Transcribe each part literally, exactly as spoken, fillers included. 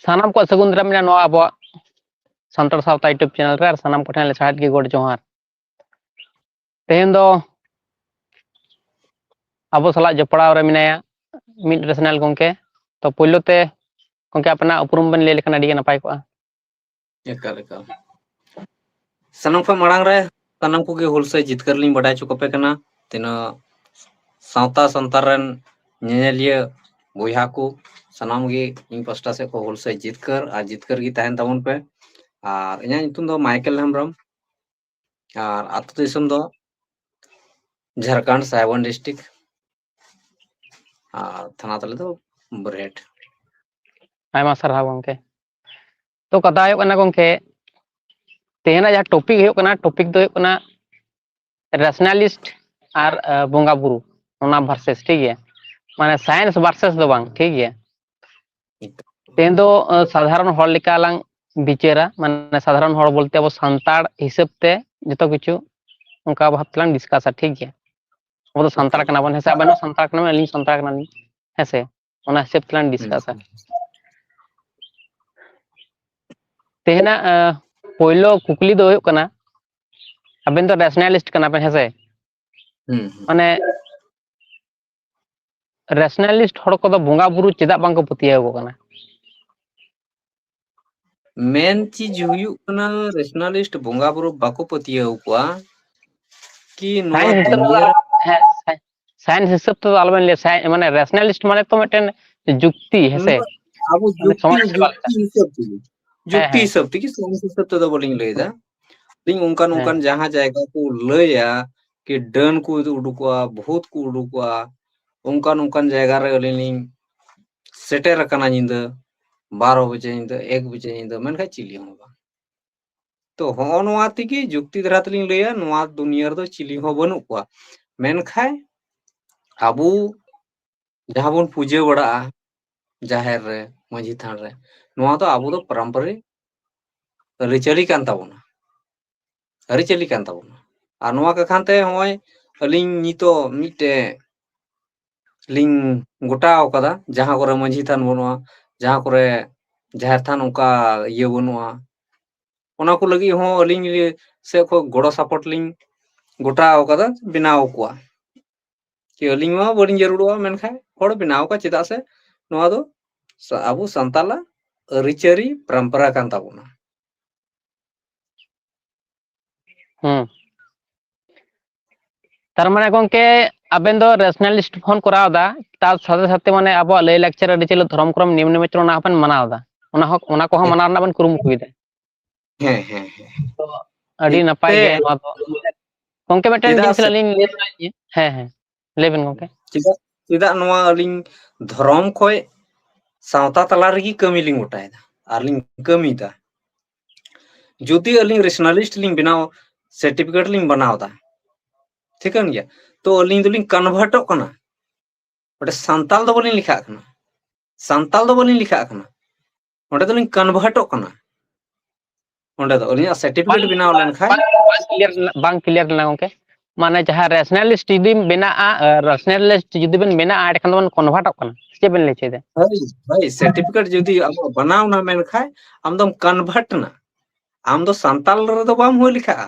ᱥᱟᱱᱟᱢ ᱠᱚᱣᱟᱜ ᱥᱟᱹᱜᱩᱱ ᱫᱟᱨᱟᱢ ᱢᱮᱱᱟᱜᱼᱟ ᱱᱚᱣᱟ ᱟᱵᱚᱣᱟᱜ ᱥᱟᱱᱛᱟᱲ ᱥᱟᱶᱛᱟ YouTube ᱪᱮᱱᱮᱞ ᱨᱮ, ᱟᱨ ᱥᱟᱱᱟᱢ ᱠᱚᱴᱷᱮᱱ ᱞᱮ ᱥᱟᱦᱮᱫ ᱜᱮ ᱜᱚᱰ ᱡᱚᱦᱟᱨ᱾ ᱛᱮᱦᱮᱧ ᱫᱚ ᱟᱵᱚ ᱥᱟᱞᱟᱜ ᱡᱚᱯᱲᱟᱣ ᱨᱮ ᱢᱮᱱᱟᱭᱟ ᱢᱤᱫ ᱨᱮᱥᱱᱟᱞ ᱜᱚᱢᱠᱮ᱾ ᱛᱚ ᱯᱳᱭᱞᱳ ᱛᱮ ᱜᱚᱢᱠᱮ ᱟᱯᱮᱱᱟᱜ ᱩᱯᱨᱩᱢ ᱵᱮᱱ ᱞᱟᱹᱭ ᱞᱮᱠᱷᱟᱱ ᱟᱹᱰᱤ ᱜᱮ ᱱᱟᱯᱟᱭ ᱠᱚᱜᱼᱟ᱾ ᱮᱠᱟᱞ, ᱮᱠᱟᱞ᱾ ᱥᱟᱱᱟᱢ ᱠᱷᱚᱱ ᱢᱟᱲᱟᱝ ᱨᱮ ᱥᱟᱱᱟᱢ ᱠᱚᱜᱮ ᱦᱩᱞᱥᱟᱹᱭ ᱡᱤᱛᱠᱟᱹᱨ ᱞᱤᱧ ᱵᱟᱰᱟᱭ ᱦᱚᱪᱚ ᱠᱚᱯᱮ ᱠᱟᱱᱟ᱾ ᱛᱤᱱᱟᱹᱜ ᱥᱟᱶᱛᱟ ᱥᱟᱱᱛᱟᱲ ᱨᱮᱱ ᱧᱮᱧᱮᱞᱤᱭᱟᱹ ᱵᱚᱭᱦᱟ ᱠᱚ, ᱥᱟᱱᱟᱢ ᱜᱮ ᱤᱧ ᱯᱟᱥᱴᱟ ᱥᱮᱫ ᱠᱷᱚᱱ ᱦᱩᱞᱥᱟᱹᱭ ᱡᱤᱛᱠᱟᱹᱨ ᱟᱨ ᱡᱤᱛᱠᱟᱹᱨ ᱜᱮ ᱛᱟᱦᱮᱱ ᱛᱟᱵᱚᱱ ᱯᱮ᱾ ᱟᱨ ᱤᱧᱟᱹᱜ ᱧᱩᱛᱩᱢ ᱫᱚ ᱢᱟᱭᱠᱮᱞ ᱦᱮᱢᱵᱨᱚᱢ, ᱟᱨ ᱟᱹᱛᱩ ᱫᱤᱥᱚᱢ ᱫᱚ ᱡᱷᱟᱲᱠᱷᱚᱸᱰ ᱥᱟᱦᱮᱵᱽᱜᱚᱸᱡᱽ ᱰᱤᱥᱴᱨᱤᱠᱴ᱾ ᱟᱨ ᱛᱷᱟᱱᱟ ᱛᱟᱞᱮ ᱫᱚ ᱵᱚᱨᱦᱮᱴ᱾ ᱟᱭᱢᱟ ᱥᱟᱨᱦᱟᱣ ᱜᱚᱢᱠᱮ᱾ ᱛᱚ ᱠᱟᱛᱷᱟ ᱦᱩᱭᱩᱜ ᱠᱟᱱᱟ ᱜᱚᱢᱠᱮ, ᱛᱮᱦᱮᱧᱟᱜ ᱡᱟᱦᱟᱸ ᱴᱚᱯᱤᱠ ᱦᱩᱭᱩᱜ ᱠᱟᱱᱟ, ᱴᱚᱯᱤᱠ ᱫᱚ ᱦᱩᱭᱩᱜ ᱠᱟᱱᱟ ᱨᱮᱥᱱᱟᱞᱤᱥᱴ ᱟᱨ ᱟᱸ, ᱵᱚᱸᱜᱟ ᱵᱩᱨᱩ, ᱚᱱᱟ ᱵᱷᱟᱨᱥᱮᱥ, ᱴᱷᱤᱠ ᱜᱮᱭᱟ? ᱢᱟᱱᱮ ᱥᱟᱭᱮᱱᱥ ᱵᱷᱟᱨᱥᱮᱥ ᱫᱚ ᱵᱟᱝ, ᱴᱷᱤᱠ ᱜᱮᱭᱟ? ᱛᱮᱦᱮᱧ ᱫᱚ ᱟᱸ, ᱥᱟᱫᱷᱟᱨᱚᱱ ᱦᱚᱲ ᱞᱮᱠᱟ ᱞᱟᱝ ᱵᱤᱪᱟᱹᱨᱟ, ᱢᱟᱱᱮ ᱥᱟᱫᱷᱟᱨᱚᱱ ᱦᱚᱲ ᱵᱚᱞᱛᱮ ᱟᱵᱚ ᱥᱟᱱᱛᱟᱲ ᱦᱤᱥᱟᱹᱵ ᱛᱮ ᱡᱚᱛᱚ ᱠᱤᱪᱷᱩ ᱚᱱᱠᱟ ᱵᱷᱟᱵ ᱛᱮᱞᱟᱝ ᱰᱤᱥᱠᱟᱥᱟ, ᱴᱷᱤᱠ ᱜᱮᱭᱟ? ᱟᱵᱚ ᱫᱚ ᱥᱟᱱᱛᱟᱲ ᱠᱟᱱᱟ ᱵᱚᱱ, ᱦᱮᱸ ᱥᱮ? ᱟᱵᱮᱱ ᱦᱚᱸ ᱥᱟᱱᱛᱟᱲ ᱠᱟᱱᱟ ᱵᱮᱱ, ᱟᱹᱞᱤᱧ ᱥᱟᱱᱛᱟᱲ ᱠᱟᱱᱟᱞᱤᱧ, ᱦᱮᱸ ᱥᱮ? ᱚᱱᱟ ᱦᱤᱥᱟᱹᱵ ᱛᱮᱞᱟᱝ ᱦᱩᱸ᱾ ᱰᱤᱥᱠᱟᱥᱟ᱾ ᱛᱮᱦᱮᱧᱟᱜ ᱟᱸ, ᱯᱳᱭᱞᱳ ᱠᱩᱠᱞᱤ ᱫᱚ ᱦᱩᱭᱩᱜ ᱠᱟᱱᱟ, ᱟᱵᱮᱱ ᱫᱚ ᱨᱮᱥᱱᱟᱞᱤᱥᱴ ᱠᱟᱱᱟ ᱵᱮᱱ, ᱦᱮᱸ ᱥᱮ? ᱦᱩᱸ, ᱦᱩᱸ᱾ ᱢᱟᱱᱮ ᱨᱮᱥᱱᱟᱞᱤᱥᱴ ᱦᱚᱲ ᱠᱚᱫᱚ ᱵᱚᱸᱜᱟ ᱵᱩᱨᱩ ᱪᱮᱫᱟᱜ ᱵᱟᱝ ᱠᱚ ᱯᱟᱹᱛᱭᱟᱹᱣ ᱟᱠᱚ ᱠᱟᱱᱟ? ᱢᱮᱱ ᱪᱤᱡᱽ ᱦᱩᱭᱩᱜ ᱠᱟᱱᱟ, ᱨᱮᱥᱱᱟᱞᱤᱥᱴ ᱵᱚᱸᱜᱟ ᱵᱩᱨᱩ ᱵᱟᱠᱚ ᱯᱟᱹᱛᱭᱟᱹᱣ ᱠᱚᱣᱟ ᱠᱤ ᱱᱚᱣᱟ ᱥᱟᱭᱮᱱᱥ ᱦᱤᱥᱟᱹᱵ ᱫᱩᱱᱤᱭᱟᱹ ᱛᱮᱫᱚ, ᱨᱮ ᱦᱮᱸ, ᱥᱟᱭ-, ᱥᱟᱭᱮᱱᱥ ᱦᱤᱥᱟᱹᱵ ᱛᱮᱫᱚ ᱟᱞᱚᱵᱮᱱ ᱞᱟᱹᱭᱟ, ᱥᱟᱭ-, ᱢᱟᱱᱮ ᱨᱮᱥᱱᱟᱞᱤᱥᱴ ᱢᱟᱱᱮ ᱛᱚ ᱢᱤᱫᱴᱮᱱ ᱡᱩᱠᱛᱤ, ᱦᱮᱸ ᱥᱮ? ᱱᱚᱣᱟ ᱟᱵᱚ ᱢᱟᱱᱮ ᱡᱩᱠᱛᱤ, ᱥᱚᱢᱟᱡᱽ ᱥᱮᱵᱟ ᱞᱮᱠᱟ᱾ ᱡᱩᱠᱛᱤ ᱦᱤᱥᱟᱹᱵ ᱛᱮᱜᱮ, ᱦᱮᱸ, ᱡᱩᱠᱛᱤ ᱦᱮᱸ᱾ ᱦᱤᱥᱟᱹᱵ ᱛᱮᱜᱮ, ᱥᱟᱭᱮᱱᱥ ᱦᱤᱥᱟᱹᱵ ᱛᱮᱫᱚ ᱵᱟᱹᱞᱤᱧ ᱞᱟᱹᱭᱫᱟ᱾ ᱟᱹᱞᱤᱧ ᱚᱱᱠᱟᱱ, ᱦᱮᱸ, ᱚᱱᱠᱟᱱ ᱦᱮᱸ᱾ ᱡᱟᱦᱟᱸ ᱡᱟᱭᱜᱟ ᱠᱚ ᱞᱟᱹᱭᱟ ᱠᱤ ᱰᱟᱹᱱ ᱠᱚ ᱩᱰᱩᱠᱚᱜᱼᱟ, ᱵᱷᱩᱛ ᱠᱚ ᱩᱰᱩᱠᱚᱜᱼᱟ, ᱚᱱᱠᱟᱱ, ᱚᱱᱠᱟᱱ ᱡᱟᱭᱜᱟ ᱨᱮ ᱟᱹᱞᱤᱧ ᱞᱤᱧ ᱥᱮᱴᱮᱨ ᱟᱠᱟᱱᱟ ᱧᱤᱫᱟᱹ ᱵᱟᱨᱚ ᱵᱟᱡᱮ ᱧᱤᱫᱟᱹ, ᱮᱠ ᱵᱟᱡᱮ ᱧᱤᱫᱟᱹ, ᱢᱮᱱᱠᱷᱟᱱ ᱪᱤᱞᱤ ᱦᱚᱸ ᱵᱟᱝ᱾ ᱛᱚ ᱦᱚᱸᱜᱼᱚ ᱱᱚᱣᱟ ᱛᱮᱜᱮ ᱡᱩᱠᱛᱤ ᱫᱷᱟᱨᱟ ᱛᱮᱞᱤᱧ ᱞᱟᱹᱭᱟ, ᱱᱚᱣᱟ ᱫᱩᱱᱤᱭᱟᱹ ᱨᱮᱫᱚ ᱪᱤᱞᱤ ᱦᱚᱸ ᱵᱟᱹᱱᱩᱜ ᱠᱚᱣᱟ᱾ ᱢᱮᱱᱠᱷᱟᱱ ᱟᱵᱚ ᱡᱟᱦᱟᱸ ᱵᱚᱱ ᱯᱩᱡᱟᱹ ᱵᱟᱲᱟᱜᱼᱟ ᱡᱟᱦᱮᱨ ᱨᱮ, ᱢᱟᱹᱡᱷᱤ ᱛᱷᱟᱱ ᱨᱮ, ᱱᱚᱣᱟ ᱫᱚ ᱟᱵᱚ ᱫᱚ ᱯᱟᱨᱚᱢᱯᱚᱨᱤᱠ ᱟᱹᱨᱤᱪᱟᱹᱞᱤ ᱠᱟᱱ ᱛᱟᱵᱚᱱᱟ᱾ ᱟᱹᱨᱤᱪᱟᱹᱞᱤ ᱠᱟᱱ ᱛᱟᱵᱚᱱᱟ᱾ ᱟᱨ ᱱᱚᱣᱟ ᱠᱟᱠᱷᱟᱱ ᱛᱮ ᱦᱚᱸᱜᱼᱚᱭ ᱟᱹᱞᱤᱧ ᱱᱤᱛᱚᱜ ᱢᱤᱫᱴᱮᱡ ᱞᱤᱧ ᱜᱚᱴᱟᱣ ᱠᱟᱫᱟ, ᱡᱟᱦᱟᱸ ᱠᱚᱨᱮ ᱢᱟᱹᱡᱷᱤ ᱛᱷᱟᱱ ᱵᱟᱹᱱᱩᱜᱼᱟ, ᱡᱟᱦᱟᱸ ᱠᱚᱨᱮ ᱡᱟᱦᱮᱨ ᱛᱷᱟᱱ ᱚᱱᱠᱟ ᱤᱭᱟᱹ ᱵᱟᱹᱱᱩᱜᱼᱟ᱾ ᱚᱱᱟ ᱠᱚ ᱞᱟᱹᱜᱤᱫ ᱦᱚᱸ ᱟᱹᱞᱤᱧ ᱥᱮᱫ ᱠᱷᱚᱱ ᱜᱚᱲᱚ ᱥᱟᱯᱳᱨᱴ ᱞᱤᱧ ᱜᱚᱴᱟ ᱟᱠᱟᱫᱟ, ᱵᱮᱱᱟᱣ ᱟᱠᱚᱣᱟ᱾ ᱠᱤ ᱟᱹᱞᱤᱧ ᱢᱟ ᱵᱟᱹᱞᱤᱧ ᱡᱟᱹᱨᱩᱲᱚᱜᱼᱟ, ᱢᱮᱱᱠᱷᱟᱱ ᱦᱚᱲ ᱵᱮᱱᱟᱣ ᱟᱠᱚ, ᱪᱮᱫᱟᱜ ᱥᱮ ᱱᱚᱣᱟ ᱫᱚ ᱥᱟ- ᱟᱵᱚ ᱥᱟᱱᱛᱟᱞᱟᱜ ᱟᱹᱨᱤᱪᱟᱹᱞᱤ ᱯᱚᱨᱚᱢᱯᱚᱨᱟ ᱠᱟᱱ ᱛᱟᱵᱚᱱᱟ᱾ ᱦᱩᱸ᱾ ᱛᱟᱨ ᱢᱟᱱᱮ ᱜᱚᱝᱠᱮ, ᱟᱵᱮᱱ ᱫᱚ ᱨᱮᱥᱱᱟᱞᱤᱥᱴ ᱵᱚᱱ ᱠᱚᱨᱟᱣ ᱮᱫᱟ, ᱛᱟᱨ ᱥᱟᱛᱷᱮ ᱥᱟᱛᱷᱮ ᱢᱟᱱᱮ ᱟᱵᱚᱣᱟᱜ ᱞᱟᱹᱭ ᱞᱟᱠᱪᱟᱨ, ᱟᱹᱨᱤᱪᱟᱹᱞᱤ, ᱫᱷᱚᱨᱚᱢ ᱠᱚᱨᱚᱢ, ᱱᱤᱭᱚᱢ ᱱᱤᱢᱚᱱᱛᱨᱚᱱ, ᱚᱱᱟ ᱦᱚᱸᱵᱮᱱ ᱢᱟᱱᱟᱣ ᱮᱫᱟ, ᱚᱱᱟ ᱦᱚᱸ, ᱚᱱᱟ ᱠᱚᱦᱚᱸ ᱦᱮᱸ᱾ ᱢᱟᱱᱟᱣ ᱨᱮᱱᱟᱜ ᱵᱮᱱ ᱠᱩᱨᱩᱢᱩᱴᱩᱭᱮᱫᱟ᱾ ᱦᱮᱸ, ᱦᱮᱸ, ᱦᱮᱸ᱾ ᱛᱚ ᱟᱹᱰᱤ ᱱᱟᱯᱟᱭ ᱮᱱᱛᱮ ᱜᱮ ᱱᱚᱣᱟ ᱫᱚ᱾ ᱜᱚᱝᱠᱮ, ᱢᱤᱫᱴᱮᱱ ᱪᱮᱫᱟᱜ ᱡᱤᱱᱤᱥ ᱥᱮ ᱟᱹᱞᱤᱧ ᱞᱟᱹᱭ ᱥᱟᱱᱟᱭᱮᱫ ᱞᱤᱧᱟ᱾ ᱦᱮᱸ, ᱦᱮᱸ, ᱞᱟᱹᱭ ᱵᱮᱱ ᱜᱚᱝᱠᱮ᱾ ᱪᱮᱫᱟᱜ, ᱪᱮᱫᱟᱜ ᱱᱚᱣᱟ ᱟᱹᱞᱤᱧ ᱫᱷᱚᱨᱚᱢ ᱠᱷᱚᱡ ᱥᱟᱶᱛᱟ ᱛᱟᱞᱟ ᱨᱮᱜᱮ ᱠᱟᱹᱢᱤ ᱞᱤᱧ ᱜᱚᱴᱟᱭᱮᱫᱟ ᱟᱨ ᱞᱤᱧ ᱠᱟᱹᱢᱤᱭᱮᱫᱟ? ᱡᱩᱫᱤ ᱟᱹᱞᱤᱧ ᱨᱮᱥᱱᱟᱞᱤᱥᱴ ᱞᱤᱧ ᱵᱮᱱᱟᱣ, ᱥᱟᱨᱴᱤᱯᱷᱤᱠᱮᱴ ᱞᱤᱧ ᱵᱮᱱᱟᱣ ᱮᱫᱟ, ᱴᱷᱤᱠᱟᱹᱱ ᱜᱮᱭᱟ, ᱛᱚ ᱟᱹᱞᱤᱧ ᱫᱚᱞᱤᱧ ᱠᱚᱱᱵᱷᱟᱨᱴᱚᱜ ᱠᱟᱱᱟ᱾ ᱚᱸᱰᱮ ᱥᱟᱱᱛᱟᱞ ᱫᱚ ᱵᱟᱹᱞᱤᱧ ᱞᱮᱠᱷᱟᱜ ᱠᱟᱱᱟ, ᱥᱟᱱᱛᱟᱞ ᱫᱚ ᱵᱟᱹᱞᱤᱧ ᱞᱮᱠᱷᱟᱜ ᱠᱟᱱᱟ, ᱚᱸᱰᱮ ᱫᱚᱞᱤᱧ ᱠᱚᱱᱵᱷᱟᱨᱴᱚᱜ ᱠᱟᱱᱟ᱾ ᱚᱸᱰᱮ ᱫᱚ ᱟᱹᱞᱤᱧᱟᱜ ᱥᱟᱨᱴᱤᱯᱷᱤᱠᱮᱴ ᱵᱮᱱᱟᱣ ᱞᱮᱱᱠᱷᱟᱱ ᱵᱟᱝ ᱠᱞᱤᱭᱟᱨ ᱞᱮᱱᱟ, ᱵᱟᱝ ᱠᱞᱤᱭᱟᱨ ᱞᱮᱱᱟ ᱜᱚᱝᱠᱮ᱾ ᱢᱟᱱᱮ ᱡᱟᱦᱟᱸ ᱨᱮᱥᱱᱟᱞᱤᱥᱴ ᱡᱩᱫᱤᱢ ᱵᱮᱱᱟᱜᱼᱟ, ᱨᱮᱥᱱᱟᱞᱤᱥᱴ ᱡᱩᱫᱤ ᱵᱮᱱ ᱵᱮᱱᱟᱜᱼᱟ, ᱮᱸᱰᱮᱠᱷᱟᱱ ᱫᱚᱵᱚᱱ ᱠᱚᱱᱵᱷᱟᱨᱴᱚᱜ ᱠᱟᱱᱟ᱾ ᱪᱮᱫ ᱵᱮᱱ ᱞᱟᱹᱭ ᱦᱚᱪᱚᱭᱮᱫᱟ? ᱦᱳᱭ, ᱦᱳᱭ, ᱥᱟᱨᱴᱤᱯᱷᱤᱠᱮᱴ ᱡᱩᱫᱤ ᱟᱢᱟᱜ ᱵᱮᱱᱟᱣ ᱮᱱᱟ, ᱢᱮᱱᱠᱷᱟᱱ ᱟᱢ ᱫᱚᱢ ᱠᱚᱱᱵᱷᱟᱨᱴ ᱮᱱᱟ, ᱟᱢ ᱫᱚ ᱥᱟᱱᱛᱟᱞ ᱨᱮᱫᱚ ᱵᱟᱢ ᱦᱩᱭ ᱞᱮᱠᱷᱟᱜᱼᱟ᱾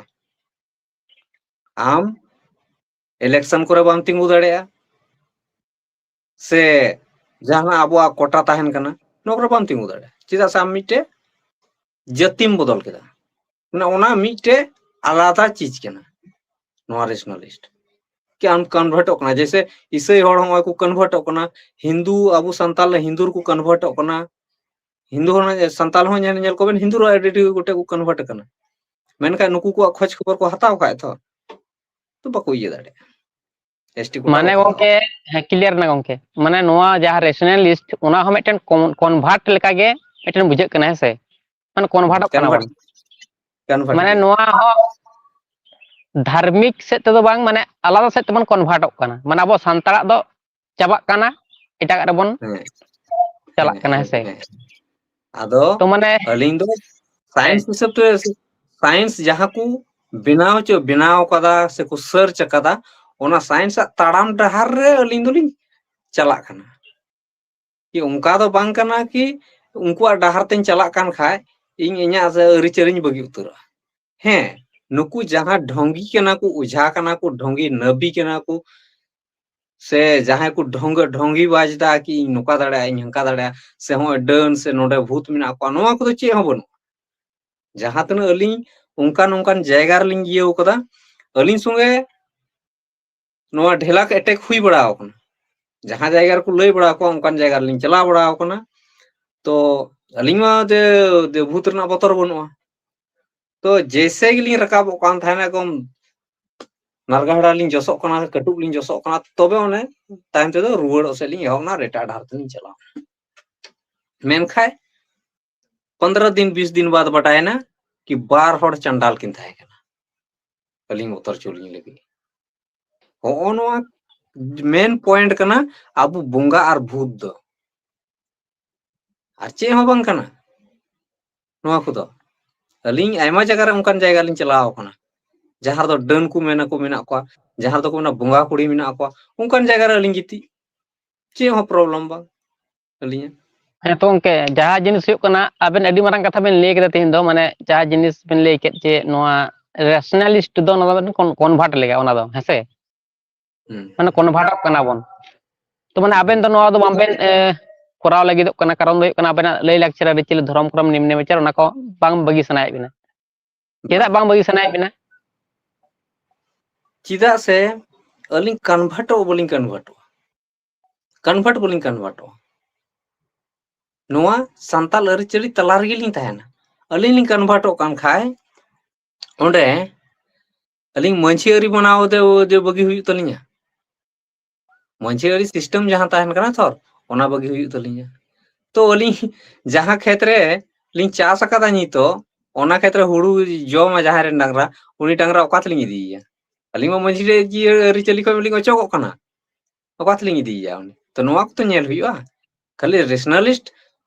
ᱟᱢ ᱤᱞᱮᱠᱥᱚᱱ ᱠᱚᱨᱮ ᱵᱟᱢ ᱛᱤᱸᱜᱩ ᱫᱟᱲᱮᱭᱟᱜᱼᱟ, ᱥᱮ ᱡᱟᱦᱟᱸ ᱟᱵᱚᱣᱟᱜ ᱠᱳᱴᱟ ᱛᱟᱦᱮᱱ ᱠᱟᱱᱟ, ᱱᱚᱣᱟ ᱠᱚᱨᱮ ᱵᱟᱢ ᱛᱤᱸᱜᱩ ᱫᱟᱲᱮᱭᱟᱜᱼᱟ᱾ ᱪᱮᱫᱟᱜ ᱥᱮ ᱟᱢ ᱢᱤᱫᱴᱮᱡ ᱡᱟᱹᱛᱤᱢ ᱵᱚᱫᱚᱞ ᱠᱮᱫᱟ, ᱢᱟᱱᱮ ᱚᱱᱟ ᱢᱤᱫᱴᱮᱡ ᱟᱞᱟᱫᱟ ᱪᱤᱡᱽ ᱠᱟᱱᱟ᱾ ᱱᱚᱣᱟ ᱨᱮᱥᱱᱟᱞᱤᱥᱴ ᱠᱤ ᱟᱢ ᱠᱚᱱᱵᱷᱟᱨᱴᱚᱜ ᱠᱟᱱᱟ, ᱡᱮᱭᱥᱮ ᱤᱥᱟᱹᱭ ᱦᱚᱲ ᱦᱚᱸᱜᱼᱚᱭ ᱠᱚ ᱠᱚᱱᱵᱷᱟᱨᱴᱚᱜ ᱠᱟᱱᱟ, ᱦᱤᱱᱫᱩ, ᱟᱵᱚ ᱥᱟᱱᱛᱟᱞ ᱦᱤᱱᱫᱩ ᱨᱮᱠᱚ ᱠᱚᱱᱵᱷᱟᱨᱴᱚᱜ ᱠᱟᱱᱟ, ᱦᱤᱱᱫᱩ ᱦᱚᱲ, ᱥᱟᱱᱛᱟᱞ ᱦᱚᱸ ᱧᱮᱞ, ᱧᱮᱞ ᱠᱚᱵᱮᱱ, ᱦᱤᱱᱫᱩ ᱨᱮ ᱟᱹᱰᱤ ᱟᱹᱰᱤ ᱜᱚᱴᱮᱡ ᱠᱚ ᱠᱚᱱᱵᱷᱟᱨᱴ ᱠᱟᱱᱟ᱾ ᱢᱮᱱᱠᱷᱟᱱ ᱱᱩᱠᱩ ᱠᱚᱣᱟᱜ ᱠᱷᱚᱡᱽ ᱠᱷᱚᱵᱚᱨ ᱠᱚ ᱦᱟᱛᱟᱣ ᱠᱷᱟᱡ ᱛᱚ, ᱛᱚ ᱵᱟᱠᱚ ᱤᱭᱟᱹ ᱫᱟᱲᱮᱭᱟᱜᱼᱟ᱾ ᱮᱥᱴᱤ ᱠᱳᱴᱟ ᱢᱟᱱᱮ ᱵᱟᱠᱚ ᱧᱟᱢᱟ᱾ ᱜᱚᱝᱠᱮ, ᱦᱮᱸ, ᱠᱞᱤᱭᱟᱨ ᱮᱱᱟ ᱜᱚᱝᱠᱮ᱾ ᱢᱟᱱᱮ ᱱᱚᱣᱟ ᱡᱟᱦᱟᱸ ᱨᱮᱥᱱᱟᱞᱤᱥᱴ, ᱚᱱᱟ ᱦᱚᱸ ᱢᱤᱫᱴᱮᱱ ᱠᱚᱱᱵᱷᱟᱨᱴ ᱞᱮᱠᱟᱜᱮ ᱢᱤᱫᱴᱮᱱ ᱵᱩᱡᱷᱟᱹᱜ ᱠᱟᱱᱟ, ᱦᱮᱸ ᱥᱮ? ᱢᱟᱱᱮ ᱠᱚᱱᱵᱷᱟᱨᱴᱚᱜ ᱠᱟᱱᱟ ᱠᱚᱱᱵᱷᱟᱨᱴ, ᱵᱚᱱ᱾ ᱠᱚᱱᱵᱷᱟᱨᱴ ᱢᱟᱱᱮ ᱜᱮ᱾ ᱱᱚᱣᱟ ᱦᱚᱸ ᱫᱷᱟᱨᱢᱤᱠ ᱥᱮᱫ ᱛᱮᱫᱚ ᱵᱟᱝ, ᱢᱟᱱᱮ ᱟᱞᱟᱫᱟ ᱥᱮᱫ ᱛᱮᱵᱚᱱ ᱠᱚᱱᱵᱷᱟᱨᱴᱚᱜ ᱠᱟᱱᱟ᱾ ᱢᱟᱱᱮ ᱟᱵᱚ ᱥᱟᱱᱛᱟᱲᱟᱜ ᱫᱚ ᱪᱟᱵᱟᱜ ᱠᱟᱱᱟ, ᱮᱴᱟᱜᱟᱜ ᱨᱮᱵᱚᱱ ᱦᱮᱸ, ᱪᱟᱞᱟᱜ ᱦᱮᱸ, ᱠᱟᱱᱟ, ᱦᱮᱸ, ᱦᱮᱸ ᱥᱮ? ᱦᱮᱸ᱾ ᱟᱫᱚ ᱛᱚ ᱢᱟᱱᱮ ᱟᱹᱞᱤᱧ ᱫᱚ ᱦᱮᱸ, ᱥᱟᱭᱮᱱᱥ ᱦᱤᱥᱟᱹᱵ ᱛᱮ, ᱥᱟᱭᱮᱱᱥ ᱡᱟᱦᱟᱸ ᱠᱚ ᱵᱮᱱᱟᱣ ᱦᱚᱪᱚ, ᱵᱮᱱᱟᱣ ᱠᱟᱫᱟ ᱥᱮᱠᱚ ᱥᱟᱨᱪ ᱟᱠᱟᱫᱟ, ᱚᱱᱟ ᱥᱟᱭᱮᱱᱥ ᱟᱜ ᱛᱟᱲᱟᱢ ᱰᱟᱦᱟᱨ ᱨᱮ ᱟᱹᱞᱤᱧ ᱫᱚᱞᱤᱧ ᱪᱟᱞᱟᱜ ᱠᱟᱱᱟ᱾ ᱠᱤ ᱚᱱᱠᱟ ᱫᱚ ᱵᱟᱝ ᱠᱟᱱᱟ ᱠᱤ ᱩᱱᱠᱩᱣᱟᱜ ᱰᱟᱦᱟᱨ ᱛᱮᱧ ᱪᱟᱞᱟᱜ ᱠᱟᱱ ᱠᱷᱟᱡ, ᱤᱧ ᱤᱧᱟᱹᱜ ᱥᱮ ᱟᱹᱨᱤᱪᱟᱹᱞᱤᱧ ᱵᱟᱹᱜᱤ ᱩᱛᱟᱹᱨᱚᱜᱼᱟ᱾ ᱦᱮᱸ, ᱱᱩᱠᱩ ᱡᱟᱦᱟᱸ ᱰᱷᱚᱝᱜᱤ ᱠᱟᱱᱟ ᱠᱚ, ᱚᱡᱷᱟ ᱠᱟᱱᱟ ᱠᱚ, ᱰᱷᱚᱝᱜᱤ ᱱᱟᱹᱵᱤ ᱠᱟᱱᱟ ᱠᱚ, ᱥᱮ ᱡᱟᱦᱟᱸᱭ ᱠᱚ ᱰᱷᱚᱝᱜᱤ, ᱰᱷᱚᱝᱜᱤ ᱵᱟᱡᱽ ᱫᱟ ᱠᱤ ᱤᱧ ᱱᱚᱝᱠᱟ ᱫᱟᱲᱮᱭᱟᱜᱼᱟ, ᱤᱧ ᱦᱟᱱᱠᱟ ᱫᱟᱲᱮᱭᱟᱜᱼᱟ, ᱥᱮ ᱦᱚᱸᱜᱼᱚᱭ ᱰᱟᱹᱱ ᱥᱮ ᱱᱚᱰᱮ ᱵᱷᱩᱛ ᱢᱮᱱᱟᱜ ᱠᱚᱣᱟ, ᱱᱚᱣᱟ ᱠᱚᱫᱚ ᱪᱮᱫ ᱦᱚᱸ ᱵᱟᱹᱱᱩᱜᱼᱟ᱾ ᱡᱟᱦᱟᱸ ᱛᱤᱱᱟᱹᱜ ᱟᱹᱞᱤᱧ ᱚᱱᱠᱟᱱ ᱚᱱᱠᱟᱱ ᱡᱟᱭᱜᱟ ᱨᱮᱞᱤᱧ ᱤᱭᱟᱹᱣ ᱠᱟᱫᱟ, ᱟᱹᱞᱤᱧ ᱥᱚᱸᱜᱮ ᱱᱚᱣᱟ ᱰᱷᱮᱞᱟᱠ ᱮᱴᱮᱠ ᱦᱩᱭ ᱵᱟᱲᱟ ᱟᱠᱟᱱᱟ᱾ ᱡᱟᱦᱟᱸ ᱡᱟᱭᱜᱟ ᱨᱮᱠᱚ ᱞᱟᱹᱭ ᱵᱟᱲᱟ ᱟᱠᱚᱣᱟ, ᱚᱱᱠᱟᱱ ᱡᱟᱭᱜᱟ ᱨᱮᱞᱤᱧ ᱪᱟᱞᱟᱣ ᱵᱟᱲᱟ ᱟᱠᱟᱱᱟ᱾ ᱛᱚ ᱟᱹᱞᱤᱧ ᱢᱟ ᱡᱮ, ᱡᱮ ᱵᱷᱩᱛ ᱨᱮᱱᱟᱜ ᱵᱚᱛᱚᱨ ᱵᱟᱹᱱᱩᱜᱼᱟ᱾ ᱛᱚ ᱡᱮᱭᱥᱮ ᱜᱮᱞᱤᱧ ᱨᱟᱠᱟᱵᱚᱜ ᱠᱟᱱ ᱛᱟᱦᱮᱱᱟ, ᱮᱠᱫᱚᱢ ᱱᱟᱨᱜᱟᱦᱟᱲᱟ ᱞᱤᱧ ᱡᱚᱥᱚᱜ ᱠᱟᱱᱟ, ᱠᱟᱹᱴᱩᱵ ᱞᱤᱧ ᱡᱚᱥᱚᱜ ᱠᱟᱱᱟ, ᱛᱚᱵᱮ ᱚᱱᱮ ᱛᱟᱭᱚᱢ ᱛᱮᱫᱚ ᱨᱩᱣᱟᱹᱲᱚᱜ ᱥᱮᱫ ᱞᱤᱧ ᱮᱦᱚᱵ ᱮᱱᱟ, ᱮᱴᱟᱜ ᱰᱟᱦᱟᱨ ᱛᱮᱞᱤᱧ ᱪᱟᱞᱟᱣ ᱮᱱᱟ᱾ ᱢᱮᱱᱠᱷᱟᱱ ᱯᱚᱱᱫᱽᱨᱚ ᱫᱤᱱ, ᱵᱤᱥ ᱫᱤᱱ ᱵᱟᱫ ᱵᱟᱰᱟᱭᱮᱱᱟ ᱠᱤ ᱵᱟᱨ ᱦᱚᱲ ᱪᱟᱸᱰᱟᱞ ᱠᱤᱱ ᱛᱟᱦᱮᱸ ᱠᱟᱱᱟ ᱟᱹᱞᱤᱧ ᱵᱚᱛᱚᱨ ᱦᱚᱪᱚ ᱞᱤᱧ ᱞᱟᱹᱜᱤᱫ᱾ ᱦᱚᱸᱜᱼᱚ ᱱᱚᱣᱟ ᱢᱮᱱ ᱯᱚᱭᱮᱱᱴ ᱠᱟᱱᱟ ᱟᱵᱚ ᱵᱚᱸᱜᱟ ᱟᱨ ᱵᱷᱩᱛ ᱫᱚ, ᱟᱨ ᱪᱮᱫ ᱦᱚᱸ ᱵᱟᱝ ᱠᱟᱱᱟ ᱱᱚᱣᱟ ᱠᱚᱫᱚ᱾ ᱟᱹᱞᱤᱧ ᱟᱭᱢᱟ ᱡᱟᱭᱜᱟ ᱨᱮ ᱚᱱᱠᱟᱱ ᱡᱟᱭᱜᱟ ᱞᱤᱧ ᱪᱟᱞᱟᱣ ᱟᱠᱟᱱᱟ, ᱡᱟᱦᱟᱸ ᱨᱮᱫᱚ ᱰᱟᱹᱱ ᱠᱚ ᱢᱮᱱᱟ ᱠᱚ ᱢᱮᱱᱟᱜ ᱠᱚᱣᱟ, ᱡᱟᱦᱟᱸ ᱨᱮᱫᱚ ᱠᱚ ᱢᱮᱱᱟ ᱵᱚᱸᱜᱟ ᱠᱩᱲᱤ ᱢᱮᱱᱟᱜ ᱠᱚᱣᱟ, ᱚᱱᱠᱟᱱ ᱡᱟᱭᱜᱟ ᱨᱮ ᱟᱹᱞᱤᱧ ᱜᱤᱛᱤᱡ, ᱪᱮᱫ ᱦᱚᱸ ᱯᱨᱚᱵᱞᱮᱢ ᱵᱟᱝ ᱟᱹᱞᱤᱧᱟᱜ᱾ ᱦᱮᱸ ᱛᱚ ᱜᱚᱝᱠᱮ, ᱡᱟᱦᱟᱸ ᱡᱤᱱᱤᱥ ᱦᱩᱭᱩᱜ ᱠᱟᱱᱟ, ᱟᱵᱮᱱ ᱟᱹᱰᱤ ᱢᱟᱨᱟᱝ ᱠᱟᱛᱷᱟ ᱵᱮᱱ ᱞᱟᱹᱭ ᱠᱮᱫᱟ ᱛᱮᱦᱮᱧ ᱫᱚ, ᱢᱟᱱᱮ ᱡᱟᱦᱟᱸ ᱡᱤᱱᱤᱥ ᱵᱮᱱ ᱞᱟᱹᱭ ᱠᱮᱫ ᱡᱮ ᱱᱚᱣᱟ ᱨᱮᱥᱱᱟᱞᱤᱥᱴ ᱫᱚ ᱚᱱᱟ ᱫᱚ ᱠᱚᱱᱵᱷᱟᱨᱴ ᱞᱮᱠᱟ ᱚᱱᱟ ᱫᱚ, ᱦᱮᱸᱥᱮ? ᱦᱩᱸ᱾ ᱢᱟᱱᱮ ᱠᱚᱱᱵᱷᱟᱨᱴᱚᱜ ᱠᱟᱱᱟ ᱵᱚᱱ᱾ ᱛᱚ ᱢᱟᱱᱮ ᱟᱵᱮᱱ ᱫᱚ ᱱᱚᱣᱟ ᱫᱚ ᱵᱟᱝᱵᱮᱱ ᱮ, ᱠᱚᱨᱟᱣ ᱞᱟᱹᱜᱤᱫᱚᱜ ᱠᱟᱱᱟ, ᱠᱟᱨᱚᱱ ᱫᱚ ᱦᱩᱭᱩᱜ ᱠᱟᱱᱟ ᱟᱵᱮᱱᱟᱜ ᱞᱟᱹᱭ ᱞᱟᱠᱪᱟᱨ, ᱟᱹᱨᱤᱪᱟᱹᱞᱤ, ᱫᱷᱚᱨᱚᱢ, ᱠᱚᱨᱚᱢ, ᱱᱤᱢᱱᱮ ᱵᱤᱪᱟᱨ, ᱚᱱᱟ ᱠᱚ ᱵᱟᱝ ᱵᱟᱹᱜᱤ ᱥᱟᱱᱟᱭᱮᱫ ᱵᱮᱱᱟ᱾ ᱪᱮᱫᱟᱜ ᱵᱟᱝ ᱵᱟᱹᱜᱤ ᱥᱟᱱᱟᱭᱮᱫ ᱵᱮᱱᱟ? ᱪᱮᱫᱟᱜ ᱥᱮ ᱟᱹᱞᱤᱧ ᱠᱚᱱᱵᱷᱟᱨᱴᱚᱜ ᱵᱟᱹᱞᱤᱧ ᱠᱚᱱᱵᱷᱟᱨᱴᱚᱜᱼᱟ, ᱠᱚᱱᱵᱷᱟᱨᱴ ᱵᱟᱹᱞᱤᱧ ᱠᱚᱱᱵᱷᱟᱨᱴᱚᱜᱼᱟ᱾ ᱱᱚᱣᱟ ᱥᱟᱱᱛᱟᱞ ᱟᱹᱨᱤᱪᱟᱹᱞᱤ ᱛᱟᱞᱟ ᱨᱮᱜᱮ ᱞᱤᱧ ᱛᱟᱦᱮᱱᱟ᱾ ᱟᱹᱞᱤᱧ ᱞᱤᱧ ᱠᱚᱱᱵᱷᱟᱨᱴᱚᱜ ᱠᱟᱱ ᱠᱷᱟᱡ, ᱚᱸᱰᱮ ᱟᱹᱞᱤᱧ ᱢᱟᱹᱡᱷᱤ ᱟᱹᱨᱤ ᱢᱟᱱᱟᱣ ᱫᱮ ᱫᱮ ᱵᱟᱹᱜᱤ ᱦᱩᱭᱩᱜ ᱛᱟᱹᱞᱤᱧᱟ᱾ ᱢᱟᱹᱡᱷᱤ ᱟᱹᱨᱤ ᱥᱤᱥᱴᱮᱢ ᱡᱟᱦᱟᱸ ᱛᱟᱦᱮᱱ ᱠᱟᱱᱟ ᱛᱷᱚᱨ, ᱚᱱᱟ ᱵᱟᱹᱜᱤ ᱦᱩᱭᱩᱜ ᱛᱟᱹᱞᱤᱧᱟ᱾ ᱛᱚ ᱟᱹᱞᱤᱧ ᱡᱟᱦᱟᱸ ᱠᱷᱮᱛ ᱨᱮ ᱞᱤᱧ ᱪᱟᱥ ᱟᱠᱟᱫᱟ ᱱᱤᱛᱚᱜ, ᱚᱱᱟ ᱠᱷᱮᱛ ᱨᱮ ᱦᱩᱲᱩ ᱡᱚᱢᱟ ᱡᱟᱦᱟᱸᱭ ᱨᱮᱱ ᱰᱟᱝᱨᱟ, ᱩᱱᱤ ᱰᱟᱝᱨᱟ ᱚᱠᱟ ᱛᱮᱞᱤᱧ ᱤᱫᱤᱭᱮᱭᱟ? ᱟᱹᱞᱤᱧ ᱢᱟ ᱢᱟᱹᱡᱷᱤ ᱨᱮ ᱡᱤᱭᱟᱹ ᱟᱹᱨᱤᱪᱟᱹᱞᱤ ᱠᱷᱚᱱ ᱞᱤᱧ ᱚᱪᱚᱜᱚᱜ ᱠᱟᱱᱟ, ᱚᱠᱟ ᱛᱮᱞᱤᱧ ᱤᱫᱤᱭᱮᱭᱟ ᱩᱱᱤ? ᱛᱚ ᱱᱚᱣᱟ ᱠᱚᱛᱚ ᱧᱮᱞ ᱦᱩᱭᱩᱜᱼᱟ᱾ ᱠᱷᱟᱹᱞᱤ ᱨᱮᱥᱱᱟᱞᱤᱥᱴ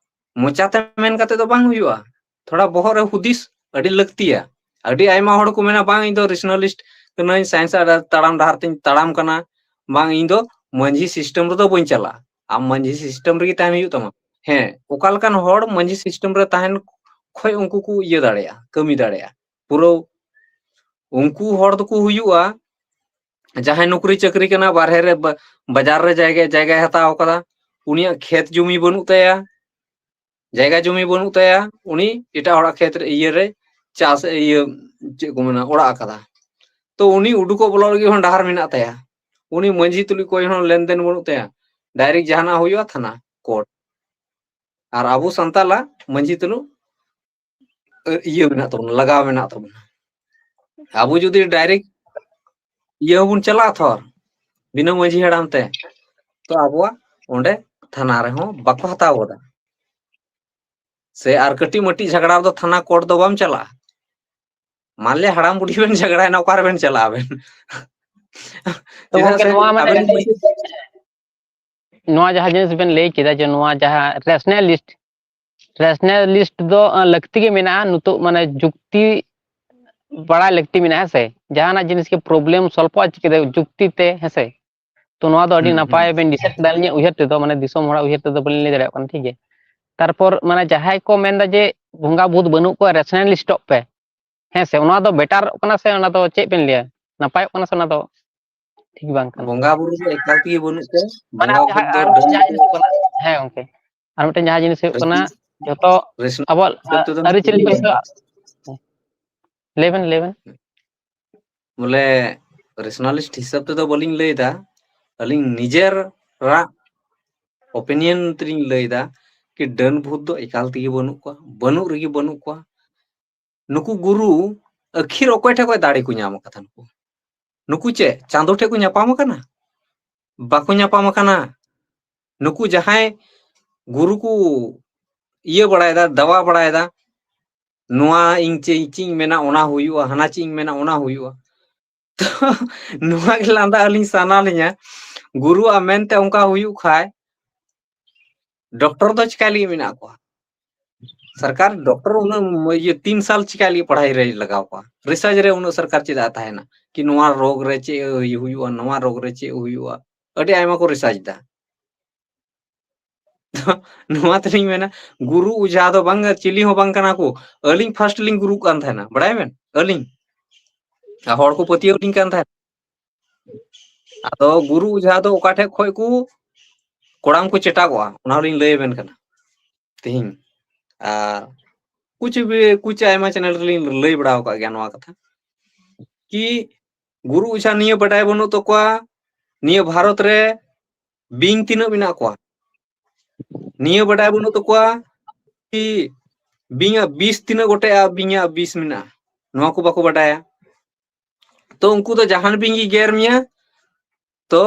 ᱢᱚᱪᱟᱛᱮ ᱢᱮᱱ ᱠᱟᱛᱮ ᱫᱚ ᱵᱟᱝ ᱦᱩᱭᱩᱜᱼᱟ, ᱛᱷᱚᱲᱟ ᱵᱚᱦᱚᱜ ᱨᱮ ᱦᱩᱫᱤᱥ ᱟᱹᱰᱤ ᱞᱟᱹᱠᱛᱤᱭᱟ᱾ ᱟᱹᱰᱤ ᱟᱭᱢᱟ ᱦᱚᱲ ᱠᱚ ᱢᱮᱱᱟ, "ᱵᱟᱝ, ᱤᱧ ᱫᱚ ᱨᱮᱥᱱᱟᱞᱤᱥᱴ ᱠᱟᱹᱱᱟᱹᱧ, ᱥᱟᱭᱮᱱᱥ ᱟᱨ ᱛᱟᱲᱟᱢ ᱰᱟᱦᱟᱨ ᱛᱤᱧ ᱛᱟᱲᱟᱢ ᱠᱟᱱᱟ, ᱵᱟᱝ, ᱤᱧ ᱫᱚ ᱢᱟᱹᱡᱷᱤ ᱥᱤᱥᱴᱮᱢ ᱨᱮᱫᱚ ᱵᱟᱹᱧ ᱪᱟᱞᱟᱜᱼᱟ᱾" ᱟᱢ ᱢᱟᱹᱡᱷᱤ ᱥᱤᱥᱴᱮᱢ ᱨᱮᱜᱮ ᱛᱟᱦᱮᱱ ᱦᱩᱭᱩᱜ ᱛᱟᱢᱟ᱾ ᱦᱮᱸ, ᱚᱠᱟ ᱞᱮᱠᱟᱱ ᱦᱚᱲ ᱢᱟᱹᱡᱷᱤ system ᱨᱮ ᱛᱟᱦᱮᱱ ᱠᱷᱚᱡ ᱩᱱᱠᱩ ᱠᱚ ᱤᱭᱟᱹ ᱫᱟᱲᱮᱭᱟᱜᱼᱟ, ᱠᱟᱹᱢᱤ ᱫᱟᱲᱮᱭᱟᱜᱼᱟ᱾ ᱯᱩᱨᱟᱹ ᱩᱱᱠᱩ ᱦᱚᱲ ᱫᱚᱠᱚ ᱦᱩᱭᱩᱜᱼᱟ, ᱡᱟᱦᱟᱸᱭ ᱱᱚᱠᱨᱤ ᱪᱟᱹᱠᱨᱤ ᱠᱟᱱᱟ, ᱵᱟᱨᱦᱮ ᱨᱮ ᱵᱟ-, ᱵᱟᱡᱟᱨ ᱨᱮ ᱡᱟᱭᱜᱟ, ᱡᱟᱭᱜᱟᱭ ᱦᱟᱛᱟᱣ ᱠᱟᱫᱟ, ᱩᱱᱤᱭᱟᱜ ᱠᱷᱮᱛ ᱡᱩᱢᱤ ᱵᱟᱹᱱᱩᱜ ᱛᱟᱭᱟ, ᱡᱟᱭᱜᱟ ᱡᱩᱢᱤ ᱵᱟᱹᱱᱩᱜ ᱛᱟᱭᱟ, ᱩᱱᱤ ᱮᱴᱟᱜ ᱦᱚᱲᱟᱜ ᱠᱷᱮᱛ ᱨᱮ, ᱤᱭᱟᱹ ᱨᱮ ᱪᱟᱥ, ᱤᱭᱟᱹ, ᱪᱮᱫ ᱠᱚ ᱢᱮᱱᱟ, ᱚᱲᱟᱜ ᱟᱠᱟᱫᱟ᱾ ᱛᱚ ᱩᱱᱤ ᱩᱰᱩᱠᱚᱜ ᱵᱚᱞᱚᱜ ᱞᱟᱹᱜᱤᱫ ᱦᱚᱸ ᱰᱟᱦᱟᱨ ᱢᱮᱱᱟᱜ ᱛᱟᱭᱟ᱾ ᱩᱱᱤ ᱢᱟᱹᱡᱷᱤ ᱛᱩᱞᱩᱡ ᱠᱚᱭ ᱦᱚᱸ ᱞᱮᱱᱫᱮᱱ ᱵᱟᱹᱱᱩᱜ ᱛᱟᱭᱟ᱾ Direct ᱡᱟᱦᱟᱱᱟᱜ ᱦᱩᱭᱩᱜᱼᱟ, ᱛᱷᱟᱱᱟ, ᱠᱳᱨᱴ᱾ ᱟᱨ ᱟᱵᱚ ᱥᱟᱱᱛᱟᱞᱟᱜ ᱢᱟᱹᱡᱷᱤ ᱛᱩᱞᱩᱡ, ᱤᱭᱟᱹ ᱢᱮᱱᱟᱜ ᱛᱟᱵᱚᱱᱟ, ᱞᱟᱜᱟᱣ ᱢᱮᱱᱟᱜ ᱛᱟᱵᱚᱱᱟ᱾ ᱟᱵᱚ ᱡᱩᱫᱤ direct ᱤᱭᱟᱹ ᱦᱚᱸᱵᱚᱱ ᱪᱟᱞᱟᱜᱼᱟ ᱛᱷᱚᱨ, ᱵᱤᱱᱟᱹ ᱢᱟᱹᱡᱷᱤ ᱦᱟᱲᱟᱢ ᱛᱮ, ᱛᱚ ᱟᱵᱚᱣᱟᱜ ᱚᱸᱰᱮ ᱛᱷᱟᱱᱟ ᱨᱮᱦᱚᱸ ᱵᱟᱠᱚ ᱦᱟᱛᱟᱣ ᱜᱚᱫᱟ᱾ ᱥᱮ ᱟᱨ ᱠᱟᱹᱴᱤᱡ ᱢᱟᱹᱴᱤᱡ ᱡᱷᱟᱜᱽᱲᱟ ᱨᱮᱫᱚ ᱛᱷᱟᱱᱟ ᱠᱳᱨᱴ ᱫᱚ ᱵᱟᱢ ᱪᱟᱞᱟᱜᱼᱟ᱾ ᱢᱟᱱᱞᱮ ᱦᱟᱲᱟᱢ ᱵᱩᱰᱷᱤ ᱵᱮᱱ ᱡᱷᱟᱜᱽᱲᱟᱭᱮᱱᱟ, ᱚᱠᱟ ᱨᱮᱵᱮᱱ ᱪᱟᱞᱟᱜᱼᱟ ᱟᱵᱮᱱ? ᱛᱚ ᱪᱮᱫᱟᱜ ᱜᱚᱢᱠᱮ, ᱥᱮ ᱱᱚᱣᱟ ᱢᱟᱱᱮ ᱟᱵᱮᱱ ᱱᱚᱣᱟ ᱡᱟᱦᱟᱸ ᱡᱤᱱᱤᱥ ᱵᱮᱱ ᱞᱟᱹᱭ ᱠᱮᱫᱟ, ᱡᱮ ᱱᱚᱣᱟ ᱡᱟᱦᱟᱸ rationalist, rationalist ᱫᱚ, ᱟᱸ, ᱞᱟᱹᱠᱛᱤ ᱜᱮ ᱢᱮᱱᱟᱜᱼᱟ᱾ ᱱᱤᱛᱚᱜ ᱢᱟᱱᱮ ᱡᱩᱠᱛᱤ ᱵᱟᱲᱟᱭ ᱞᱟᱹᱠᱛᱤ ᱢᱮᱱᱟᱜᱼᱟ, ᱦᱮᱸ ᱥᱮ? ᱡᱟᱦᱟᱱᱟᱜ ᱡᱤᱱᱤᱥ ᱜᱮ problem solve ᱚᱜᱼᱟ ᱪᱤᱠᱟᱹᱛᱮ? ᱡᱩᱠᱛᱤ ᱛᱮ, ᱦᱮᱸ ᱥᱮ? ᱛᱚ ᱱᱚᱣᱟ ᱫᱚ ᱟᱹᱰᱤ ᱦᱩᱸ, ᱱᱟᱯᱟᱭ ᱦᱩᱸ᱾ ᱵᱮᱱ ᱰᱤᱥᱟᱭᱤᱰ ᱠᱮᱫᱟ᱾ ᱟᱹᱞᱤᱧᱟᱜ ᱩᱭᱦᱟᱹᱨ ᱛᱮᱫᱚ, ᱢᱟᱱᱮ ᱫᱤᱥᱚᱢ ᱦᱚᱲᱟᱜ ᱩᱭᱦᱟᱹᱨ ᱛᱮᱫᱚ ᱵᱟᱹᱞᱤᱧ ᱞᱟᱹᱭ ᱫᱟᱲᱮᱭᱟᱜ ᱠᱟᱱᱟ, ᱴᱷᱤᱠ ᱜᱮᱭᱟ᱾ ᱛᱟᱨᱯᱚᱨ ᱢᱟᱱᱮ ᱡᱟᱦᱟᱸᱭ ᱠᱚ ᱢᱮᱱᱫᱟ ᱡᱮ ᱵᱚᱸᱜᱟ ᱵᱩᱛ ᱵᱟᱹᱱᱩᱜ ᱠᱚᱣᱟ, rationalist ᱚᱜ ᱯᱮ, ᱦᱮᱸ ᱥᱮ? ᱚᱱᱟ ᱫᱚ ᱵᱮᱴᱟᱨᱚᱜ ᱠᱟᱱᱟ ᱥᱮ ᱚᱱᱟ ᱫᱚ ᱪᱮᱫ ᱵᱮᱱ ᱞᱟᱹᱭᱟ, ᱱᱟᱯᱟᱭᱚᱜ ᱠᱟᱱᱟ ᱥᱮ ᱚᱱᱟ ᱫᱚ ᱴᱷᱤᱠ ᱵᱟᱝ ᱠᱟᱱᱟ? ᱵᱚᱸᱜᱟ ᱵᱩᱨᱩ ᱫᱚ ᱮᱠᱟᱞ ᱛᱮᱜᱮ ᱵᱟᱹᱱᱩᱜ ᱠᱚᱣᱟ᱾ ᱢᱟᱱᱮ ᱵᱚᱸᱜᱟ ᱵᱩᱛ ᱡᱟᱦᱟᱸ ᱫᱚ ᱟᱨ ᱰᱟᱹᱱ ᱡᱟᱦᱟᱸ ᱡᱤᱱᱤᱥ ᱠᱟᱱᱟ, ᱦᱮᱸ ᱜᱚᱝᱠᱮ, ᱟᱨ ᱢᱤᱫᱴᱮᱱ ᱡᱟᱦᱟᱸ ᱡᱤᱱᱤᱥ ᱦᱩᱭᱩᱜ ᱠᱟᱱᱟ, ᱡᱷᱚᱛᱚ ᱨᱟᱹᱥᱩᱱ ᱟᱵᱚᱣᱟᱜ ᱦᱤᱥᱟᱹᱵ ᱛᱮᱫᱚ ᱱᱟᱦᱟᱜ ᱟᱹᱨᱤᱪᱟᱹᱞᱤ ᱠᱚ ᱵᱟᱹᱞᱤᱧ ᱞᱟᱹᱭ ᱮᱫᱟ᱾ ᱞᱟᱹᱭ ᱵᱮᱱ, ᱞᱟᱹᱭ ᱵᱮᱱ᱾ ᱵᱚᱞᱮ, rationalist ᱦᱤᱥᱟᱹᱵ ᱛᱮᱫᱚ ᱵᱟᱹᱞᱤᱧ ᱞᱟᱹᱭ ᱮᱫᱟ, ᱟᱹᱞᱤᱧ ᱱᱤᱡᱮᱨᱟᱜ opinion ᱛᱮᱞᱤᱧ ᱞᱟᱹᱭ ᱮᱫᱟ ᱠᱤ ᱰᱟᱹᱱ ᱵᱷᱩᱛ ᱫᱚ ᱮᱠᱟᱞ ᱛᱮᱜᱮ ᱵᱟᱹᱱᱩᱜ ᱠᱚᱣᱟ, ᱵᱟᱹᱱᱩᱜ ᱨᱮᱜᱮ ᱵᱟᱹᱱᱩᱜ ᱠᱚᱣᱟ᱾ ᱱᱩᱠᱩ ᱜᱩᱨᱩ ᱟᱹᱠᱷᱤᱨ ᱚᱠᱚᱭ ᱴᱷᱮᱱ ᱠᱷᱚᱱ ᱫᱟᱲᱮ ᱠᱚ ᱧᱟᱢ ᱟᱠᱟᱫᱟ? ᱱᱩᱠᱩ, ᱱᱩᱠᱩ ᱪᱮᱫ ᱪᱟᱸᱫᱚ ᱴᱷᱮᱱ ᱠᱚ ᱧᱟᱯᱟᱢ ᱟᱠᱟᱱᱟ? ᱵᱟᱠᱚ ᱧᱟᱯᱟᱢ ᱟᱠᱟᱱᱟ᱾ ᱱᱩᱠᱩ ᱡᱟᱦᱟᱸᱭ ᱜᱩᱨᱩ ᱠᱚ ᱤᱭᱟᱹ ᱵᱟᱲᱟᱭᱮᱫᱟ, ᱫᱟᱣᱟ ᱵᱟᱲᱟᱭᱮᱫᱟ, ᱱᱚᱣᱟ ᱤᱧ ᱪᱮᱫ, ᱪᱮᱫ ᱤᱧ ᱢᱮᱱᱟ ᱚᱱᱟ ᱦᱩᱭᱩᱜᱼᱟ, ᱦᱟᱱᱟ ᱪᱮᱫ ᱤᱧ ᱢᱮᱱᱟ ᱚᱱᱟ ᱦᱩᱭᱩᱜᱼᱟ᱾ ᱛᱚ ᱱᱚᱣᱟ ᱜᱮ ᱞᱟᱸᱫᱟ ᱟᱹᱞᱤᱧ ᱥᱟᱱᱟ ᱞᱤᱧᱟ, ᱜᱩᱨᱩᱣᱟᱜ ᱢᱮᱱᱛᱮ ᱚᱱᱠᱟ ᱦᱩᱭᱩᱜ ᱠᱷᱟᱡ, ᱰᱚᱠᱴᱚᱨ ᱫᱚ ᱪᱤᱠᱟᱭ ᱞᱟᱹᱜᱤᱫ ᱢᱮᱱᱟᱜ ᱠᱚᱣᱟ? ᱥᱚᱨᱠᱟᱨ ᱰᱚᱠᱴᱚᱨ ᱩᱱᱟᱹᱜ ᱤᱭᱟᱹ ᱛᱤᱱ ᱥᱟᱞ ᱪᱤᱠᱟᱭ ᱞᱟᱹᱜᱤᱫ ᱯᱟᱲᱦᱟᱭ ᱨᱮ ᱞᱟᱜᱟᱣ ᱠᱚᱣᱟ? ᱨᱤᱥᱟᱨᱪ ᱨᱮ ᱩᱱᱟᱹᱜ ᱥᱚᱨᱠᱟᱨ ᱪᱮᱫᱟᱜ ᱮ ᱛᱟᱦᱮᱱᱟ ᱠᱤ ᱱᱚᱣᱟ ᱨᱳᱜᱽ ᱨᱮ ᱪᱮᱫ ᱦᱩᱭᱩᱜᱼᱟ, ᱱᱚᱣᱟ ᱨᱳᱜᱽ ᱨᱮ ᱪᱮᱫ ᱦᱩᱭᱩᱜᱼᱟ? ᱟᱹᱰᱤ ᱟᱭᱢᱟ ᱠᱚ ᱨᱤᱥᱟᱨᱪ ᱮᱫᱟ᱾ ᱱᱚᱣᱟ ᱛᱮᱞᱤᱧ ᱢᱮᱱᱟ, ᱜᱩᱨᱩ ᱚᱡᱷᱟ ᱫᱚ ᱵᱟᱝ, ᱪᱤᱞᱤ ᱦᱚᱸ ᱵᱟᱝ ᱠᱟᱱᱟ ᱠᱚ᱾ ᱟᱹᱞᱤᱧ ᱯᱷᱟᱥᱴ ᱞᱤᱧ ᱜᱩᱨᱩᱜ ᱠᱟᱱ ᱛᱟᱦᱮᱱᱟ, ᱵᱟᱲᱟᱭ ᱵᱮᱱ? ᱟᱹᱞᱤᱧ᱾ ᱟᱨ ᱦᱚᱲ ᱠᱚ ᱯᱟᱹᱛᱭᱟᱹᱣ ᱞᱤᱧ ᱠᱟᱱ ᱛᱟᱦᱮᱱᱟ᱾ ᱟᱫᱚ ᱜᱩᱨᱩ ᱚᱡᱷᱟ ᱫᱚ ᱚᱠᱟ ᱴᱷᱮᱡ ᱠᱷᱚᱡ ᱠᱚ ᱠᱚᱲᱟᱢ ᱠᱚ ᱪᱮᱴᱟᱜᱚᱜᱼᱟ, ᱚᱱᱟ ᱦᱚᱸᱞᱤᱧ ᱞᱟᱹᱭ ᱟᱵᱮᱱ ᱠᱟᱱᱟ ᱛᱤᱦᱤᱧ᱾ ᱟᱨ ᱠᱩᱪ ᱵᱤ-, ᱠᱩᱪ ᱟᱭᱢᱟ ᱪᱮᱱᱮᱞ ᱨᱮᱞᱤᱧ ᱞᱟᱹᱭ ᱵᱟᱲᱟ ᱟᱠᱟᱫ ᱜᱮᱭᱟ ᱱᱚᱣᱟ ᱠᱟᱛᱷᱟ, ᱠᱤ ᱜᱩᱨᱩ ᱚᱡᱷᱟ ᱱᱤᱭᱟᱹ ᱵᱟᱰᱟᱭ ᱵᱟᱹᱱᱩᱜ ᱛᱟᱠᱚᱣᱟ, ᱱᱤᱭᱟᱹ ᱵᱷᱟᱨᱚᱛ ᱨᱮ ᱵᱤᱧ ᱛᱤᱱᱟᱹᱜ ᱢᱮᱱᱟᱜ ᱠᱚᱣᱟ, ᱱᱤᱭᱟᱹ ᱵᱟᱰᱟᱭ ᱵᱟᱹᱱᱩᱜ ᱛᱟᱠᱚᱣᱟ ᱠᱤ ᱵᱤᱧᱟᱜ ᱵᱤᱥ ᱛᱤᱱᱟᱹᱜ ᱜᱚᱴᱮᱡ ᱵᱤᱧᱟᱜ ᱵᱤᱥ ᱢᱮᱱᱟᱜᱼᱟ, ᱱᱚᱣᱟ ᱠᱚ ᱵᱟᱠᱚ ᱵᱟᱰᱟᱭᱟ᱾ ᱛᱚ ᱩᱱᱠᱩ ᱫᱚ ᱡᱟᱦᱟᱱ ᱵᱤᱧ ᱜᱮ ᱜᱮᱨ ᱢᱮᱭᱟ, ᱛᱚ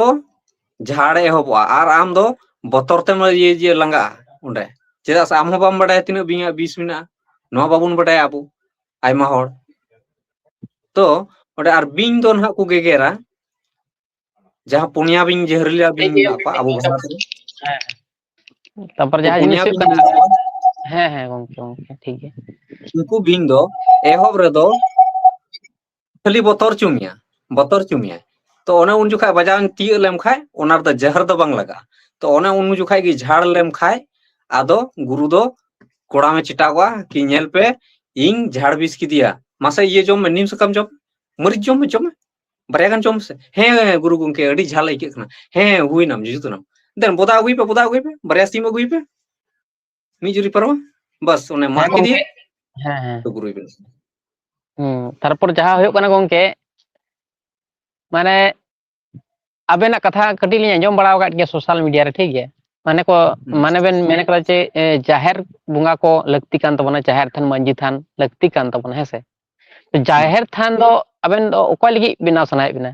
ᱡᱷᱟᱲ ᱮᱦᱚᱵᱚᱜᱼᱟ ᱟᱨ ᱟᱢ ᱫᱚ ᱵᱚᱛᱚᱨ ᱛᱮᱢ ᱤᱭᱟᱹ, ᱤᱭᱟᱹ ᱞᱟᱸᱜᱟᱜᱼᱟ ᱚᱸᱰᱮ᱾ ᱪᱮᱫᱟᱜ ᱥᱮ ᱟᱢ ᱦᱚᱸ ᱵᱟᱢ ᱵᱟᱰᱟᱭᱟ ᱛᱤᱱᱟᱹᱜ ᱵᱤᱧᱟᱜ ᱵᱤᱥ ᱢᱮᱱᱟᱜᱼᱟ, ᱱᱚᱣᱟ ᱵᱟᱵᱚᱱ ᱵᱟᱰᱟᱭᱟ ᱟᱵᱚ ᱟᱭᱢᱟ ᱦᱚᱲ᱾ ᱛᱚ ᱚᱸᱰᱮ ᱟᱨ ᱵᱤᱧ ᱫᱚ ᱱᱟᱦᱟᱜ ᱠᱚ ᱜᱮᱜᱮᱨᱟ, ᱡᱟᱦᱟᱸ ᱯᱩᱱᱭᱟ ᱵᱤᱧ, ᱡᱟᱹᱦᱨᱤᱞᱟ ᱵᱤᱧ ᱢᱮᱱᱟᱜ ᱠᱚᱣᱟ ᱟᱵᱚ ᱵᱷᱟᱨᱚᱛ ᱨᱮ᱾ ᱦᱮᱸ᱾ ᱛᱟᱨᱯᱚᱨ ᱩᱱᱠᱩ ᱡᱟᱦᱟᱸ ᱡᱤᱱᱤᱥ ᱯᱩᱱᱭᱟ ᱦᱩᱭᱩᱜ ᱵᱤᱧ ᱠᱟᱱᱟ, ᱢᱮᱱᱟᱜ ᱠᱚᱣᱟ, ᱦᱮᱸ, ᱦᱮᱸ, ᱜᱚᱝᱠᱮ, ᱜᱚᱝᱠᱮ, ᱴᱷᱤᱠ ᱜᱮᱭᱟ᱾ ᱩᱱᱠᱩ ᱵᱤᱧ ᱫᱚ ᱮᱦᱚᱵ ᱨᱮᱫᱚ ᱠᱷᱟᱹᱞᱤ ᱵᱚᱛᱚᱨ ᱪᱚ ᱢᱮᱭᱟ, ᱵᱚᱛᱚᱨ ᱪᱚ ᱢᱮᱭᱟᱭ᱾ ᱛᱚ ᱚᱱᱮ ᱩᱱ ᱡᱚᱠᱷᱟᱡ ᱵᱟᱡᱟᱣ ᱛᱤᱭᱟᱹᱜ ᱞᱮᱢ ᱠᱷᱟᱡ, ᱚᱱᱟ ᱨᱮᱫᱚ ᱡᱟᱦᱟᱨ ᱫᱚ ᱵᱟᱝ ᱞᱟᱜᱟᱜᱼᱟ᱾ ᱛᱚ ᱚᱱᱮ ᱩᱱ ᱡᱚᱠᱷᱟᱡ ᱜᱮ ᱡᱷᱟᱲ ᱞᱮᱢ ᱠᱷᱟᱡ, ᱟᱫᱚ ᱜᱩᱨᱩ ᱫᱚ ᱠᱚᱲᱟᱢᱮ ᱪᱮᱴᱟᱜᱚᱜᱼᱟ ᱠᱤ, "ᱧᱮᱞ ᱯᱮ, ᱤᱧ ᱡᱷᱟᱲ ᱵᱤᱥ ᱠᱮᱫᱮᱭᱟ, ᱢᱟᱥᱮ ᱤᱭᱟᱹ ᱡᱚᱢ ᱢᱮ, ᱱᱤᱢ ᱥᱟᱠᱟᱢ ᱡᱚᱢ, ᱢᱟᱹᱨᱤᱪ ᱡᱚᱢ ᱢᱮ, ᱡᱚᱢ ᱢᱮ, ᱵᱟᱨᱭᱟ ᱜᱟᱱ ᱡᱚᱢ ᱢᱮᱥᱮ, ᱦᱮᱸ ᱜᱩᱨᱩ ᱜᱚᱝᱠᱮ, ᱟᱹᱰᱤ ᱡᱷᱟᱞ ᱟᱹᱭᱠᱟᱹᱜ ᱠᱟᱱᱟ, ᱦᱮᱸ ᱦᱩᱭᱱᱟᱢ, ᱡᱩᱛ ᱮᱱᱟᱢ, ᱫᱮᱱ ᱵᱚᱫᱟ ᱟᱹᱜᱩᱭ ᱯᱮ, ᱵᱚᱫᱟ ᱟᱹᱜᱩᱭ ᱯᱮ, ᱵᱟᱨᱭᱟ ᱥᱤᱢ ᱟᱹᱜᱩᱭ ᱯᱮ, ᱢᱤᱫ ᱡᱩᱨᱤ ᱯᱟᱨᱣᱟ, ᱵᱟᱥ ᱚᱱᱮ ᱢᱟᱜ ᱦᱮᱸ ᱠᱮᱫᱮᱭᱟ, ᱜᱚᱝᱠᱮ, ᱦᱮᱸ, ᱦᱮᱸ᱾ ᱛᱚ ᱜᱩᱨᱩᱭ ᱵᱮᱱ ᱥᱮ᱾ ᱦᱩᱸ, ᱛᱟᱨᱯᱚᱨ ᱡᱟᱦᱟᱸ ᱦᱩᱭᱩᱜ ᱠᱟᱱᱟ ᱜᱚᱝᱠᱮ, ᱢᱟᱱᱮ ᱟᱵᱮᱱᱟᱜ ᱠᱟᱛᱷᱟ ᱠᱟᱹᱴᱤᱡ ᱞᱤᱧ ᱟᱸᱡᱚᱢ ᱵᱟᱲᱟ ᱟᱠᱟᱫ ᱜᱮᱭᱟ ᱥᱳᱥᱟᱞ ᱢᱤᱰᱤᱭᱟ ᱨᱮ, ᱴᱷᱤᱠ ᱜᱮᱭᱟ? ᱢᱟᱱᱮ ᱠᱚ, ᱦᱩᱸ᱾ ᱢᱟᱱᱮ ᱵᱮᱱ ᱢᱮᱱ ᱠᱟᱫᱟ ᱡᱮ, ᱮ, ᱡᱟᱦᱮᱨ ᱵᱚᱸᱜᱟ ᱠᱚ ᱞᱟᱹᱠᱛᱤ ᱠᱟᱱ ᱛᱟᱵᱚᱱᱟ, ᱡᱟᱦᱮᱨ ᱛᱷᱟᱱ, ᱢᱟᱹᱡᱷᱤ ᱛᱷᱟᱱ ᱞᱟᱹᱠᱛᱤ ᱠᱟᱱ ᱛᱟᱵᱚᱱᱟ, ᱦᱮᱸ ᱥᱮ? ᱛᱚ ᱦᱩᱸ᱾ ᱡᱟᱦᱮᱨ ᱛᱷᱟᱱ ᱫᱚ ᱟᱵᱮᱱ ᱫᱚ ᱚᱠᱚᱭ ᱞᱟᱹᱜᱤᱫ ᱵᱮᱱᱟᱣ ᱥᱟᱱᱟᱭᱮᱫ ᱵᱮᱱᱟ?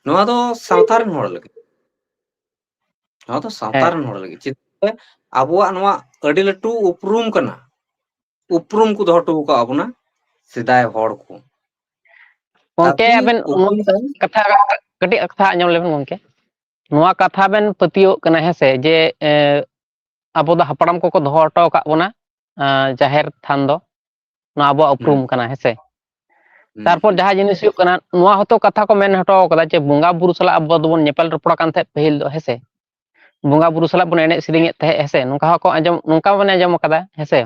ᱱᱚᱣᱟ ᱫᱚ ᱥᱟᱶᱛᱟ ᱨᱮᱱ ᱦᱚᱲ ᱞᱟᱹᱜᱤᱫ᱾ ᱱᱚᱣᱟ ᱫᱚ ᱥᱟᱶᱛᱟ ᱦᱮᱸ᱾ ᱨᱮᱱ ᱦᱚᱲ ᱞᱟᱹᱜᱤᱫ᱾ ᱪᱮᱫᱟᱜ ᱥᱮ ᱟᱵᱚᱣᱟᱜ ᱱᱚᱣᱟ ᱟᱹᱰᱤ ᱞᱟᱹᱴᱩ ᱩᱯᱨᱩᱢ ᱠᱟᱱᱟ, ᱩᱯᱨᱩᱢ ᱠᱚ ᱫᱚᱦᱚ ᱦᱚᱴᱚ ᱟᱠᱟᱫ ᱵᱚᱱᱟ ᱥᱮᱫᱟᱭ ᱦᱚᱲ ᱠᱚ᱾ ᱜᱚᱝᱠᱮ, ᱟᱹᱠᱤᱞ ᱟᱵᱮᱱ ᱱᱚᱣᱟ ᱩᱯᱨᱩᱢ ᱠᱟᱱᱟ᱾ ᱠᱟᱛᱷᱟ, ᱠᱟᱹᱴᱤᱡ ᱠᱟᱛᱷᱟ ᱟᱸᱡᱚᱢ ᱞᱮᱵᱮᱱ ᱜᱚᱝᱠᱮ᱾ ᱱᱚᱣᱟ ᱠᱟᱛᱷᱟ ᱵᱮᱱ ᱯᱟᱹᱛᱭᱟᱹᱣᱟᱜ ᱠᱟᱱᱟ, ᱦᱮᱸ ᱥᱮ, ᱡᱮ, ᱮ, ᱟᱵᱚ ᱫᱚ ᱦᱟᱯᱲᱟᱢ ᱠᱚᱠᱚ ᱫᱚᱦᱚ ᱦᱚᱴᱚ ᱟᱠᱟᱫ ᱵᱚᱱᱟ, ᱟ, ᱡᱟᱦᱮᱨ ᱛᱷᱟᱱ ᱫᱚ ᱱᱚᱣᱟ ᱟᱵᱚᱣᱟᱜ ᱩᱯᱨᱩᱢ ᱦᱩᱸ᱾ ᱠᱟᱱᱟ, ᱦᱮᱸ ᱥᱮ᱾ ᱦᱩᱸ᱾ ᱛᱟᱨᱯᱚᱨ ᱡᱟᱦᱟᱸ ᱡᱤᱱᱤᱥ ᱦᱩᱭᱩᱜ ᱠᱟᱱᱟ, ᱱᱚᱣᱟ ᱦᱚᱸᱛᱚ ᱠᱟᱛᱷᱟ ᱠᱚ ᱢᱮᱱ ᱦᱚᱴᱚ ᱠᱟᱫᱟ ᱡᱮ ᱵᱚᱸᱜᱟ ᱵᱩᱨᱩ ᱥᱟᱞᱟᱜ ᱟᱵᱚ ᱫᱚᱵᱚᱱ ᱧᱮᱯᱮᱞ ᱨᱚᱯᱚᱲ ᱠᱟᱱ ᱛᱟᱦᱮᱸᱫ ᱯᱟᱹᱦᱤᱞ ᱫᱚ, ᱦᱮᱸ ᱥᱮ᱾ ᱵᱚᱸᱜᱟ ᱵᱩᱨᱩ ᱥᱟᱞᱟᱜ ᱵᱚᱱ ᱮᱱᱮᱡ ᱥᱮᱨᱮᱧᱮᱫ ᱛᱟᱦᱮᱸᱫ, ᱦᱮᱸᱥᱮ? ᱱᱚᱝᱠᱟ ᱦᱚᱸᱠᱚ ᱟᱸᱡᱚᱢ, ᱱᱚᱝᱠᱟ ᱵᱚᱱ ᱟᱸᱡᱚᱢ ᱟᱠᱟᱫᱟ, ᱦᱮᱸᱥᱮ?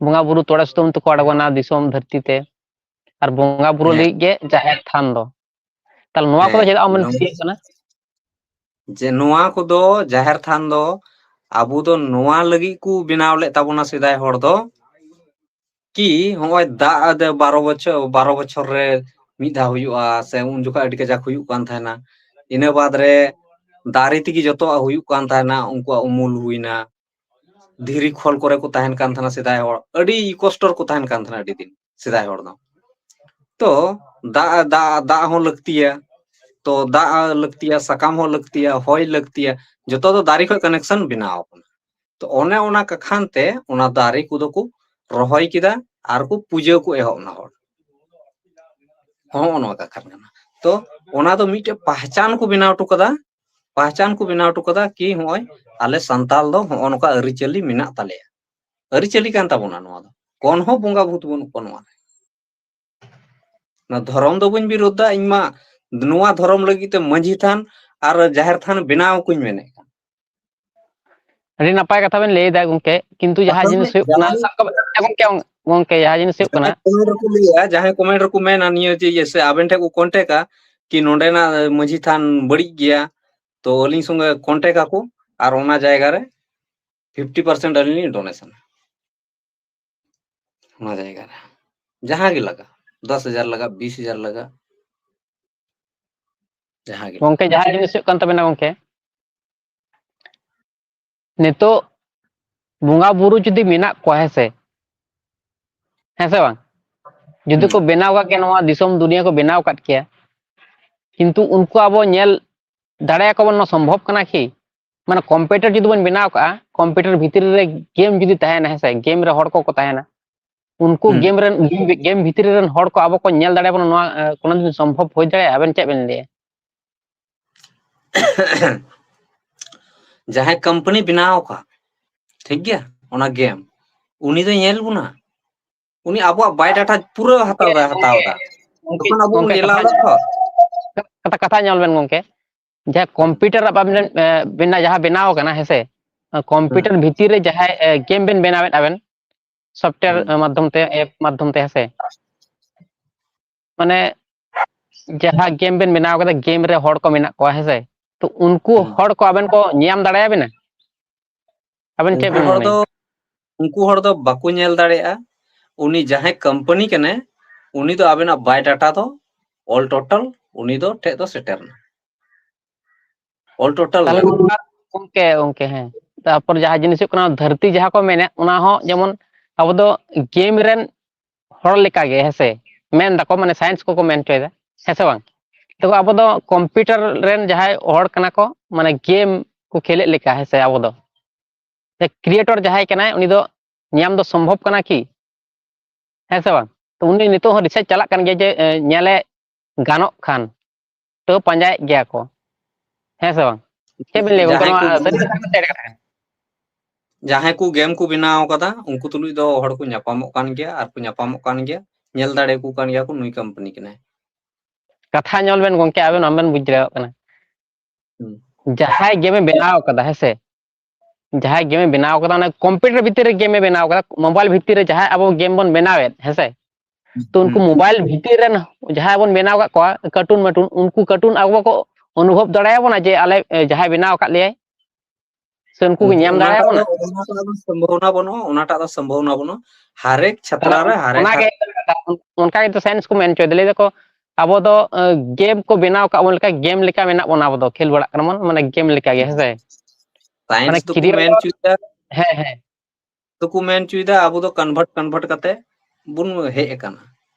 ᱵᱚᱸᱜᱟ ᱵᱩᱨᱩ ᱛᱚᱲᱮ ᱥᱩᱛᱟᱹᱢ ᱛᱮᱠᱚ ᱟᱬᱜᱚᱱᱟ ᱫᱤᱥᱚᱢ ᱫᱷᱟᱹᱨᱛᱤ ᱛᱮ, ᱟᱨ ᱵᱚᱸᱜᱟ ᱵᱩᱨᱩ ᱦᱮᱸ᱾ ᱞᱟᱹᱜᱤᱫ ᱜᱮ ᱡᱟᱦᱮᱨ ᱛᱷᱟᱱ ᱫᱚ᱾ ᱛᱟᱦᱞᱮ ᱱᱚᱣᱟ ᱠᱚᱫᱚ ᱦᱮᱸ, ᱪᱮᱫᱟᱜ ᱟᱢᱮᱢ ᱱᱚᱣᱟ ᱪᱤᱠᱟᱹᱭᱮᱫ ᱠᱟᱱᱟ? ᱡᱮ ᱱᱚᱣᱟ ᱠᱚᱫᱚ ᱡᱟᱦᱮᱨ ᱛᱷᱟᱱ ᱫᱚ ᱟᱵᱚ ᱫᱚ ᱱᱚᱣᱟ ᱞᱟᱹᱜᱤᱫ ᱠᱚ ᱵᱮᱱᱟᱣ ᱞᱮᱫ ᱛᱟᱵᱚᱱᱟ ᱥᱮᱫᱟᱭ ᱦᱚᱲ ᱫᱚ, ᱠᱤ ᱦᱚᱸᱜᱼᱚᱭ ᱫᱟᱜ ᱫᱚ ᱵᱟᱨᱚ ᱵᱚᱪᱷᱚᱨ, ᱵᱟᱨᱚ ᱵᱚᱪᱷᱚᱨ ᱨᱮ ᱢᱤᱫ ᱫᱷᱟᱣ ᱦᱩᱭᱩᱜᱼᱟ, ᱥᱮ ᱩᱱ ᱡᱚᱠᱷᱚᱱ ᱟᱹᱰᱤ ᱠᱟᱡᱟᱠ ᱦᱩᱭᱩᱜ ᱠᱟᱱ ᱛᱟᱦᱮᱱᱟ᱾ ᱤᱱᱟᱹ ᱵᱟᱫ ᱨᱮ ᱫᱟᱨᱮ ᱛᱮᱜᱮ ᱡᱚᱛᱚᱣᱟᱜ ᱦᱩᱭᱩᱜ ᱠᱟᱱ ᱛᱟᱦᱮᱱᱟ, ᱩᱱᱠᱩᱣᱟᱜ ᱩᱢᱩᱞ ᱦᱩᱭᱱᱟ, ᱫᱷᱤᱨᱤ ᱠᱷᱚᱞ ᱠᱚᱨᱮ ᱠᱚ ᱛᱟᱦᱮᱱ ᱠᱟᱱ ᱛᱟᱦᱮᱱᱟ ᱥᱮᱫᱟᱭ ᱦᱚᱲ, ᱟᱹᱰᱤ ᱠᱚᱥᱴᱚ ᱨᱮᱠᱚ ᱛᱟᱦᱮᱱ ᱠᱟᱱ ᱛᱟᱦᱮᱱᱟ ᱟᱹᱰᱤ ᱫᱤᱱ ᱥᱮᱫᱟᱭ ᱦᱚᱲ ᱫᱚ᱾ ᱛᱚ ᱫᱟᱜ, ᱫᱟᱜ, ᱫᱟᱜ ᱦᱚᱸ ᱞᱟᱹᱠᱛᱤᱭᱟ, ᱛᱚ ᱫᱟᱜ ᱞᱟᱹᱠᱛᱤᱭᱟ, ᱥᱟᱠᱟᱢ ᱦᱚᱸ ᱞᱟᱹᱠᱛᱤᱭᱟ, ᱦᱚᱭ ᱞᱟᱹᱠᱛᱤᱭᱟ, ᱡᱚᱛᱚ ᱫᱚ ᱫᱟᱨᱮ ᱠᱷᱚᱱ ᱠᱟᱱᱮᱠᱥᱚᱱ ᱵᱮᱱᱟᱣ ᱟᱠᱟᱱᱟ᱾ ᱛᱚ ᱚᱱᱮ ᱚᱱᱟ ᱠᱟᱠᱷᱟᱱ ᱛᱮ ᱚᱱᱟ ᱫᱟᱨᱮ ᱠᱚᱫᱚ ᱠᱚ ᱨᱚᱦᱚᱭ ᱠᱮᱫᱟ ᱟᱨ ᱠᱚ ᱯᱩᱡᱟᱹ ᱠᱚ ᱮᱦᱚᱵ ᱮᱱᱟ ᱦᱚᱲ᱾ ᱦᱚᱸᱜᱼᱚ ᱱᱚᱣᱟ ᱠᱟᱠᱷᱟᱱ ᱠᱟᱱᱟ᱾ ᱛᱚ ᱚᱱᱟ ᱫᱚ ᱢᱤᱫᱴᱮᱡ ᱯᱟᱦᱪᱟᱱ ᱠᱚ ᱵᱮᱱᱟᱣ ᱦᱚᱴᱚ ᱠᱟᱫᱟ, ᱯᱟᱦᱪᱟᱱ ᱠᱚ ᱵᱮᱱᱟᱣ ᱦᱚᱴᱚ ᱠᱟᱫᱟ ᱠᱤ ᱦᱚᱸᱜᱼᱚᱭ ᱟᱞᱮ ᱥᱟᱱᱛᱟᱞ ᱫᱚ ᱦᱚᱸᱜᱼᱚ ᱱᱚᱝᱠᱟ ᱟᱹᱨᱤᱪᱟᱹᱞᱤ ᱢᱮᱱᱟᱜ ᱛᱟᱞᱮᱭᱟ, ᱟᱹᱨᱤᱪᱟᱹᱞᱤ ᱠᱟᱱ ᱛᱟᱵᱚᱱᱟ ᱱᱚᱣᱟ ᱫᱚ, ᱠᱚᱱ ᱦᱚᱸ ᱵᱚᱸᱜᱟ ᱵᱷᱩᱛ ᱵᱟᱹᱱᱩᱜ ᱠᱚᱣᱟ ᱱᱚᱣᱟ ᱨᱮ᱾ ᱚᱱᱟ ᱫᱷᱚᱨᱚᱢ ᱫᱚ ᱵᱟᱹᱧ ᱵᱤᱨᱳᱫᱷ ᱫᱟ, ᱤᱧ ᱢᱟ ᱱᱚᱣᱟ ᱫᱷᱚᱨᱚᱢ ᱞᱟᱹᱜᱤᱫ ᱛᱮ ᱢᱟᱹᱡᱷᱤ ᱛᱷᱟᱱ ᱟᱨ ᱡᱟᱦᱮᱨ ᱛᱷᱟᱱ ᱵᱮᱱᱟᱣ ᱠᱚᱧ ᱢᱮᱱᱮᱫ ᱠᱟᱱ᱾ ᱟᱹᱰᱤ ᱱᱟᱯᱟᱭ ᱠᱟᱛᱷᱟ ᱵᱮᱱ ᱞᱟᱹᱭ ᱮᱫᱟ ᱜᱚᱝᱠᱮ, ᱠᱤᱱᱛᱩ ᱡᱟᱦᱟᱸ ᱟᱥᱚᱞ ᱨᱮ ᱡᱤᱱᱤᱥ ᱦᱩᱭᱩᱜ ᱠᱟᱱᱟ, ᱡᱟᱦᱟᱸᱭ ᱥᱟᱵ ᱠᱟᱜ ᱵᱮᱱ, ᱜᱚᱝᱠᱮ, ᱜᱚᱝᱠᱮ, ᱡᱟᱦᱟᱸ ᱡᱤᱱᱤᱥ ᱦᱩᱭᱩᱜ ᱠᱟᱱᱟ, ᱡᱟᱦᱟᱸᱭ ᱠᱚᱢᱮᱱᱴ ᱨᱮᱠᱚ ᱞᱟᱹᱭᱟ, ᱡᱟᱦᱟᱸᱭ ᱠᱚᱢᱮᱱᱴ ᱨᱮᱠᱚ ᱢᱮᱱᱟ ᱱᱤᱭᱟᱹ ᱡᱮ ᱤᱭᱟᱹ ᱥᱮ ᱟᱵᱮᱱ ᱴᱷᱮᱱ ᱠᱚ ᱠᱚᱱᱴᱮᱠᱟ ᱠᱤ ᱱᱚᱸᱰᱮᱱᱟᱜ ᱢᱟᱹᱡᱷᱤ ᱛᱷᱟᱱ ᱵᱟᱹᱲᱤᱡ ᱜᱮᱭᱟ, ᱛᱚ ᱟᱹᱞᱤᱧ ᱥᱚᱸᱜᱮ ᱠᱚᱱᱴᱮᱠ ᱟᱠᱚ ᱟᱨ ᱚᱱᱟ ᱡᱟᱭᱜᱟ ᱨᱮ ᱯᱷᱤᱯᱴᱤ ᱯᱟᱨᱥᱮᱱᱴ ᱟᱹᱞᱤᱧ ᱞᱤᱧ ᱰᱳᱱᱮᱥᱚᱱᱟ᱾ ᱚᱱᱟ ᱡᱟᱭᱜᱟ ᱨᱮ ᱡᱟᱦᱟᱸ ᱜᱮ ᱞᱟᱜᱟ, ᱫᱚᱥ ᱦᱟᱡᱟᱨ ᱞᱟᱜᱟ, ᱵᱤᱥ ᱦᱟᱡᱟᱨ ᱞᱟᱜᱟ, ᱡᱟᱦᱟᱸ ᱜᱮ᱾ ᱜᱚᱝᱠᱮ, ᱡᱟᱦᱟᱸ ᱡᱤᱱᱤᱥ ᱦᱩᱭᱩᱜ ᱠᱟᱱ ᱛᱟᱵᱮᱱᱟ ᱜᱚᱝᱠᱮ, ᱱᱤᱛᱚᱜ ᱵᱚᱸᱜᱟ ᱵᱩᱨᱩ ᱡᱩᱫᱤ ᱢᱮᱱᱟᱜ ᱠᱚᱣᱟ, ᱦᱮᱸ ᱥᱮ, ᱦᱮᱸ ᱥᱮ ᱵᱟᱝ? ᱡᱩᱫᱤ ᱦᱩᱸ᱾ ᱠᱚ ᱵᱮᱱᱟᱣ ᱠᱟᱜ ᱠᱮᱭᱟ, ᱱᱚᱣᱟ ᱫᱤᱥᱚᱢ ᱫᱩᱱᱤᱭᱟᱹ ᱠᱚ ᱵᱮᱱᱟᱣ ᱠᱟᱜ ᱠᱮᱭᱟ, ᱠᱤᱱᱛᱩ ᱩᱱᱠᱩ ᱟᱵᱚ ᱧᱮᱞ ᱫᱟᱲᱮᱭᱟᱠᱚ ᱵᱚᱱ, ᱱᱚᱣᱟ ᱥᱚᱢᱵᱷᱚᱵ ᱠᱟᱱᱟ ᱠᱤ? ᱢᱟᱱᱮ ᱠᱚᱢᱯᱤᱭᱩᱴᱟᱨ ᱡᱩᱫᱤ ᱵᱚᱱ ᱵᱮᱱᱟᱣ ᱠᱟᱜᱼᱟ, ᱠᱚᱢᱯᱤᱭᱩᱴᱟᱨ ᱵᱷᱤᱛᱨᱤ ᱨᱮ ᱜᱮᱢ ᱡᱩᱫᱤ ᱛᱟᱦᱮᱱᱟ, ᱦᱮᱸ ᱥᱮ, ᱜᱮᱢ ᱨᱮ ᱦᱚᱲ ᱠᱚᱠᱚ ᱛᱟᱦᱮᱱᱟ, ᱩᱱᱠᱩ ᱦᱩᱸ᱾ ᱜᱮᱢ ᱨᱮᱱ, ᱜᱮᱢ ᱵᱷᱤᱛᱨᱤ ᱨᱮᱱ ᱦᱚᱲ ᱠᱚ ᱟᱵᱚ ᱠᱚ ᱧᱮᱞ ᱫᱟᱲᱮᱭᱟᱵᱚᱱᱟ, ᱱᱚᱣᱟ, ᱮ, ᱠᱳᱱᱳ ᱫᱤᱱ ᱥᱚᱢᱵᱷᱚᱵ ᱦᱩᱭ ᱫᱟᱲᱮᱭᱟᱜᱼᱟ? ᱟᱵᱮᱱ ᱪᱮᱫ ᱵᱮᱱ ᱞᱟᱹᱭᱟ? ᱡᱟᱦᱟᱸᱭ ᱠᱳᱢᱯᱟᱱᱤ ᱵᱮᱱᱟᱣ ᱟᱠᱟᱫ, ᱴᱷᱤᱠ ᱜᱮᱭᱟ, ᱚᱱᱟ ᱜᱮᱢ, ᱩᱱᱤ ᱫᱚ ᱧᱮᱞ ᱵᱚᱱᱟ, ᱩᱱᱤ ᱟᱵᱚᱣᱟᱜ ᱵᱟᱭᱳᱰᱟᱴᱟ ᱯᱩᱨᱟᱹ ᱦᱟᱛᱟᱣ ᱫᱟᱭ, ᱦᱟᱛᱟᱣ ᱫᱟ᱾ ᱜᱚᱝᱠᱮ, ᱡᱚᱠᱷᱚᱱ ᱟᱵᱚ ᱵᱚᱱ ᱜᱚᱝᱠᱮ, ᱮᱞᱟᱣ ᱠᱟᱛᱷᱟ, ᱫᱟ ᱛᱚ᱾ ᱠᱟᱛᱷᱟ, ᱠᱟᱛᱷᱟ ᱧᱮᱞ ᱵᱮᱱ ᱜᱚᱝᱠᱮ, ᱡᱟᱦᱟᱸ ᱠᱚᱢᱯᱤᱭᱩᱴᱟᱨ ᱟᱵᱮᱱ ᱵᱮᱱᱟ ᱡᱟᱦᱟᱸ ᱵᱮᱱᱟᱣ ᱠᱟᱱᱟ, ᱦᱮᱸᱥᱮ, ᱠᱚᱢᱯᱤᱭᱩᱴᱟᱨ ᱵᱷᱤᱛᱤᱨ ᱨᱮ ᱡᱟᱦᱟᱸᱭ ᱜᱮᱢ ᱵᱮᱱ ᱵᱮᱱᱟᱣᱮᱫ ᱟᱵᱮᱱ, ᱥᱚᱯᱴᱣᱮᱭᱟᱨ ᱦᱩᱸ᱾ ᱢᱟᱫᱽᱫᱷᱚᱢ ᱛᱮ, ᱮᱯ ᱢᱟᱫᱽᱫᱷᱚᱢ ᱛᱮ, ᱦᱮᱸᱥᱮ, ᱢᱟᱱᱮ ᱡᱟᱦᱟᱸ ᱜᱮᱢ ᱵᱮᱱ ᱵᱮᱱᱟᱣ ᱠᱟᱫᱟ, ᱜᱮᱢ ᱨᱮ ᱦᱚᱲ ᱠᱚ ᱢᱮᱱᱟᱜ ᱠᱚᱣᱟ, ᱦᱮᱸᱥᱮ, ᱛᱚ ᱩᱱᱠᱩ ᱦᱩᱸ᱾ ᱦᱚᱲ ᱠᱚ ᱟᱵᱮᱱ ᱠᱚ ᱧᱟᱢ ᱫᱟᱲᱮᱭᱟᱵᱮᱱᱟ? ᱟᱵᱮᱱ ᱪᱮᱫ ᱩᱱᱠᱩ ᱵᱮᱱ ᱦᱚᱲ ᱢᱚᱱᱮᱭᱟ? ᱫᱚ ᱩᱱᱠᱩ ᱦᱚᱲ ᱫᱚ ᱵᱟᱠᱚ ᱧᱮᱞ ᱫᱟᱲᱮᱭᱟᱜᱼᱟ᱾ ᱩᱱᱤ ᱡᱟᱦᱟᱸᱭ ᱠᱳᱢᱯᱟᱱᱤ ᱠᱟᱱᱟᱭ, ᱩᱱᱤ ᱫᱚ ᱟᱵᱮᱱᱟᱜ ᱵᱟᱭᱳᱰᱟᱴᱟ ᱫᱚ all total ᱩᱱᱤ ᱫᱚ ᱴᱷᱮᱡ ᱫᱚ ᱥᱮᱴᱮᱨ ᱮᱱᱟ, all total ᱛᱟᱦᱞᱮ ᱜᱮ᱾ ᱱᱚᱝᱠᱟ ᱜᱚᱝᱠᱮ, ᱜᱚᱝᱠᱮ, ᱦᱮᱸ, ᱛᱟᱨᱯᱚᱨ ᱡᱟᱦᱟᱸ ᱡᱤᱱᱤᱥ ᱦᱩᱭᱩᱜ ᱠᱟᱱᱟ, ᱫᱷᱟᱹᱨᱛᱤ ᱡᱟᱦᱟᱸ ᱠᱚ ᱢᱮᱱᱮᱫ, ᱚᱱᱟ ᱦᱚᱸ ᱡᱮᱢᱚᱱ ᱟᱵᱚ ᱫᱚ ᱜᱮᱢ ᱨᱮᱱ ᱦᱚᱲ ᱞᱮᱠᱟᱜᱮ, ᱦᱮᱸᱥᱮ, ᱢᱮᱱ ᱫᱟᱠᱚ, ᱢᱟᱱᱮ ᱥᱟᱭᱮᱱᱥ ᱠᱚᱠᱚ ᱢᱮᱱ ᱦᱚᱪᱚᱭᱮᱫᱟ, ᱦᱮᱸ ᱥᱮ ᱵᱟᱝ? ᱛᱚ ᱟᱵᱚ ᱫᱚ ᱠᱚᱢᱯᱤᱭᱩᱴᱟᱨ ᱨᱮᱱ ᱡᱟᱦᱟᱸᱭ ᱦᱚᱲ ᱠᱟᱱᱟ ᱠᱚ, ᱢᱟᱱᱮ ᱜᱮᱢ ᱠᱚ ᱠᱷᱮᱞᱮᱫ ᱞᱮᱠᱟ, ᱦᱮᱸᱥᱮ, ᱟᱵᱚ ᱫᱚ ᱠᱨᱤᱭᱮᱴᱚᱨ ᱡᱟᱦᱟᱸᱭ ᱠᱟᱱᱟᱭ, ᱩᱱᱤ ᱫᱚ ᱧᱟᱢ ᱫᱚ ᱥᱚᱢᱵᱷᱚᱵ ᱠᱟᱱᱟ ᱠᱤ? ᱦᱮᱸ ᱥᱮ ᱵᱟᱝ? ᱛᱚ ᱩᱱᱤ ᱱᱤᱛᱚᱜ ᱦᱚᱸ ᱨᱤᱥᱟᱨᱪ ᱪᱟᱞᱟᱜ ᱠᱟᱱ ᱜᱮᱭᱟ ᱡᱮ, ᱮ, ᱧᱮᱞᱮ ᱜᱟᱱᱚᱜ ᱠᱷᱟᱱ, ᱛᱚ ᱯᱟᱸᱡᱟᱭᱮᱫ ᱜᱮᱭᱟ ᱠᱚ, ᱦᱮᱸ ᱥᱮ ᱵᱟᱝ? ᱪᱮᱫ ᱵᱤᱱ ᱞᱟᱹᱭᱟ ᱜᱚᱝᱠᱮ, ᱡᱟᱦᱟᱸᱭ ᱠᱚ ᱱᱚᱣᱟ ᱥᱟᱹᱨᱤ ᱠᱟᱛᱷᱟ ᱠᱟᱱᱟ ᱥᱮ ᱮᱲᱮ ᱠᱟᱛᱷᱟ ᱠᱟᱱᱟ? ᱡᱟᱦᱟᱸᱭ ᱠᱚ ᱜᱮᱢ ᱠᱚ ᱵᱮᱱᱟᱣ ᱠᱟᱫᱟ, ᱩᱱᱠᱩ ᱛᱩᱞᱩᱡ ᱫᱚ ᱦᱚᱲ ᱠᱚ ᱧᱟᱯᱟᱢᱚᱜ ᱠᱟᱱ ᱜᱮᱭᱟ ᱟᱨ ᱠᱚ ᱧᱟᱯᱟᱢᱚᱜ ᱠᱟᱱ ᱜᱮᱭᱟ, ᱧᱮᱞ ᱫᱟᱲᱮᱭᱟᱠᱚ ᱠᱟᱱ ᱜᱮᱭᱟ ᱠᱚ, ᱱᱩᱭ ᱠᱳᱢᱯᱟᱱᱤ ᱠᱟᱱᱟᱭ᱾ ᱠᱟᱛᱷᱟ ᱧᱮᱞ ᱵᱮᱱ ᱜᱚᱝᱠᱮ, ᱟᱵᱮᱱ ᱵᱟᱵᱮᱱ ᱵᱩᱡᱽ ᱫᱟᱲᱮᱭᱟᱜ ᱠᱟᱱᱟ᱾ ᱦᱩᱸ᱾ ᱡᱟᱦᱟᱸᱭ ᱜᱮᱢᱮ ᱵᱮᱱᱟᱣ ᱠᱟᱫᱟ, ᱦᱮᱸ ᱥᱮ, ᱡᱟᱦᱟᱸᱭ ᱜᱮᱢᱮ ᱵᱮᱱᱟᱣ ᱠᱟᱫᱟ, ᱚᱱᱟ ᱠᱚᱢᱯᱤᱭᱩᱴᱟᱨ ᱵᱷᱤᱛᱤᱨ ᱨᱮ ᱜᱮᱢᱮ ᱵᱮᱱᱟᱣ ᱠᱟᱫᱟ, ᱢᱳᱵᱟᱭᱤᱞ ᱵᱷᱤᱛᱤᱨ ᱨᱮ ᱡᱟᱦᱟᱸᱭ ᱟᱵᱚ ᱜᱮᱢ ᱵᱚᱱ ᱵᱮᱱᱟᱣᱮᱫ, ᱦᱮᱸ ᱥᱮ, ᱛᱚ ᱩᱱᱠᱩ ᱦᱩᱸ᱾ ᱢᱳᱵᱟᱭᱤᱞ ᱵᱷᱤᱛᱤᱨ ᱨᱮᱱ ᱡᱟᱦᱟᱸᱭ ᱵᱚᱱ ᱵᱮᱱᱟᱣ ᱠᱟᱜ ᱠᱚᱣᱟ, ᱠᱟᱨᱴᱩᱱ ᱢᱟᱴᱩᱱ, ᱩᱱᱠᱩ ᱠᱟᱨᱴᱩᱱ ᱟᱵᱚ ᱠᱚ ᱚᱱᱩᱵᱷᱚᱵ ᱫᱟᱲᱮᱭᱟᱵᱚᱱᱟ ᱡᱮ ᱟᱞᱮ, ᱮ, ᱡᱟᱦᱟᱸᱭ ᱵᱮᱱᱟᱣ ᱟᱠᱟᱫ ᱞᱮᱭᱟᱭ, ᱥᱮ ᱩᱱᱠᱩ ᱠᱚ ᱩᱱᱠᱩ ᱧᱟᱢ ᱚᱱᱟᱴᱟᱜ ᱫᱚ, ᱫᱟᱲᱮᱭᱟᱵᱚᱱᱟ? ᱚᱱᱟᱴᱟᱜ ᱫᱚ ᱥᱚᱢᱵᱷᱚᱵᱚᱱᱟ ᱵᱟᱹᱱᱩᱜᱼᱟ, ᱚᱱᱟᱴᱟᱜ ᱫᱚ ᱥᱚᱢᱵᱷᱚᱵᱚᱱᱟ ᱵᱟᱹᱱᱩᱜᱼᱟ᱾ ᱦᱟᱨᱮᱠ ᱪᱷᱟᱛᱨᱟ ᱛᱟᱦᱞᱮ ᱨᱮ, ᱦᱟᱨᱮᱠ ᱚᱱᱟ ᱜᱮ, ᱦᱟᱨ- ᱚᱱᱠᱟ ᱜᱮᱛᱚ ᱥᱟᱭᱮᱱᱥ ᱠᱚ ᱢᱮᱱ ᱦᱚᱪᱚᱭᱮᱫᱟ, ᱞᱟᱹᱭ ᱫᱟᱠᱚ ᱟᱵᱚ ᱫᱚ, ᱮ, ᱜᱮᱢ ᱠᱚ ᱵᱮᱱᱟᱣ ᱠᱟᱜ ᱵᱚᱱ ᱞᱮᱠᱟ, ᱜᱮᱢ ᱞᱮᱠᱟ ᱢᱮᱱᱟᱜ ᱵᱚᱱᱟ, ᱟᱵᱚ ᱫᱚ ᱠᱷᱮᱞ ᱵᱟᱲᱟᱜ ᱠᱟᱱᱟ ᱵᱚᱱ, ᱢᱟᱱᱮ ᱜᱮᱢ ᱞᱮᱠᱟ ᱜᱮ, ᱦᱮᱸ ᱥᱮ? ᱢᱟᱱᱮ ᱥᱟᱭᱮᱱᱥ ᱫᱚᱠᱚ ᱠᱨᱤᱭᱮᱴ ᱢᱮᱱ ᱫᱚ, ᱦᱚᱪᱚᱭᱮᱫᱟ, ᱦᱮᱸ, ᱦᱮᱸ᱾ ᱫᱚᱠᱚ ᱢᱮᱱ ᱦᱚᱪᱚᱭᱮᱫᱟ ᱟᱵᱚ ᱫᱚ ᱠᱚᱱᱵᱷᱟᱨᱴ, ᱠᱚᱱᱵᱷᱟᱨᱴ ᱠᱟᱛᱮ ᱵᱚᱱ ᱦᱮᱡ ᱟᱠᱟᱱᱟ᱾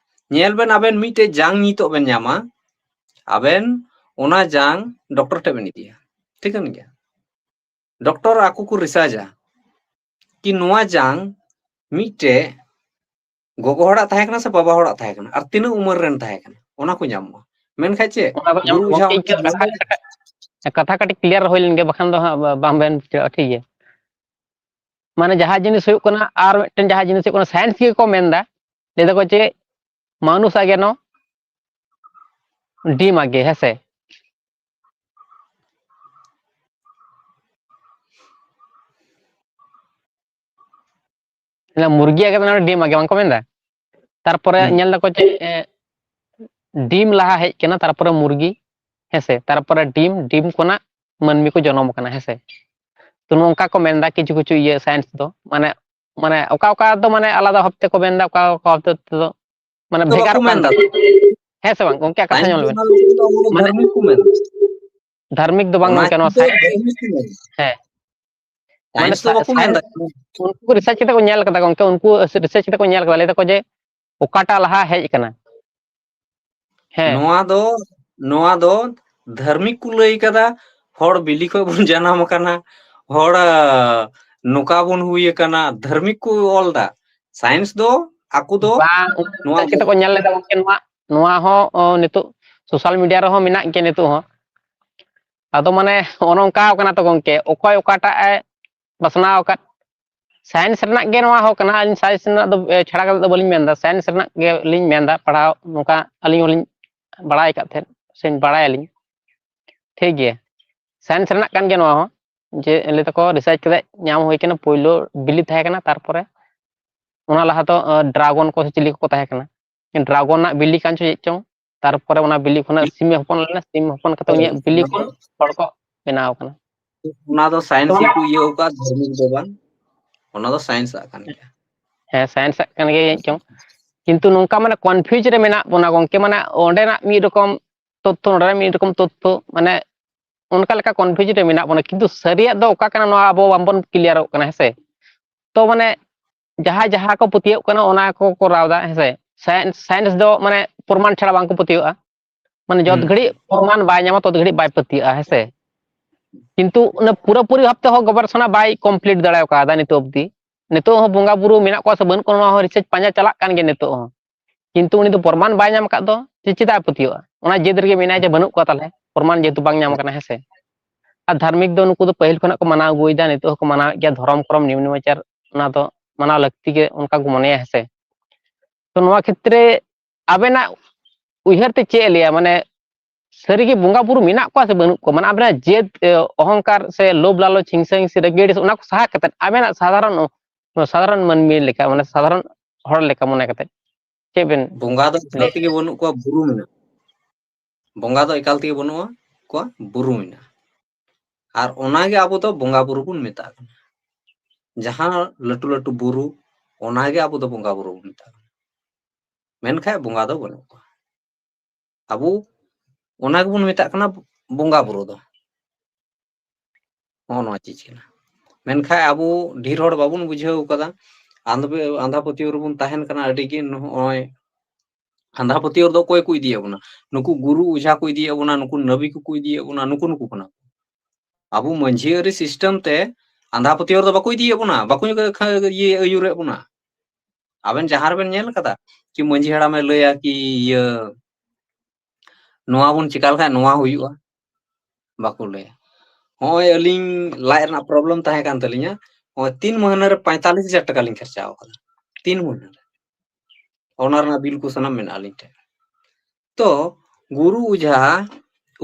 ᱧᱮᱞ ᱵᱮᱱ, ᱟᱵᱮᱱ ᱢᱤᱫᱴᱮᱡ ᱡᱟᱝ ᱱᱤᱛᱚᱜ ᱵᱮᱱ ᱧᱟᱢᱟ, ᱟᱵᱮᱱ ᱚᱱᱟ ᱡᱟᱝ ᱰᱚᱠᱴᱚᱨ ᱴᱷᱮᱱ ᱵᱮᱱ ᱤᱫᱤᱭᱟ, ᱴᱷᱤᱠᱟᱹᱱ ᱜᱮᱭᱟ? ᱰᱚᱠᱴᱚᱨ ᱟᱠᱚ ᱠᱚ ᱨᱤᱥᱟᱨᱪᱟ ᱠᱤ ᱱᱚᱣᱟ ᱡᱟᱝ ᱢᱤᱫᱴᱮᱡ ᱜᱚᱜᱚ ᱦᱚᱲᱟᱜ ᱛᱟᱦᱮᱸ ᱠᱟᱱᱟ ᱥᱮ ᱵᱟᱵᱟ ᱦᱚᱲᱟᱜ ᱛᱟᱦᱮᱸ ᱠᱟᱱᱟ ᱟᱨ ᱛᱤᱱᱟᱹᱜ ᱩᱢᱮᱨ ᱨᱮᱱ ᱛᱟᱦᱮᱸ ᱠᱟᱱᱟ, ᱚᱱᱟ ᱠᱚ ᱧᱟᱢᱚᱜᱼᱟ᱾ ᱢᱮᱱᱠᱷᱟᱱ ᱪᱮᱫ, ᱚᱱᱟ ᱠᱚ ᱧᱟᱢ, ᱜᱩᱨᱩ ᱚᱡᱷᱟ ᱜᱚᱝᱠᱮ, ᱦᱚᱸ ᱤᱧ ᱠᱟᱛᱷᱟ, ᱠᱟᱛᱷᱟ ᱠᱟᱹᱴᱤᱡ ᱠᱞᱤᱭᱟᱨ ᱦᱩᱭ ᱞᱮᱱ ᱜᱮ, ᱵᱟᱠᱷᱟᱱ ᱫᱚ ᱦᱟᱸᱜ ᱵᱟ-, ᱵᱟᱝ ᱵᱮᱱ ᱵᱩᱡᱷᱟᱹᱣᱟ, ᱴᱷᱤᱠ ᱜᱮᱭᱟ? ᱢᱟᱱᱮ ᱡᱟᱦᱟᱸ ᱡᱤᱱᱤᱥ ᱦᱩᱭᱩᱜ ᱠᱟᱱᱟ, ᱟᱨ ᱢᱤᱫᱴᱮᱱ ᱡᱟᱦᱟᱸ ᱡᱤᱱᱤᱥ ᱦᱩᱭᱩᱜ ᱠᱟᱱᱟ, ᱥᱟᱭᱮᱱᱥ ᱜᱮᱠᱚ ᱢᱮᱱ ᱮᱫᱟ, ᱞᱟᱹᱭ ᱫᱟᱠᱚ ᱪᱮᱫ, ᱢᱟᱱᱩᱥ ᱟᱜᱮ ᱱᱚ ᱰᱤᱢ ᱟᱜᱮ, ᱦᱮᱸ ᱥᱮ? ᱢᱩᱨᱜᱤ ᱟᱜᱮ ᱢᱮᱱᱟᱜᱼᱟ, ᱰᱤᱢ ᱟᱜᱮ, ᱵᱟᱝᱠᱚ ᱢᱮᱱᱫᱟ? ᱛᱟᱨᱯᱚᱨᱮ ᱦᱩᱸ᱾ ᱧᱮᱞ ᱫᱟᱠᱚ ᱪᱮᱫ, ᱮ, ᱰᱤᱢ ᱞᱟᱦᱟ ᱦᱮᱡ ᱠᱟᱱᱟ, ᱛᱟᱨᱯᱚᱨᱮ ᱢᱩᱨᱜᱤ, ᱦᱮᱸᱥᱮ? ᱛᱟᱨᱯᱚᱨᱮ ᱰᱤᱢ, ᱰᱤᱢ ᱠᱷᱚᱱᱟᱜ ᱢᱟᱹᱱᱢᱤ ᱠᱚ ᱡᱚᱱᱚᱢ ᱠᱟᱱᱟ, ᱦᱮᱸᱥᱮ? ᱛᱚ, ᱱᱚᱝᱠᱟ ᱠᱚ ᱢᱮᱱᱫᱟ ᱠᱤᱪᱷᱩ ᱠᱤᱪᱷᱩ ᱤᱭᱟᱹ ᱥᱟᱭᱮᱱᱥ ᱫᱚ, ᱢᱟᱱᱮ, ᱢᱟᱱᱮ ᱚᱠᱟ ᱚᱠᱟ ᱫᱚ ᱢᱟᱱᱮ ᱟᱞᱟᱫᱟ ᱵᱷᱟᱵ ᱛᱮᱠᱚ ᱢᱮᱱᱫᱟ, ᱚᱠᱟ ᱚᱠᱟ ᱵᱷᱟᱵ ᱛᱮᱫᱚ ᱢᱟᱱᱮ ᱫᱚ ᱵᱷᱮᱜᱟᱨᱚᱜ ᱵᱟᱠᱚ ᱠᱟᱱ ᱢᱮᱱᱫᱟ᱾ ᱛᱟᱠᱚᱣᱟ᱾ ᱦᱮᱸ ᱥᱮ ᱵᱟᱝ ᱜᱚᱝᱠᱮ? ᱠᱟᱛᱷᱟ ᱥᱟᱭᱮᱱᱥ ᱧᱮᱞ ᱫᱚ ᱵᱮᱱ᱾ ᱚᱱᱟ ᱞᱟᱹᱜᱤᱫ ᱫᱚ ᱟᱵᱚ ᱫᱚ ᱢᱟᱱᱮ ᱫᱷᱟᱨᱢᱤᱠ ᱠᱚ ᱢᱮᱱᱫᱟ᱾ ᱫᱷᱟᱨᱢᱤᱠ ᱫᱚ ᱵᱟᱝ ᱚᱱᱟ ᱜᱚᱝᱠᱮ, ᱱᱚᱣᱟ ᱠᱤᱱᱛᱩ ᱥᱟᱭᱮᱱᱥ᱾ ᱫᱷᱟᱨᱢᱤᱠ ᱠᱚ ᱢᱮᱱᱫᱟ᱾ ᱦᱮᱸ᱾ ᱢᱟᱱᱮ ᱥᱟᱭᱮᱱᱥ ᱫᱚ ᱥᱟ-, ᱵᱟᱠᱚ ᱢᱮᱱᱫᱟ᱾ ᱥᱟᱭᱮᱱᱥ, ᱩᱱᱠᱩ ᱠᱚ ᱨᱤᱥᱟᱨᱪ ᱠᱟᱛᱮ ᱠᱚ ᱧᱮᱞ ᱠᱟᱫᱟ ᱜᱚᱝᱠᱮ, ᱩᱱᱠᱩ ᱨᱤᱥᱟᱨᱪ ᱠᱟᱛᱮ ᱠᱚ ᱧᱮᱞ ᱠᱟᱫᱟ, ᱞᱟᱹᱭ ᱫᱟᱠᱚ ᱡᱮ ᱚᱠᱟᱴᱟᱜ ᱞᱟᱦᱟ ᱦᱮᱡ ᱟᱠᱟᱱᱟ᱾ ᱦᱮᱸ᱾ ᱱᱚᱣᱟ ᱫᱚ, ᱱᱚᱣᱟ ᱫᱚ ᱫᱷᱟᱨᱢᱤᱠ ᱠᱚ ᱞᱟᱹᱭ ᱠᱟᱫᱟ, ᱦᱚᱲ ᱵᱤᱞᱤ ᱠᱷᱚᱡ ᱵᱚᱱ ᱡᱟᱱᱟᱢ ᱟᱠᱟᱱᱟ, ᱦᱚᱲ, ᱟ, ᱱᱚᱝᱠᱟ ᱵᱚᱱ ᱦᱩᱭ ᱟᱠᱟᱱᱟ, ᱫᱷᱟᱨᱢᱤᱠ ᱠᱚ ᱚᱞ ᱫᱟ᱾ ᱥᱟᱭᱮᱱᱥ ᱫᱚ ᱟᱠᱚ ᱫᱚ ᱵᱟᱝ, ᱩᱱᱠᱩ ᱱᱚᱣᱟ ᱨᱤᱥᱟᱨᱪ ᱠᱟᱛᱮ ᱠᱚ ᱧᱮᱞ ᱞᱮᱫᱟ ᱜᱚᱝᱠᱮ, ᱱᱚᱣᱟ, ᱱᱚᱣᱟ ᱦᱚᱸ, ᱚ, ᱱᱤᱛᱚᱜ ᱥᱳᱥᱟᱞ ᱢᱤᱰᱤᱭᱟ ᱨᱮᱦᱚᱸ ᱢᱮᱱᱟᱜ ᱜᱮᱭᱟ ᱱᱤᱛᱚᱜ ᱦᱚᱸ᱾ ᱟᱫᱚ ᱢᱟᱱᱮ ᱚᱱᱮ ᱚᱱᱠᱟ ᱠᱟᱱᱟ ᱛᱚ ᱜᱚᱝᱠᱮ, ᱚᱠᱚᱭ ᱚᱠᱟᱴᱟᱜ ᱮ ᱯᱟᱥᱱᱟᱣ ᱟᱠᱟᱫ᱾ ᱥᱟᱭᱮᱱᱥ ᱨᱮᱱᱟᱜ ᱜᱮ ᱱᱚᱣᱟ ᱦᱚᱸ ᱠᱟᱱᱟ, ᱟᱹᱞᱤᱧ ᱥᱟᱭᱮᱱᱥ ᱨᱮᱱᱟᱜ ᱫᱚ, ᱮ, ᱪᱷᱟᱲᱟ ᱠᱟᱛᱮ ᱫᱚ ᱵᱟᱹᱞᱤᱧ ᱢᱮᱱᱫᱟ, ᱥᱟᱭᱮᱱᱥ ᱨᱮᱱᱟᱜ ᱜᱮᱞᱤᱧ ᱢᱮᱱᱫᱟ, ᱯᱟᱲᱦᱟᱣ ᱱᱚᱝᱠᱟ ᱟᱹᱞᱤᱧ ᱦᱚᱸᱞᱤᱧ ᱵᱟᱲᱟᱭ ᱟᱠᱟᱫ ᱛᱟᱦᱮᱸᱫ, ᱥᱮᱧ ᱵᱟᱲᱟᱭᱟᱞᱤᱧ, ᱴᱷᱤᱠ ᱜᱮᱭᱟ, ᱥᱟᱭᱮᱱᱥ ᱨᱮᱱᱟᱜ ᱠᱟᱱ ᱜᱮᱭᱟ ᱱᱚᱣᱟ ᱦᱚᱸ, ᱡᱮ ᱞᱟᱹᱭ ᱫᱟᱠᱚ ᱨᱤᱥᱟᱨᱪ ᱠᱟᱛᱮ ᱧᱟᱢ ᱦᱩᱭ ᱠᱟᱱᱟ, ᱯᱳᱭᱞᱳ ᱵᱤᱞᱤ ᱛᱟᱦᱮᱸ ᱠᱟᱱᱟ, ᱛᱟᱨᱯᱚᱨᱮ ᱚᱱᱟ ᱞᱟᱦᱟ ᱫᱚ, ᱮ, ᱰᱨᱟᱜᱚᱱ ᱠᱚ ᱥᱮ ᱪᱤᱞᱤ ᱠᱚᱠᱚ ᱛᱟᱦᱮᱸ ᱠᱟᱱᱟ, ᱰᱨᱟᱜᱚᱱ ᱨᱮᱱᱟᱜ ᱵᱤᱞᱤ ᱠᱟᱱ ᱪᱚ ᱪᱮᱫ ᱪᱚᱝ, ᱛᱟᱨᱯᱚᱨᱮ ᱚᱱᱟ ᱵᱤᱞᱤ ᱠᱷᱚᱱᱟᱜ ᱥᱤᱢᱮ ᱦᱚᱯᱚᱱ ᱞᱮᱱᱟ, ᱥᱤᱢ ᱦᱚᱯᱚᱱ ᱠᱟᱛᱮ ᱦᱳᱭ, ᱩᱱᱤᱭᱟᱜ ᱵᱤᱞᱤ ᱚᱱᱟ ᱫᱚ, ᱠᱷᱚᱱ ᱦᱚᱲ ᱠᱚ ᱵᱮᱱᱟᱣ ᱠᱟᱱᱟ᱾ ᱚᱱᱟ ᱫᱚ ᱥᱟᱭᱮᱱᱥ ᱛᱚ ᱜᱮᱠᱚ ᱤᱭᱟᱹ ᱟᱠᱟᱫ, ᱫᱷᱟᱨᱢᱤᱠ ᱫᱚ ᱵᱟᱝ, ᱚᱱᱟ ᱫᱚ ᱥᱟᱭᱮᱱᱥ ᱟᱜ ᱠᱟᱱ ᱜᱮᱭᱟ᱾ ᱦᱮᱸ, ᱥᱟᱭᱮᱱᱥ ᱟᱜ ᱠᱟᱱ ᱜᱮᱭᱟ ᱡᱟᱹᱱᱤᱡ ᱪᱚᱝ, ᱠᱤᱱᱛᱩ ᱱᱚᱝᱠᱟ ᱢᱟᱱᱮ ᱠᱚᱱᱯᱷᱤᱭᱩᱡᱽ ᱨᱮ ᱢᱮᱱᱟᱜ ᱵᱚᱱᱟ ᱜᱚᱝᱠᱮ, ᱢᱟᱱᱮ ᱚᱸᱰᱮᱱᱟᱜ ᱢᱤᱫ ᱨᱚᱠᱚᱢ ᱛᱚᱛᱛᱷᱚ, ᱱᱚᱰᱮᱱᱟᱜ ᱢᱤᱫ ᱨᱚᱠᱚᱢ ᱛᱚᱛᱛᱷᱚ, ᱢᱟᱱᱮ ᱚᱱᱠᱟ ᱞᱮᱠᱟ ᱠᱚᱱᱯᱷᱤᱭᱩᱡᱽ ᱨᱮ ᱢᱮᱱᱟᱜ ᱵᱚᱱᱟ, ᱠᱤᱱᱛᱩ ᱥᱟᱹᱨᱤᱭᱟᱜ ᱫᱚ ᱚᱠᱟ ᱠᱟᱱᱟ ᱱᱚᱣᱟ ᱟᱵᱚ ᱵᱟᱝᱵᱚᱱ ᱠᱞᱤᱭᱟᱨᱚᱜ ᱠᱟᱱᱟ, ᱦᱮᱸ ᱥᱮ? ᱛᱚ ᱢᱟᱱᱮ ᱡᱟᱦᱟᱸᱭ ᱡᱟᱦᱟᱸ ᱠᱚ ᱯᱟᱹᱛᱭᱟᱹᱜ ᱠᱟᱱᱟ ᱚᱱᱟ ᱠᱚ ᱠᱚᱨᱟᱣ ᱮᱫᱟ, ᱦᱮᱸ ᱥᱮ? ᱥᱟᱭᱮᱱᱥ, ᱥᱟᱭᱮᱱᱥ ᱫᱚ ᱢᱟᱱᱮ ᱯᱨᱚᱢᱟᱱ ᱪᱷᱟᱲᱟ ᱵᱟᱝ ᱠᱚ ᱯᱟᱹᱛᱭᱟᱹᱜᱼᱟ, ᱢᱟᱱᱮ ᱡᱚᱛ ᱦᱩᱸ᱾ ᱜᱷᱟᱹᱲᱤᱡ ᱯᱨᱚᱢᱟᱱ ᱵᱟᱭ ᱧᱟᱢᱟ ᱛᱚᱛ ᱜᱷᱟᱹᱲᱤᱡ ᱵᱟᱭ ᱯᱟᱹᱛᱭᱟᱹᱜᱼᱟ, ᱦᱮᱸ ᱥᱮ? ᱠᱤᱱᱛᱩ ᱚᱱᱟ ᱯᱩᱨᱟᱹᱯᱩᱨᱤ ᱵᱷᱟᱵ ᱛᱮᱦᱚᱸ ᱜᱚᱵᱮᱥᱚᱱᱟ ᱵᱟᱭ ᱠᱚᱢᱯᱞᱤᱴ ᱫᱟᱲᱮ ᱠᱟᱣᱫᱟ ᱱᱤᱛᱚᱜ ᱚᱵᱫᱤ᱾ ᱱᱤᱛᱚᱜ ᱦᱚᱸ ᱵᱚᱸᱜᱟ ᱵᱩᱨᱩ ᱢᱮᱱᱟᱜ ᱠᱚᱣᱟ ᱥᱮ ᱵᱟᱹᱱᱩᱜ ᱠᱚᱣᱟ, ᱱᱚᱣᱟ ᱦᱚᱸ ᱨᱤᱥᱟᱨᱪ ᱯᱟᱸᱡᱟ ᱪᱟᱞᱟᱜ ᱠᱟᱱ ᱜᱮᱭᱟ ᱱᱤᱛᱚᱜ ᱦᱚᱸ, ᱠᱤᱱᱛᱩ ᱩᱱᱤ ᱫᱚ ᱯᱨᱚᱢᱟᱱ ᱵᱟᱭ ᱧᱟᱢ ᱟᱠᱟᱫ ᱫᱚ, ᱪᱮᱫ, ᱪᱮᱫᱟᱜ ᱮ ᱯᱟᱹᱛᱭᱟᱹᱜᱼᱟ? ᱚᱱᱟ ᱡᱮᱫ ᱨᱮᱜᱮ ᱢᱮᱱᱟᱭᱟ ᱡᱮ ᱵᱟᱹᱱᱩᱜ ᱠᱚᱣᱟ ᱛᱟᱦᱞᱮ, ᱯᱨᱚᱢᱟᱱ ᱡᱮᱦᱮᱛᱩ ᱵᱟᱝ ᱧᱟᱢ ᱟᱠᱟᱱᱟ, ᱦᱮᱸ ᱥᱮ? ᱟᱨ ᱫᱷᱟᱨᱢᱤᱠ ᱫᱚ ᱱᱩᱠᱩ ᱫᱚ ᱯᱟᱹᱦᱤᱞ ᱠᱷᱚᱱᱟᱜ ᱠᱚ ᱢᱟᱱᱟᱣ ᱟᱹᱜᱩᱭᱮᱫᱟ, ᱱᱤᱛᱚᱜ ᱦᱚᱸᱠᱚ ᱢᱟᱱᱟᱣᱮᱫ ᱜᱮᱭᱟ, ᱫᱷᱚᱨᱚᱢ ᱠᱚᱨᱚᱢ ᱱᱤᱢᱱᱟᱪᱟᱨ ᱚᱱᱟ ᱫᱚ ᱢᱟᱱᱟᱣ ᱞᱟᱹᱠᱛᱤ ᱜᱮ ᱚᱱᱠᱟ ᱠᱚ ᱢᱚᱱᱮᱭᱟ, ᱦᱮᱸ ᱥᱮ? ᱛᱚ ᱱᱚᱣᱟ ᱠᱷᱮᱛᱨᱮ ᱟᱵᱮᱱᱟᱜ ᱩᱭᱦᱟᱹᱨ ᱛᱮ ᱪᱮᱫ ᱮ ᱞᱟᱹᱭᱟ, ᱢᱟᱱᱮ ᱥᱟᱹᱨᱤᱜᱮ ᱵᱚᱸᱜᱟ ᱵᱩᱨᱩ ᱢᱮᱱᱟᱜ ᱠᱚᱣᱟ ᱥᱮ ᱵᱟᱹᱱᱩᱜ ᱠᱚᱣᱟ? ᱢᱟᱱᱮ ᱟᱵᱮᱱᱟᱜ ᱡᱮᱫ, ᱮ, ᱚᱦᱚᱝᱠᱟᱨ ᱥᱮ ᱞᱳᱵᱷ ᱞᱟᱞᱚᱪ, ᱦᱤᱝᱥᱟᱹ ᱦᱤᱝᱥᱤ, ᱨᱟᱹᱜᱤ ᱟᱹᱲᱤᱥ, ᱚᱱᱟ ᱠᱚ ᱥᱟᱦᱟ ᱠᱟᱛᱮᱫ ᱟᱵᱮᱱᱟᱜ ᱥᱟᱫᱷᱟᱨᱚᱱ ᱥᱟᱫᱷᱟᱨᱚᱱ ᱢᱟᱹᱱᱢᱤ ᱞᱮᱠᱟ, ᱢᱟᱱᱮ ᱥᱟᱫᱷᱟᱨᱚᱱ ᱦᱚᱲ ᱞᱮᱠᱟ ᱢᱚᱱᱮ ᱠᱟᱛᱮ ᱪᱮᱫ ᱵᱮᱱ ᱵᱚᱸᱜᱟ ᱫᱚ ᱮᱠᱟᱞ ᱛᱮᱜᱮ ᱵᱟᱹᱱᱩᱜ ᱠᱚᱣᱟ, ᱵᱩᱨᱩ ᱢᱮᱱᱟᱜᱼᱟ᱾ ᱵᱚᱸᱜᱟ ᱫᱚ ᱮᱠᱟᱞ ᱛᱮᱜᱮ ᱵᱟᱹᱱᱩᱜ ᱠᱚᱣᱟ, ᱵᱩᱨᱩ ᱢᱮᱱᱟᱜᱼᱟ᱾ ᱟᱨ ᱚᱱᱟᱜᱮ ᱟᱵᱚ ᱫᱚ ᱵᱚᱸᱜᱟ ᱵᱩᱨᱩ ᱵᱚᱱ ᱢᱮᱛᱟᱜ ᱠᱟᱱᱟ᱾ ᱡᱟᱦᱟᱸ ᱞᱟᱹᱴᱩ ᱞᱟᱹᱴᱩ ᱵᱩᱨᱩ, ᱚᱱᱟᱜᱮ ᱟᱵᱚ ᱫᱚ ᱵᱚᱸᱜᱟ ᱵᱩᱨᱩ ᱵᱚᱱ ᱢᱮᱛᱟᱜ ᱠᱟᱱᱟ᱾ ᱢᱮᱱᱠᱷᱟᱱ ᱵᱚᱸᱜᱟ ᱫᱚ ᱵᱟᱹᱱᱩᱜ ᱠᱚᱣᱟ᱾ ᱟᱵᱚ ᱚᱱᱟ ᱜᱮᱵᱚᱱ ᱢᱮᱛᱟᱜ ᱠᱟᱱᱟ ᱵᱚᱸᱜᱟ ᱵᱩᱨᱩ ᱫᱚ᱾ ᱱᱚᱜᱼᱚ ᱱᱚᱣᱟ ᱪᱤᱡᱽ ᱠᱟᱱᱟ᱾ ᱢᱮᱱᱠᱷᱟᱱ ᱟᱵᱚ ᱰᱷᱮᱨ ᱦᱚᱲ ᱵᱟᱵᱚᱱ ᱵᱩᱡᱷᱟᱹᱣ ᱠᱟᱫᱟ᱾ ᱟᱸᱫᱷᱟ ᱯᱟᱹᱛᱭᱟᱹᱣ ᱨᱮᱵᱚᱱ ᱛᱟᱦᱮᱱ ᱠᱟᱱᱟ ᱟᱹᱰᱤ ᱜᱮ᱾ ᱱᱚᱜᱼᱚᱭ ᱟᱸᱫᱷᱟ ᱯᱟᱹᱛᱭᱟᱹᱣ ᱨᱮᱫᱚ ᱚᱠᱚᱭ ᱠᱚ ᱤᱫᱤᱭᱮᱫ ᱵᱚᱱᱟ? ᱱᱩᱠᱩ ᱜᱩᱨᱩ ᱚᱡᱷᱟ ᱠᱚ ᱤᱫᱤᱭᱮᱫ ᱵᱚᱱᱟ, ᱱᱩᱠᱩ ᱱᱟᱵᱤ ᱠᱚᱠᱚ ᱤᱫᱤᱭᱮᱫ ᱵᱚᱱᱟ, ᱱᱩᱠᱩ ᱱᱩᱠᱩ ᱠᱟᱱᱟ ᱠᱚ᱾ ᱟᱵᱚ ᱢᱟᱹᱡᱷᱤ ᱟᱹᱨᱤ system ᱛᱮ ᱟᱸᱫᱷᱟ ᱯᱟᱹᱛᱭᱟᱹᱣ ᱨᱮᱫᱚ ᱵᱟᱠᱚ ᱤᱫᱤᱭᱮᱫ ᱵᱚᱱᱟ, ᱵᱟᱠᱚ ᱤᱭᱟᱹ ᱟᱹᱭᱩᱨᱮᱫ ᱵᱚᱱᱟ᱾ ᱟᱵᱮᱱ ᱡᱟᱦᱟᱸ ᱨᱮᱵᱮᱱ ᱧᱮᱞ ᱠᱟᱫᱟ ᱠᱤ ᱢᱟᱹᱡᱷᱤ ᱦᱟᱲᱟᱢᱮ ᱞᱟᱹᱭᱟ ᱠᱤ ᱤᱭᱟᱹ ᱱᱚᱣᱟ ᱵᱚᱱ ᱪᱮᱠᱟ ᱞᱮᱠᱷᱟᱡ ᱱᱚᱣᱟ ᱦᱩᱭᱩᱜᱼᱟ? ᱵᱟᱠᱚ ᱞᱟᱹᱭᱟ᱾ ᱱᱚᱜᱼᱚᱭ ᱟᱹᱞᱤᱧ ᱞᱟᱡ ᱨᱮᱱᱟᱜ problem ᱛᱟᱦᱮᱸ ᱠᱟᱱ ᱛᱟᱹᱞᱤᱧᱟ, ᱱᱚᱜᱼᱚᱭ ᱛᱤᱱ ᱢᱟᱹᱦᱱᱟᱹ ᱨᱮ ᱯᱚᱸᱭᱛᱟᱞᱞᱤᱥ ᱦᱟᱡᱟᱨ ᱴᱟᱠᱟ ᱞᱤᱧ ᱠᱷᱚᱨᱪᱟ ᱟᱠᱟᱫᱟ᱾ ᱛᱤᱱ ᱢᱟᱹᱦᱱᱟᱹ ᱨᱮ᱾ ᱚᱱᱟ ᱨᱮᱱᱟᱜ bill ᱠᱚ ᱥᱟᱱᱟᱢ ᱢᱮᱱᱟᱜᱼᱟ ᱟᱹᱞᱤᱧ ᱴᱷᱮᱱ᱾ ᱛᱚ ᱜᱩᱨᱩ ᱚᱡᱷᱟ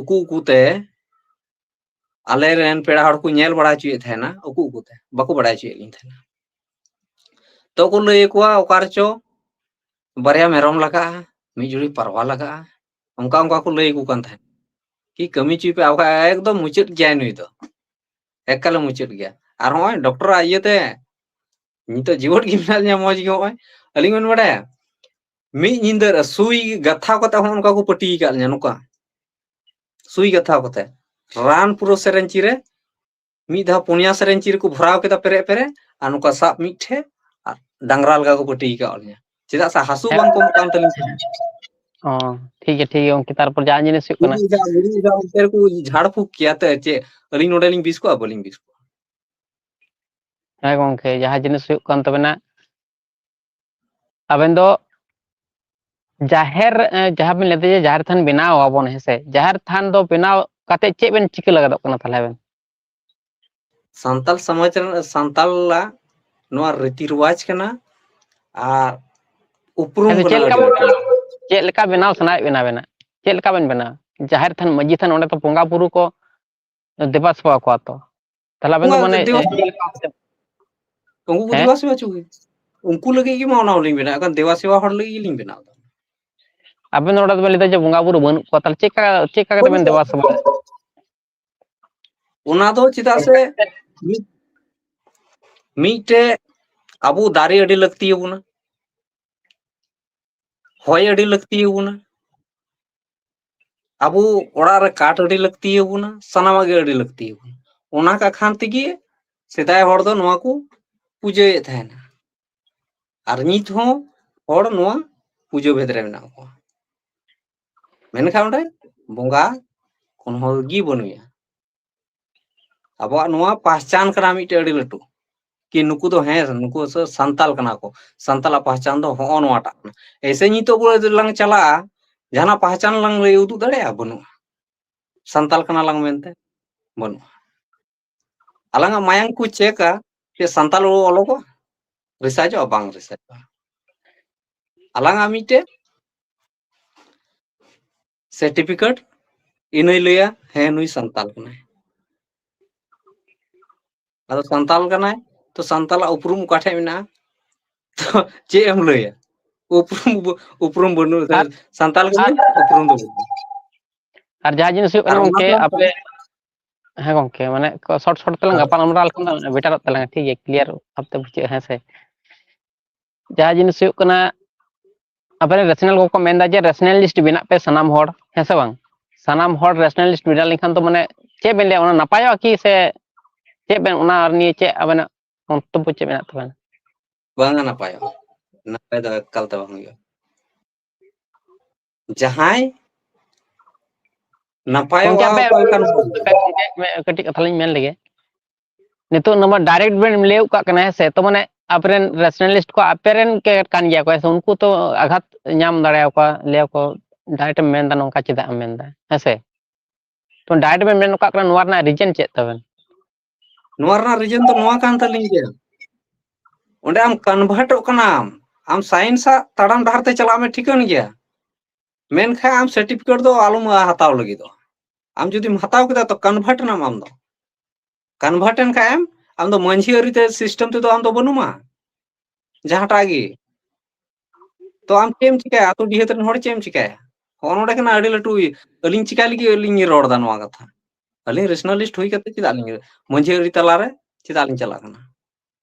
ᱩᱠᱩ ᱩᱠᱩᱛᱮ ᱟᱞᱮ ᱨᱮᱱ ᱯᱮᱲᱟ ᱦᱚᱲ ᱠᱚ ᱧᱮᱞ ᱵᱟᱲᱟ ᱦᱚᱪᱚᱭᱮᱫ ᱛᱟᱦᱮᱱᱟ, ᱩᱠᱩ ᱩᱠᱩᱛᱮ ᱵᱟᱠᱚ ᱵᱟᱲᱟᱭ ᱦᱚᱪᱚᱭᱮᱫ ᱞᱤᱧ ᱛᱟᱦᱮᱱᱟ᱾ ᱛᱚ ᱠᱚ ᱞᱟᱹᱭ ᱟᱠᱚᱣᱟ, ᱚᱠᱟ ᱨᱮᱪᱚ ᱵᱟᱨᱭᱟ ᱢᱮᱨᱚᱢ ᱞᱟᱜᱟᱜᱼᱟ, ᱢᱤᱫ ᱡᱩᱲᱤ ᱯᱟᱨᱣᱟ ᱞᱟᱜᱟᱜᱼᱟ, ᱚᱱᱠᱟ ᱚᱱᱠᱟ ᱠᱚ ᱞᱟᱹᱭ ᱟᱠᱚ ᱠᱟᱱ ᱛᱟᱦᱮᱸᱫ᱾ ᱠᱤ ᱠᱟᱹᱢᱤ ᱦᱚᱪᱚᱭ ᱯᱮ, ᱟᱵᱚ ᱮᱠᱫᱚᱢ ᱢᱩᱪᱟᱹᱫ ᱜᱮᱭᱟᱭ ᱱᱩᱭ ᱫᱚ, ᱮᱠᱟᱞᱮ ᱢᱩᱪᱟᱹᱫ ᱜᱮᱭᱟ᱾ ᱟᱨ ᱱᱚᱜᱼᱚᱭ ᱰᱚᱠᱴᱚᱨᱟᱜ ᱤᱭᱟᱹᱛᱮ ᱱᱤᱛᱚᱜ ᱡᱤᱣᱮᱫ ᱜᱮ ᱢᱮᱱᱟᱜ ᱞᱤᱧᱟ, ᱢᱚᱡᱽ ᱜᱮ᱾ ᱱᱚᱜᱼᱚᱭ ᱟᱹᱞᱤᱧ ᱵᱮᱱ ᱵᱟᱲᱟᱭᱟ, ᱢᱤᱫ ᱧᱤᱫᱟᱹ ᱨᱮ ᱥᱩᱭ ᱜᱟᱛᱷᱟᱣ ᱠᱟᱛᱮ ᱦᱚᱸ ᱚᱱᱠᱟ ᱠᱚ ᱯᱟᱹᱴᱤ ᱟᱠᱟᱫ ᱞᱤᱧᱟ, ᱱᱚᱝᱠᱟ ᱥᱩᱭ ᱜᱟᱛᱷᱟᱣ ᱠᱟᱛᱮ᱾ ᱨᱟᱱ ᱯᱩᱨᱟᱹ ᱥᱮᱨᱮᱧᱪᱤ ᱨᱮ ᱢᱤᱫ ᱫᱷᱟᱣ ᱯᱩᱱᱭᱟ ᱥᱮᱨᱮᱧᱪᱤ ᱨᱮᱠᱚ ᱵᱷᱚᱨᱟᱣ ᱠᱮᱫᱟ ᱯᱮᱨᱮᱡ ᱯᱮᱨᱮᱡ, ᱟᱨ ᱱᱚᱝᱠᱟ ᱥᱟᱵ ᱢᱤᱫ ᱴᱷᱮᱡ, ᱟᱨ ᱰᱟᱝᱨᱟ ᱞᱮᱠᱟ ᱠᱚ ᱯᱟᱹᱴᱤ ᱟᱠᱟᱫ ᱞᱤᱧᱟ᱾ ᱪᱮᱫᱟᱜ ᱥᱮ ᱦᱟᱹᱥᱩ ᱵᱟᱝ ᱠᱚᱢᱚᱜ ᱠᱟᱱ ᱛᱟᱹᱞᱤᱧ ᱛᱟᱦᱮᱸᱫ᱾ ᱚ, ᱴᱷᱤᱠ ᱜᱮᱭᱟ, ᱴᱷᱤᱠ ᱜᱮᱭᱟ ᱜᱚᱝᱠᱮ᱾ ᱛᱟᱨᱯᱚᱨ ᱡᱟᱦᱟᱸ ᱡᱤᱱᱤᱥ ᱦᱩᱭᱩᱜ ᱠᱟᱱᱟ, ᱜᱩᱨᱩ ᱚᱡᱷᱟ, ᱜᱩᱨᱩ ᱚᱡᱷᱟ ᱚᱱᱛᱮ ᱨᱮᱠᱚ ᱡᱷᱟᱲ ᱯᱷᱩᱸᱠ ᱠᱮᱭᱟ ᱛᱚ, ᱪᱮᱫ ᱟᱹᱞᱤᱧ ᱱᱚᱰᱮ ᱞᱤᱧ ᱵᱤᱥ ᱠᱚᱜᱼᱟ? ᱵᱟᱹᱞᱤᱧ ᱵᱤᱥ ᱠᱚᱜᱼᱟ᱾ ᱦᱮᱸ ᱜᱚᱝᱠᱮ, ᱡᱟᱦᱟᱸ ᱡᱤᱱᱤᱥ ᱦᱩᱭᱩᱜ ᱠᱟᱱ ᱛᱟᱵᱮᱱᱟ, ᱟᱵᱮᱱ ᱫᱚ ᱡᱟᱦᱮᱨ, ᱮ, ᱡᱟᱦᱟᱸ ᱵᱮᱱ ᱞᱟᱹᱭᱫᱟ ᱡᱮ ᱡᱟᱦᱮᱨ ᱛᱷᱟᱱ ᱵᱮᱱᱟᱣ ᱟᱵᱚᱱ, ᱦᱮᱸᱥᱮ, ᱡᱟᱦᱮᱨ ᱛᱷᱟᱱ ᱫᱚ ᱵᱮᱱᱟᱣ ᱠᱟᱛᱮ ᱪᱮᱫ ᱵᱮᱱ ᱪᱤᱠᱟᱹ ᱞᱟᱹᱜᱤᱫᱚᱜ ᱠᱟᱱᱟ ᱛᱟᱦᱞᱮ ᱟᱵᱮᱱ? ᱥᱟᱱᱛᱟᱞ ᱥᱚᱢᱟᱡᱽ ᱨᱮᱱᱟᱜ, ᱥᱟᱱᱛᱟᱞᱟᱜ ᱱᱚᱣᱟ ᱨᱤᱛᱤ ᱨᱮᱣᱟᱡᱽ ᱠᱟᱱᱟ ᱟᱨ ᱩᱯᱨᱩᱢ ᱦᱮᱸ, ᱠᱟᱱᱟ ᱪᱮᱫ ᱞᱮᱠᱟ ᱟᱹᱰᱤ ᱵᱚᱱ ᱞᱮᱠᱟᱱ᱾ ᱪᱮᱫ ᱞᱮᱠᱟ ᱵᱮᱱᱟᱣ ᱥᱟᱱᱟᱭᱮᱫ ᱵᱮᱱᱟ ᱟᱵᱮᱱᱟᱜ? ᱪᱮᱫ ᱞᱮᱠᱟ ᱵᱮᱱ ᱵᱮᱱᱟᱣᱟ? ᱡᱟᱦᱮᱨ ᱛᱷᱟᱱ, ᱢᱟᱹᱡᱷᱤ ᱛᱷᱟᱱ, ᱚᱸᱰᱮ ᱛᱚ ᱵᱚᱸᱜᱟ ᱵᱩᱨᱩ ᱠᱚ ᱫᱮᱵᱟ ᱥᱮᱵᱟ ᱠᱚᱣᱟ ᱛᱚ᱾ ᱛᱟᱦᱞᱮ ᱟᱵᱮᱱ ᱫᱚ ᱵᱚᱸᱜᱟ ᱢᱟᱱᱮ ᱫᱮᱵᱟ ᱪᱮᱫ ᱞᱮᱠᱟ ᱠᱟᱛᱮ? ᱩᱱᱠᱩ ᱠᱚ ᱦᱮᱸ? ᱫᱮᱵᱟ ᱥᱮᱵᱟ ᱦᱚᱪᱚ ᱠᱚᱣᱟ᱾ ᱩᱱᱠᱩ ᱞᱟᱹᱜᱤᱫ ᱜᱮ ᱢᱟ ᱚᱱᱟ ᱦᱚᱸᱞᱤᱧ ᱵᱮᱱᱟᱣ ᱠᱟᱱ, ᱫᱮᱵᱟ ᱥᱮᱵᱟ ᱦᱚᱲ ᱞᱟᱹᱜᱤᱫ ᱜᱮᱞᱤᱧ ᱵᱮᱱᱟᱣ ᱫᱟ᱾ ᱟᱵᱮᱱ ᱫᱚ ᱱᱚᱰᱮ ᱫᱚᱵᱮᱱ ᱞᱟᱹᱭ ᱫᱟ ᱡᱮ ᱵᱚᱸᱜᱟ ᱵᱩᱨᱩ ᱵᱟᱹᱱᱩᱜ ᱠᱚᱣᱟ, ᱛᱟᱦᱞᱮ ᱪᱮᱫ ᱠᱟ, ᱪᱮᱫ ᱠᱟ ᱠᱟᱛᱮ ᱵᱮᱱ ᱵᱟᱹᱱᱩᱜ ᱫᱮᱵᱟ ᱠᱚᱣᱟ᱾ ᱥᱮᱵᱟ? ᱚᱱᱟ ᱫᱚ ᱪᱮᱫᱟᱜ ᱥᱮ ᱢᱤᱫ, ᱢᱤᱫᱴᱮᱡ ᱟᱵᱚ ᱫᱟᱨᱮ ᱟᱹᱰᱤ ᱞᱟᱹᱠᱛᱤ ᱟᱵᱚᱱᱟ, ᱦᱚᱭ ᱟᱹᱰᱤ ᱞᱟᱹᱠᱛᱤ ᱟᱵᱚᱱᱟ, ᱟᱵᱚ ᱚᱲᱟᱜ ᱨᱮ ᱠᱟᱴ ᱟᱹᱰᱤ ᱞᱟᱹᱠᱛᱤ ᱟᱵᱚᱱᱟ, ᱥᱟᱱᱟᱢᱟᱜ ᱜᱮ ᱟᱹᱰᱤ ᱞᱟᱹᱠᱛᱤ ᱟᱵᱚᱱᱟ᱾ ᱚᱱᱟ ᱠᱟᱠᱷᱟᱱ ᱛᱮᱜᱮ ᱥᱮᱫᱟᱭ ᱦᱚᱲ ᱫᱚ ᱱᱚᱣᱟ ᱠᱚ ᱯᱩᱡᱟᱹᱭᱮᱫ ᱛᱟᱦᱮᱱᱟ᱾ ᱟᱨ ᱱᱤᱛ ᱦᱚᱸ ᱦᱚᱲ ᱱᱚᱣᱟ ᱯᱩᱡᱟᱹ ᱵᱷᱮᱫ ᱨᱮ ᱢᱮᱱᱟᱜ ᱠᱚᱣᱟ᱾ ᱢᱮᱱᱠᱷᱟᱱ ᱚᱸᱰᱮ ᱵᱚᱸᱜᱟ ᱠᱳᱱᱳ ᱦᱚᱲ ᱜᱮ ᱵᱟᱹᱱᱩᱭᱟ᱾ ᱟᱵᱚᱣᱟᱜ ᱱᱚᱣᱟ ᱯᱟᱦᱪᱟᱱ ᱠᱟᱱᱟ ᱢᱤᱫᱴᱮᱡ ᱟᱹᱰᱤ ᱞᱟᱹᱴᱩ, ᱠᱤ ᱱᱩᱠᱩ ᱫᱚ ᱦᱮᱸ, ᱱᱩᱠᱩ ᱥᱟᱱᱛᱟᱞ ᱠᱟᱱᱟ ᱠᱚ, ᱥᱟᱱᱛᱟᱞᱟᱜ ᱯᱟᱦᱪᱟᱱ ᱫᱚ ᱦᱚᱸᱜᱼᱚ ᱱᱚᱣᱟᱴᱟᱜ ᱠᱟᱱᱟ᱾ ᱮᱭᱥᱮ ᱱᱤᱛᱚᱜ ᱵᱚ ᱞᱟᱝ ᱪᱟᱞᱟᱜᱼᱟ, ᱡᱟᱦᱟᱱᱟᱜ ᱯᱟᱦᱪᱟᱱ ᱞᱟᱝ ᱞᱟᱹᱭ ᱩᱫᱩᱜ ᱫᱟᱲᱮᱭᱟᱜᱼᱟ? ᱵᱟᱹᱱᱩᱜᱼᱟ᱾ ᱥᱟᱱᱛᱟᱞ ᱠᱟᱱᱟ ᱞᱟᱝ ᱢᱮᱱᱛᱮ ᱵᱟᱹᱱᱩᱜᱼᱟ᱾ ᱟᱞᱟᱝᱟᱜ ᱢᱟᱭᱟᱝ ᱠᱚ ᱪᱮᱠᱟ ᱡᱮ ᱥᱟᱱᱛᱟᱞ ᱚᱞᱚᱜᱚᱜᱼᱟ, ᱨᱤᱥᱟᱨᱪᱚᱜᱼᱟ? ᱵᱟᱝ ᱨᱤᱥᱟᱨᱪᱚᱜᱼᱟ᱾ ᱟᱞᱟᱝᱟᱜ ᱢᱤᱫᱴᱮᱡ ᱥᱟᱨᱴᱤᱯᱷᱤᱠᱮᱴ, ᱤᱱᱟᱹᱭ ᱞᱟᱹᱭᱟ ᱦᱮᱸ ᱱᱩᱭ ᱥᱟᱱᱛᱟᱞ ᱠᱟᱱᱟᱭ᱾ ᱟᱫᱚ ᱥᱟᱱᱛᱟᱞ ᱠᱟᱱᱟᱭ, ᱛᱚ ᱥᱟᱱᱛᱟᱞᱟᱜ ᱩᱯᱨᱩᱢ ᱚᱠᱟ ᱴᱷᱮᱡ ᱢᱮᱱᱟᱜᱼᱟ? ᱛᱚ ᱪᱮᱫ ᱮᱢ ᱞᱟᱹᱭᱟ? ᱩᱯᱨᱩᱢ ᱵᱚ-, ᱩᱯᱨᱩᱢ ᱵᱟᱹᱱᱩᱜ, ᱟᱨ, ᱥᱟᱱᱛᱟᱞ ᱠᱟᱱᱟᱭ, ᱟᱨ, ᱩᱯᱨᱩᱢ ᱫᱚ ᱵᱟᱹᱱᱩᱜ᱾ ᱟᱨ ᱡᱟᱦᱟᱸ ᱡᱤᱱᱤᱥ ᱦᱩᱭᱩᱜ ᱟᱨ ᱠᱟᱱᱟ ᱚᱱᱟ ᱜᱚᱝᱠᱮ, ᱫᱚ ᱟᱯᱮ, ᱦᱮᱸ ᱜᱚᱝᱠᱮ, ᱢᱟᱱᱮ ᱠᱚ short short ᱛᱮᱞᱟᱝ ᱦᱳᱭ᱾ ᱜᱟᱯᱟᱞ ᱢᱟᱨᱟᱣ ᱞᱮᱠᱷᱟᱱ ᱫᱚ ᱵᱮᱴᱟᱨᱚᱜ ᱛᱟᱞᱟᱝᱟ, ᱴᱷᱤᱠ ᱜᱮᱭᱟ, clear ᱵᱷᱟᱵᱛᱮ ᱵᱩᱡᱷᱟᱹᱜᱼᱟ, ᱦᱮᱸ ᱥᱮ? ᱡᱟᱦᱟᱸ ᱡᱤᱱᱤᱥ ᱦᱩᱭᱩᱜ ᱠᱟᱱᱟ, ᱟᱵᱮᱱ ᱨᱮᱥᱱᱟᱞ ᱠᱚᱠᱚ ᱢᱮᱱᱫᱟ ᱡᱮ ᱨᱮᱥᱱᱟᱞᱤᱥᱴ ᱵᱮᱱᱟᱜ ᱯᱮ ᱥᱟᱱᱟᱢ ᱦᱚᱲ, ᱦᱮᱸ ᱥᱮ ᱵᱟᱝ? ᱥᱟᱱᱟᱢ ᱦᱚᱲ ᱨᱮᱥᱱᱟᱞᱤᱥᱴ ᱵᱮᱱᱟᱣ ᱞᱮᱱᱠᱷᱟᱱ ᱫᱚ ᱢᱟᱱᱮ ᱪᱮᱫ ᱵᱮᱱ ᱞᱟᱹᱭᱟ, ᱚᱱᱟ ᱱᱟᱯᱟᱭᱚᱜᱼᱟ ᱠᱤ ᱥᱮ ᱪᱮᱫ ᱵᱮᱱ, ᱚᱱᱟ ᱱᱤᱭᱮ ᱪᱮᱫ ᱟᱵᱮᱱᱟᱜ ᱢᱚᱱᱛᱚᱵᱵᱚ ᱪᱮᱫ ᱢᱮᱱᱟᱜ ᱛᱟᱵᱮᱱᱟ? ᱵᱟᱝᱟ ᱱᱟᱯᱟᱭᱚᱜᱼᱟ, ᱱᱟᱯᱟᱭ ᱫᱚ ᱮᱠᱟᱞ ᱛᱮ ᱵᱟᱝ ᱦᱩᱭᱩᱜᱼᱟ᱾ ᱡᱟᱦᱟᱸᱭ ᱜᱚᱝᱠᱮ, ᱱᱟᱯᱟᱭᱚᱜᱼᱟ ᱟᱯᱮ ᱚᱠᱟ ᱞᱮᱠᱟᱱ ᱦᱚᱲ? ᱟᱯᱮ ᱜᱚᱝᱠᱮ, ᱠᱟᱹᱴᱤᱡ ᱠᱟᱛᱷᱟ ᱞᱤᱧ ᱢᱮᱱ ᱞᱮᱜᱮ᱾ ᱱᱤᱛᱚᱜ ᱱᱚᱣᱟ direct ᱵᱮᱱ ᱞᱟᱹᱭ ᱜᱚᱫ ᱠᱟᱜ ᱠᱟᱱᱟ, ᱦᱮᱸ ᱥᱮ? ᱛᱚ ᱢᱟᱱᱮ ᱟᱯᱮᱨᱮᱱ ᱨᱮᱥᱱᱟᱞᱤᱥᱴ ᱠᱚ ᱟᱯᱮᱨᱮᱱ ᱜᱮ ᱠᱟᱱ ᱜᱮᱭᱟ ᱠᱚ, ᱦᱮᱸ ᱥᱮ? ᱩᱱᱠᱩ ᱛᱚ ᱟᱜᱷᱟᱛ ᱧᱟᱢ ᱫᱟᱲᱮᱭᱟᱠᱚᱣᱟ, ᱞᱟᱹᱭᱟᱠᱚ direct ᱮᱢ ᱢᱮᱱᱫᱟ, ᱱᱚᱝᱠᱟ ᱪᱮᱫᱟᱜ ᱮᱢ ᱢᱮᱱᱫᱟ, ᱦᱮᱸ ᱥᱮ? ᱛᱚ direct ᱵᱮᱱ ᱢᱮᱱ ᱜᱚᱫ ᱠᱟᱜ ᱠᱟᱱᱟ, ᱱᱚᱣᱟ ᱨᱮᱱᱟᱜ reason ᱪᱮᱫ ᱛᱟᱵᱮᱱ? ᱱᱚᱣᱟ ᱨᱮᱱᱟᱜ reason ᱫᱚ ᱱᱚᱣᱟ ᱠᱟᱱ ᱛᱟᱹᱞᱤᱧ ᱜᱮᱭᱟ, ᱚᱸᱰᱮ ᱟᱢ convertᱚᱜ ᱠᱟᱱᱟᱢ, ᱟᱢ science ᱟᱜ ᱛᱟᱲᱟᱢ ᱰᱟᱦᱟᱨ ᱛᱮ ᱪᱟᱞᱟᱜ ᱢᱮ, ᱴᱷᱤᱠᱟᱹᱱ ᱜᱮᱭᱟ, ᱢᱮᱱᱠᱷᱟᱱ ᱟᱢ certificate ᱫᱚ ᱟᱞᱚᱢ ᱦᱟᱛᱟᱣ ᱞᱟᱹᱜᱤᱫᱚᱜᱼᱟ᱾ ᱟᱢ ᱡᱩᱫᱤᱢ ᱦᱟᱛᱟᱣ ᱠᱮᱫᱟ ᱛᱚ convert ᱮᱱᱟᱢ ᱟᱢ ᱫᱚ᱾ Convert ᱮᱱ ᱠᱷᱟᱱ ᱮᱢ, ᱟᱢ ᱫᱚ ᱢᱟᱹᱡᱷᱤ ᱟᱹᱨᱤ ᱛᱮ system ᱛᱮᱫᱚ ᱟᱢ ᱫᱚ ᱵᱟᱹᱱᱩᱢᱟ ᱡᱟᱦᱟᱸᱴᱟᱜ ᱜᱮ᱾ ᱛᱚ ᱟᱢ ᱪᱮᱫ ᱮᱢ ᱪᱤᱠᱟᱹᱭᱟ? ᱟᱹᱛᱩ ᱰᱤᱦᱟᱹᱛ ᱨᱮᱱ ᱦᱚᱲ ᱪᱮᱫ ᱮᱢ ᱪᱤᱠᱟᱹᱭᱟ? ᱦᱚᱸᱜᱼᱚ ᱱᱚᱰᱮ ᱠᱟᱱᱟ ᱟᱹᱰᱤ ᱞᱟᱹᱴᱩ ᱤᱭᱟᱹ᱾ ᱟᱹᱞᱤᱧ ᱪᱤᱠᱟ ᱞᱟᱹᱜᱤᱫ ᱟᱹᱞᱤᱧ ᱨᱚᱲ ᱮᱫᱟ ᱱᱚᱣᱟ ᱠᱟᱛᱷᱟ? ᱟᱹᱞᱤᱧ rationalist ᱦᱩᱭ ᱠᱟᱛᱮ ᱪᱮᱫᱟᱜ ᱞᱤᱧ, ᱢᱟᱹᱡᱷᱤ ᱟᱹᱨᱤ ᱛᱟᱞᱟᱨᱮ ᱪᱮᱫᱟᱜ ᱞᱤᱧ ᱪᱟᱞᱟᱜ ᱠᱟᱱᱟ?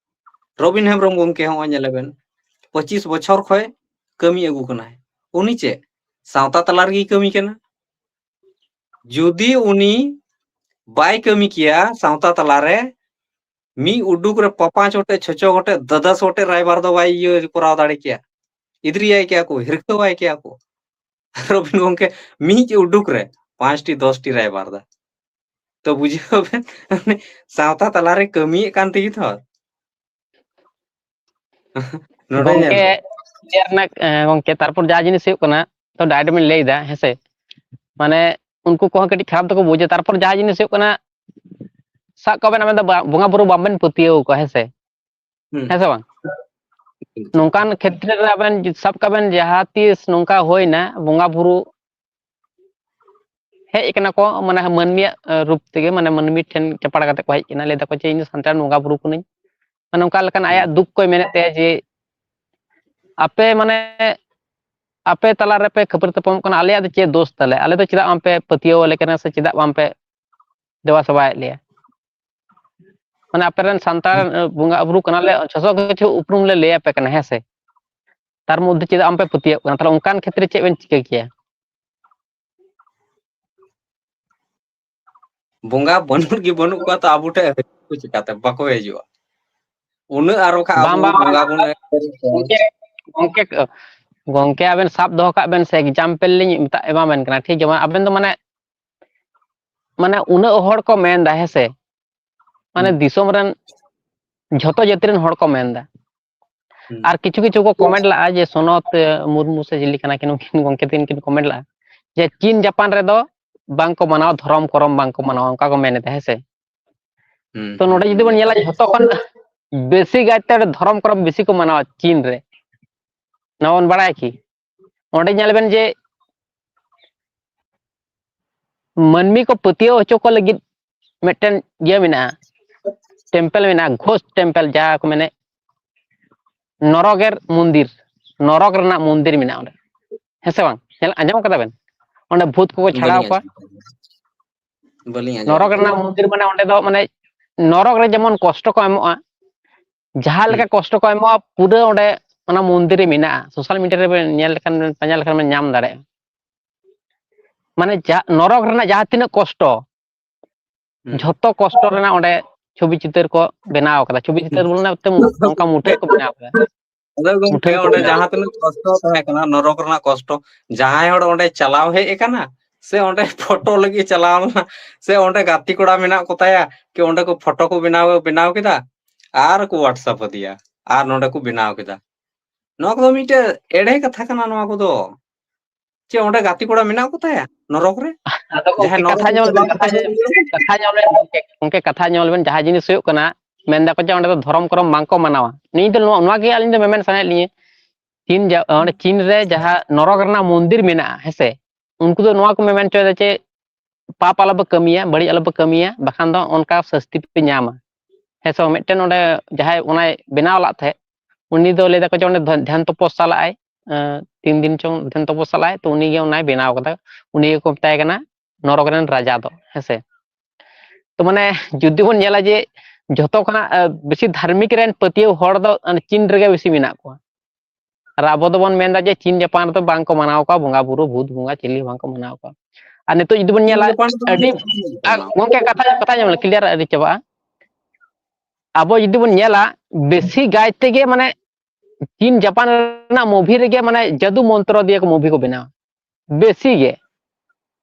ᱨᱚᱵᱤᱱ ᱦᱮᱢᱵᱨᱚᱢ ᱜᱚᱢᱠᱮ ᱦᱚᱸᱜᱼᱚᱭ ᱧᱮᱞᱮ ᱵᱮᱱ, ᱯᱚᱸᱪᱤᱥ ᱵᱚᱪᱷᱚᱨ ᱠᱷᱚᱱ ᱠᱟᱹᱢᱤ ᱟᱹᱜᱩ ᱠᱟᱱᱟᱭ᱾ ᱩᱱᱤ ᱪᱮᱫ ᱥᱟᱶᱛᱟ ᱛᱟᱞᱟ ᱨᱮᱜᱮᱭ ᱠᱟᱹᱢᱤ ᱠᱟᱱᱟ? ᱡᱩᱫᱤ ᱩᱱᱤ ᱵᱟᱭ ᱠᱟᱹᱢᱤ ᱠᱮᱭᱟ ᱥᱟᱶᱛᱟ ᱛᱟᱞᱟᱨᱮ, ᱢᱤᱫ ᱩᱰᱩᱠ ᱨᱮ ᱯᱟᱯᱟᱸᱪ ᱜᱚᱴᱮᱡ, ᱪᱷᱚᱪᱚ ᱜᱚᱴᱮᱡ, ᱫᱟᱫᱟᱥ ᱜᱚᱴᱮᱡ ᱨᱟᱭᱵᱟᱨ ᱫᱚ ᱵᱟᱭ ᱤᱭᱟᱹ ᱠᱚᱨᱟᱣ ᱫᱟᱲᱮ ᱠᱮᱭᱟ, ᱤᱫᱨᱤᱭᱟᱭ ᱠᱮᱭᱟ ᱠᱚ, ᱦᱤᱨᱠᱟᱹᱣᱟᱭ ᱠᱮᱭᱟ ᱠᱚ᱾ ᱨᱚᱵᱤᱱ ᱜᱚᱢᱠᱮ ᱢᱤᱫ ᱩᱰᱩᱠ ᱨᱮ ᱯᱟᱸᱪᱴᱤ ᱫᱚᱥᱴᱤ ᱨᱟᱭᱵᱟᱨ ᱫᱟ᱾ ᱛᱚ ᱵᱩᱡᱷᱟᱹᱣ ᱵᱮᱱ, ᱩᱱᱤ ᱥᱟᱶᱛᱟ ᱛᱟᱞᱟᱨᱮ ᱠᱟᱹᱢᱤᱭᱮᱫ ᱠᱟᱱ ᱛᱮᱜᱮ ᱛᱚ᱾ ᱱᱚᱰᱮ ᱧᱮᱞ ᱜᱚᱢᱠᱮ, ᱵᱮᱱ᱾ ᱪᱮᱫ ᱨᱮᱱᱟᱜ, ᱮ, ᱜᱚᱢᱠᱮ, ᱛᱟᱨᱯᱚᱨ ᱡᱟᱦᱟᱸ ᱡᱤᱱᱤᱥ ᱦᱩᱭᱩᱜ ᱠᱟᱱᱟ, ᱛᱚ direct ᱵᱮᱱ ᱞᱟᱹᱭ ᱮᱫᱟ, ᱦᱮᱸ ᱥᱮ? ᱢᱟᱱᱮ ᱩᱱᱠᱩ ᱠᱚᱦᱚᱸ ᱠᱟᱹᱴᱤᱡ ᱠᱷᱟᱨᱟᱯ ᱫᱚᱠᱚ ᱵᱩᱡᱟ᱾ ᱛᱟᱨᱯᱚᱨ ᱡᱟᱦᱟᱸ ᱡᱤᱱᱤᱥ ᱦᱩᱭᱩᱜ ᱠᱟᱱᱟ, ᱥᱟᱵ ᱠᱟᱜ ᱵᱮᱱ, ᱟᱵᱮᱱ ᱫᱚ ᱵᱟ-, ᱵᱚᱸᱜᱟ ᱵᱩᱨᱩ ᱵᱟᱵᱮᱱ ᱯᱟᱹᱛᱭᱟᱹᱣ ᱟᱠᱚᱣᱟ, ᱦᱮᱸ ᱥᱮ? ᱦᱩᱸ᱾ ᱦᱮᱸ ᱥᱮ ᱵᱟᱝ? ᱱᱚᱝᱠᱟᱱ ᱠᱷᱮᱛᱨᱮ ᱨᱮ ᱟᱵᱮᱱ ᱡᱩ-, ᱥᱟᱵ ᱠᱟᱜ ᱵᱮᱱ, ᱡᱟᱦᱟᱸ ᱛᱤᱥ ᱱᱚᱝᱠᱟ ᱦᱩᱭᱱᱟ, ᱵᱚᱸᱜᱟ ᱵᱩᱨᱩ ᱦᱮᱡ ᱠᱟᱱᱟ ᱠᱚ, ᱢᱟᱱᱮ ᱢᱟᱹᱱᱢᱤᱭᱟᱜ, ᱮ, ᱨᱩᱯ ᱛᱮᱜᱮ, ᱢᱟᱱᱮ ᱢᱟᱹᱱᱢᱤ ᱴᱷᱮᱱ ᱪᱟᱯᱟᱲ ᱠᱟᱛᱮ ᱠᱚ ᱦᱮᱡ ᱠᱟᱱᱟ, ᱞᱟᱹᱭ ᱫᱟᱠᱚ ᱡᱮ ᱤᱧ ᱫᱚ ᱥᱟᱱᱛᱟᱲ ᱵᱚᱸᱜᱟ ᱵᱩᱨᱩ ᱠᱟᱹᱱᱟᱹᱧ᱾ ᱢᱟᱱᱮ ᱚᱱᱠᱟ ᱞᱮᱠᱟᱱ ᱟᱭᱟᱜ ᱫᱩᱠ ᱠᱚᱭ ᱢᱮᱱᱮᱫ ᱛᱟᱭᱟ ᱡᱮ ᱟᱯᱮ, ᱢᱟᱱᱮ ᱟᱯᱮ ᱛᱟᱞᱟ ᱨᱮᱯᱮ ᱠᱷᱟᱹᱯᱟᱹᱨᱤ ᱛᱟᱯᱟᱢᱚᱜ ᱠᱟᱱᱟ, ᱟᱞᱮᱭᱟᱜ ᱫᱚ ᱪᱮᱫ ᱫᱳᱥ ᱛᱟᱞᱮ? ᱟᱞᱮ ᱫᱚ ᱪᱮᱫᱟᱜ ᱵᱟᱝᱯᱮ ᱯᱟᱹᱛᱭᱟᱹᱣ ᱟᱞᱮ ᱠᱟᱱᱟ ᱥᱮ ᱪᱮᱫᱟᱜ ᱵᱟᱝᱯᱮ ᱫᱮᱵᱟ ᱥᱮᱵᱟᱭᱮᱫ ᱞᱮᱭᱟ? ᱢᱟᱱᱮ ᱟᱯᱮ ᱨᱮᱱ ᱥᱟᱱᱛᱟᱲ, ᱮ, ᱵᱚᱸᱜᱟ ᱵᱩᱨᱩ ᱠᱟᱱᱟᱞᱮ, ᱡᱷᱚᱛᱚ ᱠᱤᱪᱷᱩ ᱩᱯᱨᱩᱢ ᱞᱮ ᱞᱟᱹᱭ ᱟᱯᱮ ᱠᱟᱱᱟ, ᱦᱮᱸ ᱥᱮ? ᱛᱟᱨ ᱢᱚᱫᱽᱫᱷᱮ ᱪᱮᱫᱟᱜ ᱵᱟᱝᱯᱮ ᱯᱟᱹᱛᱭᱟᱹᱣ ᱠᱟᱱᱟ? ᱛᱟᱦᱞᱮ ᱚᱱᱠᱟᱱ ᱠᱷᱮᱛᱨᱮ ᱪᱮᱫ ᱵᱮᱱ ᱪᱤᱠᱟᱹ ᱠᱮᱭᱟ? ᱵᱚᱸᱜᱟ ᱵᱟᱹᱱᱩᱜ ᱜᱮ ᱵᱟᱹᱱᱩᱜ ᱠᱚᱣᱟ, ᱛᱚ ᱟᱵᱚ ᱴᱷᱮᱱ ᱦᱤᱡᱩᱜ ᱠᱚ ᱪᱤᱠᱟᱛᱮ? ᱵᱟᱠᱚ ᱦᱤᱡᱩᱜᱼᱟ᱾ ᱩᱱᱟᱹᱜ ᱟᱨᱚ ᱠᱷᱟᱡ ᱟᱵᱚ ᱵᱟᱝ, ᱵᱟᱝ, ᱵᱚᱸᱜᱟ ᱵᱚᱱ ᱜᱚᱢᱠᱮ, ᱜᱚᱢᱠᱮ, ᱜᱚᱢᱠᱮ, ᱟᱵᱮᱱ ᱥᱟᱵ ᱫᱚᱦᱚ ᱠᱟᱜ ᱵᱮᱱ ᱥᱮ, example ᱞᱤᱧ ᱢᱮᱛᱟ-, ᱮᱢᱟ ᱵᱮᱱ ᱠᱟᱱᱟ, ᱴᱷᱤᱠ ᱜᱮᱭᱟ? ᱢᱟᱱᱮ ᱟᱵᱮᱱ ᱫᱚ ᱢᱟᱱᱮ, ᱢᱟᱱᱮ ᱩᱱᱟᱹᱜ ᱦᱚᱲ ᱠᱚ ᱢᱮᱱ ᱮᱫᱟ, ᱦᱮᱸ ᱥᱮ? ᱢᱟᱱᱮ ᱦᱩᱸ᱾ ᱫᱤᱥᱚᱢ ᱨᱮᱱ ᱡᱷᱚᱛᱚ ᱡᱟᱹᱛᱤ ᱨᱮᱱ ᱦᱚᱲ ᱠᱚ ᱢᱮᱱ ᱮᱫᱟ᱾ ᱦᱩᱸ᱾ ᱟᱨ ᱠᱤᱪᱷᱩ ᱠᱤᱪᱷᱩ ᱠᱚ comment ᱞᱟᱜᱼᱟ ᱡᱮ ᱥᱚᱱᱚᱛ, ᱮ, ᱢᱩᱨᱢᱩ ᱥᱮ ᱪᱤᱞᱤ ᱠᱟᱱᱟ ᱠᱤᱱ, ᱩᱱᱠᱤᱱ ᱜᱚᱢᱠᱮ ᱛᱟᱹᱠᱤᱱ ᱠᱤᱱ comment ᱞᱟᱜᱼᱟ ᱡᱮ ᱪᱤᱱ ᱡᱟᱯᱟᱱ ᱨᱮᱫᱚ ᱵᱟᱝ ᱠᱚ ᱢᱟᱱᱟᱣᱟ, ᱫᱷᱚᱨᱚᱢ ᱠᱚᱨᱚᱢ ᱵᱟᱝ ᱠᱚ ᱢᱟᱱᱟᱣᱟ, ᱚᱱᱠᱟ ᱠᱚ ᱢᱮᱱ ᱮᱫᱟ, ᱦᱮᱸ ᱥᱮ? ᱦᱩᱸ, ᱛᱚ ᱦᱩᱸ᱾ ᱱᱚᱰᱮ ᱡᱩᱫᱤ ᱵᱚᱱ ᱧᱮᱞᱟ, ᱡᱷᱚᱛᱚ ᱠᱷᱚᱱ ᱵᱮᱥᱤ ᱠᱟᱭᱛᱮ ᱚᱸᱰᱮ ᱫᱷᱚᱨᱚᱢ ᱠᱚᱨᱚᱢ ᱵᱮᱥᱤ ᱠᱚ ᱢᱟᱱᱟᱣᱟ ᱪᱤᱱ ᱨᱮ, ᱱᱚᱣᱟ ᱵᱚᱱ ᱵᱟᱲᱟᱭᱟ ᱠᱤ? ᱚᱸᱰᱮ ᱧᱮᱞ ᱵᱮᱱ ᱡᱮ ᱢᱟᱹᱱᱢᱤ ᱠᱚ ᱯᱟᱹᱛᱭᱟᱹᱣ ᱦᱚᱪᱚ ᱠᱚ ᱞᱟᱹᱜᱤᱫ ᱢᱤᱫᱴᱮᱱ ᱤᱭᱟᱹ ᱢᱮᱱᱟᱜᱼᱟ, ᱴᱮᱢᱯᱮᱞ ᱢᱮᱱᱟᱜᱼᱟ, ᱜᱷᱳᱥᱴ ᱴᱮᱢᱯᱮᱞ, ᱡᱟᱦᱟᱸ ᱠᱚ ᱢᱮᱱᱮ ᱱᱚᱨᱚᱠᱮᱨ ᱢᱚᱱᱫᱤᱨ, ᱱᱚᱨᱚᱠ ᱨᱮᱱᱟᱜ ᱢᱚᱱᱫᱤᱨ ᱢᱮᱱᱟᱜᱼᱟ ᱚᱸᱰᱮ᱾ ᱦᱮᱸ ᱥᱮ ᱵᱟᱝ? ᱧᱮᱞ, ᱟᱸᱡᱚᱢ ᱠᱟᱫᱟ ᱵᱮᱱ? ᱚᱸᱰᱮ ᱵᱷᱩᱛ ᱠᱚᱠᱚ ᱪᱷᱟᱲᱟᱣ ᱵᱟᱹᱞᱤᱧ ᱠᱚᱣᱟ᱾ ᱟᱸᱡᱚᱢ ᱠᱟᱫᱟ᱾ ᱵᱟᱹᱞᱤᱧ ᱟᱸᱡᱚᱢ ᱱᱚᱨᱚᱠ ᱠᱟᱫᱟ᱾ ᱨᱮᱱᱟᱜ ᱢᱚᱱᱫᱤᱨ ᱢᱟᱱᱮ ᱚᱸᱰᱮ ᱫᱚ ᱢᱟᱱᱮ ᱱᱚᱨᱚᱠ ᱨᱮ ᱡᱮᱢᱚᱱ ᱠᱚᱥᱴᱚ ᱠᱚ ᱮᱢᱚᱜᱼᱟ, ᱡᱟᱦᱟᱸ ᱦᱩᱸ᱾ ᱞᱮᱠᱟ ᱠᱚᱥᱴᱚ ᱠᱚ ᱮᱢᱚᱜᱼᱟ, ᱯᱩᱨᱟᱹ ᱚᱸᱰᱮ ᱚᱱᱟ ᱢᱚᱱᱫᱤᱨ ᱨᱮ ᱢᱮᱱᱟᱜᱼᱟ᱾ ᱥᱳᱥᱟᱞ ᱢᱤᱰᱤᱭᱟ ᱨᱮᱵᱮᱱ ᱧᱮᱞ ᱞᱮᱠᱷᱟᱱ, ᱯᱟᱸᱡᱟ ᱞᱮᱠᱷᱟᱱ ᱵᱮᱱ ᱧᱟᱢ ᱫᱟᱲᱮᱭᱟᱜᱼᱟ᱾ ᱢᱟᱱᱮ ᱡᱟ-, ᱱᱚᱨᱚᱠ ᱨᱮᱱᱟᱜ ᱡᱟᱦᱟᱸ ᱛᱤᱱᱟᱹᱜ ᱠᱚᱥᱴᱚ, ᱦᱩᱸ᱾ ᱡᱷᱚᱛᱚ ᱠᱚᱥᱴᱚ ᱨᱮᱱᱟᱜ ᱚᱸᱰᱮ ᱪᱷᱚᱵᱤ ᱪᱤᱛᱟᱹᱨ ᱠᱚ ᱵᱮᱱᱟᱣ ᱠᱟᱫᱟ᱾ ᱪᱷᱚᱵᱤ ᱪᱤᱛᱟᱹᱨ ᱵᱚᱞᱮ ᱱᱚᱝᱠᱟ ᱢᱩᱴᱷᱟᱹᱱ ᱠᱚ ᱵᱮᱱᱟᱣ ᱠᱟᱫᱟ᱾ ᱟᱫᱚ ᱜᱚᱝᱠᱮ, ᱢᱩᱴᱷᱟᱹᱱ ᱠᱚ ᱚᱸᱰᱮ ᱵᱮᱱᱟᱣ ᱡᱟᱦᱟᱸ ᱠᱟᱫᱟ᱾ ᱛᱤᱱᱟᱹᱜ ᱠᱚᱥᱴᱚ ᱛᱟᱦᱮᱸ ᱠᱟᱱᱟ, ᱱᱚᱨᱚᱠ ᱨᱮᱱᱟᱜ ᱠᱚᱥᱴᱚ, ᱡᱟᱦᱟᱸᱭ ᱦᱚᱲ ᱚᱸᱰᱮ ᱪᱟᱞᱟᱣ ᱦᱮᱡ ᱟᱠᱟᱱᱟ, ᱥᱮ ᱚᱸᱰᱮ ᱯᱷᱳᱴᱳ ᱞᱟᱹᱜᱤᱫ ᱪᱟᱞᱟᱣ ᱞᱮᱱᱟ, ᱥᱮ ᱚᱸᱰᱮ ᱜᱟᱛᱮ ᱠᱚᱲᱟ ᱢᱮᱱᱟᱜ ᱠᱚ ᱛᱟᱭᱟ, ᱠᱤ ᱚᱸᱰᱮ ᱠᱚ ᱯᱷᱳᱴᱳ ᱠᱚ ᱵᱮᱱᱟᱣ, ᱵᱮᱱᱟᱣ ᱠᱮᱫᱟ ᱟᱨ ᱠᱚ WhatsApp ᱟᱫᱮᱭᱟ, ᱟᱨ ᱱᱚᱸᱰᱮ ᱠᱚ ᱵᱮᱱᱟᱣ ᱠᱮᱫᱟ᱾ ᱱᱚᱣᱟ ᱠᱚᱫᱚ ᱢᱤᱫᱴᱮᱡ ᱮᱲᱮ ᱠᱟᱛᱷᱟ ᱠᱟᱱᱟ᱾ ᱱᱚᱣᱟ ᱠᱚᱫᱚ ᱪᱮᱫ ᱚᱸᱰᱮ ᱜᱟᱛᱮ ᱠᱚᱲᱟ ᱢᱮᱱᱟᱜ ᱠᱚ ᱛᱟᱭᱟ ᱱᱚᱨᱚᱠ ᱨᱮ? ᱟᱫᱚ ᱡᱟᱦᱟᱸᱭ ᱜᱚᱝᱠᱮ, ᱱᱚᱨᱚᱠ ᱠᱟᱛᱷᱟ ᱠᱚ ᱧᱮᱞ ᱵᱮᱱ, ᱪᱟᱞᱟᱣ ᱠᱟᱛᱷᱟ ᱠᱟᱛᱮ ᱧᱮᱞ, ᱠᱟᱛᱷᱟ ᱧᱮᱞ ᱵᱮᱱ, ᱜᱚᱝᱠᱮ, ᱜᱚᱝᱠᱮ, ᱠᱟᱛᱷᱟ ᱧᱮᱞ ᱵᱮᱱ, ᱡᱟᱦᱟᱸ ᱡᱤᱱᱤᱥ ᱦᱩᱭᱩᱜ ᱠᱟᱱᱟ, ᱢᱮᱱ ᱫᱟᱠᱚ ᱡᱮ ᱚᱸᱰᱮ ᱫᱚ ᱫᱷᱚᱨᱚᱢ ᱠᱚᱨᱚᱢ ᱵᱟᱝ ᱠᱚ ᱢᱟᱱᱟᱣᱟ᱾ ᱱᱤᱭᱟᱹ ᱫᱚ ᱱᱚᱣᱟ, ᱱᱚᱣᱟ ᱜᱮ ᱟᱹᱞᱤᱧ ᱫᱚ ᱢᱮᱢᱮᱱ ᱥᱟᱱᱟᱭᱮᱫ ᱞᱤᱧᱟᱹ᱾ ᱪᱤᱱ ᱡᱟ-, ᱚᱸᱰᱮ ᱪᱤᱱ ᱨᱮ ᱡᱟᱦᱟᱸ ᱱᱚᱨᱚᱠ ᱨᱮᱱᱟᱜ ᱢᱚᱱᱫᱤᱨ ᱢᱮᱱᱟᱜᱼᱟ, ᱦᱮᱸ ᱥᱮ, ᱩᱱᱠᱩ ᱫᱚ ᱱᱚᱣᱟ ᱠᱚ ᱢᱮᱢᱮᱱ ᱦᱚᱪᱚᱭᱮᱫᱟ ᱡᱮ ᱯᱟᱯ ᱟᱞᱚᱯᱮ ᱠᱟᱹᱢᱤᱭᱟ, ᱵᱟᱹᱲᱤᱡ ᱟᱞᱚᱯᱮ ᱠᱟᱹᱢᱤᱭᱟ, ᱵᱟᱠᱷᱟᱱ ᱫᱚ ᱚᱱᱠᱟ ᱥᱟᱹᱥᱛᱤ ᱯᱮ ᱧᱟᱢᱟ᱾ ᱦᱮᱸ ᱥᱮ ᱵᱟᱝ? ᱢᱤᱫᱴᱮᱱ ᱚᱸᱰᱮ ᱡᱟᱦᱟᱸᱭ ᱚᱱᱟᱭ ᱵᱮᱱᱟᱣ ᱞᱟᱫ ᱛᱟᱦᱮᱸᱫ, ᱩᱱᱤ ᱫᱚ ᱞᱟᱹᱭ ᱫᱟᱠᱚ ᱡᱮ ᱚᱸᱰᱮ ᱫᱷᱚ-, ᱫᱷᱮᱭᱟᱱ ᱛᱚᱯᱚᱥ ᱪᱟᱞᱟᱜᱼᱟᱭ, ᱮᱸ, ᱛᱤᱱ ᱫᱤᱱ ᱪᱚᱝ ᱫᱷᱮᱭᱟᱱ ᱛᱚᱯᱚᱥ ᱪᱟᱞᱟᱜᱼᱟᱭ, ᱛᱚ ᱩᱱᱤ ᱜᱮ ᱚᱱᱟᱭ ᱵᱮᱱᱟᱣ ᱠᱟᱫᱟ, ᱩᱱᱤ ᱜᱮᱠᱚ ᱢᱮᱛᱟᱭ ᱠᱟᱱᱟ ᱱᱚᱨᱚᱠ ᱨᱮᱱ ᱨᱟᱡᱟ ᱫᱚ, ᱦᱮᱸ ᱥᱮ᱾ ᱛᱚ ᱢᱟᱱᱮ ᱡᱩᱫᱤ ᱵᱚᱱ ᱧᱮᱞᱟ ᱡᱮ ᱡᱷᱚᱛᱚ ᱠᱷᱚᱱᱟᱜ, ᱮ, ᱵᱮᱥᱤ ᱫᱷᱟᱨᱢᱤᱠ ᱨᱮᱱ ᱯᱟᱹᱛᱭᱟᱹᱣ ᱦᱚᱲ ᱫᱚ ᱚᱱᱮ ᱪᱤᱱ ᱨᱮᱜᱮ ᱵᱮᱥᱤ ᱢᱮᱱᱟᱜ ᱠᱚᱣᱟ᱾ ᱟᱨ ᱟᱵᱚ ᱫᱚᱵᱚᱱ ᱢᱮᱱᱫᱟ ᱡᱮ ᱪᱤᱱ ᱡᱟᱯᱟᱱ ᱨᱮᱫᱚ ᱵᱟᱝ ᱠᱚ ᱢᱟᱱᱟᱣ ᱠᱚᱣᱟ, ᱵᱚᱸᱜᱟ ᱵᱩᱨᱩ, ᱵᱷᱩᱛ ᱵᱚᱸᱜᱟ, ᱪᱤᱞᱤ ᱦᱚᱸ ᱵᱟᱝ ᱠᱚ ᱢᱟᱱᱟᱣ ᱠᱚᱣᱟ᱾ ᱟᱨ ᱱᱤᱛᱚᱜ ᱡᱩᱫᱤ ᱵᱚᱱ ᱪᱤᱱ ᱧᱮᱞᱟ, ᱡᱟᱯᱟᱱ ᱨᱮᱫᱚ ᱟᱹᱰᱤ, ᱵᱟᱝ ᱠᱚ ᱟᱨ ᱢᱟᱱᱟᱣ᱾ ᱜᱚᱝᱠᱮ, ᱠᱟᱛᱷᱟ, ᱠᱟᱛᱷᱟ ᱧᱮᱞ ᱢᱮ, clear ᱟᱹᱣᱨᱤ ᱪᱟᱵᱟᱜᱼᱟ᱾ ᱟᱵᱚ ᱡᱩᱫᱤ ᱵᱚᱱ ᱧᱮᱞᱟ, ᱵᱮᱥᱤ ᱜᱟᱭ ᱛᱮᱜᱮ ᱢᱟᱱᱮ ᱪᱤᱱ ᱡᱟᱯᱟᱱ ᱨᱮᱱᱟᱜ movie ᱨᱮᱜᱮ ᱢᱟᱱᱮ ᱡᱟᱹᱫᱩ ᱢᱚᱱᱛᱨᱚ ᱫᱤᱭᱮ ᱠᱚ movie ᱠᱚ ᱵᱮᱱᱟᱣᱟ, ᱵᱮᱥᱤ ᱜᱮ᱾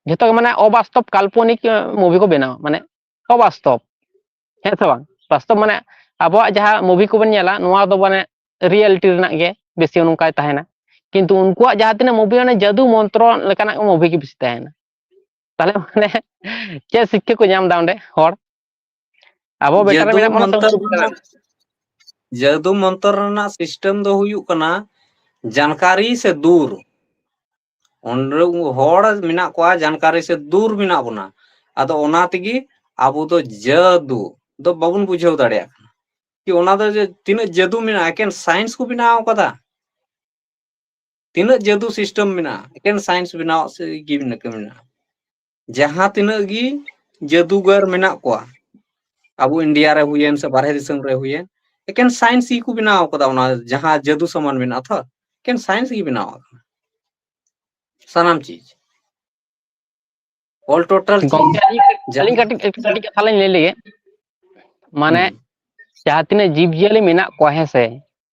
ᱡᱷᱚᱛᱚ ᱜᱮ ᱢᱟᱱᱮ ᱚᱵᱟᱥᱛᱚᱵ, ᱠᱟᱞᱯᱚᱱᱤᱠ, ᱮ, movie ᱠᱚ ᱵᱮᱱᱟᱣᱟ, ᱢᱟᱱᱮ ᱚᱵᱟᱥᱛᱚᱵ, ᱦᱮᱸ ᱥᱮ ᱵᱟᱝ? ᱵᱟᱥᱛᱚᱵ ᱢᱟᱱᱮ ᱟᱵᱚᱣᱟᱜ ᱡᱟᱦᱟᱸ movie ᱠᱚᱵᱚᱱ ᱧᱮᱞᱟ, ᱱᱚᱣᱟ ᱫᱚ ᱢᱟᱱᱮ reality ᱨᱮᱱᱟᱜ ᱜᱮ ᱵᱮᱥᱤ ᱱᱚᱝᱠᱟᱭ ᱛᱟᱦᱮᱱᱟ, ᱠᱤᱱᱛᱩ ᱩᱱᱠᱩᱣᱟᱜ ᱡᱟᱦᱟᱸ ᱛᱤᱱᱟᱹᱜ movie, ᱚᱱᱮ ᱡᱟᱹᱫᱩ ᱢᱚᱱᱛᱨᱚ ᱞᱮᱠᱟᱱᱟᱜ movie ᱜᱮ ᱵᱮᱥᱤ ᱛᱟᱦᱮᱱᱟ᱾ ᱛᱟᱦᱞᱮ ᱢᱟᱱᱮ ᱪᱮᱫ ᱥᱤᱠᱠᱷᱟ ᱠᱚ ᱧᱟᱢ ᱮᱫᱟ ᱚᱸᱰᱮ ᱦᱚᱲ? ᱟᱵᱚ better ᱨᱮ ᱡᱟᱹᱫᱩ ᱢᱮᱱᱟᱜ ᱵᱚᱱᱟ ᱛᱚ᱾ ᱢᱚᱱᱛᱚᱨ ᱨᱮᱱᱟᱜ, ᱡᱟᱹᱫᱩ ᱢᱚᱱᱛᱚᱨ ᱨᱮᱱᱟᱜ system ᱫᱚ ᱦᱩᱭᱩᱜ ᱠᱟᱱᱟ, ᱡᱟᱱᱠᱟᱨᱤ ᱥᱮ ᱫᱩᱨ᱾ ᱚᱸᱰᱮ ᱦᱚᱲ ᱢᱮᱱᱟᱜ ᱠᱚᱣᱟ, ᱡᱟᱱᱠᱟᱨᱤ ᱥᱮ ᱫᱩᱨ ᱢᱮᱱᱟᱜ ᱵᱚᱱᱟ᱾ ᱟᱫᱚ ᱚᱱᱟ ᱛᱮᱜᱮ ᱟᱵᱚ ᱫᱚ ᱡᱟᱹᱫᱩ, ᱫᱚ ᱵᱟᱵᱚᱱ ᱵᱩᱡᱷᱟᱹᱣ ᱫᱟᱲᱮᱭᱟᱜ ᱠᱟᱱᱟ᱾ ᱠᱤ ᱚᱱᱟ ᱫᱚ ᱡᱮ ᱛᱤᱱᱟᱹᱜ ᱡᱟᱹᱫᱩ ᱢᱮᱱᱟᱜᱼᱟ, ᱮᱠᱮᱱ ᱥᱟᱭᱮᱱᱥ ᱠᱚ ᱵᱮᱱᱟᱣ ᱠᱟᱫᱟ᱾ ᱛᱤᱱᱟᱹᱜ ᱡᱟᱹᱫᱩ ᱥᱤᱥᱴᱮᱢ ᱢᱮᱱᱟᱜᱼᱟ, ᱮᱠᱮᱱ ᱥᱟᱭᱮᱱᱥ ᱵᱮᱱᱟᱣ ᱥᱮ ᱜᱮ ᱢᱮᱱᱟᱜᱼᱟ᱾ ᱡᱟᱦᱟᱸ ᱛᱤᱱᱟᱹᱜ ᱜᱮ ᱡᱟᱹᱫᱩᱜᱟᱨ ᱢᱮᱱᱟᱜ ᱠᱚᱣᱟ, ᱟᱵᱚ ᱤᱱᱰᱤᱭᱟ ᱨᱮ ᱦᱩᱭᱮᱱ ᱥᱮ ᱵᱟᱨᱦᱮ ᱫᱤᱥᱚᱢ ᱨᱮ ᱦᱩᱭᱮᱱ, ᱮᱠᱮᱱ ᱥᱟᱭᱮᱱᱥ ᱜᱮᱠᱚ ᱵᱮᱱᱟᱣ ᱠᱟᱫᱟ ᱚᱱᱟ ᱡᱟᱦᱟᱸ ᱡᱟᱹᱫᱩ ᱥᱟᱢᱟᱱ ᱢᱮᱱᱟᱜᱼᱟ ᱛᱚ, ᱮᱠᱮᱱ ᱥᱟᱭᱮᱱᱥ ᱜᱮ ᱵᱮᱱᱟᱣ ᱠᱟᱫᱟ ᱥᱟᱱᱟᱢ ᱪᱤᱡᱽ᱾ ᱚᱞ ᱴᱳᱴᱟᱞ ᱪᱤᱡᱽ ᱜᱚᱝᱠᱮ, ᱟᱹᱞᱤᱧ ᱡᱟᱦᱟᱸ ᱟᱹᱞᱤᱧ ᱠᱟᱹᱴᱤᱡ ᱠᱟᱹᱴᱤᱡ ᱠᱟᱛᱷᱟ ᱞᱤᱧ ᱞᱟᱹᱭ ᱞᱮᱜᱮ᱾ ᱢᱟᱱᱮ ᱦᱩᱸ᱾ ᱡᱟᱦᱟᱸ ᱛᱤᱱᱟᱹᱜ ᱡᱤᱵᱽ ᱡᱤᱭᱟᱹᱞᱤ ᱢᱮᱱᱟᱜ ᱠᱚᱣᱟ, ᱦᱮᱸ ᱥᱮ,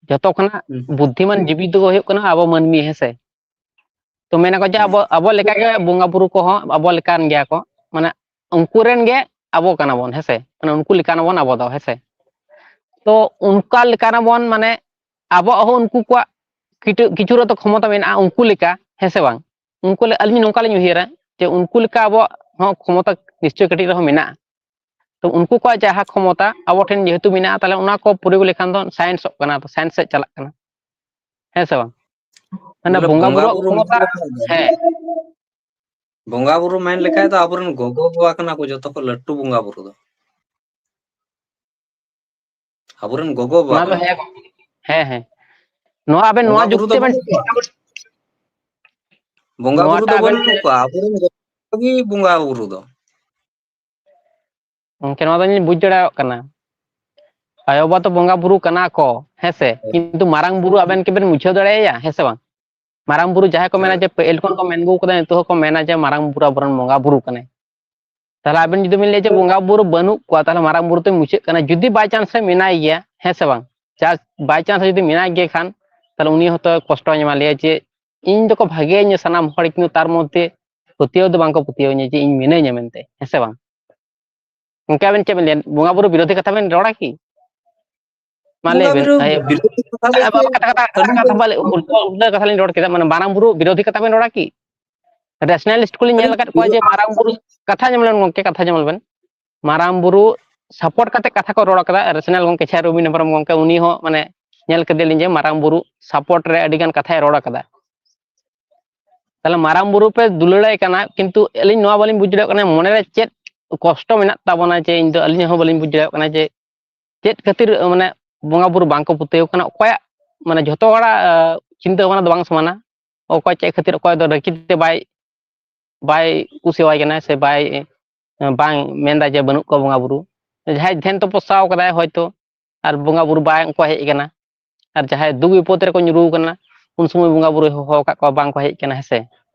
ᱡᱚᱛᱚ ᱠᱷᱚᱱᱟᱜ ᱦᱩᱸ᱾ ᱵᱩᱫᱽᱫᱷᱤᱢᱟᱱ ᱡᱤᱵᱤ ᱫᱚᱠᱚ ᱦᱩᱭᱩᱜ ᱠᱟᱱᱟ ᱟᱵᱚ ᱢᱟᱹᱱᱢᱤ, ᱦᱮᱸ ᱥᱮ᱾ ᱛᱚ ᱢᱮᱱᱟ ᱠᱚ ᱡᱮ ᱦᱩᱸ᱾ ᱟᱵᱚ, ᱟᱵᱚ ᱞᱮᱠᱟᱜᱮ ᱵᱚᱸᱜᱟ ᱵᱩᱨᱩ ᱠᱚᱦᱚᱸ ᱟᱵᱚ ᱞᱮᱠᱟᱱ ᱜᱮᱭᱟ ᱠᱚ, ᱢᱟᱱᱮ ᱩᱱᱠᱩ ᱨᱮᱱ ᱜᱮ ᱟᱵᱚ ᱠᱟᱱᱟ ᱵᱚᱱ, ᱦᱮᱸ ᱥᱮ, ᱢᱟᱱᱮ ᱩᱱᱠᱩ ᱞᱮᱠᱟᱱ ᱵᱚᱱ ᱟᱵᱚ ᱫᱚ, ᱦᱮᱸ ᱥᱮ᱾ ᱛᱚ ᱚᱱᱠᱟ ᱞᱮᱠᱟᱱ ᱵᱚᱱ, ᱢᱟᱱᱮ ᱟᱵᱚᱣᱟᱜ ᱦᱚᱸ ᱩᱱᱠᱩ ᱠᱚᱣᱟᱜ ᱠᱤᱪᱷᱩ, ᱠᱤᱪᱷᱩ ᱨᱮᱫᱚ ᱠᱷᱚᱢᱚᱛᱟ ᱢᱮᱱᱟᱜᱼᱟ ᱩᱱᱠᱩ ᱞᱮᱠᱟ, ᱦᱮᱸ ᱥᱮ ᱵᱟᱝ? ᱩᱱᱠᱩ ᱞᱮ-, ᱟᱹᱞᱤᱧ ᱱᱚᱝᱠᱟ ᱞᱤᱧ ᱩᱭᱦᱟᱹᱨᱟ ᱡᱮ ᱩᱱᱠᱩ ᱞᱮᱠᱟ ᱟᱵᱚᱣᱟᱜ ᱦᱚᱸ ᱠᱷᱚᱢᱚᱛᱟ ᱱᱤᱥᱪᱚᱭ ᱠᱟᱹᱴᱤᱡ ᱨᱮᱦᱚᱸ ᱢᱮᱱᱟᱜᱼᱟ᱾ ᱛᱚ ᱩᱱᱠᱩ ᱠᱚᱣᱟᱜ ᱡᱟᱦᱟᱸ ᱠᱷᱚᱢᱚᱛᱟ ᱟᱵᱚ ᱴᱷᱮᱱ ᱡᱮᱦᱮᱛᱩ ᱢᱮᱱᱟᱜᱼᱟ, ᱛᱟᱦᱞᱮ ᱚᱱᱟ ᱠᱚ ᱯᱨᱚᱭᱳᱜᱽ ᱞᱮᱠᱷᱟᱱ ᱫᱚ ᱥᱟᱭᱮᱱᱥᱚᱜ ᱠᱟᱱᱟ, ᱛᱚ ᱥᱟᱭᱮᱱᱥ ᱥᱮᱫ ᱪᱟᱞᱟᱜ ᱠᱟᱱᱟ, ᱦᱮᱸ ᱥᱮ ᱵᱟᱝ? ᱢᱟᱱᱮ ᱵᱚᱞᱮ ᱵᱚᱸᱜᱟ ᱵᱚᱸᱜᱟ ᱵᱩᱨᱩᱣᱟᱜ ᱵᱩᱨᱩ ᱠᱷᱚᱢᱚᱛᱟ, ᱢᱮᱱ ᱞᱮᱠᱷᱟᱱ ᱫᱚ, ᱦᱮᱸ᱾ ᱵᱚᱸᱜᱟ ᱵᱩᱨᱩ ᱢᱮᱱ ᱞᱮᱠᱷᱟᱡ ᱫᱚ ᱟᱵᱚᱨᱮᱱ ᱜᱚᱜᱚ ᱵᱟᱵᱟ ᱠᱟᱱᱟ ᱠᱚ ᱡᱚᱛᱚ ᱠᱷᱚᱱ ᱞᱟᱹᱴᱩ ᱵᱚᱸᱜᱟ ᱵᱩᱨᱩ ᱫᱚ᱾ ᱟᱵᱚᱨᱮᱱ ᱜᱚᱜᱚ ᱵᱟᱵᱟ ᱚᱱᱟ ᱫᱚ ᱠᱟᱱᱟ ᱦᱮᱸ, ᱠᱚ᱾ ᱦᱮᱸ, ᱦᱮᱸ᱾ ᱱᱚᱣᱟ ᱟᱵᱮᱱ ᱵᱚᱸᱜᱟ ᱱᱚᱣᱟ ᱵᱩᱨᱩ ᱫᱚ ᱡᱩᱠᱛᱤ ᱵᱮᱱ ᱵᱟᱹᱱᱩᱜ ᱠᱚᱣᱟ᱾ ᱵᱚᱸᱜᱟ ᱵᱩᱨᱩ ᱫᱚ ᱱᱚᱣᱟᱴᱟᱜ ᱟᱵᱮᱱ ᱵᱟᱹᱱᱩᱜ ᱠᱚᱣᱟ, ᱟᱵᱚᱨᱮᱱ ᱜᱚᱜᱚ ᱵᱟᱵᱟ ᱜᱮ ᱵᱚᱸᱜᱟ ᱵᱩᱨᱩ ᱫᱚ᱾ ᱜᱚᱝᱠᱮ, ᱱᱚᱣᱟ ᱫᱚᱧ ᱵᱩᱡᱽ ᱫᱟᱲᱮᱭᱟᱜ ᱠᱟᱱᱟ᱾ ᱟᱭᱳ ᱵᱟᱵᱟ ᱛᱚ ᱵᱚᱸᱜᱟ ᱵᱩᱨᱩ ᱠᱟᱱᱟ ᱠᱚ, ᱦᱮᱸ ᱥᱮ? ᱦᱮᱸ᱾ ᱠᱤᱱᱛᱩ ᱢᱟᱨᱟᱝ ᱵᱩᱨᱩ ᱟᱵᱮᱱ ᱠᱤᱵᱮᱱ ᱢᱩᱪᱷᱟᱹᱣ ᱫᱟᱲᱮᱭᱟᱭᱟ, ᱦᱮᱸ ᱥᱮ ᱵᱟᱝ? ᱢᱟᱨᱟᱝ ᱵᱩᱨᱩ ᱡᱟᱦᱟᱸᱭ ᱠᱚ ᱢᱮᱱᱟ ᱦᱮᱸ᱾ ᱡᱮ ᱯᱟᱹᱦᱤᱞ ᱠᱷᱚᱱ ᱠᱚ ᱢᱮᱱ ᱟᱹᱜᱩ ᱠᱟᱫᱟ, ᱱᱤᱛᱚᱜ ᱦᱚᱸᱠᱚ ᱢᱮᱱᱟ ᱡᱮ ᱢᱟᱨᱟᱝ ᱵᱩᱨᱩ ᱟᱵᱚᱨᱮᱱ ᱵᱚᱸᱜᱟ ᱵᱩᱨᱩ ᱠᱟᱱᱟᱭ᱾ ᱛᱟᱦᱞᱮ ᱟᱵᱮᱱ ᱡᱩᱫᱤ ᱵᱮᱱ ᱞᱟᱹᱭᱟ ᱡᱮ ᱵᱚᱸᱜᱟ ᱵᱩᱨᱩ ᱵᱟᱹᱱᱩᱜ ᱠᱚᱣᱟ, ᱛᱟᱦᱞᱮ ᱢᱟᱨᱟᱝ ᱵᱩᱨᱩ ᱛᱚᱭ ᱢᱩᱪᱟᱹᱫ ᱠᱟᱱᱟ᱾ ᱡᱩᱫᱤ by chance ᱨᱮ ᱢᱮᱱᱟᱭ ᱜᱮᱭᱟ, ᱦᱮᱸ ᱥᱮ ᱵᱟᱝ? Just by chance ᱡᱩᱫᱤ ᱢᱮᱱᱟᱭ ᱜᱮ ᱠᱷᱟᱱ, ᱛᱟᱦᱞᱮ ᱩᱱᱤ ᱦᱚᱸᱛᱚ ᱠᱚᱥᱴᱚᱭ ᱧᱟᱢᱟ, ᱞᱟᱹᱭᱟ ᱡᱮ ᱤᱧ ᱫᱚᱠᱚ ᱵᱷᱟᱜᱮᱭᱟᱹᱧᱟ ᱥᱟᱱᱟᱢ ᱦᱚᱲ, ᱠᱤᱱᱛᱩ ᱛᱟᱨ ᱢᱚᱫᱽᱫᱷᱮ ᱯᱟᱹᱛᱭᱟᱹᱣ ᱫᱚ ᱵᱟᱝᱠᱚ ᱯᱟᱹᱛᱭᱟᱹᱣ ᱤᱧᱟ ᱡᱮ ᱤᱧ ᱢᱤᱱᱟᱹᱧᱟ ᱢᱮᱱᱛᱮ, ᱦᱮᱸ ᱥᱮ ᱵᱟᱝ? ᱜᱚᱝᱠᱮ, ᱟᱵᱮᱱ ᱪᱮᱫ ᱵᱮᱱ ᱞᱟᱹᱭᱟ? ᱵᱚᱸᱜᱟ ᱵᱩᱨᱩ ᱵᱤᱨᱳᱫᱷᱤ ᱠᱟᱛᱷᱟ ᱵᱮᱱ ᱨᱚᱲᱟ ᱠᱤ? ᱢᱟ ᱞᱟᱹᱭ ᱵᱚᱸᱜᱟ ᱵᱮᱱ᱾ ᱵᱩᱨᱩ ᱟᱭ-, ᱵᱤᱨᱳᱫᱷᱤ ᱠᱟᱛᱷᱟ ᱟᱭ-, ᱵᱚᱞᱛᱮ ᱠᱟᱛᱷᱟ, ᱠᱟᱛᱷᱟ, ᱠᱟᱛᱷᱟ, ᱟᱹᱞᱤᱧ ᱠᱟᱛᱷᱟ ᱫᱚ ᱵᱟᱞᱮ ᱩᱞᱴᱟᱹ, ᱩᱞᱴᱟᱹ ᱠᱟᱛᱷᱟ ᱞᱤᱧ ᱨᱚᱲ ᱠᱮᱫᱟ, ᱢᱟᱱᱮ ᱢᱟᱨᱟᱝ ᱵᱩᱨᱩ ᱵᱤᱨᱳᱫᱷᱤ ᱠᱟᱛᱷᱟ ᱵᱮᱱ ᱨᱚᱲᱟ ᱠᱤ? Rationalist ᱠᱚᱞᱤᱧ ᱧᱮᱞ ᱟᱠᱟᱫ ᱠᱚᱣᱟ ᱡᱮ ᱢᱟᱨᱟᱝ ᱵᱩᱨᱩ, ᱠᱟᱛᱷᱟ ᱟᱸᱡᱚᱢ ᱞᱮᱵᱮᱱ ᱜᱚᱝᱠᱮ, ᱠᱟᱛᱷᱟ ᱟᱸᱡᱚᱢ ᱞᱮᱵᱮᱱ᱾ ᱢᱟᱨᱟᱝ ᱵᱩᱨᱩ support ᱠᱟᱛᱮ ᱠᱟᱛᱷᱟ ᱠᱚ ᱨᱚᱲ ᱠᱟᱫᱟ, rational ᱜᱚᱝᱠᱮ ᱡᱟᱦᱟᱸᱭ ᱨᱚᱵᱤᱱᱫᱨᱚ ᱦᱮᱢᱵᱨᱚᱢ ᱜᱚᱝᱠᱮ, ᱩᱱᱤ ᱦᱚᱸ ᱢᱟᱱᱮ ᱧᱮᱞ ᱠᱮᱫᱮᱭᱟᱞᱤᱧ ᱡᱮ ᱢᱟᱨᱟᱝ ᱵᱩᱨᱩ support ᱨᱮ ᱟᱹᱰᱤ ᱜᱟᱱ ᱠᱟᱛᱷᱟᱭ ᱨᱚᱲ ᱠᱟᱫᱟ᱾ ᱛᱟᱦᱞᱮ ᱢᱟᱨᱟᱝ ᱵᱩᱨᱩ ᱯᱮ ᱫᱩᱞᱟᱹᱲᱟᱭ ᱠᱟᱱᱟ, ᱠᱤᱱᱛᱩ ᱟᱹᱞᱤᱧ ᱱᱚᱣᱟ ᱵᱟᱹᱞᱤᱧ ᱵᱩᱡᱽ ᱫᱟᱲᱮᱭᱟᱜ ᱠᱟᱱᱟ, ᱢᱚᱱᱮᱨᱮ ᱪᱮᱫ ᱠᱚᱥᱴᱚ ᱢᱮᱱᱟᱜ ᱛᱟᱵᱚᱱᱟ, ᱡᱮ ᱤᱧ ᱫᱚ, ᱟᱹᱞᱤᱧ ᱦᱚᱸ ᱵᱟᱹᱞᱤᱧ ᱵᱩᱡᱽ ᱫᱟᱲᱮᱭᱟᱜ ᱠᱟᱱᱟ ᱡᱮ ᱪᱮᱫ ᱠᱷᱟᱹᱛᱤᱨ, ᱢᱟᱱᱮ, ᱵᱚᱸᱜᱟ ᱵᱩᱨᱩ ᱵᱟᱝ ᱠᱚ ᱯᱟᱹᱛᱭᱟᱹᱣ ᱠᱟᱱᱟ᱾ ᱚᱠᱚᱭᱟᱜ, ᱢᱟᱱᱮ, ᱡᱷᱚᱛᱚ ᱦᱚᱲᱟᱜ, ᱟᱸ, ᱪᱤᱱᱛᱟᱹ ᱵᱷᱟᱵᱽᱱᱟ ᱫᱚ ᱵᱟᱝ ᱥᱚᱢᱟᱱᱟ᱾ ᱚᱠᱚᱭ ᱪᱮᱫ ᱠᱷᱟᱹᱛᱤᱨ, ᱚᱠᱚᱭ ᱫᱚ ᱨᱟᱹᱜᱤ ᱛᱮ ᱵᱟᱭ, ᱵᱟᱭ ᱠᱩᱥᱤᱭᱟᱣᱟᱭ ᱠᱟᱱᱟ, ᱥᱮ ᱵᱟᱭ, ᱵᱟᱝ ᱢᱮᱱᱫᱟ ᱡᱮ ᱵᱟᱹᱱᱩᱜ ᱠᱚᱣᱟ ᱵᱚᱸᱜᱟ ᱵᱩᱨᱩ᱾ ᱡᱟᱦᱟᱸᱭ ᱫᱷᱮᱭᱟᱱ ᱛᱚᱯᱚᱥᱟᱣ ᱠᱟᱫᱟᱭ ᱦᱚᱭᱛᱚ, ᱟᱨ ᱵᱚᱸᱜᱟ ᱵᱩᱨᱩ ᱵᱟᱝ ᱠᱚ ᱦᱮᱡ ᱟᱠᱟᱱᱟ, ᱟᱨ ᱡᱟᱦᱟᱸᱭ ᱫᱩᱠ ᱵᱤᱯᱚᱫ ᱨᱮᱠᱚ ᱧᱩᱨᱩ ᱟᱠᱟᱱᱟ, ᱩᱱ ᱥᱚᱢᱚᱭ ᱵᱚᱸᱜᱟ ᱵᱩᱨᱩᱭ ᱦᱚᱦᱚ ᱟᱠᱟᱫ ᱠᱚᱣᱟ, ᱵᱟᱝ ᱠᱚ ᱦᱮᱡ ᱟᱠᱟᱱᱟ, ᱦᱮᱸ ᱥᱮ᱾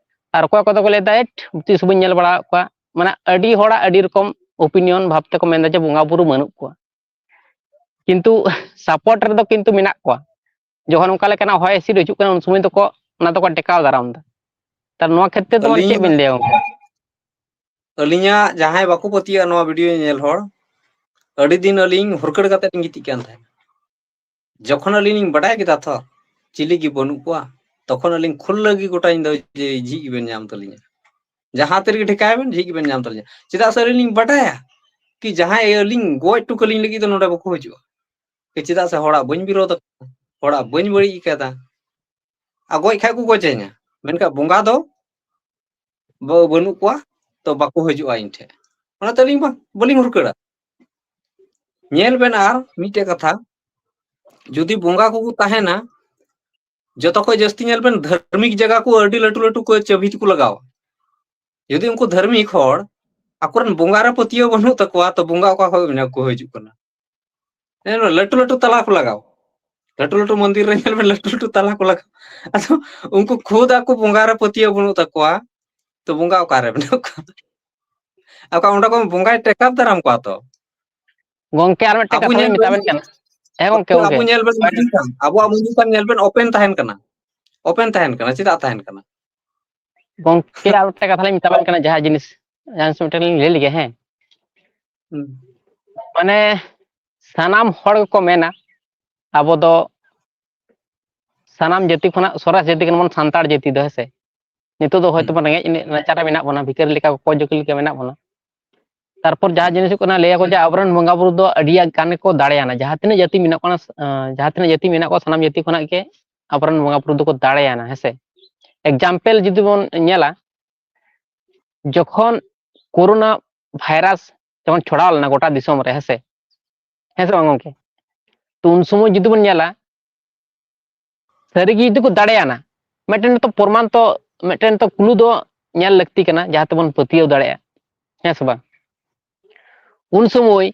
ᱟᱨ ᱚᱠᱚᱭ ᱠᱚᱫᱚ ᱠᱚ ᱞᱟᱹᱭᱫᱟ, "ᱮᱴ, ᱛᱤᱥ ᱦᱚᱸ ᱵᱟᱹᱧ ᱧᱮᱞ ᱵᱟᱲᱟ ᱟᱠᱟᱫ ᱠᱚᱣᱟ", ᱢᱟᱱᱮ, ᱟᱹᱰᱤ ᱦᱚᱲᱟᱜ ᱟᱹᱰᱤ ᱨᱚᱠᱚᱢ ᱚᱯᱤᱱᱤᱭᱚᱱ ᱵᱷᱟᱵᱽ ᱛᱮᱠᱚ ᱢᱮᱱᱫᱟ ᱡᱮ ᱵᱚᱸᱜᱟ ᱵᱩᱨᱩ ᱵᱟᱹᱱᱩᱜ ᱠᱚᱣᱟ, ᱠᱤᱱᱛᱩ ᱥᱟᱯᱳᱨᱴ ᱨᱮᱫᱚ ᱠᱤᱱᱛᱩ ᱢᱮᱱᱟᱜ ᱠᱚᱣᱟ᱾ ᱡᱚᱠᱷᱚᱱ ᱚᱱᱠᱟ ᱞᱮᱠᱟᱱᱟᱜ ᱦᱚᱭ ᱦᱤᱸᱥᱤᱫ ᱦᱤᱡᱩᱜ ᱠᱟᱱᱟ, ᱩᱱ ᱥᱚᱢᱚᱭ ᱫᱚᱠᱚ, ᱚᱱᱟ ᱫᱚᱠᱚ ᱴᱮᱠᱟᱣ ᱫᱟᱨᱟᱢ ᱮᱫᱟ᱾ ᱛᱟᱦᱞᱮ ᱱᱚᱣᱟ ᱠᱷᱮᱛᱨᱮ ᱫᱚ, ᱢᱟᱱᱮ, ᱟᱹᱞᱤᱧ ᱪᱮᱫ ᱵᱤᱱ ᱞᱟᱹᱭᱟ ᱜᱚᱝᱠᱮ? ᱟᱹᱞᱤᱧᱟᱜ ᱡᱟᱦᱟᱸᱭ ᱵᱟᱠᱚ ᱯᱟᱹᱛᱭᱟᱹᱜᱼᱟ ᱱᱚᱣᱟ ᱵᱷᱤᱰᱤᱭᱳ ᱧᱮᱞ ᱦᱚᱲ, ᱟᱹᱰᱤ ᱫᱤᱱ ᱟᱹᱞᱤᱧ ᱦᱩᱨᱠᱟᱹᱲ ᱠᱟᱛᱮ ᱞᱤᱧ ᱜᱤᱛᱤᱡ ᱠᱟᱱ ᱛᱟᱦᱮᱸᱫ᱾ ᱡᱚᱠᱷᱚᱱ ᱟᱹᱞᱤᱧ ᱞᱤᱧ ᱵᱟᱰᱟᱭ ᱠᱮᱫᱟ ᱛᱚ, ᱪᱤᱞᱤ ᱜᱮ ᱵᱟᱹᱱᱩᱜ ᱠᱚᱣᱟ, ᱛᱚᱠᱷᱚᱱ ᱟᱹᱞᱤᱧ ᱠᱷᱩᱞᱟᱹ ᱜᱮ ᱜᱚᱴᱟ ᱧᱤᱫᱟᱹ ᱡᱮ ᱡᱷᱤᱡ ᱜᱮᱵᱮᱱ ᱧᱟᱢ ᱛᱟᱹᱞᱤᱧᱟ᱾ ᱡᱟᱦᱟᱸ ᱛᱤ ᱨᱮᱜᱮ ᱴᱷᱮᱠᱟᱭ ᱵᱮᱱ, ᱡᱷᱤᱡ ᱜᱮᱵᱮᱱ ᱧᱟᱢ ᱛᱟᱹᱞᱤᱧᱟ᱾ ᱪᱮᱫᱟᱜ ᱥᱮ ᱟᱹᱞᱤᱧ ᱞᱤᱧ ᱵᱟᱰᱟᱭᱟ ᱠᱤ ᱡᱟᱦᱟᱸᱭ ᱟᱹᱞᱤᱧ ᱜᱚᱡ ᱦᱚᱴᱚ ᱠᱟᱹᱞᱤᱧ ᱞᱟᱹᱜᱤᱫ ᱫᱚ ᱱᱚᱰᱮ ᱵᱟᱠᱚ ᱦᱤᱡᱩᱜᱼᱟ᱾ ᱠᱤ ᱪᱮᱫᱟᱜ ᱥᱮ ᱦᱚᱲᱟᱜ ᱵᱟᱹᱧ ᱵᱤᱨᱳᱫ ᱟᱠᱟᱫᱟ, ᱦᱚᱲᱟᱜ ᱵᱟᱹᱧ ᱵᱟᱹᱲᱤᱡ ᱟᱠᱟᱫᱟ᱾ ᱟᱨ ᱜᱚᱡ ᱠᱷᱟᱡ ᱠᱚ ᱜᱚᱡᱮᱧᱟ, ᱢᱮᱱᱠᱷᱟᱱ ᱵᱚᱸᱜᱟ ᱫᱚ ᱵᱟ-, ᱵᱟᱹᱱᱩᱜ ᱠᱚᱣᱟ, ᱛᱚ ᱵᱟᱠᱚ ᱦᱤᱡᱩᱜᱼᱟ ᱤᱧ ᱴᱷᱮᱱ᱾ ᱚᱱᱟᱛᱮ ᱟᱹᱞᱤᱧ ᱵᱟ-, ᱵᱟᱹᱞᱤᱧ ᱦᱩᱨᱠᱟᱹᱲᱟ᱾ ᱧᱮᱞ ᱵᱮᱱ ᱟᱨ ᱢᱤᱫᱴᱮᱡ ᱠᱟᱛᱷᱟ, ᱡᱩᱫᱤ ᱵᱚᱸᱜᱟ ᱠᱚᱠᱚ ᱛᱟᱦᱮᱱᱟ, ᱡᱚᱛᱚ ᱠᱷᱚᱡ ᱡᱟᱹᱥᱛᱤ ᱧᱮᱞ ᱵᱮᱱ ᱫᱷᱟᱨᱢᱤᱠ ᱡᱟᱭᱜᱟ ᱠᱚ ᱟᱹᱰᱤ ᱞᱟᱹᱴᱩ ᱞᱟᱹᱴᱩ ᱠᱚ ᱪᱟᱹᱵᱤ ᱛᱮᱠᱚ ᱞᱟᱜᱟᱣᱟ᱾ ᱡᱩᱫᱤ ᱩᱱᱠᱩ ᱫᱷᱟᱨᱢᱤᱠ ᱦᱚᱲ ᱟᱠᱚᱨᱮᱱ ᱵᱚᱸᱜᱟ ᱨᱮ ᱯᱟᱹᱛᱭᱟᱹᱣ ᱵᱟᱹᱱᱩᱜ ᱛᱟᱠᱚᱣᱟ, ᱛᱚ ᱵᱚᱸᱜᱟ ᱚᱠᱟ ᱠᱷᱚᱡ ᱢᱮᱱᱟ ᱠᱚ ᱦᱤᱡᱩᱜ ᱠᱟᱱᱟ? ᱧᱮᱞ ᱵᱮᱱ, ᱞᱟᱹᱴᱩ ᱞᱟᱹᱴᱩ ᱛᱟᱞᱟ ᱠᱚ ᱞᱟᱜᱟᱣ, ᱞᱟᱹᱴᱩ ᱞᱟᱹᱴᱩ ᱢᱚᱱᱫᱤᱨ ᱨᱮ ᱧᱮᱞ ᱵᱮᱱ, ᱞᱟᱹᱴᱩ ᱞᱟᱹᱴᱩ ᱛᱟᱞᱟ ᱠᱚ ᱞᱟᱜᱟᱣ᱾ ᱟᱫᱚ ᱩᱱᱠᱩ ᱠᱷᱩᱫ ᱟᱠᱚ ᱵᱚᱸᱜᱟ ᱨᱮ ᱯᱟᱹᱛᱭᱟᱹᱣ ᱵᱟᱹᱱᱩᱜ ᱛᱟᱠᱚᱣᱟ, ᱛᱚ ᱵᱚᱸᱜᱟ ᱚᱠᱟᱨᱮ ᱢᱮᱱᱟᱜ ᱠᱚᱣᱟ? ᱚᱠᱟ ᱚᱸᱰᱮ ᱠᱚ ᱵᱚᱸᱜᱟᱭ ᱴᱮᱠᱟᱣ ᱫᱟᱨᱟᱢ ᱠᱚᱣᱟ ᱛᱚ᱾ ᱜᱚᱝᱠᱮ, ᱟᱨ ᱢᱤᱫᱴᱮᱱ ᱟᱵᱚ ᱠᱟᱛᱷᱟ ᱞᱤᱧ ᱧᱮᱞ ᱢᱮᱛᱟ ᱵᱮᱱ, ᱵᱮᱱ ᱠᱟᱱᱟ᱾ ᱦᱮᱸ ᱜᱚᱝᱠᱮ, ᱟᱵᱚ ᱜᱚᱝᱠᱮ᱾ ᱧᱮᱞ ᱵᱮᱱ, ᱢᱟᱹᱡᱷᱤ ᱛᱷᱟᱱ, ᱟᱵᱚᱣᱟᱜ ᱢᱟᱹᱡᱷᱤ ᱛᱷᱟᱱ ᱧᱮᱞ ᱵᱮᱱ, open ᱛᱟᱦᱮᱱ ᱠᱟᱱᱟ, open ᱛᱟᱦᱮᱱ ᱠᱟᱱᱟ, ᱪᱮᱫᱟᱜ ᱛᱟᱦᱮᱱ ᱠᱟᱱᱟ? ᱜᱚᱝᱠᱮ, ᱟᱨ ᱢᱤᱫᱴᱮᱱ ᱠᱟᱛᱷᱟ ᱞᱤᱧ ᱢᱮᱛᱟ ᱵᱮᱱ ᱠᱟᱱᱟ, ᱡᱟᱦᱟᱸ ᱡᱤᱱᱤᱥ, ᱡᱟᱦᱟᱸ ᱡᱤᱱᱤᱥ ᱢᱤᱫᱴᱮᱱ ᱞᱤᱧ ᱞᱟᱹᱭ ᱞᱮᱜᱮ, ᱦᱮᱸ᱾ ᱦᱩᱸ᱾ ᱢᱟᱱᱮ, ᱥᱟᱱᱟᱢ ᱦᱚᱲ ᱜᱮᱠᱚ ᱢᱮᱱᱟ ᱟᱵᱚ ᱫᱚ ᱥᱟᱱᱟᱢ ᱡᱟᱹᱛᱤ ᱠᱷᱚᱱᱟᱜ ᱥᱚᱨᱮᱥ ᱡᱟᱹᱛᱤ ᱠᱟᱱᱟ ᱵᱚᱱ ᱥᱟᱱᱛᱟᱲ ᱡᱟᱹᱛᱤ ᱫᱚ, ᱦᱮᱸ ᱥᱮ? ᱱᱤᱛᱚᱜ ᱫᱚ ᱦᱚᱭᱛᱳ ᱦᱩᱸ᱾ ᱵᱚᱱ ᱨᱮᱸᱜᱮᱡ ᱱᱟᱪᱟᱨ ᱨᱮ ᱢᱮᱱᱟᱜ ᱵᱚᱱᱟ, ᱵᱷᱤᱠᱟᱹᱨᱤ ᱞᱮᱠᱟ, ᱠᱚᱭ ᱡᱩᱠᱷᱤ ᱞᱮᱠᱟ ᱢᱮᱱᱟᱜ ᱵᱚᱱᱟ᱾ ᱛᱟᱨᱯᱚᱨ ᱡᱟᱦᱟᱸ ᱡᱤᱱᱤᱥ ᱦᱩᱭᱩᱜ ᱠᱟᱱᱟ, ᱞᱟᱹᱭᱟᱠᱚ ᱡᱮ ᱟᱵᱚᱨᱮᱱ ᱵᱚᱸᱜᱟ ᱵᱩᱨᱩ ᱫᱚ ᱟᱹᱰᱤ ᱜᱟᱱ ᱜᱮᱠᱚ ᱫᱟᱲᱮᱭᱟᱱᱟ, ᱡᱟᱦᱟᱸ ᱛᱤᱱᱟᱹᱜ ᱡᱟᱹᱛᱤ ᱢᱮᱱᱟᱜ ᱠᱚᱣᱟ, ᱟᱸ, ᱡᱟᱦᱟᱸ ᱛᱤᱱᱟᱹᱜ ᱡᱟᱹᱛᱤ ᱢᱮᱱᱟᱜ ᱠᱚᱣᱟ, ᱥᱟᱱᱟᱢ ᱡᱟᱹᱛᱤ ᱠᱷᱚᱱᱟᱜ ᱜᱮ ᱟᱵᱚᱨᱮᱱ ᱵᱚᱸᱜᱟ ᱵᱩᱨᱩ ᱫᱚᱠᱚ ᱫᱟᱲᱮᱭᱟᱱᱟ, ᱦᱮᱸ ᱥᱮ? Example ᱡᱩᱫᱤ ᱵᱚᱱ ᱧᱮᱞᱟ, ᱡᱚᱠᱷᱚᱱ ᱠᱳᱨᱳᱱᱟ ᱵᱷᱟᱭᱨᱟᱥ ᱡᱚᱠᱷᱚᱱ ᱪᱷᱚᱲᱟᱣ ᱞᱮᱱᱟ ᱜᱚᱴᱟ ᱫᱤᱥᱚᱢ ᱨᱮ, ᱦᱮᱸᱥᱮ, ᱦᱮᱸ ᱥᱮ ᱵᱟᱝ ᱜᱚᱝᱠᱮ? ᱛᱚ ᱩᱱ ᱥᱚᱢᱚᱭ ᱡᱩᱫᱤ ᱵᱚᱱ ᱧᱮᱞᱟ, ᱥᱟᱹᱨᱤᱜᱮ ᱡᱩᱫᱤ ᱠᱚ ᱫᱟᱲᱮᱭᱟᱱᱟ, ᱢᱤᱫᱴᱮᱱ ᱛᱚ ᱯᱨᱚᱢᱟᱱ ᱛᱚ, ᱢᱤᱫᱴᱮᱱ ᱛᱚ ᱠᱞᱩ ᱫᱚ ᱧᱮᱞ ᱞᱟᱹᱠᱛᱤ ᱠᱟᱱᱟ, ᱡᱟᱦᱟᱸ ᱛᱮᱵᱚᱱ ᱯᱟᱹᱛᱭᱟᱹᱣ ᱫᱟᱲᱮᱭᱟᱜᱼᱟ, ᱦᱮᱸ ᱥᱮ ᱵᱟᱝ? ᱩᱱ ᱥᱚᱢᱚᱭ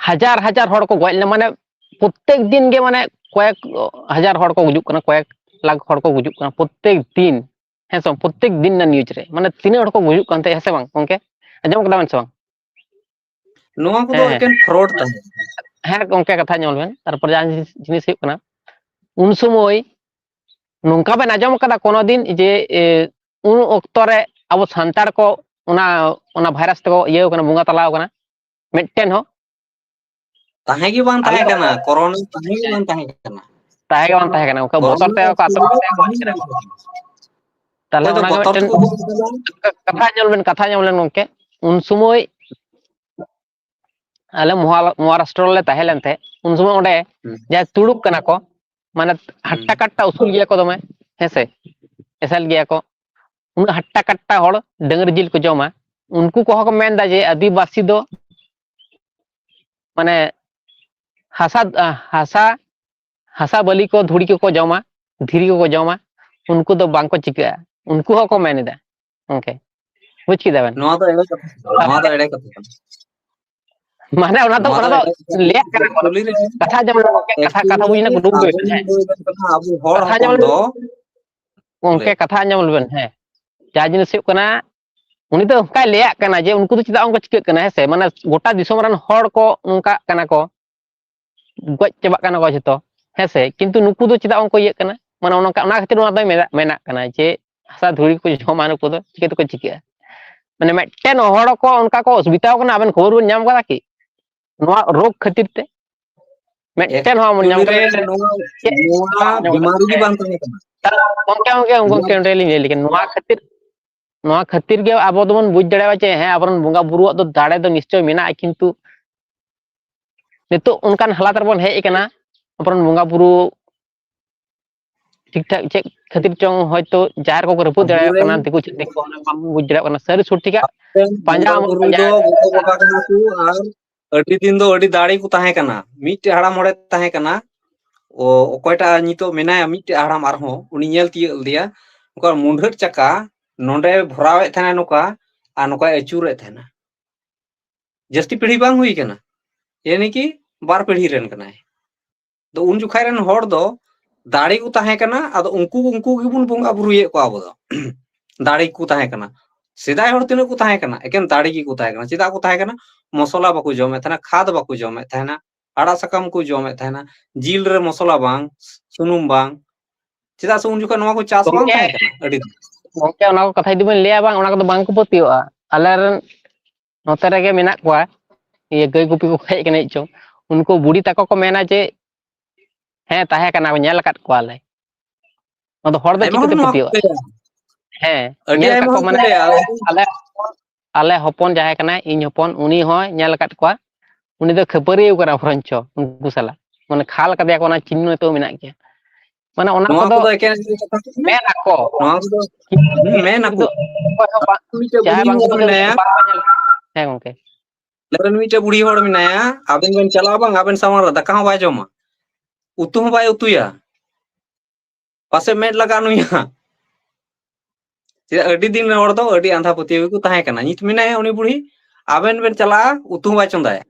ᱦᱟᱡᱟᱨ ᱦᱟᱡᱟᱨ ᱦᱚᱲ ᱠᱚ ᱜᱚᱡ ᱞᱮᱱᱟ, ᱢᱟᱱᱮ ᱯᱨᱚᱛᱮᱠ ᱫᱤᱱ ᱜᱮ ᱢᱟᱱᱮ ᱠᱚᱭᱮᱠ ᱦᱟᱡᱟᱨ ᱦᱚᱲ ᱠᱚ ᱜᱩᱡᱩᱜ ᱠᱟᱱᱟ, ᱠᱚᱭᱮᱠ ᱞᱟᱠᱷ ᱦᱚᱲ ᱠᱚ ᱜᱩᱡᱩᱜ ᱠᱟᱱᱟ ᱯᱨᱚᱛᱮᱠ ᱫᱤᱱ, ᱦᱮᱸ ᱥᱮ ᱵᱟᱝ? ᱯᱨᱚᱛᱮᱠ ᱫᱤᱱ ᱨᱮᱱᱟᱜ ᱱᱤᱭᱩᱡᱽ ᱨᱮ ᱢᱟᱱᱮ ᱛᱤᱱᱟᱹᱜ ᱦᱚᱲ ᱠᱚ ᱜᱩᱡᱩᱜ ᱠᱟᱱ ᱛᱟᱦᱮᱸᱫ, ᱦᱮᱸ ᱥᱮ ᱵᱟᱝ ᱜᱚᱝᱠᱮ? ᱟᱸᱡᱚᱢ ᱠᱟᱫᱟ ᱵᱮᱱ ᱥᱮ ᱵᱟᱝ? ᱱᱚᱣᱟ ᱠᱚᱫᱚ ᱦᱮᱸ, ᱦᱮᱸ᱾ ᱮᱠᱮᱱ ᱯᱷᱨᱚᱰ ᱛᱟᱦᱮᱸ ᱠᱟᱱᱟ᱾ ᱦᱮᱸ ᱜᱚᱝᱠᱮ, ᱠᱟᱛᱷᱟ ᱧᱮᱞ ᱵᱮᱱ, ᱛᱟᱨᱯᱚᱨ ᱡᱟᱦᱟᱸ ᱡᱤᱱᱤᱥ, ᱡᱤᱱᱤᱥ ᱦᱩᱭᱩᱜ ᱠᱟᱱᱟ, ᱩᱱ ᱥᱚᱢᱚᱭ ᱱᱚᱝᱠᱟ ᱵᱮᱱ ᱟᱸᱡᱚᱢ ᱠᱟᱫᱟ ᱠᱳᱱᱳ ᱫᱤᱱ ᱡᱮ ᱮ, ᱩᱱ ᱚᱠᱛᱚ ᱨᱮ ᱟᱵᱚ ᱥᱟᱱᱛᱟᱲ ᱠᱚ ᱚᱱᱟ, ᱚᱱᱟ ᱵᱷᱟᱭᱨᱟᱥ ᱛᱮᱠᱚ ᱤᱭᱟᱹ ᱠᱟᱱᱟ, ᱵᱚᱸᱜᱟ ᱛᱟᱞᱟᱣ ᱠᱟᱱᱟ? ᱢᱤᱫᱴᱮᱱ ᱦᱚᱸ ᱛᱟᱦᱮᱸ ᱜᱮ ᱵᱟᱝ ᱛᱟᱦᱮᱸ ᱠᱟᱱᱟ, ᱠᱚᱨᱳᱱᱟ ᱛᱟᱦᱮᱸ ᱜᱮ ᱵᱟᱝ ᱛᱟᱦᱮᱸ ᱠᱟᱱᱟ᱾ ᱛᱟᱦᱮᱸ ᱜᱮ ᱵᱟᱝ ᱛᱟᱦᱮᱸ ᱠᱟᱱᱟ, ᱚᱱᱠᱟ ᱵᱚᱛᱚᱨ ᱠᱚᱨᱳᱱᱟ ᱛᱮ ᱠᱚ ᱟᱛᱨᱟᱜ ᱮᱠᱪᱩᱭᱮᱞᱤ ᱛᱮ ᱠᱚ ᱜᱚᱡ ᱛᱟᱦᱮᱸ ᱠᱟᱱᱟ᱾ ᱜᱮ ᱵᱟᱝ ᱛᱟᱦᱮᱸ ᱠᱟᱱᱟ᱾ ᱛᱟᱦᱞᱮ ᱚᱠᱚᱭ ᱫᱚ ᱚᱱᱟ ᱜᱮ ᱵᱚᱛᱚᱨ ᱢᱤᱫᱴᱮᱱ ᱛᱮᱠᱚ ᱜᱚᱡ ᱠᱟᱱᱟ᱾ ᱠᱟᱛᱷᱟ ᱧᱮᱞ ᱵᱮᱱ, ᱠᱟᱛᱷᱟ ᱧᱮᱞ ᱵᱮᱱ ᱜᱚᱝᱠᱮ, ᱩᱱ ᱥᱚᱢᱚᱭ ᱟᱞᱮ ᱢᱚᱦᱟ-, ᱢᱚᱦᱟᱨᱟᱥᱴᱨᱚ ᱨᱮᱞᱮ ᱛᱟᱦᱮᱸ ᱞᱮᱱ ᱛᱟᱦᱮᱸᱫ, ᱩᱱ ᱥᱚᱢᱚᱭ ᱚᱸᱰᱮ ᱦᱩᱸ᱾ ᱡᱟᱦᱟᱸᱭ ᱛᱩᱲᱩᱠ ᱠᱟᱱᱟ ᱠᱚ, ᱢᱟᱱᱮ ᱦᱟᱴᱴᱟ ᱠᱟᱴᱴᱟ ᱩᱥᱩᱞ ᱜᱮᱭᱟ ᱠᱚ ᱫᱚᱢᱮ, ᱦᱮᱸᱥᱮ, ᱮᱥᱮᱞ ᱜᱮᱭᱟ ᱠᱚ, ᱩᱱᱟᱹᱜ ᱦᱟᱴᱴᱟ ᱠᱟᱴᱴᱟ ᱦᱚᱲ ᱰᱟᱹᱝᱨᱤ ᱡᱤᱞ ᱠᱚ ᱡᱚᱢᱟ᱾ ᱩᱱᱠᱩ ᱠᱚᱦᱚᱸ ᱠᱚ ᱢᱮᱱᱫᱟ ᱡᱮ ᱟᱹᱫᱤᱵᱟᱹᱥᱤ ᱫᱚ ᱢᱟᱱᱮ ᱦᱟᱥᱟ, ᱦᱟᱥᱟ, ᱦᱟᱥᱟ ᱵᱟᱹᱞᱤ ᱠᱚ, ᱫᱷᱩᱲᱤ ᱠᱚᱠᱚ ᱡᱚᱢᱟ, ᱫᱷᱤᱨᱤ ᱠᱚᱠᱚ ᱡᱚᱢᱟ, ᱩᱱᱠᱩ ᱫᱚ ᱵᱟᱝᱠᱚ ᱪᱤᱠᱟᱹᱜᱼᱟ, ᱩᱱᱠᱩ ᱦᱚᱸᱠᱚ ᱢᱮᱱ ᱮᱫᱟ ᱜᱚᱝᱠᱮ, ᱵᱩᱡ ᱠᱮᱫᱟ ᱵᱮᱱ? ᱱᱚᱣᱟ ᱫᱚ ᱮᱲᱮ ᱠᱟᱛᱷᱟ ᱠᱟᱱᱟ, ᱱᱚᱣᱟ ᱫᱚ ᱮᱲᱮ ᱠᱟᱛᱷᱟ ᱠᱟᱱᱟ᱾ ᱢᱟᱱᱮ ᱚᱱᱟ ᱫᱚ, ᱱᱚᱣᱟ ᱚᱱᱟ ᱫᱚ ᱫᱚ ᱮᱲᱮ ᱠᱟᱛᱷᱟ ᱠᱟᱱᱟ᱾ ᱞᱟᱹᱭᱟᱜ ᱠᱟᱱᱟ ᱠᱚ᱾ Actually ᱨᱮ, ᱠᱟᱛᱷᱟ ᱟᱸᱡᱚᱢ ᱞᱮ ᱜᱚᱝᱠᱮ, ᱠᱟᱛᱷᱟ, ᱠᱟᱛᱷᱟ ᱵᱩᱡᱽ ᱞᱮ ᱠᱩᱰᱩᱢ ᱦᱩᱭ ᱟᱵᱚ ᱠᱟᱱᱟ, ᱦᱮᱸ᱾ ᱞᱟᱹᱭ ᱫᱟᱲᱮᱭᱟᱜ ᱠᱟᱱᱟ, ᱟᱵᱚ ᱦᱚᱲ ᱠᱟᱛᱷᱟ ᱟᱸᱡᱚᱢ ᱦᱚᱯᱚᱱ ᱞᱮ ᱫᱚ ᱜᱚᱝᱠᱮ, ᱞᱟᱹᱭ᱾ ᱠᱟᱛᱷᱟ ᱟᱸᱡᱚᱢ ᱞᱮᱵᱮᱱ, ᱦᱮᱸ᱾ ᱡᱟᱦᱟᱸ ᱡᱤᱱᱤᱥ ᱦᱩᱭᱩᱜ ᱠᱟᱱᱟ, ᱩᱱᱤ ᱫᱚ ᱚᱱᱠᱟᱭ ᱞᱟᱹᱭᱟᱜ ᱠᱟᱱᱟ ᱡᱮ ᱩᱱᱠᱩ ᱫᱚ ᱪᱮᱫᱟᱜ ᱚᱱᱠᱟ ᱪᱤᱠᱟᱹᱜ ᱠᱟᱱᱟ, ᱦᱮᱸ ᱥᱮ? ᱢᱟᱱᱮ ᱜᱚᱴᱟ ᱫᱤᱥᱚᱢ ᱨᱮᱱ ᱦᱚᱲ ᱠᱚ ᱱᱚᱝᱠᱟᱜ ᱠᱟᱱᱟ ᱠᱚ, ᱜᱚᱡ ᱪᱟᱵᱟᱜ ᱠᱟᱱᱟ ᱠᱚ ᱡᱷᱚᱛᱚ, ᱦᱮᱸ ᱥᱮ? ᱠᱤᱱᱛᱩ ᱱᱩᱠᱩ ᱫᱚ ᱪᱮᱫᱟᱜ ᱚᱱᱠᱟ ᱤᱭᱟᱹᱜ ᱠᱟᱱᱟ? ᱢᱟᱱᱮ ᱚᱱᱟ, ᱚᱱᱟ ᱠᱷᱟᱹᱛᱤᱨ ᱚᱱᱟ ᱫᱚ ᱢᱮᱱᱟᱜ, ᱢᱮᱱᱟᱜ ᱠᱟᱱᱟ ᱡᱮ ᱦᱟᱥᱟ ᱫᱷᱩᱲᱤ ᱠᱚ ᱡᱚᱢᱟ, ᱱᱩᱠᱩ ᱫᱚ ᱪᱤᱠᱟᱹ ᱛᱮᱠᱚ ᱪᱤᱠᱟᱹᱜᱼᱟ? ᱢᱟᱱᱮ ᱢᱤᱫᱴᱮᱱ ᱦᱚᱲ ᱠᱚ ᱚᱱᱠᱟ ᱠᱚ ᱚᱥᱩᱵᱤᱫᱷᱟ ᱠᱟᱱᱟ, ᱟᱵᱮᱱ ᱠᱷᱚᱵᱚᱨ ᱵᱮᱱ ᱧᱟᱢ ᱠᱟᱫᱟ ᱠᱤ? ᱱᱚᱣᱟ ᱨᱳᱜᱽ ᱠᱷᱟᱹᱛᱤᱨ ᱛᱮ ᱢᱤᱫᱴᱮᱱ ᱦᱚᱸ ᱵᱟᱵᱚᱱ ᱧᱟᱢ Actually ᱠᱟᱫᱟ᱾ ᱨᱮ ᱱᱚᱣᱟ, ᱪᱮᱫ ᱱᱚᱣᱟ ᱵᱟᱵᱚᱱ ᱧᱟᱢ ᱠᱟᱫᱟ? ᱵᱤᱢᱟᱨᱤ ᱜᱮ ᱦᱮᱸ᱾ ᱵᱟᱝ ᱛᱟᱦᱮᱸ ᱠᱟᱱᱟ᱾ ᱛᱟᱦᱞᱮ ᱜᱚᱝᱠᱮ, ᱜᱚᱝᱠᱮ, ᱱᱚᱣᱟ ᱜᱚᱝᱠᱮ, ᱚᱸᱰᱮ ᱞᱤᱧ ᱞᱟᱹᱭ ᱞᱮᱜᱮ, ᱱᱚᱣᱟ ᱠᱷᱟᱹᱛᱤᱨ, ᱱᱚᱣᱟ ᱠᱷᱟᱹᱛᱤᱨ ᱜᱮ ᱟᱵᱚ ᱫᱚᱵᱚᱱ ᱵᱩᱡᱽ ᱫᱟᱲᱮᱭᱟᱜᱼᱟ ᱡᱮ ᱦᱮᱸ, ᱟᱵᱚᱨᱮᱱ ᱵᱚᱸᱜᱟ ᱵᱩᱨᱩᱣᱟᱜ ᱫᱚ ᱫᱟᱲᱮ ᱫᱚ ᱱᱤᱥᱪᱚᱭ ᱢᱮᱱᱟᱜᱼᱟ, ᱠᱤᱱᱛᱩ ᱱᱤᱛᱚᱜ ᱚᱱᱠᱟᱱ ᱦᱟᱞᱟᱛ ᱨᱮᱵᱚᱱ ᱦᱮᱡ ᱟᱠᱟᱱᱟ, ᱟᱵᱚᱨᱮᱱ ᱵᱚᱸᱜᱟ ᱵᱩᱨᱩ ᱴᱷᱤᱠ ᱴᱷᱟᱠ ᱪᱮᱫ ᱠᱷᱟᱹᱛᱤᱨ ᱪᱚᱝ ᱦᱚᱭᱛᱳ ᱡᱟᱦᱮᱸᱨ ᱠᱚᱠᱚ ᱨᱟᱹᱯᱩᱫ ᱫᱟᱲᱮᱭᱟᱜ ᱠᱟᱱᱟ, ᱫᱤᱠᱩ ᱪᱷᱟᱹᱛᱤᱠ ᱠᱚ, ᱚᱱᱟ ᱵᱟᱢ ᱵᱩᱡᱽ ᱫᱟᱲᱮᱭᱟᱜ ᱠᱟᱱᱟ᱾ ᱥᱟᱹᱨᱤ ᱥᱚᱴᱷᱤᱠᱟᱜ ᱯᱟᱸᱡᱟ ᱵᱚᱸᱜᱟ ᱵᱩᱨᱩ ᱯᱟᱸᱡᱟ ᱫᱚ ᱜᱚᱜᱚ ᱵᱟᱵᱟ ᱠᱟᱱᱟ ᱠᱚ, ᱟᱨ ᱟᱹᱰᱤ ᱫᱤᱱ ᱫᱚ ᱟᱹᱰᱤ ᱫᱟᱲᱮ ᱠᱚ ᱛᱟᱦᱮᱸ ᱠᱟᱱᱟ᱾ ᱢᱤᱫᱴᱮᱡ ᱦᱟᱲᱟᱢ ᱦᱚᱲᱮ ᱛᱟᱦᱮᱸ ᱠᱟᱱᱟ, ᱚ, ᱚᱠᱚᱭᱴᱟᱜ ᱱᱤᱛᱚᱜ ᱢᱮᱱᱟᱭᱟ, ᱢᱤᱫᱴᱮᱡ ᱦᱟᱲᱟᱢ ᱟᱨᱦᱚᱸ, ᱩᱱᱤ ᱧᱮᱞ ᱛᱤᱭᱟᱹᱜ ᱞᱮᱫᱮᱭᱟ᱾ ᱚᱱᱠᱟ ᱢᱩᱸᱰᱷᱟᱹᱫ ᱪᱟᱠᱟ ᱱᱚᱰᱮ ᱵᱷᱚᱨᱟᱣᱮᱫ ᱛᱟᱦᱮᱱᱟ ᱱᱚᱝᱠᱟ, ᱟᱨ ᱱᱚᱝᱠᱟᱭ ᱟᱹᱪᱩᱨᱮᱫ ᱛᱟᱦᱮᱱᱟ᱾ ᱡᱟᱹᱥᱛᱤ ᱯᱤᱲᱦᱤ ᱵᱟᱝ ᱦᱩᱭ ᱠᱟᱱᱟ, ᱭᱟᱱᱤ ᱠᱤ ᱵᱟᱨ ᱯᱤᱲᱦᱤ ᱨᱮᱱ ᱠᱟᱱᱟᱭ᱾ ᱫᱚ ᱩᱱ ᱡᱚᱠᱷᱟᱡ ᱨᱮᱱ ᱦᱚᱲ ᱫᱚ ᱫᱟᱲᱮ ᱠᱚ ᱛᱟᱦᱮᱸ ᱠᱟᱱᱟ, ᱟᱫᱚ ᱩᱱᱠᱩ, ᱩᱱᱠᱩ ᱜᱮᱵᱚᱱ ᱵᱚᱸᱜᱟ ᱵᱩᱨᱩᱭᱮᱫ ᱠᱚᱣᱟ ᱟᱵᱚ ᱫᱚ᱾ ᱫᱟᱲᱮ ᱠᱚ ᱛᱟᱦᱮᱸ ᱠᱟᱱᱟ᱾ ᱥᱮᱫᱟᱭ ᱦᱚᱲ ᱛᱤᱱᱟᱹᱜ ᱠᱚ ᱛᱟᱦᱮᱸ ᱠᱟᱱᱟ? ᱮᱠᱮᱱ ᱫᱟᱲᱮ ᱜᱮᱠᱚ ᱛᱟᱦᱮᱸ ᱠᱟᱱᱟ᱾ ᱪᱮᱫᱟᱜ ᱠᱚ ᱛᱟᱦᱮᱸ ᱠᱟᱱᱟ? ᱢᱚᱥᱞᱟ ᱵᱟᱠᱚ ᱡᱚᱢᱮᱫ ᱛᱟᱦᱮᱱᱟ, ᱠᱷᱟᱫ ᱵᱟᱠᱚ ᱡᱚᱢᱮᱫ ᱛᱟᱦᱮᱱᱟ, ᱟᱲᱟᱜ ᱥᱟᱠᱟᱢ ᱠᱚ ᱡᱚᱢᱮᱫ ᱛᱟᱦᱮᱱᱟ, ᱡᱤᱞ ᱨᱮ ᱢᱚᱥᱞᱟ ᱵᱟᱝ, ᱥᱩᱱᱩᱢ ᱵᱟᱝ᱾ ᱪᱮᱫᱟᱜ ᱥᱮ ᱩᱱ ᱡᱚᱠᱷᱚᱱ ᱱᱚᱣᱟ ᱠᱚ ᱪᱟᱥ ᱵᱟᱝ ᱜᱚᱢᱠᱮ, ᱛᱟᱦᱮᱸ ᱠᱟᱱᱟ ᱟᱹᱰᱤ ᱫᱤᱱ᱾ ᱜᱚᱢᱠᱮ, ᱚᱱᱟ ᱠᱚ ᱠᱟᱛᱷᱟ ᱡᱩᱫᱤ ᱵᱮᱱ ᱞᱟᱹᱭᱟ, ᱵᱟᱝ, ᱚᱱᱟ ᱠᱚᱫᱚ ᱵᱟᱝ ᱠᱚ ᱯᱟᱹᱛᱭᱟᱹᱣᱟᱜᱼᱟ᱾ ᱟᱞᱮ ᱨᱮᱱ ᱱᱚᱛᱮ ᱨᱮᱜᱮ ᱢᱮᱱᱟᱜ ᱠᱚᱣᱟ, ᱤᱭᱟᱹ, ᱜᱟᱹᱭ ᱜᱩᱯᱤ ᱠᱚ ᱦᱮᱡ ᱠᱟᱱᱟ ᱪᱚᱝ, ᱩᱱᱠᱩ ᱵᱩᱲᱦᱤ ᱛᱟᱠᱚ ᱠᱚ ᱢᱮᱱᱟ ᱡᱮ, "ᱦᱮᱸ, ᱛᱟᱦᱮᱸ ᱠᱟᱱᱟ, ᱧᱮᱞ ᱟᱠᱟᱫ ᱠᱚᱣᱟᱞᱮ, ᱚᱱᱟ ᱫᱚ ᱦᱚᱲ ᱫᱚ ᱟᱭᱢᱟ ᱦᱚᱲ ᱪᱤᱠᱟᱹᱛᱮ ᱱᱚᱣᱟ ᱠᱚ ᱯᱟᱹᱛᱭᱟᱹᱣᱟᱜᱼᱟ?" ᱞᱟᱹᱭᱟ᱾ ᱦᱮᱸ, ᱟᱹᱰᱤ ᱧᱮᱞ ᱟᱭᱢᱟ ᱠᱟᱠᱚ ᱦᱚᱲ ᱠᱚ ᱢᱟᱱᱮ ᱞᱟᱹᱭᱟ᱾ ᱟᱞᱮ, ᱟᱞᱮ ᱦᱚᱯᱚᱱ ᱡᱟᱦᱟᱸᱭ ᱠᱟᱱᱟᱭ, ᱤᱧ ᱦᱚᱯᱚᱱ, ᱩᱱᱤ ᱦᱚᱸ ᱧᱮᱞ ᱟᱠᱟᱫ ᱠᱚᱣᱟ, ᱩᱱᱤ ᱫᱚ ᱠᱷᱟᱹᱯᱟᱹᱨᱤᱭᱟᱹᱣ ᱠᱟᱱᱟ ᱵᱚᱨᱚᱱᱪᱚ ᱩᱱᱠᱩ ᱥᱟᱞᱟᱜ, ᱢᱟᱱᱮ ᱠᱷᱟᱞ ᱠᱟᱫᱮᱭᱟ ᱠᱚ, ᱚᱱᱟ ᱪᱤᱱᱦᱟᱹ ᱛᱟᱹᱣ ᱢᱮᱱᱟᱜ ᱜᱮᱭᱟ᱾ ᱢᱟᱱᱮ ᱚᱱᱟ ᱱᱚᱣᱟ ᱠᱚᱫᱚ ᱠᱚᱫᱚ ᱮᱠᱮᱱ ᱮᱠᱮᱱ ᱠᱟᱛᱷᱟ ᱠᱟᱱᱟ᱾ ᱢᱮᱱ ᱟᱠᱚ, ᱱᱚᱣᱟ ᱠᱚᱫᱚ, ᱦᱩᱸ, ᱢᱮᱱ ᱟᱠᱚ᱾ ᱚᱠᱚᱭ ᱦᱚᱸ ᱵᱟᱝ, ᱢᱤᱫᱴᱮᱡ ᱡᱟᱦᱟᱸᱭ ᱵᱩᱲᱦᱤ ᱵᱟᱝ ᱦᱚᱲ ᱠᱚ ᱢᱮᱱᱟᱭᱟ᱾ ᱵᱟᱝ ᱧᱮᱞ-, ᱦᱮᱸ ᱜᱚᱝᱠᱮ᱾ ᱟᱞᱮ ᱨᱮᱱ ᱢᱤᱫᱴᱮᱡ ᱵᱩᱲᱦᱤ ᱦᱚᱲ ᱢᱮᱱᱟᱭᱟ, ᱟᱵᱮᱱ ᱵᱮᱱ ᱪᱟᱞᱟᱜᱼᱟ ᱵᱟᱝ, ᱟᱵᱮᱱ ᱥᱟᱢᱟᱝ ᱨᱮ ᱫᱟᱠᱟ ᱦᱚᱸ ᱵᱟᱭ ᱡᱚᱢᱟ, ᱩᱛᱩ ᱦᱚᱸ ᱵᱟᱭ ᱩᱛᱩᱭᱟ, ᱯᱟᱥᱮ ᱢᱮᱫ ᱞᱟᱜᱟᱜ ᱱᱩᱭᱟ᱾ ᱪᱮᱫᱟᱜ, ᱟᱹᱰᱤ ᱫᱤᱱ ᱨᱮᱱ ᱦᱚᱲ ᱫᱚ ᱟᱹᱰᱤ ᱟᱸᱫᱷᱟ ᱯᱟᱹᱛᱭᱟᱹᱣ ᱜᱮᱠᱚ ᱛᱟᱦᱮᱸ ᱠᱟᱱᱟ᱾ ᱱᱤᱛ ᱢᱮᱱᱟᱭᱟ ᱩᱱᱤ ᱵᱩᱲᱦᱤ, ᱟᱵᱮᱱ ᱵᱮᱱ ᱪᱟᱞᱟᱜᱼᱟ, ᱩᱛᱩ ᱦᱚᱸ ᱵᱟᱭ ᱪᱚᱸᱫᱟᱭᱟ᱾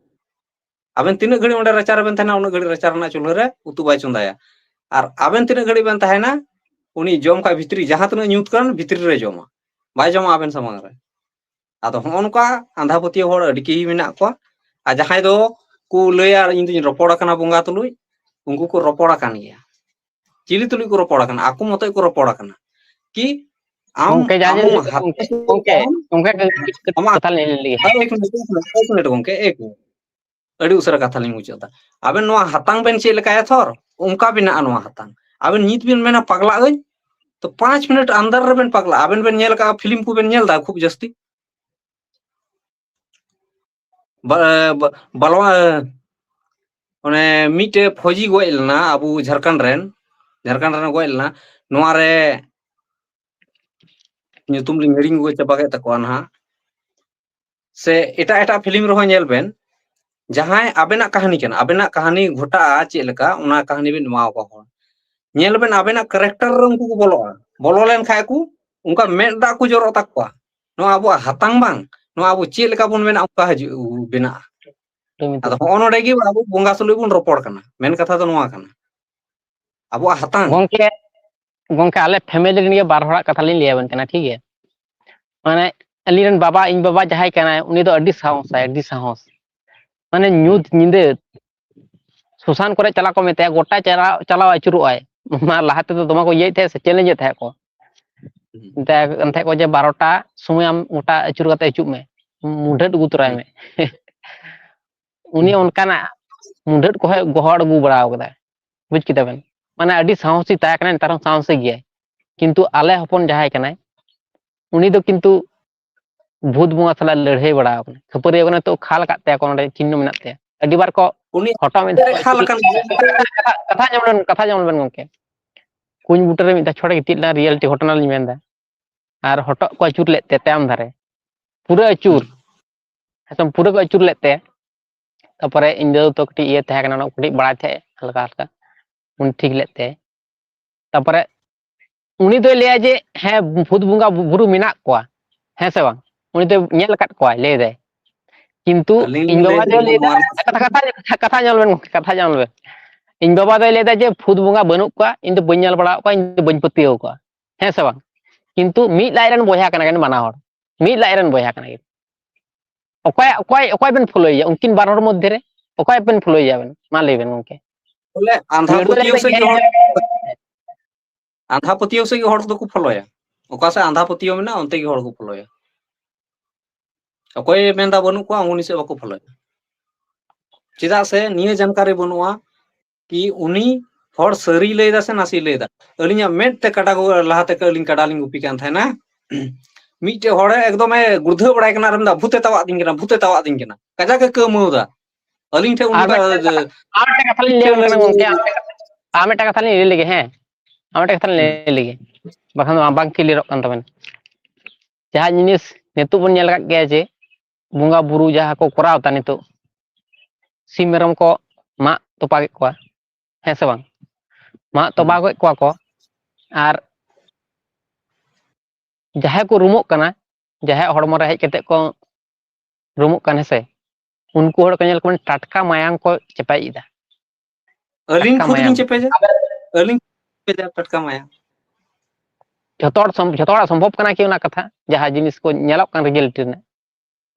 ᱟᱵᱮᱱ ᱛᱤᱱᱟᱹᱜ ᱜᱷᱟᱹᱲᱤᱡ ᱚᱸᱰᱮ ᱨᱟᱪᱟ ᱨᱮᱵᱮᱱ ᱛᱟᱦᱮᱱᱟ, ᱩᱱᱟᱹᱜ ᱜᱷᱟᱹᱲᱤᱡ ᱨᱟᱪᱟ ᱨᱮᱱᱟᱜ ᱪᱩᱞᱦᱟᱹ ᱨᱮ ᱩᱛᱩ ᱵᱟᱭ ᱪᱚᱸᱫᱟᱭᱟ᱾ ᱟᱨ ᱟᱵᱮᱱ ᱛᱤᱱᱟᱹᱜ ᱜᱷᱟᱹᱲᱤᱡ ᱵᱮᱱ ᱛᱟᱦᱮᱱᱟ, ᱩᱱᱤ ᱡᱚᱢ ᱠᱷᱟᱡ ᱵᱷᱤᱛᱨᱤ, ᱡᱟᱦᱟᱸ ᱛᱤᱱᱟᱹᱜ ᱧᱩᱛ ᱠᱟᱱ, ᱵᱷᱤᱛᱨᱤ ᱨᱮ ᱡᱚᱢᱟ, ᱵᱟᱭ ᱡᱚᱢᱟ ᱟᱵᱮᱱ ᱥᱟᱢᱟᱝ ᱨᱮ᱾ ᱟᱫᱚ ᱦᱚᱸᱜᱼᱚ ᱱᱚᱝᱠᱟ ᱟᱸᱫᱷᱟ ᱯᱟᱹᱛᱭᱟᱹᱣ ᱦᱚᱲ ᱟᱹᱰᱤ ᱜᱮ ᱢᱮᱱᱟᱜ ᱠᱚᱣᱟ᱾ ᱟᱨ ᱡᱟᱦᱟᱸᱭ ᱫᱚ ᱠᱚ ᱞᱟᱹᱭᱟ, "ᱤᱧ ᱫᱩᱧ ᱨᱚᱯᱚᱲ ᱟᱠᱟᱱᱟ ᱵᱚᱸᱜᱟ ᱛᱩᱞᱩᱡ", ᱩᱱᱠᱩ ᱠᱚ ᱨᱚᱯᱚᱲ ᱟᱠᱟᱱ ᱜᱮᱭᱟ᱾ ᱪᱤᱞᱤ ᱛᱩᱞᱩᱡ ᱠᱚ ᱨᱚᱯᱚᱲ ᱟᱠᱟᱱᱟ? ᱟᱠᱚ ᱢᱚᱛᱚᱡ ᱠᱚ ᱨᱚᱯᱚᱲ ᱟᱠᱟᱱᱟ᱾ ᱠᱤ ᱟᱢ, ᱜᱚᱝᱠᱮ, ᱡᱟᱦᱟᱸ ᱟᱢ ᱡᱮ-, ᱦᱟᱛᱟᱣ ᱜᱚᱝᱠᱮ, ᱜᱚᱝᱠᱮ, ᱟᱢ, ᱜᱚᱝᱠᱮ, ᱠᱟᱹᱴᱤᱡ ᱟᱢᱟᱜ, ᱠᱟᱛᱷᱟ ᱞᱤᱧ ᱞᱟᱹᱭ ᱞᱮᱜᱮ᱾ ᱦᱮᱸ, ᱮᱠ ᱢᱤᱱᱤᱴ, ᱮᱠ ᱢᱤᱱᱤᱴ, ᱮᱠ ᱢᱤᱱᱤᱴ ᱜᱚᱝᱠᱮ, ᱮᱠ ᱢᱤᱱᱤᱴ᱾ ᱟᱹᱰᱤ ᱩᱥᱟᱹᱨᱟ ᱠᱟᱛᱷᱟ ᱞᱤᱧ ᱢᱩᱪᱟᱹᱫ ᱮᱫᱟ᱾ ᱟᱵᱮᱱ ᱱᱚᱣᱟ ᱦᱟᱛᱟᱝ ᱵᱮᱱ ᱪᱮᱫ ᱞᱮᱠᱟᱭᱟ ᱛᱷᱚᱨ, ᱚᱱᱠᱟ ᱵᱮᱱᱟᱜᱼᱟ ᱱᱚᱣᱟ ᱦᱟᱛᱟᱝ᱾ ᱟᱵᱮᱱ ᱱᱤᱛ ᱵᱮᱱ ᱢᱮᱱᱟ ᱯᱟᱜᱽᱞᱟᱜ ᱟᱹᱧ, ᱛᱚ ᱯᱟᱸᱪ ᱢᱤᱱᱤᱴ ᱟᱱᱫᱟᱨ ᱨᱮᱵᱮᱱ ᱯᱟᱜᱽᱞᱟᱜᱼᱟ᱾ ᱟᱵᱮᱱ ᱵᱮᱱ ᱧᱮᱞ ᱟᱠᱟᱫᱼᱟ ᱯᱷᱤᱞᱢ ᱠᱚᱵᱮᱱ ᱧᱮᱞ ᱮᱫᱟ ᱠᱷᱩᱵ ᱡᱟᱹᱥᱛᱤ? ᱵᱟ-, ᱵᱟ-, ᱵᱟᱞᱣᱟ-, ᱚᱱᱮ ᱢᱤᱫᱴᱮᱡ ᱯᱷᱚᱡᱤ ᱜᱚᱡ ᱞᱮᱱᱟ ᱟᱵᱚ ᱡᱷᱟᱲᱠᱷᱚᱸᱰ ᱨᱮᱱ, ᱡᱷᱟᱲᱠᱷᱚᱸᱰ ᱨᱮᱱ ᱜᱚᱡ ᱞᱮᱱᱟ, ᱱᱚᱣᱟ ᱨᱮ ᱧᱩᱛᱩᱢ ᱞᱤᱧ ᱦᱤᱲᱤᱧ ᱟᱹᱜᱩ ᱪᱟᱵᱟ ᱠᱮᱫ ᱛᱟᱠᱚᱣᱟ ᱱᱟᱦᱟᱜ᱾ ᱥᱮ ᱮᱴᱟᱜ ᱮᱴᱟᱜ ᱯᱷᱤᱞᱢ ᱨᱮᱦᱚᱸ ᱧᱮᱞ ᱵᱮᱱ, ᱡᱟᱦᱟᱸᱭ ᱟᱵᱮᱱᱟᱜ ᱠᱟᱹᱦᱱᱤ ᱠᱟᱱᱟ, ᱟᱵᱮᱱᱟᱜ ᱠᱟᱹᱦᱱᱤ ᱜᱷᱚᱴᱟᱜᱼᱟ ᱪᱮᱫ ᱞᱮᱠᱟ, ᱚᱱᱟ ᱠᱟᱹᱦᱱᱤ ᱵᱮᱱ ᱮᱢᱟ ᱠᱚᱣᱟ ᱦᱚᱲ᱾ ᱧᱮᱞ ᱵᱮᱱ, ᱟᱵᱮᱱᱟᱜ ᱠᱮᱨᱮᱠᱴᱟᱨ ᱨᱮ ᱩᱱᱠᱩ ᱠᱚ ᱵᱚᱞᱚᱜᱼᱟ, ᱵᱚᱞᱚ ᱞᱮᱱ ᱠᱷᱟᱡ ᱠᱚ ᱚᱱᱠᱟ ᱢᱮᱫ ᱫᱟᱜ ᱠᱚ ᱡᱚᱨᱚᱜ ᱛᱟᱠᱚᱣᱟ᱾ ᱱᱚᱣᱟ ᱟᱵᱚᱣᱟᱜ ᱦᱟᱛᱟᱝ ᱵᱟᱝ, ᱱᱚᱣᱟ ᱟᱵᱚ ᱪᱮᱫ ᱞᱮᱠᱟ ᱵᱚᱱ ᱢᱮᱱᱟ, ᱚᱱᱠᱟ ᱦᱤᱡᱩᱜ ᱵᱮᱱᱟᱜᱼᱟ᱾ ᱟᱫᱚ ᱦᱚᱸᱜᱼᱚ ᱱᱚᱰᱮ ᱜᱮ ᱟᱵᱚ ᱵᱚᱸᱜᱟ ᱛᱩᱞᱩᱡ ᱵᱚᱱ ᱨᱚᱯᱚᱲ ᱠᱟᱱᱟ, ᱢᱮᱱ ᱠᱟᱛᱷᱟ ᱫᱚ ᱱᱚᱣᱟ ᱠᱟᱱᱟ, ᱟᱵᱚᱣᱟᱜ ᱦᱟᱛᱟᱝ᱾ ᱜᱚᱝᱠᱮ, ᱜᱚᱝᱠᱮ, ᱟᱞᱮ ᱯᱷᱮᱢᱮᱞᱤ ᱨᱮᱱ ᱜᱮ ᱵᱟᱨ ᱦᱚᱲᱟᱜ ᱠᱟᱛᱷᱟ ᱞᱤᱧ ᱞᱟᱹᱭ ᱟᱵᱮᱱ ᱠᱟᱱᱟ, ᱴᱷᱤᱠ ᱜᱮᱭᱟ? ᱢᱟᱱᱮ, ᱟᱹᱞᱤᱧ ᱨᱮᱱ ᱵᱟᱵᱟ, ᱤᱧ ᱵᱟᱵᱟ ᱡᱟᱦᱟᱸᱭ ᱠᱟᱱᱟᱭ, ᱩᱱᱤ ᱫᱚ ᱟᱹᱰᱤ ᱥᱟᱦᱚᱥᱟᱭ, ᱟᱹᱰᱤ ᱥᱟᱦᱚᱥ᱾ ᱢᱟᱱᱮ, ᱧᱩᱛ ᱧᱤᱫᱟᱹ ᱥᱚᱥᱟᱱ ᱠᱚᱨᱮ ᱪᱟᱞᱟᱣ ᱠᱚ ᱢᱮᱛᱟᱭᱟ, ᱜᱚᱴᱟ ᱪᱟᱞᱟᱣ, ᱪᱟᱞᱟᱣ ᱟᱹᱪᱩᱨᱚᱜᱼᱟᱭ᱾ ᱚᱱᱟ ᱞᱟᱦᱟ ᱛᱮᱫᱚ ᱫᱚᱢᱮ ᱠᱚ ᱤᱭᱟᱹᱭᱮᱫ ᱛᱟᱦᱮᱸᱫ ᱥᱮ, ᱪᱮᱞᱮᱧᱡᱽ ᱮᱫ ᱛᱟᱦᱮᱸᱫ ᱠᱚ᱾ ᱢᱮᱛᱟᱭ ᱠᱟᱱ ᱛᱟᱦᱮᱸᱫ ᱠᱚ ᱡᱮ, "ᱵᱟᱨᱚᱴᱟ ᱥᱚᱢᱚᱭ ᱟᱢ ᱜᱚᱴᱟ ᱟᱹᱪᱩᱨ ᱠᱟᱛᱮ ᱦᱤᱡᱩᱜ ᱢᱮ, ᱢᱩᱰᱷᱟᱹᱫ ᱟᱹᱜᱩ ᱛᱚᱨᱟᱭ ᱢᱮ᱾" ᱩᱱᱤ ᱚᱱᱠᱟᱱᱟᱜ ᱢᱩᱰᱷᱟᱹᱫ ᱠᱚᱦᱚᱸ ᱜᱚᱦᱚᱲ ᱟᱹᱜᱩ ᱵᱟᱲᱟ ᱟᱠᱟᱫᱟᱭ, ᱵᱩᱡᱽ ᱠᱮᱫᱟ ᱵᱮᱱ? ᱢᱟᱱᱮ, ᱟᱹᱰᱤ ᱥᱟᱦᱚᱥᱤ ᱛᱟᱦᱮᱸ ᱠᱟᱱᱟᱭ, ᱱᱮᱛᱟᱨ ᱦᱚᱸ ᱥᱟᱦᱚᱥᱤ ᱜᱮᱭᱟᱭ᱾ ᱠᱤᱱᱛᱩ ᱟᱞᱮ ᱦᱚᱯᱚᱱ ᱡᱟᱦᱟᱸᱭ ᱠᱟᱱᱟᱭ, ᱩᱱᱤ ᱫᱚ ᱠᱤᱱᱛᱩ ᱵᱷᱩᱛ ᱵᱚᱸᱜᱟ ᱥᱟᱞᱟᱜ ᱞᱟᱹᱲᱦᱟᱹᱭ ᱵᱟᱲᱟ ᱟᱠᱟᱱᱟ, ᱠᱷᱟᱹᱯᱟᱹᱨᱤ ᱟᱠᱟᱱᱟ, ᱛᱚ ᱠᱷᱟᱞ ᱟᱠᱟᱫ ᱛᱟᱭᱟ ᱠᱚ, ᱱᱚᱰᱮ ᱪᱤᱦᱱᱟᱹ ᱢᱮᱱᱟᱜ ᱛᱟᱭᱟ᱾ ᱟᱹᱰᱤ ᱵᱟᱨ ᱠᱚ ᱩᱱᱤ ᱦᱚᱴᱚᱜ ᱢᱮᱱᱛᱮ ᱨᱮ ᱠᱷᱟᱞ ᱟᱠᱟᱱ ᱜᱮᱭᱟ᱾ ᱠᱟᱛᱷᱟ, ᱠᱟᱛᱷᱟ ᱟᱸᱡᱚᱢ ᱞᱮᱱ, ᱠᱟᱛᱷᱟ ᱟᱸᱡᱚᱢ ᱞᱮᱱ ᱜᱚᱝᱠᱮ, ᱠᱩᱧ ᱵᱩᱴᱟᱹ ᱨᱮ ᱢᱤᱫ ᱫᱷᱟᱣ ᱪᱷᱚᱴ ᱮ ᱜᱤᱛᱤᱡ ᱞᱮᱱᱟ, ᱨᱤᱭᱮᱞᱤᱴᱤ ᱜᱷᱚᱴᱚᱱᱟ ᱞᱤᱧ ᱢᱮᱱ ᱮᱫᱟ᱾ ᱟᱨ ᱦᱚᱴᱚᱜ ᱠᱚ ᱟᱹᱪᱩᱨ ᱞᱮᱫ ᱛᱮ ᱛᱟᱭᱚᱢ ᱫᱷᱟᱨᱮ, ᱯᱩᱨᱟᱹ ᱟᱹᱪᱩᱨ, ᱮᱠᱫᱚᱢ ᱯᱩᱨᱟᱹ ᱠᱚ ᱟᱹᱪᱩᱨ ᱞᱮᱫ ᱛᱮ᱾ ᱛᱟᱨᱯᱚᱨᱮ ᱤᱧ ᱫᱟᱫᱩ ᱛᱚ ᱠᱟᱹᱴᱤᱡ ᱤᱭᱟᱹ ᱛᱟᱦᱮᱸ ᱠᱟᱱᱟ, ᱚᱱᱟ ᱠᱟᱹᱴᱤᱡ ᱵᱟᱲᱟᱭ ᱛᱟᱦᱮᱸᱫ ᱦᱟᱞᱠᱟ ᱦᱟᱞᱠᱟ, ᱩᱱᱤ ᱴᱷᱤᱠ ᱞᱮᱫ ᱛᱮ᱾ ᱛᱟᱨᱯᱚᱨᱮ ᱩᱱᱤ ᱫᱚᱭ ᱞᱟᱹᱭᱟ ᱡᱮ, "ᱦᱮᱸ, ᱵᱷᱩᱛ ᱵᱚᱸᱜᱟ ᱵᱩ-, ᱵᱩᱨᱩ ᱢᱮᱱᱟᱜ ᱠᱚᱣᱟ, ᱦᱮᱸ ᱥᱮ ᱵᱟᱝ?" ᱩᱱᱤ ᱫᱚᱭ ᱧᱮᱞ ᱟᱠᱟᱫ ᱠᱚᱣᱟᱭ, ᱞᱟᱹᱭ ᱫᱟᱭ᱾ ᱠᱤᱱᱛᱩ ᱟᱹᱞᱤᱧ ᱤᱧ ᱞᱤᱧ ᱵᱟᱵᱟ ᱞᱟᱹᱭ ᱫᱚᱭ ᱞᱟᱹᱭ ᱫᱟ, ᱱᱚᱣᱟ ᱠᱟᱛᱷᱟ, ᱠᱟᱛᱷᱟ, ᱠᱟᱛᱷᱟ ᱧᱮᱞ ᱵᱮᱱ ᱜᱚᱝᱠᱮ, ᱠᱟᱛᱷᱟ ᱧᱮᱞ ᱵᱮᱱ᱾ ᱤᱧ ᱵᱟᱵᱟ ᱫᱚᱭ ᱞᱟᱹᱭ ᱫᱟ ᱡᱮ, "ᱵᱷᱩᱛ ᱵᱚᱸᱜᱟ ᱵᱟᱹᱱᱩᱜ ᱠᱚᱣᱟ, ᱤᱧ ᱫᱚ ᱵᱟᱹᱧ ᱧᱮᱞ ᱵᱟᱲᱟ ᱟᱠᱟᱫ ᱠᱚᱣᱟ, ᱤᱧ ᱫᱚ ᱵᱟᱹᱧ ᱯᱟᱹᱛᱭᱟᱹᱣ ᱟᱠᱚᱣᱟ", ᱦᱮᱸ ᱥᱮ ᱵᱟᱝ? ᱠᱤᱱᱛᱩ ᱢᱤᱫ ᱞᱟᱡ ᱨᱮᱱ ᱵᱚᱭᱦᱟ ᱠᱟᱱᱟ ᱠᱤᱱ ᱵᱟᱱᱟ ᱦᱚᱲ, ᱢᱤᱫ ᱞᱟᱡ ᱨᱮᱱ ᱵᱚᱭᱦᱟ ᱠᱟᱱᱟ ᱠᱤᱱ᱾ ᱚᱠᱚᱭ, ᱚᱠᱚᱭ, ᱚᱠᱚᱭ ᱵᱮᱱ ᱯᱷᱚᱞᱳᱭᱮᱭᱟ? ᱩᱱᱠᱤᱱ ᱵᱟᱨ ᱦᱚᱲ ᱢᱚᱫᱽᱫᱷᱮ ᱨᱮ ᱚᱠᱚᱭ ᱵᱮᱱ ᱯᱷᱚᱞᱳᱭᱮᱭᱟ ᱵᱮᱱ? ᱢᱟ ᱞᱟᱹᱭ ᱵᱮᱱ ᱜᱚᱝᱠᱮ᱾ ᱵᱚᱞᱮ ᱟᱸᱫᱷᱟ ᱱᱟᱹᱲᱩ ᱫᱚ ᱞᱟᱹᱭ ᱯᱟᱹᱛᱭᱟᱹᱣ ᱥᱮᱫ ᱫᱟ ᱜᱮ ᱦᱚᱲ, ᱟᱸᱫᱷᱟ ᱯᱟᱹᱛᱭᱟᱹᱣ ᱥᱮᱫ ᱜᱮ ᱦᱚᱲ ᱫᱚᱠᱚ ᱯᱷᱚᱞᱳᱭᱟ᱾ ᱚᱠᱟ ᱥᱮᱫ ᱟᱸᱫᱷᱟ ᱯᱟᱹᱛᱭᱟᱹᱣ ᱢᱮᱱᱟᱜᱼᱟ, ᱚᱱᱛᱮ ᱜᱮ ᱦᱚᱲ ᱠᱚ ᱯᱷᱚᱞᱳᱭᱟ᱾ ᱚᱠᱚᱭᱮ ᱢᱮᱱᱫᱟ ᱵᱟᱹᱱᱩᱜ ᱠᱚᱣᱟ, ᱩᱱᱤ ᱥᱮᱫ ᱵᱟᱠᱚ ᱯᱷᱚᱞᱳᱭᱟ᱾ ᱪᱮᱫᱟᱜ ᱥᱮ ᱱᱤᱭᱟᱹ ᱡᱟᱱᱠᱟᱨᱤ ᱵᱟᱹᱱᱩᱜᱼᱟ ᱠᱤ ᱩᱱᱤ ᱦᱚᱲ ᱥᱟᱹᱨᱤᱭ ᱞᱟᱹᱭᱫᱟ ᱥᱮ ᱱᱟᱥᱮᱭ ᱞᱟᱹᱭᱫᱟ᱾ ᱟᱹᱞᱤᱧᱟᱜ ᱢᱮᱫ ᱛᱮ ᱠᱟᱰᱟ ᱠᱚ, ᱞᱟᱦᱟᱛᱮ ᱟᱹᱞᱤᱧ ᱠᱟᱰᱟ ᱞᱤᱧ ᱜᱩᱯᱤ ᱠᱟᱱ ᱛᱟᱦᱮᱱᱟ, ᱢᱤᱫᱴᱮᱡ ᱦᱚᱲᱮ ᱮᱠᱫᱚᱢᱮ ᱜᱩᱲᱫᱷᱟᱹ ᱵᱟᱲᱟᱭ ᱠᱟᱱᱟ ᱟᱨ ᱢᱮᱱᱫᱟ, "ᱵᱷᱩᱛᱮ ᱛᱟᱣᱟᱜ ᱫᱤᱧ ᱠᱟᱱᱟ, ᱵᱷᱩᱛᱮ ᱛᱟᱣᱟᱜ ᱫᱤᱧ ᱠᱟᱱᱟ", ᱠᱟᱡᱟᱠ ᱮ ᱠᱟᱹᱣᱢᱟᱹᱣ ᱫᱟ᱾ ᱟᱹᱞᱤᱧ ᱴᱷᱮᱱ ᱩᱱᱤ ᱟᱨ ᱢᱤᱫᱴᱮᱱ ᱠᱟᱛᱷᱟ, ᱟᱨ ᱢᱤᱫᱴᱮᱱ ᱠᱟᱛᱷᱟ ᱞᱤᱧ ᱞᱟᱹᱭ ᱟᱵᱮᱱ ᱠᱟᱱᱟ ᱜᱚᱝᱠᱮ, ᱟᱨ ᱢᱤᱫᱴᱮᱱ ᱠᱟᱛᱷᱟ, ᱟᱨ ᱢᱤᱫᱴᱟᱝ ᱠᱟᱛᱷᱟ ᱞᱤᱧ ᱞᱟᱹᱭ ᱞᱮᱜᱮ, ᱦᱮᱸ, ᱟᱨ ᱢᱤᱫᱴᱟᱝ ᱠᱟᱛᱷᱟ ᱞᱤᱧ ᱞᱟᱹᱭ ᱞᱮᱜᱮ, ᱵᱟᱠᱷᱟᱱ ᱫᱚ ᱵᱟᱝ ᱠᱞᱤᱭᱟᱨᱚᱜ ᱠᱟᱱ ᱛᱟᱵᱮᱱ᱾ ᱡᱟᱦᱟᱸ ᱡᱤᱱᱤᱥ ᱱᱤᱛᱚᱜ ᱵᱚᱱ ᱧᱮᱞ ᱟᱠᱟᱫ ᱜᱮᱭᱟ ᱡᱮ ᱵᱚᱸᱜᱟ ᱵᱩᱨᱩ ᱡᱟᱦᱟᱸ ᱠᱚ ᱠᱚᱨᱟᱣ ᱮᱫᱟ ᱱᱤᱛᱚᱜ, ᱥᱤᱢ ᱢᱮᱨᱚᱢ ᱠᱚ ᱢᱟᱜ ᱛᱚᱯᱟ ᱠᱮᱫ ᱠᱚᱣᱟ, ᱦᱮᱸ ᱥᱮ ᱵᱟᱝ? ᱢᱟᱜ ᱛᱚᱯᱟ ᱠᱮᱫ ᱠᱚᱣᱟ ᱠᱚ, ᱟᱨ ᱡᱟᱦᱟᱸᱭ ᱠᱚ ᱨᱩᱢᱚᱜ ᱠᱟᱱᱟ, ᱡᱟᱦᱟᱸᱭᱟᱜ ᱦᱚᱲᱢᱚ ᱨᱮ ᱦᱮᱡ ᱠᱟᱛᱮ ᱠᱚ ᱨᱩᱢᱚᱜ ᱠᱟᱱᱟ, ᱦᱮᱸ ᱥᱮ, ᱩᱱᱠᱩ ᱦᱚᱲ ᱠᱚ ᱧᱮᱞ ᱠᱚᱵᱮᱱ, ᱴᱟᱴᱠᱟ ᱢᱟᱭᱟᱝ ᱠᱚ ᱪᱮᱯᱮᱡ ᱮᱫᱟ᱾ ᱟᱹᱞᱤᱧ ᱴᱟᱴᱠᱟ ᱠᱷᱩᱫ ᱞᱤᱧ ᱢᱟᱭᱟᱢ᱾ ᱪᱮᱯᱮᱡᱟ᱾ ᱟᱹᱞᱤᱧ ᱪᱮᱯᱮᱡᱟ ᱴᱟᱴᱠᱟ ᱢᱟᱭᱟᱝ᱾ ᱡᱷᱚᱛᱚ ᱦᱚᱲ ᱥᱚᱢ-, ᱡᱷᱚᱛᱚ ᱦᱚᱲᱟᱜ ᱥᱚᱢᱵᱷᱚᱵ ᱠᱟᱱᱟ ᱠᱤ ᱚᱱᱟ ᱠᱟᱛᱷᱟ, ᱡᱟᱦᱟᱸ ᱡᱤᱱᱤᱥ ᱠᱚ ᱧᱮᱞᱚᱜ ᱠᱟᱱ ᱨᱤᱭᱮᱞᱤᱴᱤ ᱨᱮᱱᱟᱜ?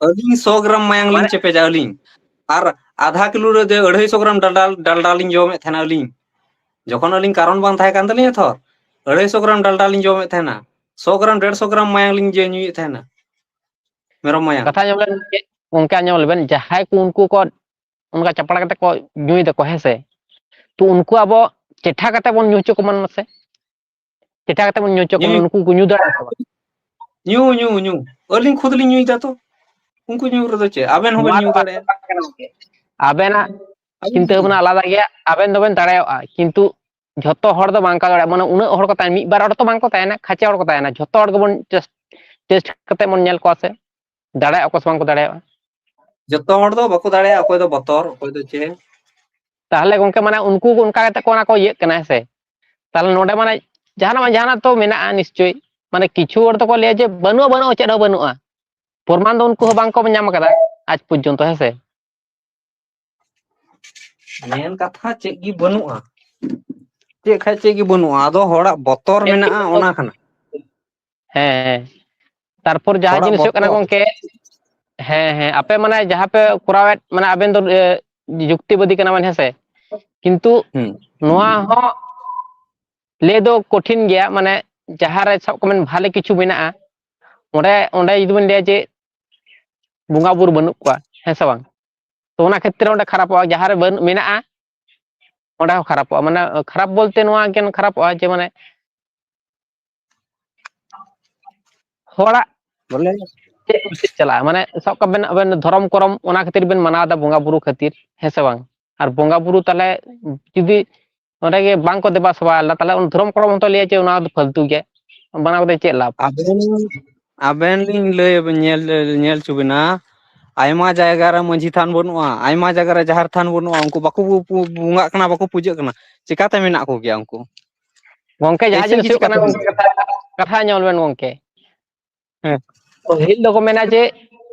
ᱟᱹᱞᱤᱧ ᱥᱚ ᱜᱨᱟᱢ ᱢᱟᱭᱟᱝ ᱞᱤᱧ ᱢᱟᱱᱮ ᱪᱮᱯᱮᱡᱟ ᱟᱹᱞᱤᱧ, ᱟᱨ ᱟᱫᱷᱟ ᱠᱤᱞᱳ ᱨᱮ ᱟᱹᱲᱟᱹᱭᱥᱚ ᱜᱨᱟᱢ ᱰᱟᱞᱰᱟ, ᱰᱟᱞᱰᱟ ᱞᱤᱧ ᱡᱚᱢᱮᱫ ᱛᱟᱦᱮᱱᱟ ᱟᱹᱞᱤᱧ᱾ ᱡᱚᱠᱷᱚᱱ ᱟᱹᱞᱤᱧ ᱠᱟᱨᱚᱱ ᱵᱟᱝ ᱛᱟᱦᱮᱸ ᱠᱟᱱ ᱛᱟᱹᱞᱤᱧᱟ ᱛᱷᱚᱨ, ᱟᱹᱲᱟᱹᱭᱥᱚ ᱜᱨᱟᱢ ᱰᱟᱞᱰᱟ ᱞᱤᱧ ᱡᱚᱢᱮᱫ ᱛᱟᱦᱮᱱᱟ, ᱥᱚ ᱜᱨᱟᱢ, ᱰᱮᱲᱥᱚ ᱜᱨᱟᱢ ᱢᱟᱭᱟᱝ ᱞᱤᱧ ᱡᱮ ᱧᱩᱭᱮᱫ ᱛᱟᱦᱮᱱᱟ, ᱢᱮᱨᱚᱢ ᱢᱟᱭᱟᱝ᱾ ᱠᱟᱛᱷᱟ ᱟᱸᱡᱚᱢ ᱞᱮᱵᱮᱱ, ᱜᱚᱝᱠᱮ ᱟᱸᱡᱚᱢ ᱞᱮᱵᱮᱱ, ᱡᱟᱦᱟᱸᱭ ᱠᱚ ᱩᱱᱠᱩ ᱠᱚ ᱚᱱᱠᱟ ᱪᱟᱯᱲᱟ ᱠᱟᱛᱮ ᱠᱚ ᱧᱩᱭ ᱫᱟᱠᱚ, ᱦᱮᱸ ᱥᱮ, ᱛᱚ ᱩᱱᱠᱩ ᱟᱵᱚ ᱪᱮᱴᱷᱟ ᱠᱟᱛᱮ ᱵᱚᱱ ᱧᱩ ᱦᱚᱪᱚ ᱠᱚᱢᱟ ᱢᱟᱥᱮ, ᱪᱮᱴᱷᱟ ᱠᱟᱛᱮ ᱵᱚᱱ ᱧᱩ ᱦᱚᱪᱚ ᱠᱚᱢᱟ, ᱧᱩᱭ᱾ ᱩᱱᱠᱩ ᱠᱚ ᱧᱩ ᱫᱟᱲᱮᱭᱟᱜᱼᱟ ᱥᱮ ᱵᱟᱝ? ᱧᱩ, ᱧᱩ, ᱧᱩ᱾ ᱟᱹᱞᱤᱧ ᱠᱷᱩᱫ ᱞᱤᱧ ᱧᱩᱭ ᱫᱟ ᱛᱚ᱾ ᱩᱱᱠᱩ ᱧᱩ ᱨᱮᱫᱚ ᱪᱮᱫ? ᱟᱵᱮᱱ ᱦᱚᱸᱵᱮᱱ ᱱᱚᱣᱟ ᱧᱩ ᱫᱚ ᱵᱟᱝ ᱫᱟᱲᱮᱭᱟᱜᱼᱟ᱾ ᱠᱟᱱᱟ ᱜᱚᱝᱠᱮ᱾ ᱟᱵᱮᱱᱟᱜ ᱟᱵᱮᱱ ᱪᱤᱱᱛᱟᱹ ᱵᱷᱟᱵᱽᱱᱟ ᱟᱞᱟᱫᱟ ᱜᱮᱭᱟ, ᱟᱵᱮᱱ ᱫᱚᱵᱮᱱ ᱫᱟᱲᱮᱭᱟᱜᱼᱟ, ᱠᱤᱱᱛᱩ ᱡᱷᱚᱛᱚ ᱦᱚᱲ ᱫᱚ ᱵᱟᱝ ᱠᱚ ᱫᱟᱲᱮᱭᱟᱜᱼᱟ᱾ ᱢᱟᱱᱮ ᱩᱱᱟᱹᱜ ᱦᱚᱲ ᱠᱚ ᱛᱟᱦᱮᱱᱟ, ᱢᱤᱫ ᱵᱟᱨ ᱦᱚᱲ ᱛᱚ ᱵᱟᱝ ᱠᱚ ᱛᱟᱦᱮᱱᱟ, ᱠᱷᱟᱪᱮ ᱦᱚᱲ ᱠᱚ ᱛᱟᱦᱮᱱᱟ, ᱡᱷᱚᱛᱚ ᱦᱚᱲ ᱜᱮᱵᱚᱱ ᱪᱮᱥ-, ᱴᱮᱥᱴ ᱠᱟᱛᱮ ᱵᱚᱱ ᱧᱮᱞ ᱠᱚᱣᱟ ᱥᱮ ᱫᱟᱲᱮᱭᱟᱜᱼᱟ ᱠᱚ ᱥᱮ ᱵᱟᱝ ᱠᱚ ᱫᱟᱲᱮᱭᱟᱜᱼᱟ᱾ ᱡᱷᱚᱛᱚ ᱦᱚᱲ ᱫᱚ ᱵᱟᱠᱚ ᱫᱟᱲᱮᱭᱟᱜᱼᱟ, ᱚᱠᱚᱭ ᱫᱚ ᱵᱚᱛᱚᱨ, ᱚᱠᱚᱭ ᱫᱚ ᱪᱮᱫ᱾ ᱛᱟᱦᱚᱞᱮ ᱜᱚᱝᱠᱮ, ᱢᱟᱱᱮ ᱩᱱᱠᱩ ᱚᱱᱠᱟ ᱠᱟᱛᱮ ᱠᱚ ᱚᱱᱟ ᱠᱚ ᱤᱭᱟᱹᱜ ᱠᱟᱱᱟ, ᱦᱮᱸ ᱥᱮ? ᱛᱟᱦᱚᱞᱮ ᱱᱚᱰᱮ ᱢᱟᱱᱮ ᱡᱟᱦᱟᱱᱟᱜ ᱵᱟᱝ ᱡᱟᱦᱟᱱᱟᱜ ᱛᱚ ᱢᱮᱱᱟᱜᱼᱟ ᱱᱤᱥᱪᱳᱭ᱾ ᱢᱟᱱᱮ ᱠᱤᱪᱷᱩ ᱦᱚᱲ ᱫᱚᱠᱚ ᱞᱟᱹᱭᱟ ᱡᱮ ᱵᱟᱹᱱᱩᱜᱼᱟ, ᱵᱟᱹᱱᱩᱜᱼᱟ, ᱪᱮᱫ ᱦᱚᱸ ᱵᱟᱹᱱᱩᱜᱼᱟ᱾ ᱯᱨᱚᱢᱟᱱ ᱫᱚ ᱩᱱᱠᱩ ᱦᱚᱸ ᱵᱟᱝ ᱠᱚ ᱧᱟᱢ ᱟᱠᱟᱫᱟ ᱟᱡ ᱯᱚᱨᱡᱚᱱᱛᱚ, ᱦᱮᱸ ᱥᱮ? ᱢᱮᱱ ᱠᱟᱛᱷᱟ ᱪᱮᱫ ᱜᱮ ᱵᱟᱹᱱᱩᱜᱼᱟ, ᱪᱮᱫ ᱠᱷᱟᱡ ᱪᱮᱫ ᱜᱮ ᱵᱟᱹᱱᱩᱜᱼᱟ, ᱟᱫᱚ ᱦᱚᱲᱟᱜ ᱵᱚᱛᱚᱨ ᱪᱮᱫ ᱜᱮ ᱢᱮᱱᱟᱜᱼᱟ, ᱵᱟᱹᱱᱩᱜ᱾ ᱚᱱᱟ ᱠᱟᱱᱟ᱾ ᱦᱮᱸ, ᱦᱮᱸ᱾ ᱛᱟᱨᱯᱚᱨ ᱡᱟᱦᱟᱸ ᱦᱚᱲᱟᱜ ᱡᱤᱱᱤᱥ ᱦᱩᱭᱩᱜ ᱠᱟᱱᱟ ᱵᱚᱛᱚᱨ᱾ ᱜᱚᱝᱠᱮ, ᱦᱮᱸ, ᱦᱮᱸ, ᱟᱯᱮ ᱢᱟᱱᱮ ᱡᱟᱦᱟᱸ ᱯᱮ ᱠᱚᱨᱟᱣᱮᱫ, ᱢᱟᱱᱮ ᱟᱵᱮᱱ ᱫᱚ, ᱮ, ᱡᱩᱠᱛᱤᱵᱟᱫᱤ ᱠᱟᱱᱟ ᱵᱮᱱ, ᱦᱮᱸ ᱥᱮ? ᱠᱤᱱᱛᱩ ᱦᱩᱸ᱾ ᱱᱚᱣᱟ ᱦᱚᱸ ᱞᱟᱹᱭ ᱫᱚ ᱠᱚᱴᱷᱤᱱ ᱜᱮᱭᱟ, ᱢᱟᱱᱮ ᱡᱟᱦᱟᱸ ᱨᱮ ᱥᱟᱵ ᱠᱟᱜ ᱵᱮᱱ ᱵᱷᱟᱞᱮ ᱠᱤᱪᱷᱩ ᱢᱮᱱᱟᱜᱼᱟ, ᱚᱸᱰᱮ, ᱚᱸᱰᱮ ᱡᱩᱫᱤ ᱵᱮᱱ ᱞᱟᱹᱭᱟ ᱡᱮ ᱵᱚᱸᱜᱟ ᱵᱩᱨᱩ ᱵᱟᱹᱱᱩᱜ ᱠᱚᱣᱟ, ᱦᱮᱸ ᱥᱮ ᱵᱟᱝ? ᱛᱚ ᱚᱱᱟ ᱠᱷᱮᱛᱨᱮ ᱚᱸᱰᱮ ᱠᱷᱟᱨᱟᱯᱚᱜᱼᱟ, ᱡᱟᱦᱟᱸ ᱨᱮ ᱵᱟᱹᱱᱩᱜ, ᱢᱮᱱᱟᱜᱼᱟ, ᱚᱸᱰᱮ ᱦᱚᱸ ᱠᱷᱟᱨᱟᱯᱚᱜᱼᱟ᱾ ᱢᱟᱱᱮ ᱠᱷᱟᱨᱟᱯ ᱵᱚᱞᱛᱮ ᱱᱚᱣᱟ ᱜᱮ ᱠᱷᱟᱨᱟᱯᱚᱜᱼᱟ ᱡᱮ ᱢᱟᱱᱮ ᱦᱚᱲᱟᱜ ᱵᱚᱞᱮ ᱪᱮᱫ ᱢᱮᱥᱮᱡ ᱪᱟᱞᱟᱜᱼᱟ? ᱢᱟᱱᱮ ᱥᱟᱵ ᱠᱟᱜ ᱵᱮᱱ ᱟᱵᱮᱱ ᱫᱷᱚᱨᱚᱢ ᱠᱚᱨᱚᱢ ᱚᱱᱟ ᱠᱷᱟᱹᱛᱤᱨ ᱵᱮᱱ ᱢᱟᱱᱟᱣ ᱮᱫᱟ ᱵᱚᱸᱜᱟ ᱵᱩᱨᱩ ᱠᱷᱟᱹᱛᱤᱨ, ᱦᱮᱸ ᱥᱮ ᱵᱟᱝ? ᱟᱨ ᱵᱚᱸᱜᱟ ᱵᱩᱨᱩ ᱛᱟᱦᱞᱮ ᱡᱩᱫᱤ ᱚᱸᱰᱮ ᱜᱮ ᱵᱟᱝ ᱠᱚ ᱫᱮᱵᱟ ᱥᱮᱵᱟ ᱞᱮᱫᱟ, ᱛᱟᱦᱚᱞᱮ ᱩᱱ ᱫᱷᱚᱨᱚᱢ ᱠᱚᱲᱟ ᱦᱚᱸᱛᱚ ᱞᱟᱹᱭᱟ ᱡᱮ ᱚᱱᱟ ᱫᱚ ᱯᱷᱟᱹᱞᱛᱩ ᱜᱮ, ᱵᱟᱱᱟᱣ ᱠᱟᱛᱮ ᱪᱮᱫ ᱞᱟᱵᱷ? ᱟᱵᱮᱱ, ᱟᱵᱮᱱ ᱞᱤᱧ ᱞᱟᱹᱭ ᱧᱮᱞ, ᱧᱮᱞ ᱦᱚᱪᱚ ᱵᱮᱱᱟ, ᱟᱭᱢᱟ ᱡᱟᱭᱜᱟ ᱨᱮ ᱢᱟᱹᱡᱷᱤ ᱛᱷᱟᱱ ᱵᱟᱹᱱᱩᱜᱼᱟ, ᱟᱭᱢᱟ ᱡᱟᱭᱜᱟ ᱨᱮ ᱡᱟᱦᱮᱨ ᱛᱷᱟᱱ ᱵᱟᱹᱱᱩᱜᱼᱟ, ᱩᱱᱠᱩ ᱵᱟᱠᱚ ᱵᱚᱸᱜᱟᱜ ᱠᱟᱱᱟ, ᱵᱟᱠᱚ ᱯᱩᱡᱟᱹᱜ ᱠᱟᱱᱟ, ᱪᱤᱠᱟᱛᱮ ᱢᱮᱱᱟᱜ ᱠᱚᱜᱮᱭᱟ ᱩᱱᱠᱩ? ᱜᱚᱝᱠᱮ, ᱡᱟᱦᱟᱸ ᱮᱭᱥᱮ ᱡᱤᱱᱤᱥ ᱠᱤ ᱦᱩᱭᱩᱜ ᱠᱟᱱᱟ, ᱪᱤᱠᱟᱛᱮ ᱜᱚᱝᱠᱮ, ᱢᱮᱱᱟᱜ ᱠᱟᱛᱷᱟ, ᱠᱟᱛᱷᱟ ᱧᱮᱞ ᱵᱮᱱ ᱜᱚᱝᱠᱮ, ᱦᱮᱸ᱾ ᱯᱟᱹᱦᱤᱞ ᱫᱚᱠᱚ ᱢᱮᱱᱟ ᱡᱮ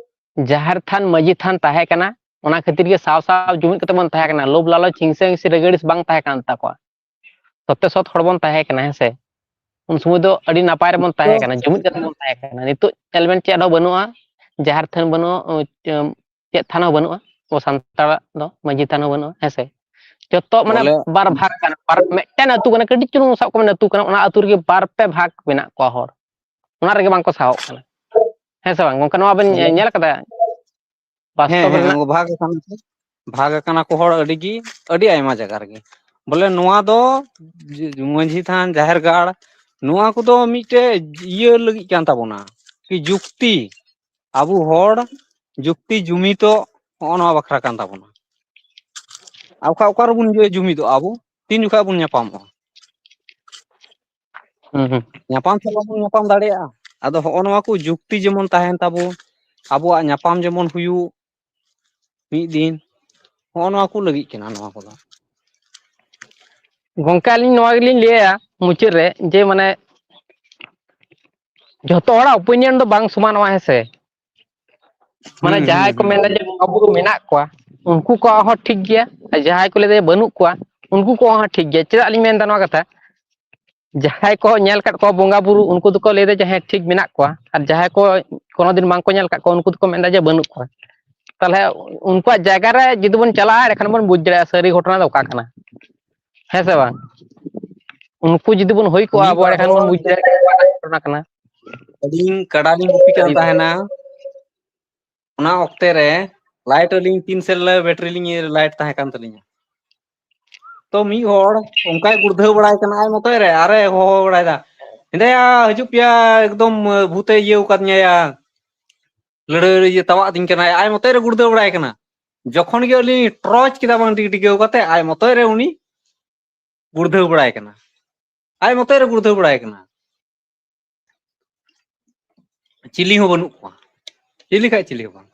ᱡᱟᱦᱮᱨ ᱛᱷᱟᱱ, ᱢᱟᱹᱡᱷᱤ ᱛᱷᱟᱱ ᱛᱟᱦᱮᱸ ᱠᱟᱱᱟ, ᱚᱱᱟ ᱠᱷᱟᱹᱛᱤᱨ ᱜᱮ ᱥᱟᱶ ᱥᱟᱶ ᱡᱩᱢᱤᱫ ᱠᱟᱛᱮ ᱵᱚᱱ ᱛᱟᱦᱮᱸ ᱠᱟᱱᱟ, ᱞᱳᱵᱷ ᱞᱟᱞᱚᱪ, ᱦᱤᱝᱥᱟᱹ ᱦᱤᱝᱥᱤ ᱨᱟᱹᱜᱟᱹᱲᱤᱥ ᱵᱟᱝ ᱛᱟᱦᱮᱸ ᱠᱟᱱ ᱛᱟᱠᱚᱣᱟ, ᱥᱚᱛᱮ ᱥᱚᱛ ᱦᱚᱲ ᱵᱚᱱ ᱛᱟᱦᱮᱸ ᱠᱟᱱᱟ, ᱦᱮᱸ ᱥᱮ? ᱩᱱ ᱥᱚᱢᱚᱭ ᱫᱚ ᱟᱹᱰᱤ ᱱᱟᱯᱟᱭ ᱨᱮᱵᱚᱱ ᱛᱟᱦᱮᱸ ᱠᱟᱱᱟ, ᱡᱩᱢᱤᱫ ᱠᱟᱛᱮ ᱵᱚᱱ ᱛᱟᱦᱮᱸ ᱠᱟᱱᱟ᱾ ᱱᱤᱛᱚᱜ ᱧᱮᱞ ᱵᱮᱱ, ᱪᱮᱫ ᱦᱚᱸ ᱵᱟᱹᱱᱩᱜᱼᱟ, ᱡᱟᱦᱮᱨ ᱛᱷᱟᱱ ᱵᱟᱹᱱᱩᱜᱼᱟ, ᱩ-, ᱪᱮ-, ᱪᱮᱫ ᱛᱷᱟᱱ ᱦᱚᱸ ᱵᱟᱹᱱᱩᱜᱼᱟ, ᱟᱵᱚ ᱥᱟᱱᱛᱟᱲᱟᱜ ᱫᱚ ᱢᱟᱹᱡᱷᱤ ᱛᱷᱟᱱ ᱦᱚᱸ ᱵᱟᱹᱱᱩᱜᱼᱟ, ᱦᱮᱸ ᱥᱮ? ᱡᱚᱛᱚ ᱢᱟᱱᱮ ᱵᱚᱞᱮ ᱵᱟᱨ ᱵᱷᱟᱜᱽ ᱠᱟᱱᱟ, ᱵᱟᱨ, ᱢᱤᱫᱴᱮᱱ ᱟᱹᱛᱩ ᱠᱟᱱᱟ, ᱠᱟᱹᱴᱤᱡ ᱪᱩᱞᱩᱝ ᱥᱟᱵ ᱠᱚ ᱢᱮ ᱟᱹᱛᱩ ᱠᱟᱱᱟ, ᱚᱱᱟ ᱟᱹᱛᱩ ᱨᱮᱜᱮ ᱵᱟᱨ ᱯᱮ ᱵᱷᱟᱜᱽ ᱢᱮᱱᱟᱜ ᱠᱚᱣᱟ ᱦᱚᱲ, ᱚᱱᱟ ᱨᱮᱜᱮ ᱵᱟᱝ ᱠᱚ ᱥᱟᱦᱚᱵ ᱠᱟᱱᱟ, ᱦᱮᱸ ᱥᱮ ᱵᱟᱝ ᱜᱚᱝᱠᱮ? ᱱᱚᱣᱟ ᱵᱮᱱ ᱵᱚᱞᱮ ᱧᱮ-, ᱧᱮᱞ ᱠᱟᱫᱟ ᱦᱮᱸ, ᱵᱟᱥᱛᱚᱵ ᱦᱮᱸ, ᱨᱮᱱᱟᱜ? ᱩᱱᱠᱩ ᱵᱷᱟᱜᱽ ᱟᱠᱟᱱᱟ ᱠᱚ, ᱵᱷᱟᱜᱽ ᱟᱠᱟᱱᱟ ᱠᱚ ᱦᱚᱲ ᱟᱹᱰᱤ ᱜᱮ, ᱟᱹᱰᱤ ᱟᱭᱢᱟ ᱡᱟᱭᱜᱟ ᱨᱮᱜᱮ᱾ ᱵᱚᱞᱮ ᱱᱚᱣᱟ ᱫᱚ ᱡᱮ ᱢᱟᱹᱡᱷᱤ ᱛᱷᱟᱱ, ᱡᱟᱦᱮᱨ ᱜᱟᱲ, ᱱᱚᱣᱟ ᱠᱚᱫᱚ ᱢᱤᱫᱴᱮᱡ ᱤᱭᱟᱹ ᱞᱟᱹᱜᱤᱫ ᱠᱟᱱ ᱛᱟᱵᱚᱱᱟ, ᱠᱤ ᱡᱩᱠᱛᱤ, ᱟᱵᱚ ᱦᱚᱲ ᱡᱩᱠᱛᱤ ᱡᱩᱢᱤᱫᱚᱜ, ᱦᱚᱸᱜᱼᱚ ᱱᱚᱣᱟ ᱵᱟᱠᱷᱨᱟ ᱠᱟᱱ ᱛᱟᱵᱚᱱᱟ᱾ ᱟᱨ ᱚᱠᱟ, ᱚᱠᱟ ᱨᱮᱵᱚᱱ ᱡᱩ-, ᱡᱩᱢᱤᱫᱚᱜᱼᱟ ᱟᱵᱚ? ᱛᱤᱱ ᱡᱚᱠᱷᱚᱱ ᱵᱚᱱ ᱧᱟᱯᱟᱢᱚᱜᱼᱟ? ᱦᱩᱸ, ᱦᱩᱸ᱾ ᱧᱟᱯᱟᱢ ᱥᱮ ᱵᱟᱵᱚᱱ ᱧᱟᱯᱟᱢ ᱫᱟᱲᱮᱭᱟᱜᱼᱟ᱾ ᱟᱫᱚ ᱦᱚᱸᱜᱼᱚ ᱱᱚᱣᱟ ᱠᱚ ᱡᱩᱠᱛᱤ ᱡᱮᱢᱚᱱ ᱛᱟᱦᱮᱱ ᱛᱟᱵᱚ, ᱟᱵᱚᱣᱟᱜ ᱧᱟᱯᱟᱢ ᱡᱮᱢᱚᱱ ᱦᱩᱭᱩᱜ ᱢᱤᱫ ᱫᱤᱱ, ᱦᱚᱸᱜᱼᱚ ᱱᱚᱣᱟ ᱠᱚ ᱞᱟᱹᱜᱤᱫ ᱠᱟᱱᱟ ᱱᱚᱣᱟ ᱠᱚᱫᱚ᱾ ᱜᱚᱝᱠᱮ, ᱟᱹᱞᱤᱧ ᱱᱚᱣᱟ ᱜᱮᱞᱤᱧ ᱞᱟᱹᱭᱟ ᱢᱩᱪᱟᱹᱫ ᱨᱮ, ᱡᱮ ᱢᱟᱱᱮ ᱡᱷᱚᱛᱚ ᱦᱚᱲᱟᱜ opinion ᱫᱚ ᱵᱟᱝ ᱥᱚᱢᱟᱱᱚᱜᱼᱟ, ᱦᱮᱸ ᱥᱮ? ᱢᱟᱱᱮ ᱦᱩᱸ, ᱦᱩᱸ, ᱡᱟᱦᱟᱸᱭ ᱠᱚ ᱦᱩᱸ᱾ ᱢᱮᱱᱫᱟ ᱡᱮ ᱵᱚᱸᱜᱟ ᱵᱩᱨᱩ ᱢᱮᱱᱟᱜ ᱠᱚᱣᱟ, ᱩᱱᱠᱩ ᱠᱚᱣᱟᱜ ᱦᱚᱸ ᱴᱷᱤᱠ ᱜᱮᱭᱟ, ᱟᱨ ᱡᱟᱦᱟᱸᱭ ᱠᱚ ᱞᱟᱹᱭᱫᱟ ᱡᱮ ᱵᱟᱹᱱᱩᱜ ᱠᱚᱣᱟ, ᱩᱱᱠᱩ ᱠᱚᱣᱟᱜ ᱦᱚᱸ ᱴᱷᱤᱠ ᱜᱮᱭᱟ᱾ ᱪᱮᱫᱟᱜ ᱞᱤᱧ ᱢᱮᱱᱫᱟ ᱱᱚᱣᱟ ᱠᱟᱛᱷᱟ? ᱡᱟᱦᱟᱸᱭ ᱠᱚ ᱧᱮᱞ ᱠᱟᱫ ᱠᱚᱣᱟ ᱵᱚᱸᱜᱟ ᱵᱩᱨᱩ, ᱩᱱᱠᱩ ᱫᱚᱠᱚ ᱞᱟᱹᱭᱫᱟ ᱡᱮ ᱦᱮᱸ, ᱴᱷᱤᱠ ᱢᱮᱱᱟᱜ ᱠᱚᱣᱟ, ᱟᱨ ᱡᱟᱦᱟᱸᱭ ᱠᱚ ᱠᱳᱱᱳ ᱫᱤᱱ ᱵᱟᱝᱠᱚ ᱧᱮᱞ ᱠᱟᱫ ᱠᱚᱣᱟ, ᱩᱱᱠᱩ ᱫᱚᱠᱚ ᱢᱮᱱᱫᱟ ᱡᱮ ᱵᱟᱹᱱᱩᱜ ᱠᱚᱣᱟ᱾ ᱛᱟᱦᱞᱮ ᱩᱱᱠᱩᱣᱟᱜ ᱡᱟᱭᱜᱟ ᱨᱮ ᱡᱩᱫᱤ ᱵᱚᱱ ᱪᱟᱞᱟᱜᱼᱟ, ᱮᱸᱰᱮᱠᱷᱟᱱ ᱵᱚᱱ ᱵᱩᱡᱽ ᱫᱟᱲᱮᱭᱟᱜᱼᱟ ᱥᱟᱹᱨᱤ ᱜᱷᱚᱴᱚᱱᱟ ᱫᱚ ᱚᱠᱟ ᱠᱟᱱᱟ, ᱦᱮᱸ ᱥᱮ ᱵᱟᱝ? ᱩᱱᱠᱩ ᱡᱩᱫᱤ ᱵᱚᱱ ᱦᱩᱭ ᱠᱚᱜᱼᱟ ᱢᱤᱫ ᱟᱵᱚ, ᱵᱟᱨ ᱮᱸᱰᱮᱠᱷᱟᱱ ᱵᱚᱱ ᱦᱚᱲ ᱵᱩᱡᱽ ᱫᱟᱲᱮᱭᱟᱜᱼᱟ ᱚᱠᱟ ᱜᱷᱚᱴᱚᱱᱟ ᱠᱟᱱᱟ᱾ ᱟᱹᱞᱤᱧ ᱠᱟᱰᱟ ᱞᱤᱧ ᱜᱩᱯᱤ ᱠᱟᱱ ᱛᱟᱦᱮᱱᱟ᱾ ᱚᱱᱟ ᱚᱠᱛᱮ ᱨᱮ light ᱟᱹᱞᱤᱧ ᱛᱤᱱ ᱥᱮᱨ ᱞᱮ battery ᱞᱤᱧ light ᱛᱟᱦᱮᱸ ᱠᱟᱱ ᱛᱟᱹᱞᱤᱧᱟ᱾ ᱛᱚ ᱢᱤᱫ ᱦᱚᱲ ᱚᱱᱠᱟᱭ ᱜᱩᱲᱫᱷᱟᱹᱣ ᱵᱟᱲᱟᱭ ᱠᱟᱱᱟ ᱟᱡ ᱢᱚᱛᱚᱡ ᱨᱮ, ᱟᱨᱮ ᱦᱚᱦᱚ ᱵᱟᱲᱟᱭᱮᱫᱟ, "ᱦᱮᱸᱫᱟᱭᱟ, ᱦᱤᱡᱩᱜ ᱯᱮᱭᱟ, ᱮᱠᱫᱚᱢ ᱵᱷᱩᱛᱮ ᱤᱭᱟᱹᱣ ᱠᱟᱫᱤᱧᱟᱭᱟ, ᱞᱟᱹᱲᱦᱟᱹᱭ ᱤᱭᱟᱹ ᱛᱟᱣᱟᱜ ᱫᱤᱧ ᱠᱟᱱᱟᱭ", ᱟᱡ ᱢᱚᱛᱚᱡ ᱨᱮ ᱜᱩᱲᱫᱷᱟᱹᱣ ᱵᱟᱲᱟᱭ ᱠᱟᱱᱟ᱾ ᱡᱚᱠᱷᱚᱱ ᱜᱮ ᱟᱹᱞᱤᱧ torch ᱠᱮᱫᱟ ᱵᱟᱝ ᱴᱤᱠ ᱴᱤᱠᱟᱹᱣ ᱠᱟᱛᱮ, ᱟᱡ ᱢᱚᱛᱚᱡ ᱨᱮ ᱩᱱᱤ ᱜᱩᱲᱫᱷᱟᱹᱣ ᱵᱟᱲᱟᱭ ᱠᱟᱱᱟ, ᱟᱡ ᱢᱚᱛᱚ ᱨᱮ ᱜᱩᱲᱫᱷᱟᱹᱣ ᱵᱟᱲᱟᱭ ᱠᱟᱱᱟ᱾ ᱪᱤᱞᱤ ᱦᱚᱸ ᱵᱟᱹᱱᱩᱜ ᱠᱚᱣᱟ, ᱪᱤᱞᱤ ᱠᱷᱟᱡ ᱪᱤᱞᱤ ᱦᱚᱸ ᱵᱟᱝ᱾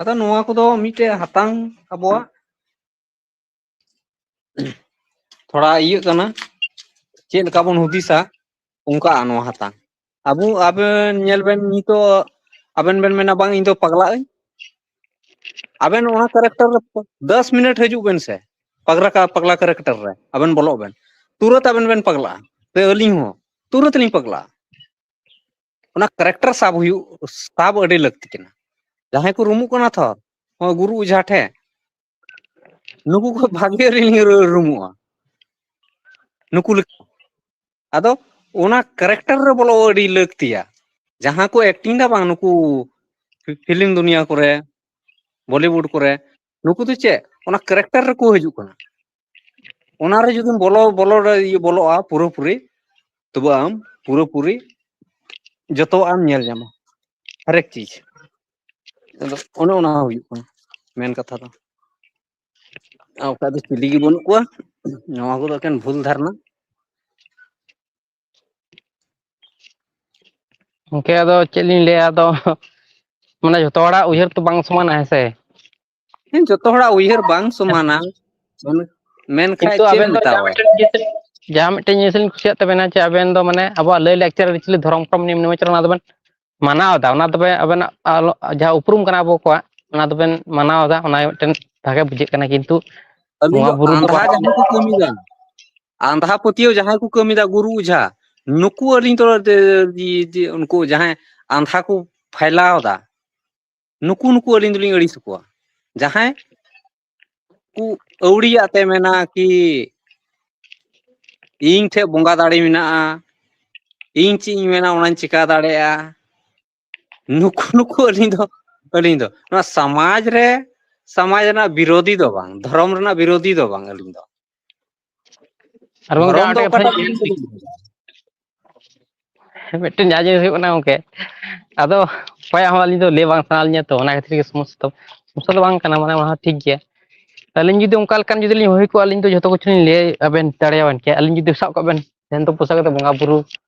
ᱟᱫᱚ ᱱᱚᱣᱟ ᱠᱚᱫᱚ ᱢᱤᱫᱴᱮᱡ ᱦᱟᱛᱟᱝ ᱟᱵᱚᱣᱟᱜ ᱛᱷᱚᱲᱟ ᱤᱭᱟᱹᱜ ᱠᱟᱱᱟ, ᱪᱮᱫ ᱞᱮᱠᱟ ᱵᱚᱱ ᱦᱩᱫᱤᱥᱟ, ᱚᱱᱠᱟᱜᱼᱟ ᱱᱚᱣᱟ ᱦᱟᱛᱟᱝ᱾ ᱟᱵᱚ, ᱟᱵᱮᱱ ᱧᱮᱞ ᱵᱮᱱ, ᱱᱤᱛᱚᱜ ᱟᱵᱮᱱ ᱵᱮᱱ ᱢᱮᱱᱟ, "ᱵᱟᱝ, ᱤᱧ ᱫᱚ ᱯᱟᱜᱽᱞᱟᱜ ᱟᱹᱧ", ᱟᱵᱮᱱ ᱚᱱᱟ ᱠᱮᱨᱮᱠᱴᱟᱨ ᱨᱮ ᱫᱚᱥ ᱢᱤᱱᱤᱴ ᱦᱤᱡᱩᱜ ᱵᱮᱱ ᱥᱮ, ᱯᱟᱜᱽᱨᱟ ᱠᱟ-, ᱯᱟᱜᱽᱞᱟ ᱠᱮᱨᱮᱠᱴᱟᱨ ᱨᱮ ᱟᱵᱮᱱ ᱵᱚᱞᱚᱜ ᱵᱮᱱ, ᱛᱩᱨᱟᱹᱛ ᱟᱵᱮᱱ ᱵᱮᱱ ᱯᱟᱜᱽᱞᱟᱜᱼᱟ᱾ ᱥᱮ ᱟᱹᱞᱤᱧ ᱦᱚᱸ ᱛᱩᱨᱟᱹᱛ ᱞᱤᱧ ᱯᱟᱜᱽᱞᱟᱜᱼᱟ᱾ ᱚᱱᱟ ᱠᱮᱨᱮᱠᱴᱟᱨ ᱥᱟᱵ ᱦᱩᱭᱩᱜ, ᱥᱟᱵ ᱟᱹᱰᱤ ᱞᱟᱹᱠᱛᱤ ᱠᱟᱱᱟ᱾ ᱡᱟᱦᱟᱸᱭ ᱠᱚ ᱨᱩᱢᱩᱜ ᱠᱟᱱᱟ ᱛᱷᱚᱨ, ᱦᱚᱸ, ᱜᱩᱨᱩ ᱚᱡᱷᱟ ᱴᱷᱮᱱ, ᱱᱩᱠᱩ ᱠᱚ ᱵᱷᱟᱜᱮ ᱨᱤᱱ ᱨᱩ-, ᱨᱩᱢᱩᱜᱼᱟ᱾ ᱱᱩᱠᱩ ᱞᱮᱠᱟ᱾ ᱟᱫᱚ ᱚᱱᱟ ᱠᱮᱨᱮᱠᱴᱟᱨ ᱨᱮ ᱵᱚᱞᱚ ᱟᱹᱰᱤ ᱞᱟᱹᱠᱛᱤᱭᱟ᱾ ᱡᱟᱦᱟᱸ ᱠᱚ ᱮᱠᱴᱤᱝ ᱫᱟ ᱵᱟᱝ, ᱱᱩᱠᱩ ᱯᱷᱤᱞᱢ ᱫᱩᱱᱤᱭᱟ ᱠᱚᱨᱮ, ᱵᱚᱞᱤᱣᱩᱰ ᱠᱚᱨᱮ, ᱱᱩᱠᱩ ᱫᱚ ᱪᱮᱫ, ᱚᱱᱟ ᱠᱮᱨᱮᱠᱴᱟᱨ ᱨᱮᱠᱚ ᱦᱤᱡᱩᱜ ᱠᱟᱱᱟ᱾ ᱚᱱᱟᱨᱮ ᱡᱩᱫᱤᱢ ᱵᱚᱞᱚ, ᱵᱚᱞᱚ ᱨᱮ, ᱤᱭᱟᱹ, ᱵᱚᱞᱚᱜᱼᱟ ᱯᱩᱨᱟᱹᱯᱩᱨᱤ, ᱛᱚᱵᱮ ᱟᱢ ᱯᱩᱨᱟᱹᱯᱩᱨᱤ ᱡᱚᱛᱚᱣᱟᱜ ᱮᱢ ᱧᱮᱞ ᱧᱟᱢᱟ, ᱦᱟᱨᱮᱠ ᱪᱤᱡᱽ᱾ ᱟᱫᱚ ᱚᱱᱮ ᱚᱱᱟ ᱦᱩᱭᱩᱜ ᱠᱟᱱᱟ ᱢᱮᱱ ᱠᱟᱛᱷᱟ ᱫᱚ᱾ ᱟᱨ ᱚᱠᱟ ᱫᱚ ᱪᱤᱞᱤ ᱜᱮ ᱵᱟᱹᱱᱩᱜ ᱠᱚᱣᱟ, ᱱᱚᱣᱟ ᱠᱚᱫᱚ ᱮᱠᱮᱱ ᱵᱷᱩᱞ ᱫᱷᱟᱨᱱᱟ᱾ ᱜᱚᱝᱠᱮ, ᱟᱫᱚ ᱪᱮᱫ ᱞᱤᱧ ᱞᱟᱹᱭᱟ, ᱟᱫᱚ ᱢᱟᱱᱮ ᱡᱷᱚᱛᱚ ᱦᱚᱲᱟᱜ ᱩᱭᱦᱟᱹᱨ ᱛᱚ ᱵᱟᱝ ᱥᱚᱢᱟᱱᱟ, ᱦᱮᱸ ᱥᱮ? ᱦᱮᱸ, ᱡᱚᱛᱚ ᱦᱚᱲᱟᱜ ᱩᱭᱦᱟᱹᱨ ᱵᱟᱝ ᱥᱚᱢᱟᱱᱟ, ᱢᱮᱱ-, ᱢᱮᱱᱠᱷᱟᱡ ᱠᱤᱱᱛᱩ ᱪᱮᱫ ᱮᱢ ᱟᱵᱮᱱ ᱫᱚ ᱢᱮᱛᱟᱣᱟ? ᱡᱟᱦᱟᱸ ᱢᱤᱫᱴᱮᱱ ᱡᱤᱱᱤᱥ, ᱡᱟᱦᱟᱸ ᱢᱤᱫᱴᱮᱱ ᱡᱤᱱᱤᱥ ᱞᱤᱧ ᱠᱩᱥᱤᱭᱟᱜ ᱛᱟᱵᱮᱱᱟ ᱡᱮ ᱟᱵᱮᱱ ᱫᱚ ᱢᱟᱱᱮ ᱟᱵᱚᱣᱟᱜ ᱞᱟᱹᱭ ᱞᱟᱠᱪᱟᱨ ᱟᱹᱨᱤᱪᱟᱹᱞᱤ ᱫᱷᱚᱨᱚᱢ ᱠᱚᱨᱚᱢ ᱱᱤᱭᱚᱢ ᱱᱮᱢᱟᱪᱟᱨ ᱚᱱᱟ ᱫᱚᱵᱮᱱ ᱢᱟᱱᱟᱣ ᱮᱫᱟ, ᱚᱱᱟ ᱫᱚᱵᱮᱱ ᱟᱵᱮᱱᱟᱜ ᱟᱞᱚ-, ᱡᱟᱦᱟᱸ ᱩᱯᱨᱩᱢ ᱠᱟᱱᱟ ᱟᱵᱚ ᱠᱚᱣᱟᱜ, ᱚᱱᱟ ᱫᱚᱵᱮᱱ ᱢᱟᱱᱟᱣ ᱮᱫᱟ, ᱚᱱᱟ ᱢᱤᱫᱴᱮᱱ ᱵᱷᱟᱜᱮ ᱵᱩᱡᱷᱟᱹᱜ ᱠᱟᱱᱟ᱾ ᱠᱤᱱᱛᱩ ᱟᱹᱞᱤᱧ ᱱᱚᱣᱟ ᱫᱚ ᱵᱩᱨᱩ ᱫᱚ ᱟᱸᱫᱷᱟ ᱵᱟᱵᱟ ᱡᱟᱦᱟᱸ ᱠᱚ ᱠᱟᱹᱢᱤᱭᱮᱫᱟ, ᱟᱸᱫᱷᱟ ᱯᱟᱹᱛᱭᱟᱹᱣ ᱡᱟᱦᱟᱸᱭ ᱠᱚ ᱠᱟᱹᱢᱤᱭᱮᱫᱟ, ᱜᱩᱨᱩ ᱚᱡᱷᱟ, ᱱᱩᱠᱩ ᱟᱹᱞᱤᱧ ᱫᱚ ᱫᱮ-, ᱫᱮ-, ᱫᱮ-, ᱩᱱᱠᱩ ᱡᱟᱦᱟᱸᱭ ᱟᱸᱫᱷᱟ ᱠᱚ ᱯᱷᱟᱭᱞᱟᱣ ᱮᱫᱟ, ᱱᱩᱠᱩ, ᱱᱩᱠᱩ ᱟᱹᱞᱤᱧ ᱫᱚᱞᱤᱧ ᱟᱹᱲᱤᱥ ᱟᱠᱚᱣᱟ᱾ ᱡᱟᱦᱟᱸᱭ ᱠᱚ ᱟᱹᱣᱲᱤᱭᱟᱜ ᱛᱮ ᱢᱮᱱᱟ ᱠᱤ, "ᱤᱧ ᱴᱷᱮᱡ ᱵᱚᱸᱜᱟ ᱫᱟᱲᱮ ᱢᱮᱱᱟᱜᱼᱟ, ᱤᱧ ᱪᱮᱫ ᱤᱧ ᱢᱮᱱᱟ ᱚᱱᱟᱧ ᱪᱤᱠᱟ ᱫᱟᱲᱮᱭᱟᱜᱼᱟ", ᱱᱩᱠᱩ, ᱱᱩᱠᱩ ᱟᱹᱞᱤᱧ ᱫᱚ, ᱟᱹᱞᱤᱧ ᱫᱚ ᱱᱚᱣᱟ ᱥᱚᱢᱟᱡᱽ ᱨᱮ, ᱥᱚᱢᱟᱡᱽ ᱨᱮᱱᱟᱜ ᱵᱤᱨᱳᱫᱷᱤ ᱫᱚ ᱵᱟᱝ, ᱫᱷᱚᱨᱚᱢ ᱨᱮᱱᱟᱜ ᱵᱤᱨᱳᱫᱷᱤ ᱫᱚ ᱵᱟᱝ᱾ ᱟᱹᱞᱤᱧ ᱫᱚ ᱟᱨ ᱜᱚᱝᱠᱮ, ᱫᱷᱚᱨᱚᱢ ᱟᱨ ᱫᱚ ᱢᱤᱫᱴᱮᱱ ᱠᱟᱛᱷᱟ ᱚᱠᱟᱴᱟᱜ ᱞᱤᱧ ᱢᱮᱱ ᱛᱮᱜᱮ ᱵᱟᱝ᱾ ᱢᱤᱫᱴᱮᱱ ᱡᱟᱦᱟᱸ ᱡᱤᱱᱤᱥ ᱦᱩᱭᱩᱜ ᱠᱟᱱᱟ ᱜᱚᱝᱠᱮ, ᱟᱫᱚ ᱚᱠᱚᱭᱟᱜ ᱦᱚᱸ ᱟᱹᱞᱤᱧ ᱫᱚ ᱞᱟᱹᱭ ᱵᱟᱝ ᱥᱟᱱᱟ ᱞᱤᱧᱟ, ᱛᱚ ᱚᱱᱟ ᱠᱷᱟᱹᱛᱤᱨ ᱜᱮ ᱥᱚᱢᱚᱥᱥᱟ ᱫᱚ, ᱥᱚᱢᱚᱥᱥᱟ ᱫᱚ ᱵᱟᱝ ᱠᱟᱱᱟ, ᱢᱟᱱᱮ ᱚᱱᱟ ᱦᱚᱸ ᱴᱷᱤᱠ ᱜᱮᱭᱟ᱾ ᱟᱹᱞᱤᱧ ᱡᱩᱫᱤ ᱚᱱᱠᱟ ᱞᱮᱠᱟᱱ ᱡᱩᱫᱤ ᱞᱤᱧ ᱦᱩᱭ ᱠᱚᱜᱼᱟ, ᱟᱹᱞᱤᱧ ᱫᱚ ᱡᱷᱚᱛᱚ ᱠᱤᱪᱷᱩ ᱞᱤᱧ ᱞᱟᱹᱭ ᱟᱵᱮᱱ ᱫᱟᱲᱮᱭᱟᱵᱮᱱ ᱠᱮᱭᱟ᱾ ᱟᱹᱞᱤᱧ ᱡᱩᱫᱤ ᱥᱟᱵ ᱠᱟᱜ ᱵᱮᱱ, ᱛᱮᱦᱮᱧ ᱫᱚ ᱯᱚᱭᱥᱟ ᱠᱟᱛᱮ ᱵᱚᱸᱜᱟ ᱵᱩᱨᱩ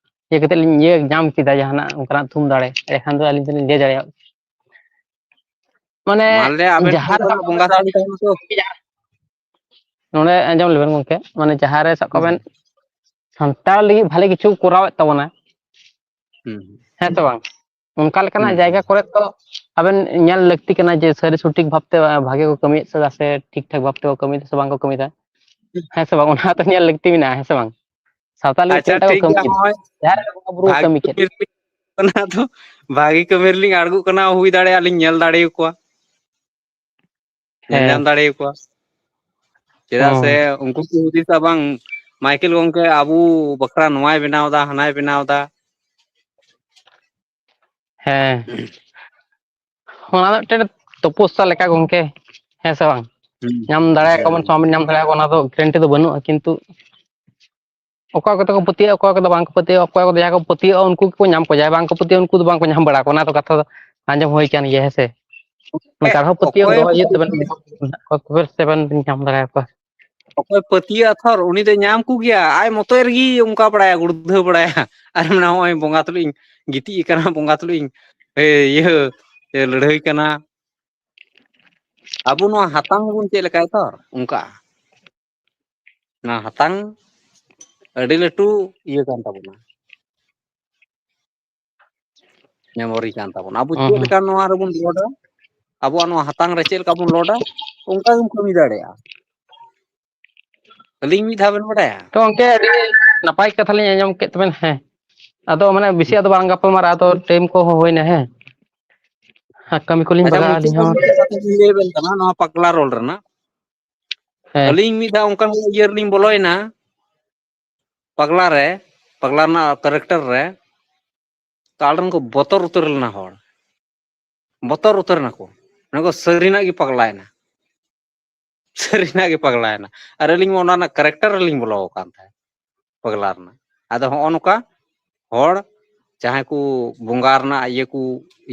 ᱤᱭᱟᱹ ᱠᱟᱛᱮ ᱞᱤᱧ ᱤᱭᱟᱹ ᱧᱟᱢ ᱠᱮᱫᱟ ᱡᱟᱦᱟᱱᱟᱜ ᱚᱱᱠᱟᱱᱟᱜ ᱛᱷᱩᱢ ᱫᱟᱲᱮ, ᱮᱸᱰᱮᱠᱷᱟᱱ ᱫᱚ ᱟᱹᱞᱤᱧ ᱫᱚᱞᱤᱧ ᱞᱟᱹᱭ ᱫᱟᱲᱮᱭᱟᱜ᱾ ᱢᱟᱱᱮ ᱢᱟᱱᱞᱮ ᱟᱵᱮᱱ ᱡᱟᱦᱟᱸ ᱨᱮ ᱥᱟᱵ ᱚᱱᱠᱟᱱᱟᱜ ᱠᱟᱜ ᱵᱚᱸᱜᱟ ᱵᱮᱱ ᱥᱟᱹᱠᱷᱤ ᱛᱟᱦᱮᱱᱟ ᱛᱚ᱾ ᱱᱚᱰᱮ ᱟᱸᱡᱚᱢ ᱞᱮᱵᱮᱱ ᱜᱚᱢᱠᱮ, ᱢᱟᱱᱮ ᱡᱟᱦᱟᱸ ᱨᱮ ᱥᱟᱵ ᱠᱟᱜ ᱦᱩᱸ᱾ ᱵᱮᱱ ᱥᱟᱱᱛᱟᱲ ᱞᱟᱹᱜᱤᱫ ᱵᱷᱟᱞᱮ ᱠᱤᱪᱷᱩ ᱠᱚᱨᱟᱣᱮᱫ ᱛᱟᱵᱚᱱᱟ, ᱦᱩᱸ᱾ ᱦᱮᱸ ᱥᱮ ᱵᱟᱝ? ᱚᱱᱠᱟ ᱞᱮᱠᱟᱱᱟᱜ ᱦᱩᱸ, ᱦᱩᱸ᱾ ᱡᱟᱭᱜᱟ ᱠᱚᱨᱮ ᱛᱚ ᱟᱵᱮᱱ ᱧᱮᱞ ᱞᱟᱹᱠᱛᱤ ᱠᱟᱱᱟ ᱡᱮ ᱥᱟᱹᱨᱤ ᱥᱚᱴᱷᱤᱠ ᱵᱷᱟᱵᱛᱮ ᱵᱷᱟᱜᱮ ᱠᱚ ᱠᱟᱹᱢᱤᱭᱮᱫ ᱥᱮ, ᱥᱮ ᱴᱷᱤᱠ ᱴᱷᱟᱠ ᱵᱷᱟᱵᱛᱮ ᱠᱚ ᱠᱟᱹᱢᱤᱭᱮᱫᱟ ᱥᱮ ᱵᱟᱝ ᱠᱚ ᱠᱟᱹᱢᱤᱭᱮᱫᱟ, ᱦᱮᱸ ᱥᱮ ᱵᱟᱝ? ᱚᱱᱟ ᱛᱚ ᱧᱮᱞ ᱞᱟᱹᱠᱛᱤ ᱢᱮᱱᱟᱜᱼᱟ, ᱦᱮᱸ ᱥᱮ ᱵᱟᱝ? ᱥᱟᱶᱛᱟ ᱞᱟᱹᱜᱤᱫ ᱟᱪᱪᱷᱟ, ᱛᱤᱱᱟᱹᱜ ᱴᱟ ᱠᱚ ᱴᱷᱤᱠ ᱜᱮᱭᱟ, ᱠᱟᱹᱢᱤᱭᱮᱫᱟ, ᱱᱚᱜᱼᱚᱭ ᱡᱟᱦᱟᱸ ᱨᱮ ᱵᱚᱸᱜᱟ ᱵᱩᱨᱩ ᱠᱚ ᱵᱷᱟᱜᱤ ᱠᱟᱹᱢᱤ ᱠᱮᱫ᱾ ᱠᱟᱹᱢᱤ ᱨᱮᱞᱤᱧ, ᱚᱱᱟ ᱫᱚ ᱵᱷᱟᱜᱤ ᱠᱟᱹᱢᱤ ᱨᱮᱞᱤᱧ ᱟᱬᱜᱚᱜ ᱠᱟᱱᱟ, ᱦᱩᱭ ᱫᱟᱲᱮᱭᱟᱜᱼᱟ ᱞᱤᱧ ᱧᱮᱞ ᱫᱟᱲᱮᱭᱟᱠᱚᱣᱟ, ᱧᱮᱞ ᱦᱮᱸ᱾ ᱧᱟᱢ ᱫᱟᱲᱮᱭᱟᱠᱚᱣᱟ᱾ ᱪᱮᱫᱟᱜ ᱥᱮ ᱦᱩᱸ᱾ ᱩᱱᱠᱩ ᱠᱚ ᱦᱩᱫᱤᱥᱟ, ᱵᱟᱝ, ᱢᱟᱭᱠᱮᱞ ᱜᱚᱝᱠᱮ ᱟᱵᱚ ᱵᱟᱠᱷᱨᱟ ᱱᱚᱣᱟᱭ ᱵᱮᱱᱟᱣ ᱮᱫᱟ, ᱦᱟᱱᱟᱭ ᱵᱮᱱᱟᱣ ᱮᱫᱟ᱾ ᱦᱮᱸ, ᱚᱱᱟ ᱫᱚ ᱢᱤᱫᱴᱮᱱ ᱛᱚᱯᱚᱥᱟ ᱞᱮᱠᱟ ᱜᱚᱝᱠᱮ, ᱦᱮᱸ ᱥᱮ ᱵᱟᱝ? ᱦᱩᱸ᱾ ᱧᱟᱢ ᱫᱟᱲᱮᱭᱟᱠᱚᱣᱟ ᱵᱚᱱ ᱦᱮᱸ᱾ ᱥᱮ ᱵᱟᱝ ᱧᱟᱢ ᱫᱟᱲᱮᱭᱟᱠᱚᱣᱟ, ᱚᱱᱟ ᱫᱚ ᱜᱮᱨᱮᱱᱴᱤ ᱫᱚ ᱵᱟᱹᱱᱩᱜᱼᱟ, ᱠᱤᱱᱛᱩ ᱚᱠᱚᱭ ᱠᱚᱫᱚ ᱠᱚ ᱯᱟᱹᱛᱭᱟᱹᱜᱼᱟ, ᱚᱠᱚᱭ ᱠᱚᱫᱚ ᱵᱟᱝ ᱠᱚ ᱯᱟᱹᱛᱭᱟᱹᱜᱼᱟ, ᱚᱠᱚᱭ ᱠᱚᱫᱚ ᱡᱟᱦᱟᱸᱭ ᱠᱚ ᱯᱟᱹᱛᱭᱟᱹᱜᱼᱟ ᱩᱱᱠᱩ ᱜᱮᱠᱚ ᱧᱟᱢ ᱠᱚᱣᱟ, ᱡᱟᱦᱟᱸᱭ ᱵᱟᱝ ᱠᱚ ᱯᱟᱹᱛᱭᱟᱹᱜᱼᱟ ᱩᱱᱠᱩ ᱫᱚ ᱵᱟᱝ ᱠᱚ ᱧᱟᱢ ᱵᱟᱲᱟ ᱠᱚᱣᱟ᱾ ᱚᱱᱟ ᱫᱚ ᱠᱟᱛᱷᱟ ᱫᱚ ᱟᱸᱡᱚᱢ ᱦᱩᱭ ᱠᱟᱱ ᱜᱮᱭᱟ, ᱦᱮᱸ ᱥᱮ? ᱦᱮᱸ, ᱱᱮᱛᱟᱨ ᱦᱚᱸ ᱯᱟᱹᱛᱭᱟᱹᱣ ᱚᱠᱚᱭ ᱫᱚᱦᱚ ᱦᱩᱭᱩᱜ ᱛᱟᱵᱮᱱ, ᱛᱚᱵᱮ ᱥᱮ ᱵᱮᱱ ᱧᱟᱢ ᱫᱟᱲᱮᱭᱟᱠᱚᱣᱟ᱾ ᱚᱠᱚᱭ ᱯᱟᱹᱛᱭᱟᱹᱜᱼᱟ ᱛᱷᱚᱨ, ᱩᱱᱤ ᱫᱚ ᱧᱟᱢ ᱠᱚᱜᱮᱭᱟ, ᱟᱡ ᱢᱚᱛᱚᱡ ᱨᱮᱜᱮ ᱚᱱᱠᱟ ᱵᱟᱲᱟᱭᱟ, ᱜᱩᱲᱫᱷᱟᱹᱣ ᱵᱟᱲᱟᱭᱟ᱾ ᱟᱨ ᱢᱮᱱᱟ, "ᱦᱚᱸᱜᱼᱚᱭ ᱵᱚᱸᱜᱟ ᱛᱩᱞᱩᱡ ᱤᱧ ᱜᱤᱛᱤᱡ ᱟᱠᱟᱱᱟ, ᱵᱚᱸᱜᱟ ᱛᱩᱞᱩᱡ ᱤᱧ, ᱮ, ᱤᱭᱟᱹ, ᱮ, ᱞᱟᱹᱲᱦᱟᱹᱭ ᱠᱟᱱᱟ᱾" ᱟᱵᱚ ᱱᱚᱣᱟ ᱦᱟᱛᱟᱝ ᱵᱚᱱ ᱪᱮᱫ ᱞᱮᱠᱟᱭᱟ ᱛᱷᱚᱨ, ᱚᱱᱠᱟ᱾ ᱚᱱᱟ ᱦᱟᱛᱟᱝ ᱟᱹᱰᱤ ᱞᱟᱹᱴᱩ ᱤᱭᱟᱹ ᱠᱟᱱ ᱛᱟᱵᱚᱱᱟ, ᱢᱮᱢᱳᱨᱤ ᱠᱟᱱ ᱛᱟᱵᱚᱱᱟ᱾ ᱟᱵᱚ ᱦᱩᱸ, ᱪᱮᱫ ᱦᱩᱸ᱾ ᱞᱮᱠᱟ ᱱᱚᱣᱟ ᱨᱮᱵᱚᱱ ᱞᱳᱰᱟ, ᱟᱵᱚᱣᱟᱜ ᱱᱚᱣᱟ ᱦᱟᱛᱟᱝ ᱨᱮ ᱪᱮᱫ ᱞᱮᱠᱟ ᱵᱚᱱ ᱞᱳᱰᱟ, ᱚᱱᱠᱟ ᱜᱮᱢ ᱠᱟᱹᱢᱤ ᱫᱟᱲᱮᱭᱟᱜᱼᱟ᱾ ᱟᱹᱞᱤᱧ ᱢᱤᱫ ᱫᱷᱟᱣ ᱵᱮᱱ ᱵᱟᱰᱟᱭᱟ? ᱛᱚ ᱜᱚᱝᱠᱮ, ᱟᱹᱰᱤ ᱱᱟᱯᱟᱭ ᱠᱟᱛᱷᱟ ᱞᱤᱧ ᱟᱸᱡᱚᱢ ᱠᱮᱫ ᱛᱟᱵᱮᱱ, ᱦᱮᱸ᱾ ᱟᱫᱚ ᱢᱟᱱᱮ ᱵᱮᱥᱤ ᱟᱫᱚ ᱵᱟᱝ ᱜᱟᱯᱟᱞ ᱢᱟᱨᱟᱣ, ᱟᱫᱚ ᱴᱟᱭᱤᱢ ᱠᱚᱦᱚᱸ ᱦᱩᱭᱱᱟ, ᱦᱮᱸ᱾ ᱟᱨ ᱠᱟᱹᱢᱤ ᱠᱚᱞᱤᱧ ᱟᱪᱪᱷᱟ, ᱵᱟᱜᱟᱜᱼᱟ ᱢᱩᱪᱟᱹᱫ ᱟᱹᱞᱤᱧ ᱨᱮ ᱦᱚᱸ᱾ ᱢᱤᱫᱴᱮᱡ ᱠᱟᱛᱷᱟ ᱞᱤᱧ ᱞᱟᱹᱭ ᱟᱵᱮᱱ ᱠᱟᱱᱟ, ᱱᱚᱣᱟ ᱯᱟᱜᱽᱞᱟ ᱨᱳᱞ ᱨᱮᱱᱟᱜ᱾ ᱦᱮᱸ᱾ ᱟᱹᱞᱤᱧ ᱢᱤᱫ ᱫᱷᱟᱣ ᱚᱱᱠᱟᱱ ᱤᱭᱟᱹ ᱨᱮᱞᱤᱧ ᱵᱚᱞᱚᱭᱮᱱᱟ, ᱯᱟᱜᱽᱞᱟ ᱨᱮ, ᱯᱟᱜᱽᱞᱟ ᱨᱮᱱᱟᱜ ᱠᱮᱨᱮᱠᱴᱟᱨ ᱨᱮ, ᱛᱚ ᱟᱞᱮ ᱨᱮᱱ ᱠᱚ ᱵᱚᱛᱚᱨ ᱩᱛᱟᱹᱨ ᱞᱮᱱᱟ ᱦᱚᱲ, ᱵᱚᱛᱚᱨ ᱩᱛᱟᱹᱨ ᱱᱟᱠᱚ, ᱢᱮᱱᱟ ᱠᱚ, "ᱥᱟᱹᱨᱤᱱᱟᱜ ᱜᱮ ᱯᱟᱜᱽᱞᱟᱭᱮᱱᱟ, ᱥᱟᱹᱨᱤᱱᱟᱜ ᱜᱮ ᱯᱟᱜᱽᱞᱟᱭᱮᱱᱟ᱾" ᱟᱨ ᱟᱹᱞᱤᱧ ᱢᱟ ᱚᱱᱟ ᱨᱮᱱᱟᱜ ᱠᱮᱨᱮᱠᱴᱟᱨ ᱨᱮᱞᱤᱧ ᱵᱚᱞᱚ ᱟᱠᱟᱱ ᱛᱟᱦᱮᱸᱫ, ᱯᱟᱜᱽᱞᱟ ᱨᱮᱱᱟᱜ᱾ ᱟᱫᱚ ᱦᱚᱸᱜᱼᱚ ᱱᱚᱝᱠᱟ ᱦᱚᱲ ᱡᱟᱦᱟᱸᱭ ᱠᱚ ᱵᱚᱸᱜᱟ ᱨᱮᱱᱟᱜ ᱤᱭᱟᱹ ᱠᱚ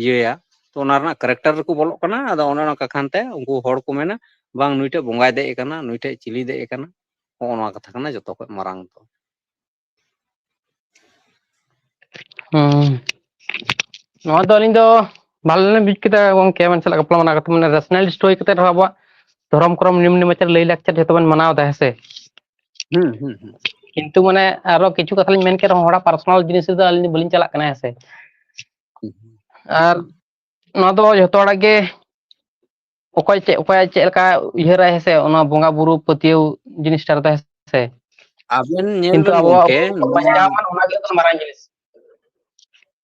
ᱤᱭᱟᱹᱭᱟ, ᱛᱚ ᱚᱱᱟ ᱨᱮᱱᱟᱜ ᱠᱮᱨᱮᱠᱴᱟᱨ ᱨᱮᱠᱚ ᱵᱚᱞᱚᱜ ᱠᱟᱱᱟ᱾ ᱟᱫᱚ ᱚᱱᱮ ᱚᱱᱟ ᱠᱟᱠᱷᱟᱱ ᱛᱮ ᱩᱱᱠᱩ ᱦᱚᱲ ᱠᱚ ᱢᱮᱱᱟ, "ᱵᱟᱝ, ᱱᱩᱭ ᱴᱷᱮᱡ ᱵᱚᱸᱜᱟᱭ ᱫᱮᱡ ᱟᱠᱟᱱᱟ, ᱱᱩᱭ ᱴᱷᱮᱡ ᱪᱤᱞᱤᱭ ᱫᱮᱡ ᱟᱠᱟᱱᱟ?" ᱦᱚᱸᱜᱼᱚ ᱱᱚᱣᱟ ᱠᱟᱛᱷᱟ ᱠᱟᱱᱟ ᱡᱚᱛᱚ ᱠᱷᱚᱡ ᱢᱟᱨᱟᱝ ᱫᱚ᱾ ᱦᱩᱸ᱾ ᱱᱚᱣᱟ ᱫᱚ ᱟᱹᱞᱤᱧ ᱫᱚ ᱵᱷᱟᱞᱮ ᱞᱤᱧ ᱵᱩᱡᱽ ᱠᱮᱫᱟ ᱜᱚᱝᱠᱮ, ᱟᱵᱮᱱ ᱥᱟᱞᱟᱜ ᱜᱟᱯᱟᱞ ᱢᱟᱨᱟᱣ ᱠᱟᱛᱮ, ᱢᱟᱱᱮ rationalist ᱦᱩᱭ ᱠᱟᱛᱮ ᱨᱮᱦᱚᱸ ᱟᱵᱚᱣᱟᱜ ᱫᱷᱚᱨᱚᱢ ᱠᱚᱨᱚᱢ ᱱᱤᱭᱚᱢ ᱱᱮᱢᱟᱪᱟᱨ ᱞᱟᱹᱭ ᱞᱟᱠᱪᱟᱨ ᱡᱷᱚᱛᱚ ᱵᱚᱱ ᱢᱟᱱᱟᱣ ᱮᱫᱟ, ᱦᱮᱸ ᱥᱮ? ᱦᱩᱸ, ᱦᱩᱸ, ᱦᱩᱸ᱾ ᱠᱤᱱᱛᱩ ᱢᱟᱱᱮ ᱟᱨᱚ ᱠᱤᱪᱷᱩ ᱠᱟᱛᱷᱟ ᱞᱤᱧ ᱢᱮᱱ ᱠᱮᱫ ᱨᱮᱦᱚᱸ ᱦᱚᱲᱟᱜ personal ᱡᱤᱱᱤᱥ ᱨᱮᱫᱚ ᱟᱹᱞᱤᱧ ᱫᱚ ᱵᱟᱹᱞᱤᱧ ᱪᱟᱞᱟᱜ ᱠᱟᱱᱟ, ᱦᱮᱸ ᱥᱮ? ᱦᱩᱸ, ᱦᱩᱸ᱾ ᱟᱨ ᱱᱚᱣᱟ ᱫᱚ ᱡᱷᱚᱛᱚ ᱦᱚᱲᱟᱜ ᱜᱮ ᱚᱠᱚᱭ ᱪᱮᱫ, ᱚᱠᱚᱭᱟᱜ ᱪᱮᱫ ᱞᱮᱠᱟ ᱩᱭᱦᱟᱹᱨᱟᱭ, ᱦᱮᱸ ᱥᱮ? ᱚᱱᱟ ᱵᱚᱸᱜᱟ ᱵᱩᱨᱩ ᱯᱟᱹᱛᱭᱟᱹᱣ ᱡᱤᱱᱤᱥᱴᱟ ᱨᱮᱫᱚ, ᱦᱮᱸ ᱥᱮ? ᱟᱵᱮᱱ ᱧᱮᱞ ᱠᱤᱱᱛᱩ ᱵᱮᱱ ᱟᱵᱚᱣᱟᱜ ᱜᱚᱝᱠᱮ, ᱩᱯᱨᱩᱢ ᱠᱚ ᱱᱚᱣᱟ ᱵᱟᱧᱪᱟᱣ ᱢᱟ, ᱚᱱᱟ ᱜᱮ ᱦᱩᱭᱩᱜ ᱠᱟᱱᱟ ᱢᱟᱨᱟᱝ ᱡᱤᱱᱤᱥ᱾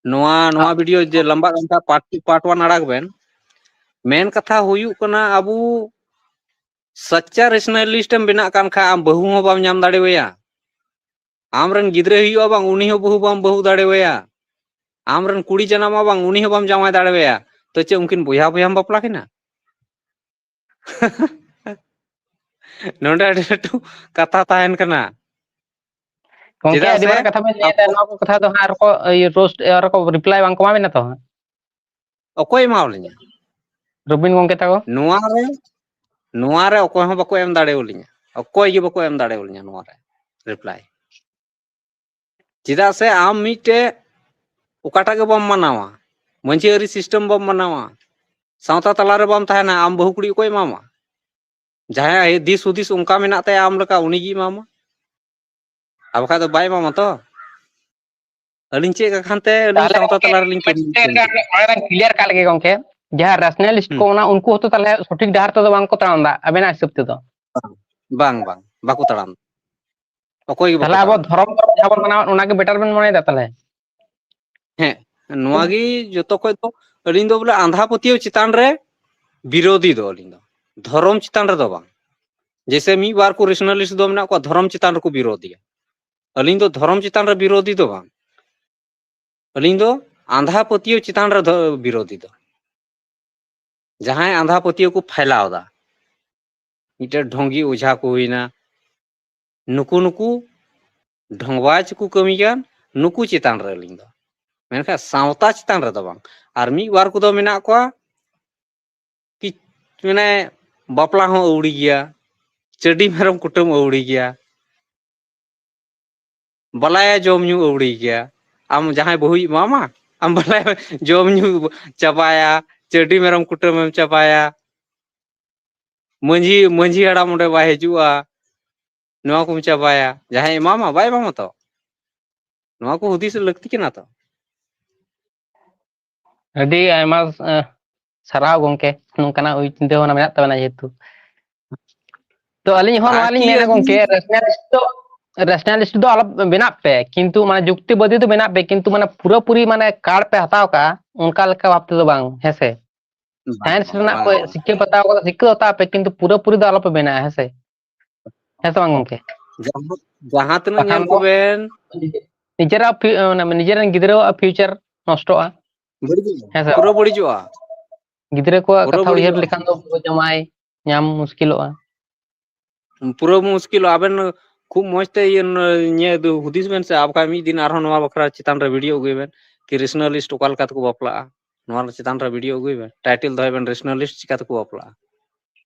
ᱱᱚᱣᱟ, ᱱᱚᱣᱟ ᱵᱷᱤᱰᱤᱭᱳ ᱡᱮ ᱞᱟᱢᱵᱟ ᱠᱟᱱ ᱠᱷᱟᱡ part two, part one ᱟᱲᱟᱜ ᱵᱮᱱ᱾ ᱢᱮᱱ ᱠᱟᱛᱷᱟ ᱦᱩᱭᱩᱜ ᱠᱟᱱᱟ, ᱟᱵᱚ ᱥᱟᱪᱪᱟ rationalist ᱮᱢ ᱵᱮᱱᱟᱜ ᱠᱟᱱ ᱠᱷᱟᱡ, ᱟᱢ ᱵᱟᱹᱦᱩ ᱦᱚᱸ ᱵᱟᱢ ᱧᱟᱢ ᱫᱟᱲᱮᱣᱟᱭᱟ᱾ ᱟᱢ ᱨᱮᱱ ᱜᱤᱫᱽᱨᱟᱹ ᱦᱩᱭᱩᱜᱼᱟ ᱵᱟᱝ, ᱩᱱᱤ ᱦᱚᱸ ᱵᱟᱹᱦᱩ ᱵᱟᱢ ᱵᱟᱹᱦᱩ ᱫᱟᱲᱮᱣᱟᱭᱟ᱾ ᱟᱢ ᱨᱮᱱ ᱠᱩᱲᱤ ᱡᱟᱱᱟᱢᱚᱜᱼᱟ ᱵᱟᱝ, ᱩᱱᱤ ᱦᱚᱸ ᱵᱟᱢ ᱡᱟᱶᱟᱭ ᱫᱟᱲᱮᱣᱟᱭᱟ᱾ ᱛᱚ ᱪᱮᱫ ᱩᱱᱠᱤᱱ ᱵᱚᱭᱦᱟ ᱵᱚᱭᱦᱟᱢ ᱵᱟᱯᱞᱟ ᱠᱤᱱᱟ? ᱱᱚᱰᱮ ᱟᱹᱰᱤ ᱞᱟᱹᱴᱩ ᱠᱟᱛᱷᱟ ᱛᱟᱦᱮᱱ ᱠᱟᱱᱟ᱾ ᱜᱚᱝᱠᱮ, ᱪᱮᱫᱟᱜ ᱟᱹᱰᱤ ᱥᱮ ᱢᱟᱨᱟᱝ ᱠᱟᱛᱷᱟ ᱵᱮᱱ ᱞᱟᱹᱭᱮᱫᱟ, ᱟᱵᱚ ᱱᱚᱣᱟ ᱠᱚ ᱠᱟᱛᱷᱟ ᱫᱚ ᱦᱟᱸᱜ ᱟᱨ ᱠᱚ, ᱤᱭᱟᱹ, roast, ᱟᱨ ᱠᱚ reply ᱵᱟᱝ ᱠᱚ ᱮᱢᱟ ᱵᱮᱱᱟ ᱛᱚ ᱦᱟᱸᱜ? ᱚᱠᱚᱭ ᱮᱢᱟᱣ ᱞᱤᱧᱟ? ᱨᱚᱵᱤᱱ ᱜᱚᱝᱠᱮ ᱛᱟᱠᱚ? ᱱᱚᱣᱟ ᱨᱮ, ᱱᱚᱣᱟ ᱨᱮ ᱚᱠᱚᱭ ᱦᱚᱸ ᱵᱟᱠᱚ ᱮᱢ ᱫᱟᱲᱮᱣᱟᱞᱤᱧᱟ, ᱚᱠᱚᱭ ᱜᱮ ᱵᱟᱠᱚ ᱮᱢ ᱫᱟᱲᱮᱣᱟᱞᱤᱧᱟ ᱱᱚᱣᱟ ᱨᱮ reply᱾ ᱪᱮᱫᱟᱜ ᱥᱮ ᱟᱢ ᱢᱤᱫᱴᱮᱡ ᱚᱠᱟᱴᱟᱜ ᱜᱮ ᱵᱟᱢ ᱢᱟᱱᱟᱣᱟ, ᱢᱟᱹᱡᱷᱤ ᱟᱹᱨᱤ system ᱵᱟᱢ ᱢᱟᱱᱟᱣᱟ, ᱥᱟᱶᱛᱟ ᱛᱟᱞᱟᱨᱮ ᱵᱟᱢ ᱛᱟᱦᱮᱱᱟ, ᱟᱢ ᱵᱟᱹᱦᱩ ᱠᱩᱲᱤ ᱚᱠᱚᱭ ᱮᱢᱟᱢᱟ? ᱡᱟᱦᱟᱸᱭᱟᱜ ᱫᱤᱥ ᱦᱩᱫᱤᱥ ᱚᱱᱠᱟ ᱢᱮᱱᱟᱜ ᱛᱟᱭᱟ ᱟᱢ ᱞᱮᱠᱟ, ᱩᱱᱤ ᱜᱮ ᱮᱢᱟᱢᱟ, ᱟᱨ ᱵᱟᱠᱷᱟᱡ ᱫᱚ ᱵᱟᱭ ᱮᱢᱟᱢᱟ ᱛᱚ᱾ ᱟᱹᱞᱤᱧ ᱪᱮᱫ ᱠᱟᱠᱷᱟᱱ ᱛᱮ ᱟᱹᱞᱤᱧ ᱛᱟᱦᱚᱞᱮ ᱥᱟᱶᱛᱟ ᱜᱚᱝᱠᱮ, ᱛᱟᱞᱟ ᱨᱮᱞᱤᱧ ᱠᱟᱹᱢᱤ ᱠᱟᱱᱟ? ᱚᱱᱟ ᱞᱟᱝ clear ᱠᱟᱜ ᱞᱮᱜᱮ ᱜᱚᱝᱠᱮ, ᱡᱟᱦᱟᱸ rationalist ᱠᱚ, ᱦᱩᱸ᱾ ᱚᱱᱟ ᱩᱱᱠᱩ ᱦᱚᱸᱛᱚ ᱛᱟᱦᱚᱞᱮ ᱥᱚᱴᱷᱤᱠ ᱰᱟᱦᱟᱨ ᱛᱮᱫᱚ ᱵᱟᱝ ᱠᱚ ᱛᱟᱲᱟᱢ ᱮᱫᱟ ᱟᱵᱮᱱᱟᱜ ᱦᱤᱥᱟᱹᱵ ᱛᱮᱫᱚ᱾ ᱵᱟᱝ, ᱵᱟᱝ, ᱵᱟᱠᱚ ᱛᱟᱲᱟᱢ᱾ ᱚᱠᱚᱭ ᱜᱮ ᱵᱟᱠᱚ ᱛᱟᱦᱚᱞᱮ ᱟᱵᱚ ᱛᱟᱲᱟᱢ᱾ ᱫᱷᱚᱨᱚᱢ ᱠᱚᱨᱚᱢ ᱡᱟᱦᱟᱸ ᱵᱚᱱ ᱢᱟᱱᱟᱣᱟ, ᱚᱱᱟ ᱜᱮ better ᱵᱮᱱ ᱢᱚᱱᱮᱭᱮᱫᱟ ᱛᱟᱦᱚᱞᱮ? ᱦᱮᱸ, ᱱᱚᱣᱟ ᱜᱮ ᱡᱚᱛᱚ ᱠᱷᱚᱡ ᱫᱚ ᱟᱹᱞᱤᱧ ᱫᱚ ᱵᱚᱞᱮ ᱟᱸᱫᱷᱟ ᱯᱟᱹᱛᱭᱟᱹᱣ ᱪᱮᱛᱟᱱ ᱨᱮ ᱵᱤᱨᱳᱫᱷᱤ ᱫᱚ ᱟᱹᱞᱤᱧ ᱫᱚ, ᱫᱷᱚᱨᱚᱢ ᱪᱮᱛᱟᱱ ᱨᱮᱫᱚ ᱵᱟᱝ᱾ ᱡᱮᱭᱥᱮ ᱢᱤᱫ ᱵᱟᱨ ᱠᱚ rationalist ᱫᱚ ᱢᱮᱱᱟᱜ ᱠᱚᱣᱟ ᱫᱷᱚᱨᱚᱢ ᱪᱮᱛᱟᱱ ᱨᱮᱠᱚ ᱵᱤᱨᱳᱫᱷᱤᱭᱟ, ᱟᱹᱞᱤᱧ ᱫᱚ ᱫᱷᱚᱨᱚᱢ ᱪᱮᱛᱟᱱ ᱨᱮ ᱵᱤᱨᱳᱫᱷᱤ ᱫᱚ ᱵᱟᱝ, ᱟᱹᱞᱤᱧ ᱫᱚ ᱟᱸᱫᱷᱟ ᱯᱟᱹᱛᱭᱟᱹᱣ ᱪᱮᱛᱟᱱ ᱨᱮ ᱫᱷᱚ-, ᱵᱤᱨᱳᱫᱷᱤ ᱫᱚ᱾ ᱡᱟᱦᱟᱸᱭ ᱟᱸᱫᱷᱟ ᱯᱟᱹᱛᱭᱟᱹᱣ ᱠᱚ ᱯᱷᱟᱭᱞᱟᱣ ᱫᱟ, ᱢᱤᱫᱴᱮᱱ ᱰᱷᱚᱝᱜᱤ ᱚᱡᱷᱟ ᱠᱚ ᱦᱩᱭᱱᱟ, ᱱᱩᱠᱩ, ᱱᱩᱠᱩ ᱰᱷᱚᱝᱵᱟᱡᱽ ᱠᱚ ᱠᱟᱹᱢᱤ ᱠᱟᱱ, ᱱᱩᱠᱩ ᱪᱮᱛᱟᱱ ᱨᱮ ᱟᱹᱞᱤᱧ ᱫᱚ᱾ ᱢᱮᱱᱠᱷᱟᱱ ᱥᱟᱶᱛᱟ ᱪᱮᱛᱟᱱ ᱨᱮᱫᱚ ᱵᱟᱝ᱾ ᱟᱨ ᱢᱤᱫ ᱵᱟᱨ ᱠᱚᱫᱚ ᱢᱮᱱᱟᱜ ᱠᱚᱣᱟ ᱠᱤ, ᱢᱟᱱᱮ, ᱵᱟᱯᱞᱟ ᱦᱚᱸ ᱟᱹᱣᱲᱤ ᱜᱮᱭᱟ, ᱪᱟᱹᱰᱤ ᱢᱮᱨᱚᱢ ᱠᱩᱴᱟᱹᱢ ᱟᱹᱣᱲᱤ ᱜᱮᱭᱟ, ᱵᱟᱞᱟᱭᱟ ᱡᱚᱢ ᱧᱩ ᱟᱹᱣᱲᱤ ᱜᱮᱭᱟ᱾ ᱟᱢ ᱡᱟᱦᱟᱸᱭ ᱵᱟᱹᱦᱩᱭ ᱮᱢᱟᱢᱟ, ᱟᱢ ᱵᱟᱞᱟᱭᱟ ᱡᱚᱢ ᱧᱩ ᱪᱟᱵᱟᱭᱟ, ᱪᱟᱹᱰᱤ ᱢᱮᱨᱚᱢ ᱠᱩᱴᱟᱹᱢᱮᱢ ᱪᱟᱵᱟᱭᱟ, ᱢᱟᱺᱡᱷᱤ, ᱢᱟᱺᱡᱷᱤ ᱦᱟᱲᱟᱢ ᱚᱸᱰᱮ ᱵᱟᱭ ᱦᱤᱡᱩᱜᱼᱟ, ᱱᱚᱣᱟ ᱠᱚᱢ ᱪᱟᱵᱟᱭᱟ, ᱡᱟᱦᱟᱸᱭ ᱮᱢᱟᱢᱟ ᱵᱟᱭ ᱮᱢᱟᱢᱟ ᱛᱚ᱾ ᱱᱚᱣᱟ ᱠᱚ ᱦᱩᱫᱤᱥ ᱞᱟᱹᱠᱛᱤ ᱠᱟᱱᱟ ᱛᱚ᱾ ᱟᱹᱰᱤ ᱟᱭᱢᱟ ᱥᱟᱨᱦᱟᱣ ᱜᱚᱝᱠᱮ, ᱱᱚᱝᱠᱟᱱᱟᱜ ᱩᱭ ᱪᱤᱱᱛᱟᱹ ᱵᱷᱟᱵᱽᱱᱟ ᱢᱮᱱᱟᱜ ᱛᱟᱵᱮᱱᱟ ᱡᱮᱦᱮᱛᱩ᱾ ᱛᱚ ᱟᱹᱞᱤᱧ ᱦᱚᱸ ᱱᱚᱣᱟ ᱞᱤᱧ ᱢᱮᱱᱟ ᱜᱚᱝᱠᱮ, ᱨᱮᱥᱱᱟᱞᱤᱥᱴ ᱫᱚ, ᱨᱮᱥᱱᱟᱞᱤᱥᱴ ᱫᱚ ᱟᱞᱚ ᱵᱮᱱᱟᱜ ᱯᱮ, ᱠᱤᱱᱛᱩ ᱢᱟᱱᱮ ᱡᱩᱠᱛᱤᱵᱟᱫᱤ ᱫᱚ ᱵᱮᱱᱟᱜ ᱯᱮ, ᱠᱤᱱᱛᱩ ᱢᱟᱱᱮ ᱯᱩᱨᱟᱹᱯᱩᱨᱤ ᱢᱟᱱᱮ ᱠᱟᱨᱰ ᱯᱮ ᱦᱟᱛᱟᱣ ᱠᱟᱜᱼᱟ ᱚᱱᱠᱟ ᱞᱮᱠᱟ ᱵᱷᱟᱵ ᱛᱮᱫᱚ ᱵᱟᱝ, ᱦᱮᱸ ᱥᱮ? ᱥᱟᱭᱮᱱᱥ ᱨᱮᱱᱟᱜ ᱯᱮ ᱥᱤᱠᱷᱟᱹ ᱯᱮ ᱦᱟᱛᱟᱣ ᱠᱟᱫᱟ, ᱥᱤᱠᱷᱟᱹ ᱦᱟᱛᱟᱣ ᱯᱮ, ᱠᱤᱱᱛᱩ ᱯᱩᱨᱟᱹᱯᱩᱨᱤ ᱫᱚ ᱟᱞᱚ ᱯᱮ ᱵᱮᱱᱟᱜᱼᱟ, ᱦᱮᱸ ᱥᱮ? ᱦᱮᱸ ᱥᱮ ᱵᱟᱝ ᱜᱚᱝᱠᱮ? ᱡᱟᱦᱟᱸ, ᱡᱟᱦᱟᱸ ᱛᱤᱱᱟᱹᱜ ᱵᱟᱠᱷᱟᱱ ᱧᱮᱞ ᱫᱚ ᱠᱚᱵᱮᱱ᱾ ᱱᱤᱡᱮᱨᱟᱜ ᱯᱷᱤ-, ᱢᱟᱱᱮ ᱱᱤᱡᱮᱨᱮᱱ ᱜᱤᱫᱽᱨᱟᱹᱣᱟᱜ ᱯᱷᱤᱭᱩᱪᱟᱨ ᱱᱚᱥᱴᱚᱜᱼᱟ᱾ ᱵᱟᱹᱲᱤᱡᱚᱜᱼᱟ᱾ ᱦᱮᱸ ᱥᱮ ᱯᱩᱨᱟᱹ ᱵᱟᱝ? ᱵᱟᱹᱲᱤᱡᱚᱜᱼᱟ᱾ ᱜᱤᱫᱽᱨᱟᱹ ᱠᱚᱣᱟᱜ ᱯᱩᱨᱟᱹ ᱠᱟᱛᱷᱟ ᱩᱭᱦᱟᱹᱨ ᱵᱟᱹᱲᱤᱡᱚᱜᱼᱟ᱾ ᱞᱮᱠᱷᱟᱱ ᱫᱚ ᱡᱟᱶᱟᱭ ᱧᱟᱢ ᱢᱩᱥᱠᱤᱞᱚᱜᱼᱟ᱾ ᱯᱩᱨᱟᱹ ᱢᱩᱥᱠᱤᱞᱚᱜᱼᱟ᱾ ᱟᱵᱮᱱ ᱠᱷᱩᱵ ᱢᱚᱸᱡᱽ ᱛᱮ ᱤᱭᱟᱹ ᱱᱤᱭᱟᱹ ᱦᱩᱫᱤᱥ ᱵᱮᱱ ᱥᱮ, ᱟᱨ ᱵᱟᱠᱷᱟᱡ ᱢᱤᱫ ᱫᱤᱱ ᱟᱨᱦᱚᱸ ᱱᱚᱣᱟ ᱵᱟᱠᱷᱨᱟ ᱪᱮᱛᱟᱱ ᱨᱮ ᱵᱷᱤᱰᱤᱭᱳ ᱟᱹᱜᱩᱭ ᱵᱮᱱ, ᱠᱤ ᱨᱮᱥᱱᱟᱞᱤᱥᱴ ᱚᱠᱟ ᱞᱮᱠᱟ ᱛᱮᱠᱚ ᱵᱟᱯᱞᱟᱜᱼᱟ, ᱱᱚᱣᱟ ᱪᱮᱛᱟᱱ ᱨᱮ ᱵᱷᱤᱰᱤᱭᱳ ᱟᱹᱜᱩᱭ ᱵᱮᱱ, ᱴᱟᱭᱴᱮᱞ ᱫᱚᱦᱚᱭ ᱵᱮᱱ ᱨᱮᱥᱱᱟᱞᱤᱥᱴ ᱪᱤᱠᱟ ᱛᱮᱠᱚ ᱵᱟᱯᱞᱟᱜᱼᱟ᱾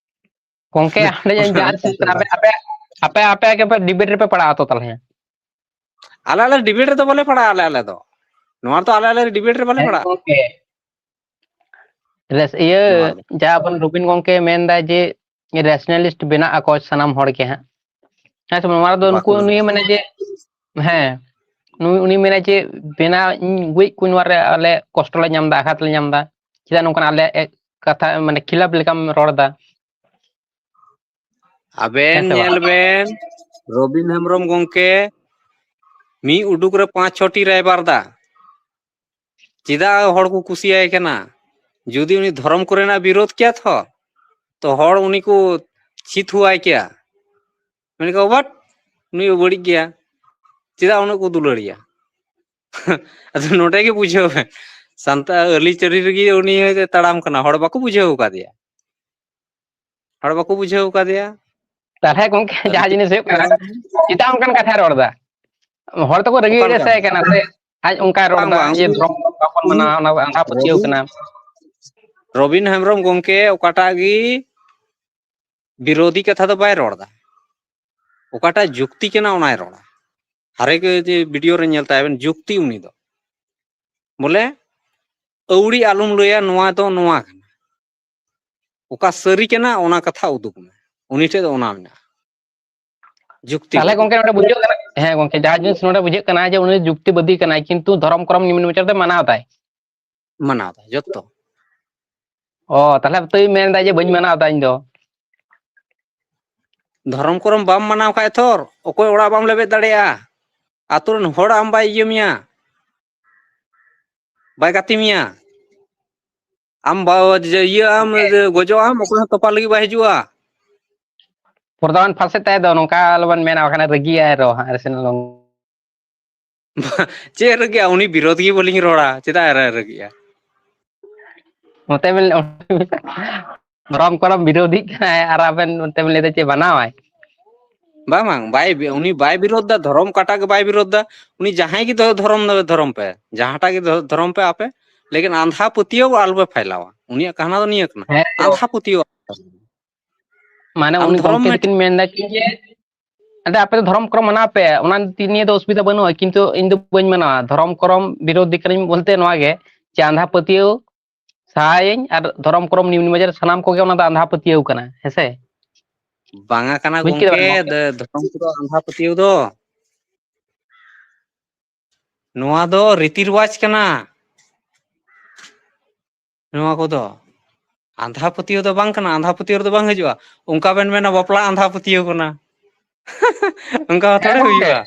ᱜᱚᱝᱠᱮ, ᱚᱸᱰᱮ ᱡᱟᱦᱟᱸ ᱪᱮᱛᱟᱱ ᱨᱮ ᱟᱯᱮ, ᱟᱯᱮ, ᱟᱯᱮ, ᱟᱯᱮ ᱜᱮᱯᱮ ᱰᱤᱵᱮᱴ ᱨᱮᱯᱮ ᱯᱟᱲᱟᱜᱼᱟ ᱛᱚ ᱛᱟᱦᱞᱮ? ᱟᱞᱮ, ᱟᱞᱮ ᱰᱤᱵᱮᱴ ᱨᱮᱫᱚ ᱵᱟᱞᱮ ᱯᱟᱲᱟᱜᱼᱟ, ᱟᱞᱮ, ᱟᱞᱮ ᱫᱚ᱾ ᱱᱚᱣᱟ ᱫᱚ ᱟᱞᱮ, ᱟᱞᱮ ᱰᱤᱵᱮᱴ ᱨᱮ ᱵᱟᱞᱮ ᱦᱮᱸ ᱯᱟᱲᱟᱜᱼᱟ᱾ ᱜᱚᱝᱠᱮ᱾ ᱨᱮᱥ-, ᱤᱭᱟᱹ, ᱱᱚᱣᱟ ᱫᱚ᱾ ᱡᱟᱦᱟᱸ ᱟᱵᱚᱱ ᱨᱚᱵᱤᱱ ᱜᱚᱝᱠᱮ ᱢᱮᱱᱫᱟ ᱡᱮ ᱨᱮᱥᱱᱟᱞᱤᱥᱴ ᱵᱮᱱᱟᱜ ᱟᱠᱚ ᱥᱟᱱᱟᱢ ᱦᱚᱲ ᱜᱮ ᱦᱟᱸᱜ᱾ ᱦᱮᱸ ᱥᱮ ᱵᱟᱝ? ᱱᱚᱣᱟ ᱨᱮᱫᱚ ᱵᱟᱠᱚ ᱱᱩᱠᱩ, ᱵᱮᱱᱟᱜᱼᱟ᱾ ᱱᱩᱭ ᱢᱮᱱᱟ ᱡᱮ, ᱦᱮᱸ, ᱱᱩᱭ, ᱩᱱᱤ ᱢᱮᱱᱟ ᱡᱮ ᱵᱮᱱᱟᱣ, ᱤᱧ ᱜᱚᱡ ᱠᱚ, ᱱᱚᱣᱟ ᱨᱮ ᱟᱞᱮ ᱠᱚᱥᱴᱚ ᱞᱮ ᱧᱟᱢ ᱮᱫᱟ, ᱟᱜᱷᱟᱛ ᱞᱮ ᱧᱟᱢ ᱮᱫᱟ, ᱪᱮᱫᱟᱜ ᱱᱚᱝᱠᱟᱱᱟᱜ ᱟᱞᱮ ᱮ-, ᱠᱟᱛᱷᱟ ᱢᱟᱱᱮ ᱠᱷᱤᱞᱟᱯ ᱞᱮᱠᱟᱢ ᱨᱚᱲ ᱮᱫᱟ? ᱟᱵᱮᱱ ᱦᱮᱸ ᱥᱮ ᱵᱟᱝ? ᱧᱮᱞ ᱵᱮᱱ, ᱨᱚᱵᱤᱱ ᱦᱮᱢᱵᱨᱚᱢ ᱜᱚᱝᱠᱮ ᱢᱤᱫ ᱩᱰᱩᱠ ᱨᱮ ᱯᱟᱸᱪ ᱪᱷᱚᱴᱤ ᱨᱟᱭᱵᱟᱨ ᱫᱟ᱾ ᱪᱮᱫᱟᱜ ᱦᱚᱲ ᱠᱚ ᱠᱩᱥᱤᱭᱟᱭ ᱠᱟᱱᱟ? ᱡᱩᱫᱤ ᱩᱱᱤ ᱫᱷᱚᱨᱚᱢ ᱠᱚᱨᱮᱱᱟᱜ ᱵᱤᱨᱳᱫ ᱠᱮᱭᱟ ᱛᱚ, ᱛᱚ ᱦᱚᱲ ᱩᱱᱤ ᱠᱚ ᱪᱷᱤᱛᱷᱩᱣᱟᱭ ᱠᱮᱭᱟ᱾ ᱢᱮᱱ ᱠᱚ, "ᱵᱟᱴ, ᱱᱩᱭ ᱫᱚ ᱵᱟᱹᱲᱤᱡ ᱜᱮᱭᱟ, ᱪᱮᱫᱟᱜ ᱩᱱᱟᱹᱜ ᱠᱚ ᱫᱩᱞᱟᱹᱲᱤᱭᱟ?" ᱟᱫᱚ ᱱᱚᱰᱮ ᱜᱮ ᱵᱩᱡᱷᱟᱹᱣ ᱵᱮᱱ, ᱥᱟᱱᱛᱟᱲ ᱟᱹᱨᱤᱪᱟᱹᱞᱤ ᱨᱮᱜᱮ ᱩᱱᱤ ᱦᱚᱭᱛᱳ ᱛᱟᱲᱟᱢ ᱠᱟᱱᱟ, ᱦᱚᱲ ᱵᱟᱠᱚ ᱵᱩᱡᱷᱟᱹᱣ ᱟᱠᱟᱫᱮᱭᱟ᱾ ᱦᱚᱲ ᱵᱟᱠᱚ ᱵᱩᱡᱷᱟᱹᱣ ᱟᱠᱟᱫᱮᱭᱟ᱾ ᱛᱟᱦᱞᱮ ᱜᱚᱝᱠᱮ, ᱟᱫᱚ ᱡᱟᱦᱟᱸ ᱪᱮᱫ ᱡᱤᱱᱤᱥ ᱦᱩᱭᱩᱜ ᱠᱟᱱᱟ, ᱪᱮᱫᱟᱜ ᱚᱱᱠᱟᱱ ᱠᱟᱛᱷᱟᱭ ᱨᱚᱲ ᱮᱫᱟ? ᱦᱚᱲ ᱛᱚᱠᱚ ᱨᱟᱹᱜᱤ ᱚᱠᱟ ᱞᱮᱠᱟ? ᱟᱹᱲᱤᱥᱟᱭ ᱠᱟᱱᱟ ᱥᱮ᱾ ᱟᱡ ᱚᱱᱠᱟᱭ ᱨᱚᱲ ᱵᱟᱝ, ᱮᱫᱟ ᱵᱟᱝ, ᱡᱮ ᱩᱱᱤ ᱫᱷᱚᱨᱚᱢ ᱠᱚᱨᱚᱢ ᱵᱟᱵᱚᱱ ᱢᱟᱱᱟᱣᱟ, ᱚᱱᱟ ᱟᱸᱫᱷᱟ ᱯᱟᱹᱛᱭᱟᱹᱣ ᱨᱚᱵᱤᱱ, ᱠᱟᱱᱟ᱾ ᱨᱚᱵᱤᱱ ᱦᱮᱢᱵᱨᱚᱢ ᱜᱚᱢᱠᱮ ᱚᱠᱟᱴᱟᱜ ᱜᱮ ᱵᱤᱨᱳᱫᱷᱤ ᱠᱟᱛᱷᱟ ᱫᱚ ᱵᱟᱭ ᱨᱚᱲ ᱮᱫᱟ, ᱚᱠᱟᱴᱟᱜ ᱡᱩᱠᱛᱤ ᱠᱟᱱᱟ ᱚᱱᱟᱭ ᱨᱚᱲᱟ᱾ ᱦᱟᱨᱮᱠ ᱡᱮ ᱵᱷᱤᱰᱤᱭᱳ ᱨᱮ ᱧᱮᱞ ᱛᱟᱭ ᱵᱮᱱ, ᱡᱩᱠᱛᱤ ᱩᱱᱤ ᱫᱚ ᱵᱚᱞᱮ ᱟᱹᱣᱲᱤ ᱟᱞᱚᱢ ᱞᱟᱹᱭᱟ, ᱱᱚᱣᱟ ᱫᱚ ᱱᱚᱣᱟ ᱠᱟᱱᱟ, ᱚᱠᱟ ᱥᱟᱹᱨᱤ ᱠᱟᱱᱟ ᱚᱱᱟ ᱠᱟᱛᱷᱟ ᱩᱫᱩᱜ ᱢᱮ, ᱩᱱᱤ ᱴᱷᱮᱡ ᱫᱚ ᱚᱱᱟ ᱢᱮᱱᱟᱜᱼᱟ ᱡᱩᱠᱛᱤ ᱛᱟᱦᱚᱞᱮ ᱵᱟᱹᱱᱩᱜᱼᱟ᱾ ᱜᱚᱝᱠᱮ ᱱᱚᱰᱮ ᱵᱩᱡᱷᱟᱹᱜ ᱠᱟᱱᱟ, ᱦᱮᱸ ᱜᱚᱝᱠᱮ, ᱡᱟᱦᱟᱸ ᱡᱤᱱᱤᱥ ᱱᱚᱰᱮ ᱵᱩᱡᱷᱟᱹᱜ ᱠᱟᱱᱟ ᱡᱮ ᱩᱱᱤ ᱡᱩᱠᱛᱤᱵᱟᱫᱤ ᱠᱟᱱᱟᱭ, ᱠᱤᱱᱛᱩ ᱫᱷᱚᱨᱚᱢ ᱠᱚᱨᱚᱢ ᱱᱤᱢᱱᱚ ᱵᱤᱪᱟᱨ ᱫᱚᱭ ᱢᱟᱱᱟᱣ ᱫᱟᱭ᱾ ᱢᱟᱱᱟᱣ ᱫᱟᱭ ᱡᱚᱛᱚ᱾ ᱚ, ᱛᱟᱦᱚᱞᱮ ᱛᱟᱹᱭ ᱢᱮᱱ ᱫᱟᱭ ᱡᱮ ᱵᱟᱹᱧ ᱢᱟᱱᱟᱣ ᱫᱟ ᱤᱧ ᱫᱚ᱾ ᱫᱷᱚᱨᱚᱢ ᱠᱚᱨᱚᱢ ᱵᱟᱢ ᱢᱟᱱᱟᱣ ᱠᱷᱟᱡ ᱛᱷᱚᱨ ᱚᱠᱚᱭ ᱚᱲᱟᱜ ᱵᱟᱢ ᱞᱮᱵᱮᱫ ᱫᱟᱲᱮᱭᱟᱜᱼᱟ, ᱟᱛᱳ ᱨᱮᱱ ᱦᱚᱲ ᱟᱢ ᱵᱟᱭ ᱤᱭᱟᱹ ᱢᱮᱭᱟ, ᱵᱟᱭ ᱜᱟᱛᱮ ᱢᱮᱭᱟ᱾ ᱟᱢ ᱵᱟ ᱤᱭᱟᱹ ᱟᱢ ᱜᱚᱡᱚᱜ ᱟᱢ, ᱚᱠᱚᱭ ᱦᱚᱸ ᱛᱚᱯᱟ ᱞᱟᱹᱜᱤᱫ ᱵᱟᱭ ᱦᱤᱡᱩᱜᱼᱟ᱾ ᱯᱚᱨᱫᱟᱣᱟᱱ ᱯᱷᱟᱥᱮᱫ ᱛᱟᱭ ᱫᱚ, ᱱᱚᱝᱠᱟ ᱟᱞᱚᱵᱚᱱ ᱢᱮᱱᱟ, ᱵᱟᱠᱷᱟᱱ ᱨᱟᱹᱜᱤᱭᱟᱭ ᱟᱨᱚ ᱦᱟᱸᱜ ᱟᱨ ᱥᱮᱱ ᱞᱚᱝ- ᱪᱮᱫ ᱨᱟᱹᱜᱤᱜᱼᱟ? ᱩᱱᱤ ᱵᱤᱨᱳᱫᱷ ᱜᱮ ᱵᱟᱹᱞᱤᱧ ᱨᱚᱲᱟ, ᱪᱮᱫᱟᱜ ᱮ ᱨᱟᱹᱜᱤᱜᱼᱟ? ᱱᱚᱛᱮ ᱵᱮᱱ ᱫᱷᱚᱨᱚᱢ ᱠᱚᱨᱚᱢ ᱵᱤᱨᱳᱫᱷᱤᱜ ᱠᱟᱱᱟᱭ ᱟᱨ ᱟᱵᱮᱱ ᱱᱚᱛᱮ ᱵᱮᱱ ᱞᱟᱹᱭᱫᱟ ᱪᱮᱫ ᱢᱟᱱᱟᱣᱟᱭ? ᱵᱟᱝ ᱵᱟᱝ, ᱵᱟᱭ ᱵᱤ- ᱩᱱᱤ ᱵᱟᱭ ᱵᱤᱨᱳᱫᱷ ᱫᱟ, ᱫᱷᱚᱨᱚᱢ ᱠᱟᱴᱟ ᱜᱮ ᱵᱟᱭ ᱵᱤᱨᱳᱫᱷ ᱫᱟ᱾ ᱩᱱᱤ ᱡᱟᱦᱟᱸᱭ ᱜᱮ ᱫᱷᱚ- ᱫᱷᱚᱨᱚᱢ ᱫᱚ ᱫᱷᱚᱨᱚᱢ ᱯᱮ, ᱡᱟᱦᱟᱸᱴᱟᱜ ᱜᱮ ᱫᱷᱚ- ᱫᱷᱚᱨᱚᱢ ᱯᱮ ᱟᱯᱮ, ᱞᱮᱠᱤᱱ ᱟᱸᱫᱷᱟ ᱯᱟᱹᱛᱭᱟᱹᱣ ᱟᱞᱚᱯᱮ ᱯᱷᱟᱭᱞᱟᱣᱟ᱾ ᱩᱱᱤᱭᱟᱜ ᱠᱟᱦᱱᱟ ᱫᱚ ᱱᱤᱭᱟᱹ ᱠᱟᱱᱟ, ᱦᱮᱸ ᱛᱚ, ᱟᱸᱫᱷᱟ ᱯᱟᱹᱛᱭᱟᱹᱣ᱾ ᱢᱟᱱᱮ ᱟᱢ ᱩᱱᱤ ᱫᱷᱚᱨᱚᱢ ᱜᱚᱢᱠᱮ ᱢᱮ ᱛᱟᱹᱠᱤᱱ ᱢᱮᱱᱫᱟ ᱠᱤᱱ ᱡᱮ, ᱟᱫᱚ ᱟᱯᱮ ᱫᱚ ᱫᱷᱚᱨᱚᱢ ᱠᱚᱨᱚᱢ ᱢᱟᱱᱟᱣ ᱯᱮ, ᱚᱱᱟ ᱱᱤᱭᱮ ᱫᱚ ᱚᱥᱩᱵᱤᱫᱷᱟ ᱵᱟᱹᱱᱩᱜᱼᱟ, ᱠᱤᱱᱛᱩ ᱤᱧ ᱫᱚ ᱵᱟᱹᱧ ᱢᱟᱱᱟᱣᱟ᱾ ᱫᱷᱚᱨᱚᱢ ᱠᱚᱨᱚᱢ ᱵᱤᱨᱳᱫᱷᱤ ᱠᱟᱹᱱᱟᱹᱧ ᱵᱚᱞᱛᱮ ᱱᱚᱣᱟ ᱜᱮ ᱡᱮ ᱟᱸᱫᱷᱟ ᱯᱟᱹᱛᱭᱟᱹᱣ ᱥᱟᱦᱟᱭᱟᱹᱧ, ᱟᱨ ᱫᱷᱚᱨᱚᱢ ᱠᱚᱨᱚᱢ ᱱᱤᱭᱚᱢ ᱱᱤᱢᱟᱪᱟᱨ ᱥᱟᱱᱟᱢ ᱠᱚᱜᱮ ᱚᱱᱟ ᱫᱚ ᱟᱸᱫᱷᱟ ᱯᱟᱹᱛᱭᱟᱹᱣ ᱠᱟᱱᱟ, ᱦᱮᱸᱥᱮ? ᱵᱟᱝᱟ ᱠᱟᱱᱟ ᱵᱩᱡᱽ ᱠᱮᱫᱟ ᱵᱮᱱ ᱜᱚᱢᱠᱮ, ᱜᱚᱢᱠᱮ? ᱫᱮ- ᱫᱷᱚᱨᱚᱢ ᱠᱚᱫᱚ ᱟᱸᱫᱷᱟ ᱯᱟᱹᱛᱭᱟᱹᱣ ᱫᱚ, ᱱᱚᱣᱟ ᱫᱚ ᱨᱤᱛᱤ ᱨᱮᱣᱟᱡᱽ ᱠᱟᱱᱟ᱾ ᱱᱚᱣᱟ ᱠᱚᱫᱚ ᱟᱸᱫᱷᱟ ᱯᱟᱹᱛᱭᱟᱹᱣ ᱫᱚ ᱵᱟᱝ ᱠᱟᱱᱟ, ᱟᱸᱫᱷᱟ ᱯᱟᱹᱛᱭᱟᱹᱣ ᱨᱮᱫᱚ ᱵᱟᱝ ᱦᱤᱡᱩᱜᱼᱟ᱾ ᱚᱱᱠᱟ ᱵᱮᱱ ᱢᱮᱱᱟ ᱵᱟᱯᱞᱟ ᱟᱸᱫᱷᱟ ᱯᱟᱹᱛᱭᱟᱹᱣ ᱠᱟᱱᱟ᱾ ᱚᱱᱠᱟ ᱦᱚᱸ ᱦᱮᱸ ᱛᱷᱚᱲᱮ ᱜᱚᱢᱠᱮ, ᱦᱩᱭᱩᱜᱼᱟ᱾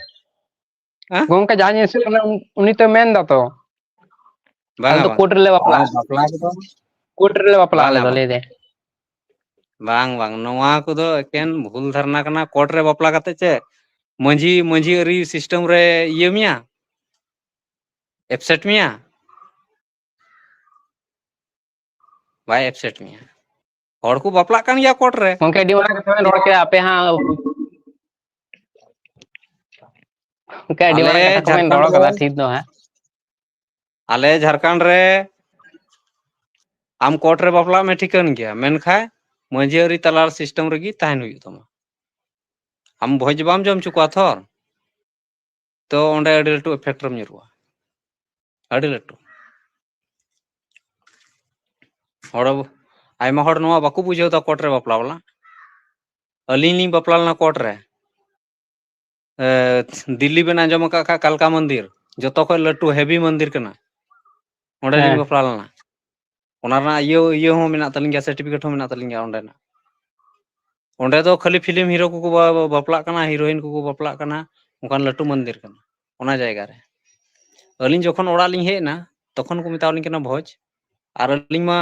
ᱦᱮᱸ? ᱜᱚᱢᱠᱮ, ᱡᱟᱦᱟᱸ ᱡᱤᱱᱤᱥ ᱦᱩᱭᱩᱜ ᱠᱟᱱᱟ, ᱩᱱ- ᱩᱱᱤ ᱛᱚ ᱢᱮᱱ ᱫᱟ ᱛᱚ, ᱟᱞᱮ ᱵᱟᱝᱟ ᱫᱚ ᱵᱟᱝᱟ, ᱠᱳᱨᱴ ᱨᱮᱞᱮ ᱵᱟᱯᱞᱟᱜᱼᱟ, ᱱᱚᱣᱟ ᱵᱟᱯᱞᱟ ᱠᱚᱫᱚ ᱠᱳᱨᱴ ᱨᱮᱞᱮ ᱵᱟᱯᱞᱟᱜᱼᱟ ᱟᱞᱮ ᱵᱟᱝᱟ ᱫᱚ, ᱵᱟᱝ, ᱞᱟᱹᱭ ᱫᱟᱭ᱾ ᱵᱟᱝ ᱵᱟᱝ, ᱱᱚᱣᱟ ᱠᱚᱫᱚ ᱮᱠᱮᱱ ᱵᱷᱩᱞ ᱫᱷᱟᱨᱱᱟ ᱠᱟᱱᱟ᱾ ᱠᱳᱨᱴ ᱨᱮ ᱵᱟᱯᱞᱟ ᱠᱟᱛᱮ ᱪᱮᱫ ᱢᱟᱹᱡᱷᱤ, ᱢᱟᱹᱡᱷᱤ ᱟᱹᱨᱤ ᱥᱤᱥᱴᱮᱢ ᱨᱮ ᱤᱭᱟᱹ ᱢᱮᱭᱟ, ᱮᱯᱥᱮᱴ ᱢᱮᱭᱟ? ᱵᱟᱭ ᱮᱯᱥᱮᱴ ᱢᱮᱭᱟ᱾ ᱦᱚᱲ ᱠᱚ ᱵᱟᱯᱞᱟᱜ ᱠᱟᱱ ᱜᱮᱭᱟ ᱠᱳᱨᱴ ᱨᱮ᱾ ᱜᱚᱢᱠᱮ, ᱟᱹᱰᱤ ᱢᱟᱨᱟᱝ ᱠᱟᱛᱷᱟ ᱵᱮᱱ ᱨᱚᱲ ᱠᱮᱫᱟ, ᱟᱯᱮ ᱦᱟᱸᱜ ᱜᱚᱢᱠᱮ, ᱟᱹᱰᱤ ᱟᱞᱮ ᱢᱟᱨᱟᱝ ᱠᱟᱛᱷᱟ ᱠᱚᱵᱮᱱ ᱡᱷᱟᱲᱠᱷᱚᱸᱰ ᱨᱚᱲ ᱨᱮᱫᱚ ᱠᱟᱫᱟ, ᱴᱷᱤᱠ ᱫᱚ ᱦᱟᱸᱜ᱾ ᱟᱞᱮ ᱡᱷᱟᱲᱠᱷᱚᱸᱰ ᱨᱮ ᱟᱢ ᱠᱳᱨᱴ ᱨᱮ ᱵᱟᱯᱞᱟᱜ ᱢᱮ, ᱴᱷᱤᱠᱟᱹᱱ ᱜᱮᱭᱟ, ᱢᱮᱱᱠᱷᱟᱱ ᱢᱟᱹᱡᱷᱤ ᱟᱹᱨᱤ ᱛᱟᱞᱟ system ᱨᱮᱜᱮ ᱛᱟᱦᱮᱱ ᱦᱩᱭᱩᱜ ᱛᱟᱢᱟ᱾ ᱟᱢ ᱵᱷᱚᱡᱽ ᱵᱟᱢ ᱡᱚᱢ ᱦᱚᱪᱚ ᱠᱚᱣᱟ ᱛᱷᱚᱨ, ᱛᱚ ᱚᱸᱰᱮ ᱟᱹᱰᱤ ᱞᱟᱹᱴᱩ effect ᱨᱮᱢ ᱧᱩᱨᱩᱜᱼᱟ, ᱟᱹᱰᱤ ᱞᱟᱹᱴᱩ᱾ ᱦᱚᱲ, ᱟᱭᱢᱟ ᱦᱚᱲ ᱱᱚᱣᱟ ᱵᱟᱠᱚ ᱵᱩᱡᱷᱟᱹᱣ ᱫᱟ ᱠᱳᱨᱴ ᱨᱮ ᱵᱟᱯᱞᱟ ᱵᱟᱞᱟ᱾ ᱟᱹᱞᱤᱧ ᱞᱤᱧ ᱵᱟᱯᱞᱟ ᱞᱮᱱᱟ ᱠᱳᱨᱴ ᱨᱮ, ᱮ, ᱫᱤᱞᱞᱤ ᱵᱮᱱ ᱟᱸᱡᱚᱢ ᱟᱠᱟᱫ ᱠᱷᱟᱡ ᱠᱟᱞᱠᱟ ᱢᱚᱱᱫᱤᱨ, ᱡᱚᱛᱚ ᱠᱷᱚᱡ ᱞᱟᱹᱴᱩ heavy ᱢᱚᱱᱫᱤᱨ ᱠᱟᱱᱟ, ᱚᱸᱰᱮ ᱞᱤᱧ ᱦᱮᱸ᱾ ᱵᱟᱯᱞᱟ ᱞᱮᱱᱟ᱾ ᱚᱱᱟ ᱨᱮᱱᱟᱜ ᱤᱭᱟᱹ, ᱤᱭᱟᱹ ᱦᱚᱸ ᱢᱮᱱᱟᱜ ᱛᱟᱹᱞᱤᱧ ᱜᱮᱭᱟ, certificate ᱦᱚᱸ ᱢᱮᱱᱟᱜ ᱛᱟᱹᱞᱤᱧ ᱜᱮᱭᱟ ᱚᱸᱰᱮᱱᱟᱜ᱾ ᱚᱸᱰᱮ ᱫᱚ ᱠᱷᱟᱹᱞᱤ film hero ᱠᱚᱠᱚ ᱵᱟ-, ᱵᱟ-, ᱵᱟᱯᱞᱟᱜ ᱠᱟᱱᱟ, heroine ᱠᱚᱠᱚ ᱵᱟᱯᱞᱟᱜ ᱠᱟᱱᱟ, ᱚᱱᱠᱟᱱ ᱞᱟᱹᱴᱩ ᱢᱚᱱᱫᱤᱨ ᱠᱟᱱᱟ ᱚᱱᱟ ᱡᱟᱭᱜᱟ ᱨᱮ᱾ ᱟᱹᱞᱤᱧ ᱡᱚᱠᱷᱚᱱ ᱚᱲᱟᱜ ᱞᱤᱧ ᱦᱮᱡ ᱮᱱᱟ, ᱛᱚᱠᱷᱚᱱ ᱠᱚ ᱢᱮᱛᱟᱣᱟᱞᱤᱧ ᱠᱟᱱᱟ ᱵᱷᱚᱡᱽ, ᱟᱨ ᱟᱹᱞᱤᱧ ᱢᱟ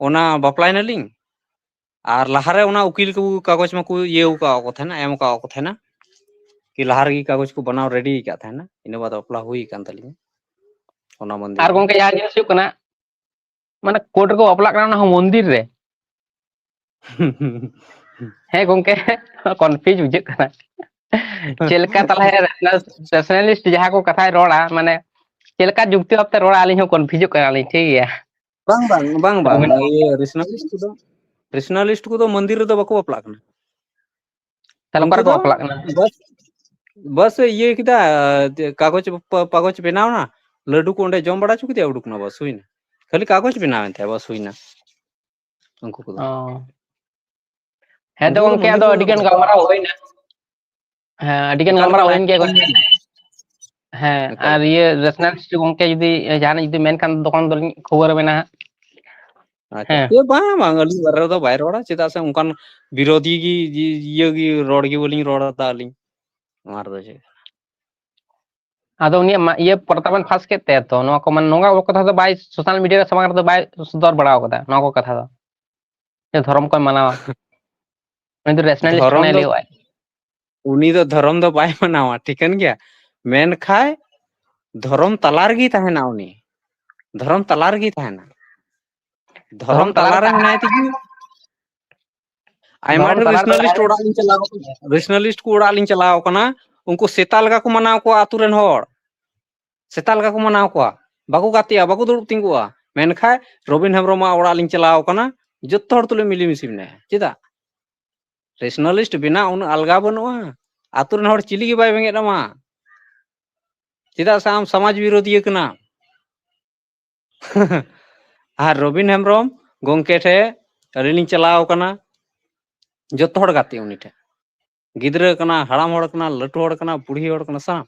ᱚᱱᱟ ᱵᱟᱯᱞᱟᱭᱮᱱᱟᱞᱤᱧ, ᱟᱨ ᱞᱟᱦᱟᱨᱮ ᱚᱱᱟ ᱩᱠᱤᱞ ᱠᱚ ᱠᱟᱜᱚᱡᱽ ᱢᱟᱠᱚ ᱤᱭᱟᱹ ᱟᱠᱟᱫ ᱠᱚ ᱛᱟᱦᱮᱱᱟ, ᱮᱢ ᱟᱠᱟᱫ ᱠᱚ ᱛᱟᱦᱮᱱᱟ, ᱠᱤ ᱞᱟᱦᱟ ᱨᱮᱜᱮ ᱠᱟᱜᱚᱡᱽ ᱠᱚ ᱵᱟᱱᱟᱣ ready ᱟᱠᱟᱫ ᱛᱟᱦᱮᱱᱟ, ᱤᱱᱟᱹ ᱵᱟᱫ ᱵᱟᱯᱞᱟ ᱦᱩᱭ ᱟᱠᱟᱱ ᱛᱟᱹᱞᱤᱧᱟ ᱚᱱᱟ ᱢᱚᱱᱫᱤᱨ ᱟᱨ ᱨᱮ᱾ ᱜᱚᱝᱠᱮ, ᱡᱟᱦᱟᱸ ᱡᱤᱱᱤᱥ ᱦᱩᱭᱩᱜ ᱠᱟᱱᱟ, ᱢᱟᱱᱮ ᱠᱳᱨᱴ ᱨᱮᱠᱚ ᱵᱟᱯᱞᱟᱜ ᱠᱟᱱᱟ, ᱚᱱᱟ ᱦᱚᱸ ᱢᱚᱱᱫᱤᱨ ᱨᱮ᱾ ᱦᱮᱸ ᱜᱚᱝᱠᱮ, confuse ᱵᱩᱡᱷᱟᱹᱜ ᱠᱟᱱᱟ᱾ ᱪᱮᱫ ᱞᱮᱠᱟ ᱛᱟᱦᱞᱮ rational-, rationalist ᱡᱟᱦᱟᱸ ᱠᱚ ᱠᱟᱛᱷᱟᱭ ᱨᱚᱲᱟ, ᱢᱟᱱᱮ ᱪᱮᱫ ᱞᱮᱠᱟ ᱡᱩᱠᱛᱤ ᱵᱷᱟᱵᱛᱮ ᱨᱚᱲᱟ, ᱟᱹᱞᱤᱧ ᱦᱚᱸ confuse ᱠᱟᱱᱟᱞᱤᱧ, ᱴᱷᱤᱠ ᱜᱮᱭᱟ᱾ ᱵᱟᱝ, ᱵᱟᱝ, ᱵᱟᱝ, ᱵᱟᱝ, ᱟᱹᱵᱤᱱ ᱤᱭᱟᱹ rationalist ᱠᱚᱫᱚ, rationalist ᱠᱚᱫᱚ ᱢᱚᱱᱫᱤᱨ ᱨᱮᱫᱚ ᱵᱟᱠᱚ ᱵᱟᱯᱞᱟᱜ ᱠᱟᱱᱟ᱾ ᱛᱟᱦᱞᱮ ᱚᱠᱟ ᱩᱱᱠᱩ ᱨᱮᱠᱚ ᱫᱚ ᱵᱟᱯᱞᱟᱜ ᱠᱟᱱᱟ? ᱵᱟᱥ, ᱵᱟᱥ ᱤᱭᱟᱹ ᱠᱮᱫᱟ, ᱠᱟᱜᱚᱡᱽ ᱯᱟ-, ᱯᱟᱜᱚᱡᱽ ᱵᱮᱱᱟᱣ ᱱᱟ, ᱞᱟᱹᱰᱩ ᱠᱚ ᱚᱸᱰᱮ ᱡᱚᱢ ᱵᱟᱲᱟ ᱦᱚᱪᱚ ᱠᱮᱫᱮᱭᱟ, ᱩᱰᱩᱠ ᱱᱟ, ᱵᱟᱥ ᱦᱩᱭᱱᱟ᱾ ᱠᱷᱟᱹᱞᱤ ᱠᱟᱜᱚᱡᱽ ᱵᱮᱱᱟᱣ ᱮᱱ ᱛᱟᱭᱟ, ᱵᱟᱥ ᱦᱩᱭᱱᱟ᱾ ᱩᱱᱠᱩ ᱠᱚᱫᱚ᱾ ᱚ᱾ ᱦᱮᱸ ᱛᱚ ᱩᱱᱠᱩ ᱫᱚ ᱜᱚᱝᱠᱮ, ᱢᱚᱱᱫᱤᱨ ᱟᱫᱚ ᱨᱮᱫᱚ ᱟᱹᱰᱤ ᱜᱟᱱ ᱵᱟᱠᱚ ᱜᱟᱞᱢᱟᱨᱟᱣ ᱦᱩᱭᱱᱟ᱾ ᱦᱮᱸ, ᱟᱹᱰᱤ ᱜᱟᱱ ᱮᱠᱟᱞ, ᱜᱟᱞᱢᱟᱨᱟᱣ ᱮᱠᱟᱞ, ᱦᱩᱭᱮᱱ ᱜᱮᱭᱟ ᱜᱚᱝᱠᱮ᱾ ᱦᱮᱸ, ᱮᱠᱟᱞ, ᱟᱨ ᱮᱠᱟᱞ᱾ ᱤᱭᱟᱹ rationalist ᱜᱚᱝᱠᱮ ᱡᱩᱫᱤ ᱡᱟᱦᱟᱱᱟᱜ ᱡᱩᱫᱤ ᱢᱮᱱ ᱠᱷᱟᱱ ᱛᱚᱠᱷᱚᱱ ᱫᱚᱞᱤᱧ ᱠᱷᱚᱵᱚᱨ ᱟᱵᱮᱱᱟ ᱦᱟᱸᱜ᱾ ᱟᱪᱪᱷᱟ, ᱦᱮᱸ᱾ ᱮ, ᱵᱟᱝ, ᱵᱟᱝ, ᱟᱹᱞᱤᱧ ᱵᱟᱨᱦᱮ ᱨᱮᱫᱚ ᱵᱟᱭ ᱨᱚᱲᱟ, ᱪᱮᱫᱟᱜ ᱥᱮ ᱚᱱᱠᱟᱱ ᱵᱤᱨᱳᱫᱷᱤ ᱜᱮ, ᱤᱭᱟᱹ ᱜᱮ ᱨᱚᱲ ᱜᱮ ᱵᱟᱹᱞᱤᱧ ᱨᱚᱲ ᱮᱫᱟ ᱟᱹᱞᱤᱧ᱾ ᱱᱚᱣᱟ ᱨᱮᱫᱚ ᱪᱮᱫ? ᱟᱫᱚ ᱩᱱᱤᱭᱟᱜ ᱢᱟ-, ᱤᱭᱟᱹ ᱯᱚᱨᱛᱟ ᱵᱮᱱ ᱯᱷᱟᱥ ᱠᱮᱫ ᱛᱟᱭᱟ ᱛᱚ, ᱱᱚᱣᱟ ᱠᱚ ᱢᱟᱱᱮ ᱱᱚᱣᱟ ᱠᱚ ᱠᱟᱛᱷᱟ ᱫᱚ ᱵᱟᱭ social media ᱨᱮ ᱥᱟᱢᱟᱝ ᱨᱮᱫᱚ ᱵᱟᱭ ᱥᱚᱫᱚᱨ ᱵᱟᱲᱟ ᱟᱠᱟᱫᱟ, ᱱᱚᱣᱟ ᱠᱚ ᱠᱟᱛᱷᱟ ᱫᱚ᱾ ᱡᱮ ᱫᱷᱚᱨᱚᱢ ᱠᱚᱭ ᱢᱟᱱᱟᱣᱟ᱾ ᱩᱱᱤ ᱫᱚ rationalist ᱫᱷᱚᱨᱚᱢ ᱠᱟᱱᱟᱭ ᱫᱚ, ᱞᱟᱹᱭ ᱵᱟᱭ᱾ ᱩᱱᱤ ᱫᱚ ᱫᱷᱚᱨᱚᱢ ᱫᱚ ᱵᱟᱭ ᱢᱟᱱᱟᱣᱟ, ᱴᱷᱤᱠᱟᱹᱱ ᱜᱮᱭᱟ᱾ ᱢᱮᱱᱠᱷᱟᱡ ᱫᱷᱚᱨᱚᱢ ᱛᱟᱞᱟ ᱨᱮᱜᱮᱭ ᱛᱟᱦᱮᱱᱟ ᱩᱱᱤ᱾ ᱫᱷᱚᱨᱚᱢ ᱛᱟᱞᱟ ᱨᱮᱜᱮᱭ ᱛᱟᱦᱮᱱᱟ᱾ ᱫᱷᱚᱨᱚᱢ ᱫᱷᱚᱨᱚᱢ ᱛᱟᱞᱟ ᱛᱟᱞᱟ ᱨᱮ ᱨᱮ ᱛᱟᱦᱮᱸ ᱢᱮᱱᱟᱭ ᱛᱮᱜᱮ ᱟᱭᱢᱟ ᱫᱷᱚᱨᱚᱢ ᱰᱷᱮᱨ ᱛᱟᱞᱟ ᱨᱮ rationalist ᱛᱟᱦᱮᱸ ᱚᱲᱟᱜ ᱞᱤᱧ ᱪᱟᱞᱟᱣ, rationalist ᱠᱚ ᱚᱲᱟᱜ ᱞᱤᱧ ᱪᱟᱞᱟᱣ ᱠᱟᱱᱟ, ᱩᱱᱠᱩ ᱥᱮᱛᱟ ᱞᱮᱠᱟ ᱠᱚ ᱢᱟᱱᱟᱣ ᱠᱚᱣᱟ ᱟᱛᱳ ᱨᱮᱱ ᱦᱚᱲ, ᱥᱮᱛᱟ ᱞᱮᱠᱟ ᱠᱚ ᱢᱟᱱᱟᱣ ᱠᱚᱣᱟ᱾ ᱵᱟᱠᱚ ᱜᱟᱛᱮᱜᱼᱟ, ᱵᱟᱠᱚ ᱫᱩᱲᱩᱵ ᱛᱤᱸᱜᱩᱜᱼᱟ᱾ ᱢᱮᱱᱠᱷᱟᱱ ᱨᱚᱵᱤᱱ ᱦᱮᱢᱵᱨᱚᱢᱟᱜ ᱚᱲᱟᱜ ᱞᱤᱧ ᱪᱟᱞᱟᱣ ᱟᱠᱟᱱᱟ, ᱡᱚᱛᱚ ᱦᱚᱲ ᱛᱩᱞᱩᱡ ᱢᱤᱞᱮᱢᱤᱥᱮ ᱢᱮᱱᱟᱭᱟ᱾ ᱪᱮᱫᱟᱜ? ᱨᱮᱥᱱᱟᱞᱤᱥᱴ ᱵᱮᱱᱟᱣ ᱩᱱᱟᱹᱜ ᱟᱞᱜᱟ ᱵᱟᱹᱱᱩᱜᱼᱟ᱾ ᱟᱛᱳ ᱨᱮᱱ ᱦᱚᱲ ᱪᱤᱞᱤ ᱜᱮ ᱵᱟᱭ ᱵᱮᱸᱜᱮᱫ ᱟᱢᱟ, ᱪᱮᱫᱟᱜ ᱥᱮ ᱟᱢ ᱥᱚᱢᱟᱡᱽ ᱵᱤᱨᱳᱫᱷᱤᱭᱟᱹ ᱠᱟᱱᱟᱢ᱾ ᱟᱨ ᱨᱚᱵᱤᱱ ᱦᱮᱢᱵᱨᱚᱢ ᱜᱚᱝᱠᱮ ᱴᱷᱮᱱ ᱟᱹᱞᱤᱧ ᱞᱤᱧ ᱪᱟᱞᱟᱣ ᱟᱠᱟᱱᱟ, ᱡᱚᱛᱚ ᱦᱚᱲ ᱜᱟᱛᱮ ᱩᱱᱤ ᱴᱷᱮᱱ᱾ ᱜᱤᱫᱽᱨᱟᱹ ᱠᱟᱱᱟ, ᱦᱟᱲᱟᱢ ᱦᱚᱲ ᱠᱟᱱᱟ, ᱞᱟᱹᱴᱩ ᱦᱚᱲ ᱠᱟᱱᱟ, ᱵᱩᱲᱦᱤ ᱦᱚᱲ ᱠᱟᱱᱟ, ᱥᱟᱱᱟᱢ᱾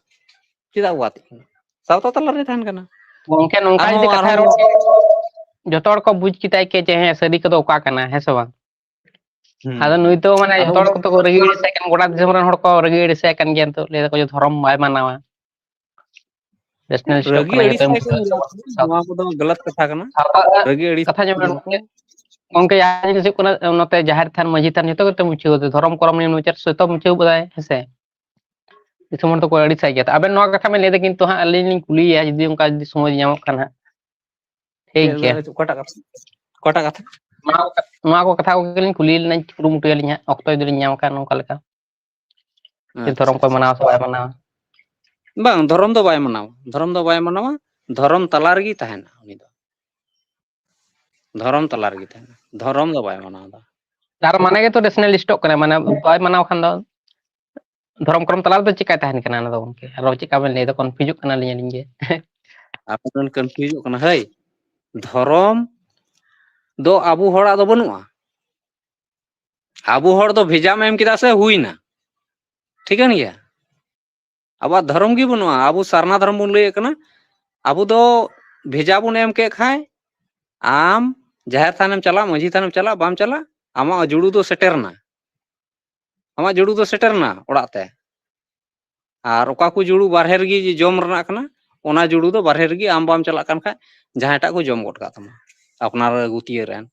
ᱪᱮᱫᱟᱜ ᱠᱚ ᱜᱟᱛᱮᱜ ᱠᱟᱱᱟ? ᱥᱟᱶᱛᱟ ᱛᱟᱞᱟᱨᱮ ᱛᱟᱦᱮᱱ ᱠᱟᱱᱟ᱾ ᱜᱚᱝᱠᱮ, ᱱᱚᱝᱠᱟ ᱟᱨᱦᱚᱸ ᱡᱩᱫᱤ ᱠᱟᱛᱷᱟ ᱟᱨᱦᱚᱸ ᱨᱚᱲ ᱠᱚ ᱡᱚᱛᱚ ᱦᱚᱲ ᱠᱚ ᱵᱩᱡᱽ ᱠᱮᱫᱟᱭ ᱠᱮ ᱡᱮ ᱦᱮᱸ, ᱥᱟᱹᱨᱤ ᱠᱚᱫᱚ ᱚᱠᱟ ᱠᱟᱱᱟ, ᱦᱮᱸ ᱥᱮ ᱵᱟᱝ? ᱦᱩᱸ᱾ ᱟᱫᱚ ᱱᱩᱭ ᱫᱚ ᱢᱟᱱᱮ ᱟᱫᱚ ᱡᱚᱛᱚ ᱦᱚᱲ ᱠᱚ ᱨᱟᱹᱜᱤ ᱟᱹᱲᱤᱥ ᱟᱭ ᱠᱟᱱᱟ, ᱜᱚᱴᱟ ᱫᱤᱥᱚᱢ ᱨᱮᱱ ᱦᱚᱲ ᱠᱚ ᱨᱟᱹᱜᱤ ᱟᱹᱲᱤᱥ ᱟᱭ ᱠᱟᱱ ᱜᱮᱭᱟ᱾ ᱱᱤᱛᱚᱜ ᱞᱟᱹᱭ ᱫᱟᱠᱚ ᱡᱮ ᱫᱷᱚᱨᱚᱢ ᱵᱟᱭ ᱢᱟᱱᱟᱣᱟ, ᱨᱮᱥᱱᱟᱞᱤᱥᱴ ᱦᱚᱸ ᱨᱟᱹᱜᱤ ᱠᱟᱱᱟ, ᱟᱹᱲᱤᱥ ᱡᱚᱛᱚ ᱟᱭ ᱠᱟᱱ ᱜᱮᱭᱟ, ᱱᱚᱣᱟ ᱠᱚᱫᱚ ᱜᱟᱞᱟᱛ ᱠᱟᱛᱷᱟ ᱠᱟᱱᱟ᱾ ᱥᱟᱶᱛᱟ ᱨᱟᱹᱜᱤ ᱟᱹᱲᱤᱥ ᱠᱟᱛᱷᱟ ᱧᱮᱞ ᱢᱮ ᱠᱟᱱᱟ ᱜᱚᱝᱠᱮ, ᱠᱚ᱾ ᱜᱚᱝᱠᱮ, ᱡᱟᱦᱟᱸ ᱡᱤᱱᱤᱥ ᱦᱩᱭᱩᱜ ᱠᱟᱱᱟ, ᱱᱚᱛᱮ ᱡᱟᱦᱮᱨ ᱛᱷᱟᱱ, ᱢᱟᱹᱡᱷᱤ ᱛᱷᱟᱱ, ᱡᱚᱛᱚ ᱜᱮᱛᱚ ᱢᱩᱪᱷᱟᱹᱣ ᱫᱟ, ᱫᱷᱚᱨᱚᱢ ᱠᱚᱨᱚᱢ ᱱᱤᱭᱟᱹ ᱢᱩᱪᱟᱹᱫ ᱡᱚᱛᱚ ᱢᱩᱪᱷᱟᱹᱣ ᱠᱟᱫᱟᱭ, ᱦᱮᱸ ᱥᱮ? ᱫᱤᱥᱚᱢ ᱦᱚᱲ ᱫᱚᱠᱚ ᱟᱹᱲᱤᱥᱟᱭ ᱜᱮᱭᱟ᱾ ᱛᱚ ᱟᱵᱮᱱ ᱱᱚᱣᱟ ᱠᱟᱛᱷᱟ ᱵᱮᱱ ᱞᱟᱹᱭ ᱫᱟ, ᱠᱤᱱᱛᱩ ᱦᱟᱸᱜ ᱟᱹᱞᱤᱧ ᱞᱤᱧ ᱠᱩᱞᱤᱭᱮᱭᱟ, ᱡᱩᱫᱤ ᱚᱱᱠᱟ ᱡᱩᱫᱤ ᱥᱚᱢᱚᱭ ᱧᱟᱢᱚᱜ ᱠᱷᱟᱱ ᱦᱟᱸᱜ᱾ ᱴᱷᱤᱠ ᱜᱮᱭᱟ᱾ ᱪᱮᱫ, ᱚᱠᱟᱴᱟᱜ ᱠᱟᱛᱷᱟ? ᱚᱠᱟᱴᱟᱜ ᱠᱟᱛᱷᱟ? ᱱᱚᱣᱟ ᱠᱚ ᱠᱟᱛᱷᱟ, ᱱᱚᱣᱟ ᱠᱚ ᱠᱟᱛᱷᱟ ᱠᱚᱜᱮ ᱞᱤᱧ ᱠᱩᱞᱤ ᱞᱮᱱᱟ, ᱠᱩᱨᱩᱢᱩᱴᱩᱭᱟᱞᱤᱧ ᱦᱟᱸᱜ, ᱚᱠᱛᱚ ᱡᱩᱫᱤ ᱞᱤᱧ ᱧᱟᱢ ᱠᱷᱟᱱ ᱱᱚᱝᱠᱟ ᱞᱮᱠᱟ᱾ ᱡᱮ ᱟᱪᱪᱷᱟ, ᱫᱷᱚᱨᱚᱢ ᱠᱚ ᱟᱪᱪᱷᱟ᱾ ᱢᱟᱱᱟᱣᱟ ᱥᱮ ᱵᱟᱭ ᱢᱟᱱᱟᱣᱟ? ᱵᱟᱝ, ᱫᱷᱚᱨᱚᱢ ᱫᱚ ᱵᱟᱭ ᱢᱟᱱᱟᱣᱟ, ᱫᱷᱚᱨᱚᱢ ᱫᱚ ᱵᱟᱭ ᱢᱟᱱᱟᱣᱟ, ᱫᱷᱚᱨᱚᱢ ᱛᱟᱞᱟ ᱨᱮᱜᱮ ᱛᱟᱦᱮᱱᱟ ᱩᱱᱤ ᱫᱚ᱾ ᱫᱷᱚᱨᱚᱢ ᱛᱟᱞᱟ ᱨᱮᱜᱮ ᱛᱟᱦᱮᱱᱟ, ᱫᱷᱚᱨᱚᱢ ᱫᱚ ᱵᱟᱭ ᱢᱟᱱᱟᱣ ᱮᱫᱟ᱾ ᱛᱟᱨ ᱢᱟᱱᱮ ᱜᱮᱛᱚ ᱨᱮᱥᱱᱟᱞᱤᱥᱴᱚᱜ ᱠᱟᱱᱟ, ᱢᱟᱱᱮ ᱵᱟᱭ ᱢᱟᱱᱟᱣ ᱠᱷᱟᱱ ᱫᱚ ᱫᱷᱚᱨᱚᱢ ᱠᱚᱨᱚᱢ ᱛᱟᱞᱟ ᱨᱮᱫᱚ ᱪᱮᱠᱟᱭ ᱛᱟᱦᱮᱱ ᱠᱟᱱᱟ ᱚᱱᱟ ᱫᱚ ᱜᱚᱝᱠᱮ? ᱟᱨᱚ ᱪᱮᱠᱟ ᱵᱮᱱ ᱞᱟᱹᱭ ᱫᱟ, ᱠᱚᱱᱯᱷᱤᱭᱩᱡᱚᱜ ᱠᱟᱱᱟᱞᱤᱧ ᱟᱹᱞᱤᱧ ᱜᱮ᱾ ᱟᱵᱚ ᱵᱚᱱ ᱠᱚᱱᱯᱷᱤᱭᱩᱡᱚᱜ ᱠᱟᱱᱟ᱾ ᱦᱟᱹᱭ, ᱫᱷᱚᱨᱚᱢ ᱫᱚ ᱟᱵᱚ ᱦᱚᱲᱟᱜ ᱫᱚ ᱵᱟᱹᱱᱩᱜᱼᱟ᱾ ᱟᱵᱚ ᱦᱚᱲ ᱫᱚ ᱵᱷᱮᱡᱟᱢ ᱮᱢ ᱠᱮᱫᱟ ᱥᱮ ᱦᱩᱭᱱᱟ, ᱴᱷᱤᱠᱟᱹᱱ ᱜᱮᱭᱟ᱾ ᱟᱵᱚᱣᱟᱜ ᱫᱷᱚᱨᱚᱢ ᱜᱮ ᱵᱟᱹᱱᱩᱜᱼᱟ᱾ ᱟᱵᱚ ᱥᱟᱨᱱᱟ ᱫᱷᱚᱨᱚᱢ ᱵᱚᱱ ᱞᱟᱹᱭᱮᱫ ᱠᱟᱱᱟ᱾ ᱟᱵᱚ ᱫᱚ ᱵᱷᱮᱡᱟ ᱵᱚᱱ ᱮᱢ ᱠᱮᱫ ᱠᱷᱟᱡ, ᱟᱢ ᱡᱟᱦᱮᱨ ᱛᱷᱟᱱᱮᱢ ᱪᱟᱞᱟᱜ, ᱢᱟᱹᱡᱷᱤ ᱛᱷᱟᱱᱮᱢ ᱪᱟᱞᱟᱜ, ᱵᱟᱢ ᱪᱟᱞᱟᱜ, ᱟᱢᱟᱜ ᱡᱩᱲᱩ ᱫᱚ ᱥᱮᱴᱮᱨ ᱮᱱᱟ, ᱟᱢᱟᱜ ᱡᱩᱲᱩ ᱫᱚ ᱥᱮᱴᱮᱨ ᱮᱱᱟ ᱚᱲᱟᱜ ᱛᱮ᱾ ᱟᱨ ᱚᱠᱟ ᱠᱚ ᱡᱩᱲᱩ ᱵᱟᱨᱦᱮ ᱨᱮᱜᱮ ᱡᱚᱢ ᱨᱮᱱᱟᱜ ᱠᱟᱱᱟ, ᱚᱱᱟ ᱡᱩᱲᱩ ᱫᱚ ᱵᱟᱨᱦᱮ ᱨᱮᱜᱮ, ᱟᱢ ᱵᱟᱢ ᱪᱟᱞᱟᱜ ᱠᱟᱱ ᱠᱷᱟᱡ ᱡᱟᱦᱟᱸᱭ ᱴᱟᱜ ᱠᱚ ᱡᱚᱢ ᱜᱚᱫ ᱠᱟᱜ ᱛᱟᱢᱟ, ᱟᱯᱱᱟᱨ ᱜᱩᱛᱤᱭᱟᱹ ᱨᱮᱱ᱾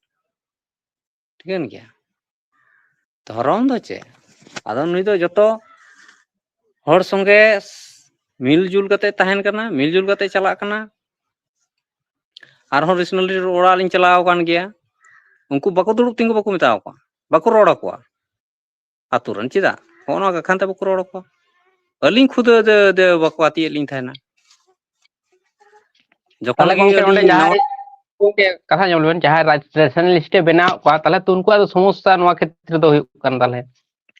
ᱴᱷᱤᱠᱟᱹᱱ ᱜᱮᱭᱟ? ᱫᱷᱚᱨᱚᱢ ᱫᱚ ᱪᱮᱫ? ᱟᱫᱚ ᱱᱩᱭ ᱫᱚ ᱡᱚᱛᱚ ᱦᱚᱲ ᱥᱚᱸᱜᱮ ᱢᱤᱞ ᱡᱩᱞ ᱠᱟᱛᱮ ᱛᱟᱦᱮᱱ ᱠᱟᱱᱟ, ᱢᱤᱞ ᱡᱩᱞ ᱠᱟᱛᱮ ᱪᱟᱞᱟᱜ ᱠᱟᱱᱟ᱾ ᱟᱨᱦᱚᱸ ᱨᱮᱥᱱᱟᱞᱤ ᱚᱲᱟᱜ ᱞᱤᱧ ᱪᱟᱞᱟᱣ ᱟᱠᱟᱱ ᱜᱮᱭᱟ, ᱩᱱᱠᱩ ᱵᱟᱠᱚ ᱫᱩᱲᱩᱵ ᱛᱤᱸᱜᱩ, ᱵᱟᱠᱚ ᱢᱮᱛᱟ ᱠᱚᱣᱟ, ᱵᱟᱠᱚ ᱨᱚᱲ ᱟᱠᱚᱣᱟ ᱟᱛᱳ ᱨᱮᱱ᱾ ᱪᱮᱫᱟᱜ? ᱦᱚᱸᱜᱼᱚ ᱱᱚᱣᱟ ᱠᱟᱠᱷᱟᱱ ᱛᱮ ᱵᱟᱠᱚ ᱨᱚᱲ ᱟᱠᱚᱣᱟ᱾ ᱟᱹᱞᱤᱧ ᱠᱷᱩᱫᱟᱹ ᱫᱮ, ᱫᱮ ᱵᱟᱠᱚ ᱟᱛᱤᱭᱮᱫ ᱞᱤᱧ ᱛᱟᱦᱮᱱᱟ᱾ ᱡᱚᱠᱷᱚᱱ ᱛᱟᱦᱚᱞᱮ ᱜᱮ ᱜᱚᱝᱠᱮ, ᱟᱹᱰᱤ ᱚᱸᱰᱮ ᱡᱟᱦᱟᱸᱭ ᱱᱟᱣᱟ ᱜᱚᱝᱠᱮ, ᱠᱟᱛᱷᱟ ᱧᱮᱞ ᱵᱮᱱ, ᱡᱟᱦᱟᱸᱭ ᱨᱟᱡᱽ-, ᱨᱟᱡᱽ-, ᱱᱟᱥᱱᱟᱞᱤᱥᱴ ᱮ ᱵᱮᱱᱟᱣ ᱠᱚᱣᱟ, ᱛᱟᱦᱚᱞᱮ ᱛᱚ ᱩᱱᱠᱩᱣᱟᱜ ᱫᱚ ᱥᱚᱢᱚᱥᱥᱟ ᱱᱚᱣᱟ ᱠᱷᱮᱛᱨᱮ ᱫᱚ ᱦᱩᱭᱩᱜ ᱠᱟᱱ ᱛᱟᱦᱚᱞᱮ᱾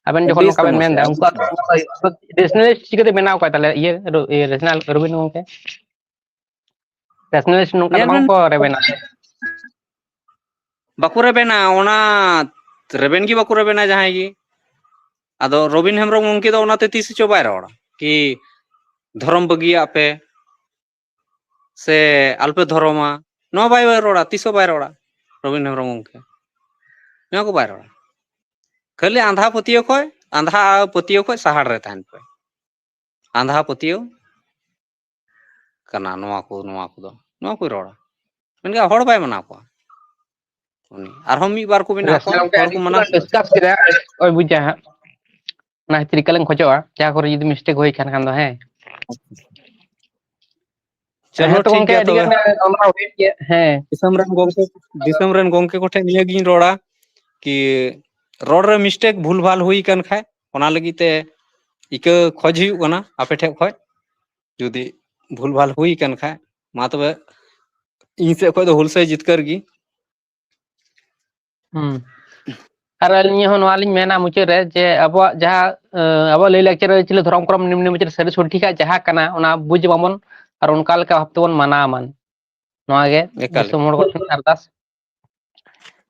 ᱟᱵᱮᱱ ᱡᱚᱠᱷᱚᱱ ᱟᱹᱰᱤ ᱱᱚᱝᱠᱟ ᱵᱮᱱ ᱥᱚᱢᱚᱥᱥᱟ, ᱢᱮᱱᱫᱟ, ᱟᱹᱰᱤ ᱩᱱᱠᱩᱣᱟᱜ ᱫᱚ ᱥᱚᱢᱚᱥᱥᱟ᱾ ᱥᱚᱢᱚᱥᱥᱟ ᱦᱩᱭᱩᱜᱼᱟ᱾ ᱨᱟᱡᱽ-, ᱱᱟᱥᱱᱟᱞᱤᱥᱴ ᱪᱤᱠᱟᱹᱛᱮ ᱵᱮᱱᱟᱣ ᱠᱚᱣᱟ ᱛᱟᱦᱚᱞᱮ? ᱤᱭᱟᱹ, ᱨᱚ-, ᱤᱭᱟᱹ, ᱨᱟᱡᱽᱱᱟᱞ-, ᱨᱚᱵᱤᱱ ᱜᱚᱝᱠᱮ? ᱨᱟᱡᱽᱱᱟᱞᱤᱥᱴ ᱱᱚᱝᱠᱟ ᱫᱚ ᱧᱮᱞ ᱵᱟᱝ ᱵᱮᱱ, ᱠᱚ ᱨᱮᱵᱮᱱᱟ᱾ ᱵᱟᱠᱚ ᱨᱮᱵᱮᱱᱟ, ᱚᱱᱟ ᱨᱮᱵᱮᱱ ᱜᱮ ᱵᱟᱠᱚ ᱨᱮᱵᱮᱱᱟ ᱡᱟᱦᱟᱸᱭ ᱜᱮ᱾ ᱟᱫᱚ ᱨᱚᱵᱤᱱ ᱦᱮᱢᱵᱨᱚᱢ ᱜᱚᱝᱠᱮ ᱫᱚ ᱚᱱᱟᱛᱮ ᱛᱤᱥ ᱦᱚᱪᱚ ᱵᱟᱭ ᱨᱚᱲᱟ ᱠᱤ ᱫᱷᱚᱨᱚᱢ ᱵᱟᱹᱜᱤᱭᱟᱜ ᱯᱮ, ᱥᱮ ᱟᱞᱚᱯᱮ ᱫᱷᱚᱨᱚᱢᱟ, ᱱᱚᱣᱟ ᱵᱟᱭ, ᱵᱟᱭ ᱨᱚᱲᱟ, ᱛᱤᱥ ᱦᱚᱸ ᱵᱟᱭ ᱨᱚᱲᱟ ᱨᱚᱵᱤᱱ ᱦᱮᱢᱵᱨᱚᱢ ᱜᱚᱝᱠᱮ᱾ ᱱᱚᱣᱟ ᱠᱚ ᱵᱟᱭ ᱨᱚᱲᱟ᱾ ᱠᱷᱟᱹᱞᱤ ᱟᱸᱫᱷᱟ ᱯᱟᱹᱛᱭᱟᱹᱣ ᱠᱷᱚᱡ, ᱟᱸᱫᱷᱟ ᱯᱟᱹᱛᱭᱟᱹᱣ ᱠᱷᱚᱡ ᱥᱟᱦᱟᱲ ᱨᱮ ᱛᱟᱦᱮᱱ ᱯᱮ᱾ ᱟᱸᱫᱷᱟ ᱯᱟᱹᱛᱭᱟᱹᱣ ᱠᱟᱱᱟ ᱱᱚᱣᱟ ᱠᱚ, ᱱᱚᱣᱟ ᱠᱚᱫᱚ, ᱱᱚᱣᱟ ᱠᱚᱭ ᱨᱚᱲᱟ᱾ ᱢᱮᱱᱠᱷᱟᱱ ᱦᱚᱲ ᱵᱟᱭ ᱢᱟᱱᱟᱣ ᱠᱚᱣᱟ᱾ ᱩᱱᱤ ᱟᱨᱦᱚᱸ ᱢᱤᱫ ᱵᱟᱨ ᱠᱚ ᱢᱮᱱᱟᱜ ᱠᱚᱣᱟ, ᱜᱚᱝᱠᱮ, ᱦᱚᱲ ᱠᱚ ᱟᱹᱰᱤ ᱢᱟᱱᱟᱣ ᱠᱚᱣᱟ᱾ ᱰᱤᱥᱠᱟᱥ ᱠᱮᱫᱟ, ᱳᱭ ᱵᱩᱡᱟ ᱦᱟᱸᱜ᱾ ᱚᱱᱟ ᱠᱷᱟᱹᱛᱤᱨ ᱤᱠᱟᱹ ᱞᱤᱧ ᱠᱷᱚᱡᱚᱜᱼᱟ, ᱡᱟᱦᱟᱸ ᱠᱚᱨᱮ ᱡᱩᱫᱤ ᱢᱤᱥᱴᱮᱠ ᱦᱩᱭ ᱠᱟᱱ ᱠᱷᱟᱱ ᱫᱚ, ᱦᱮᱸ᱾ ᱪᱚᱞᱚ, ᱦᱮᱸ ᱛᱚ ᱴᱷᱤᱠ ᱜᱚᱝᱠᱮ, ᱜᱮᱭᱟ ᱟᱹᱰᱤ ᱛᱚᱵᱮ᱾ ᱜᱟᱱ ᱜᱟᱞᱢᱟᱨᱟᱣ ᱦᱩᱭᱮᱱ ᱜᱮᱭᱟ, ᱦᱮᱸ᱾ ᱫᱤᱥᱚᱢ ᱨᱮᱱ ᱜᱚᱝᱠᱮ, ᱫᱤᱥᱚᱢ ᱨᱮᱱ ᱜᱚᱝᱠᱮ ᱠᱚᱴᱷᱮᱱ ᱱᱤᱭᱟᱹ ᱜᱤᱧ ᱨᱚᱲᱟ ᱠᱤ ᱨᱚᱲ ᱨᱮ ᱢᱤᱥᱴᱮᱠ, ᱵᱷᱩᱞ ᱵᱷᱟᱞ ᱦᱩᱭ ᱠᱟᱱ ᱠᱷᱟᱡ, ᱚᱱᱟ ᱞᱟᱹᱜᱤᱫ ᱛᱮ ᱤᱠᱟᱹ ᱠᱷᱚᱡ ᱦᱩᱭᱩᱜ ᱠᱟᱱᱟ ᱟᱯᱮ ᱴᱷᱮᱡ ᱠᱷᱚᱡ᱾ ᱡᱩᱫᱤ ᱵᱷᱩᱞ ᱵᱷᱟᱞ ᱦᱩᱭ ᱠᱟᱱ ᱠᱷᱟᱡ, ᱢᱟ ᱛᱚᱵᱮ ᱤᱧ ᱥᱮᱫ ᱠᱷᱚᱡ ᱫᱚ ᱦᱩᱞᱥᱟᱹᱭ ᱡᱤᱛᱠᱟᱹᱨ ᱜᱮ᱾ ᱦᱩᱸ᱾ ᱟᱨ ᱟᱹᱞᱤᱧ ᱦᱚᱸ ᱱᱚᱣᱟ ᱞᱤᱧ ᱢᱮᱱᱟ ᱢᱩᱪᱟᱹᱫ ᱨᱮ, ᱡᱮ ᱟᱵᱚᱣᱟᱜ ᱡᱟᱦᱟᱸ, ᱟᱸ, ᱟᱵᱚᱣᱟᱜ ᱞᱟᱹᱭ ᱞᱟᱠᱪᱟᱨ ᱟᱹᱨᱤᱪᱟᱹᱞᱤ ᱫᱷᱚᱨᱚᱢ ᱠᱚᱨᱚᱢ ᱱᱤᱢᱱᱤ ᱢᱩᱪᱟᱹᱫ ᱥᱟᱹᱨᱤ ᱥᱚᱴᱷᱤᱠᱟᱜ ᱡᱟᱦᱟᱸ ᱠᱟᱱᱟ, ᱚᱱᱟ ᱵᱩᱡᱽ ᱢᱟᱵᱚᱱ ᱟᱨ ᱚᱱᱠᱟ ᱞᱮᱠᱟ ᱵᱷᱟᱵᱽ ᱛᱮᱵᱚᱱ ᱢᱟᱱᱟᱣ ᱢᱟ᱾ ᱱᱚᱣᱟ ᱜᱮ ᱮᱠᱟᱞ, ᱫᱤᱥᱚᱢ ᱦᱚᱲ ᱠᱚᱴᱷᱮᱱ ᱟᱨᱫᱟᱥ᱾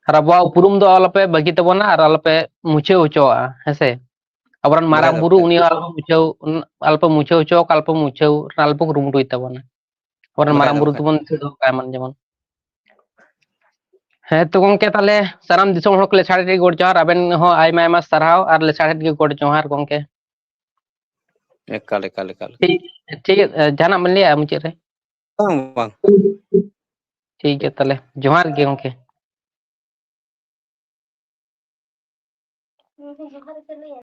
ᱟᱨ ᱟᱵᱚᱣᱟᱜ ᱩᱯᱨᱩᱢ ᱫᱚ ᱟᱞᱚᱯᱮ ᱵᱟᱹᱜᱤ ᱛᱟᱵᱚᱱᱟ ᱟᱨ ᱟᱞᱚᱯᱮ ᱢᱩᱪᱷᱟᱹᱣ ᱦᱚᱪᱚᱣᱟᱜᱼᱟ, ᱦᱮᱸ ᱥᱮ? ᱟᱵᱚᱨᱮᱱ ᱢᱟᱨᱟᱝ ᱵᱟᱠᱷᱟᱡ ᱫᱚ, ᱵᱩᱨᱩ, ᱵᱟᱠᱷᱟᱡ ᱩᱱᱤ ᱦᱚᱸ ᱟᱞᱚᱯᱮ ᱢᱩᱪᱷᱟᱹᱣ, ᱟᱞᱚᱯᱮ ᱢᱩᱪᱷᱟᱹᱣ ᱦᱚᱪᱚ, ᱟᱞᱚᱯᱮ ᱢᱩᱪᱷᱟᱹᱣ, ᱟᱞᱚᱯᱮ ᱠᱩᱨᱩᱢᱩᱴᱩᱭ ᱛᱟᱵᱚᱱᱟ᱾ ᱟᱵᱚᱨᱮᱱ ᱵᱟᱠᱷᱟᱡ ᱢᱟᱨᱟᱝ ᱫᱚ, ᱵᱩᱨᱩ ᱵᱟᱠᱷᱟᱡ ᱫᱚ᱾ ᱛᱟᱵᱚᱱ ᱫᱤᱥᱟᱹ ᱫᱚᱦᱚ ᱠᱟᱭ ᱢᱟ ᱡᱮᱢᱚᱱ᱾ ᱦᱮᱸ ᱛᱚ ᱜᱚᱝᱠᱮ, ᱛᱟᱦᱞᱮ ᱥᱟᱱᱟᱢ ᱫᱤᱥᱚᱢ ᱦᱚᱲ ᱠᱚ ᱞᱮᱥᱟᱲᱦᱮᱫ ᱜᱮ ᱜᱚᱰ ᱡᱚᱦᱟᱨ, ᱟᱵᱮᱱ ᱦᱚᱸ ᱟᱭᱢᱟ ᱟᱭᱢᱟ ᱥᱟᱨᱦᱟᱣ ᱟᱨ ᱞᱮᱥᱟᱲᱦᱮᱫ ᱜᱮ ᱜᱚᱰ ᱡᱚᱦᱟᱨ ᱜᱚᱝᱠᱮ᱾ ᱮᱠᱟᱞ, ᱮᱠᱟᱞ, ᱮᱠᱟᱞ᱾ ᱴᱷᱤᱠ, ᱴᱷᱤᱠ, ᱡᱟᱦᱟᱱᱟᱜ ᱵᱮᱱ ᱞᱟᱹᱭᱟ ᱢᱩᱪᱟᱹᱫ ᱨᱮ? ᱵᱟᱝ, ᱵᱟᱝ᱾ ᱴᱷᱤᱠ ᱜᱮᱭᱟ, ᱛᱟᱦᱞᱮ ᱡᱚᱦᱟᱨ ᱜᱮ ᱜᱚᱝᱠᱮ᱾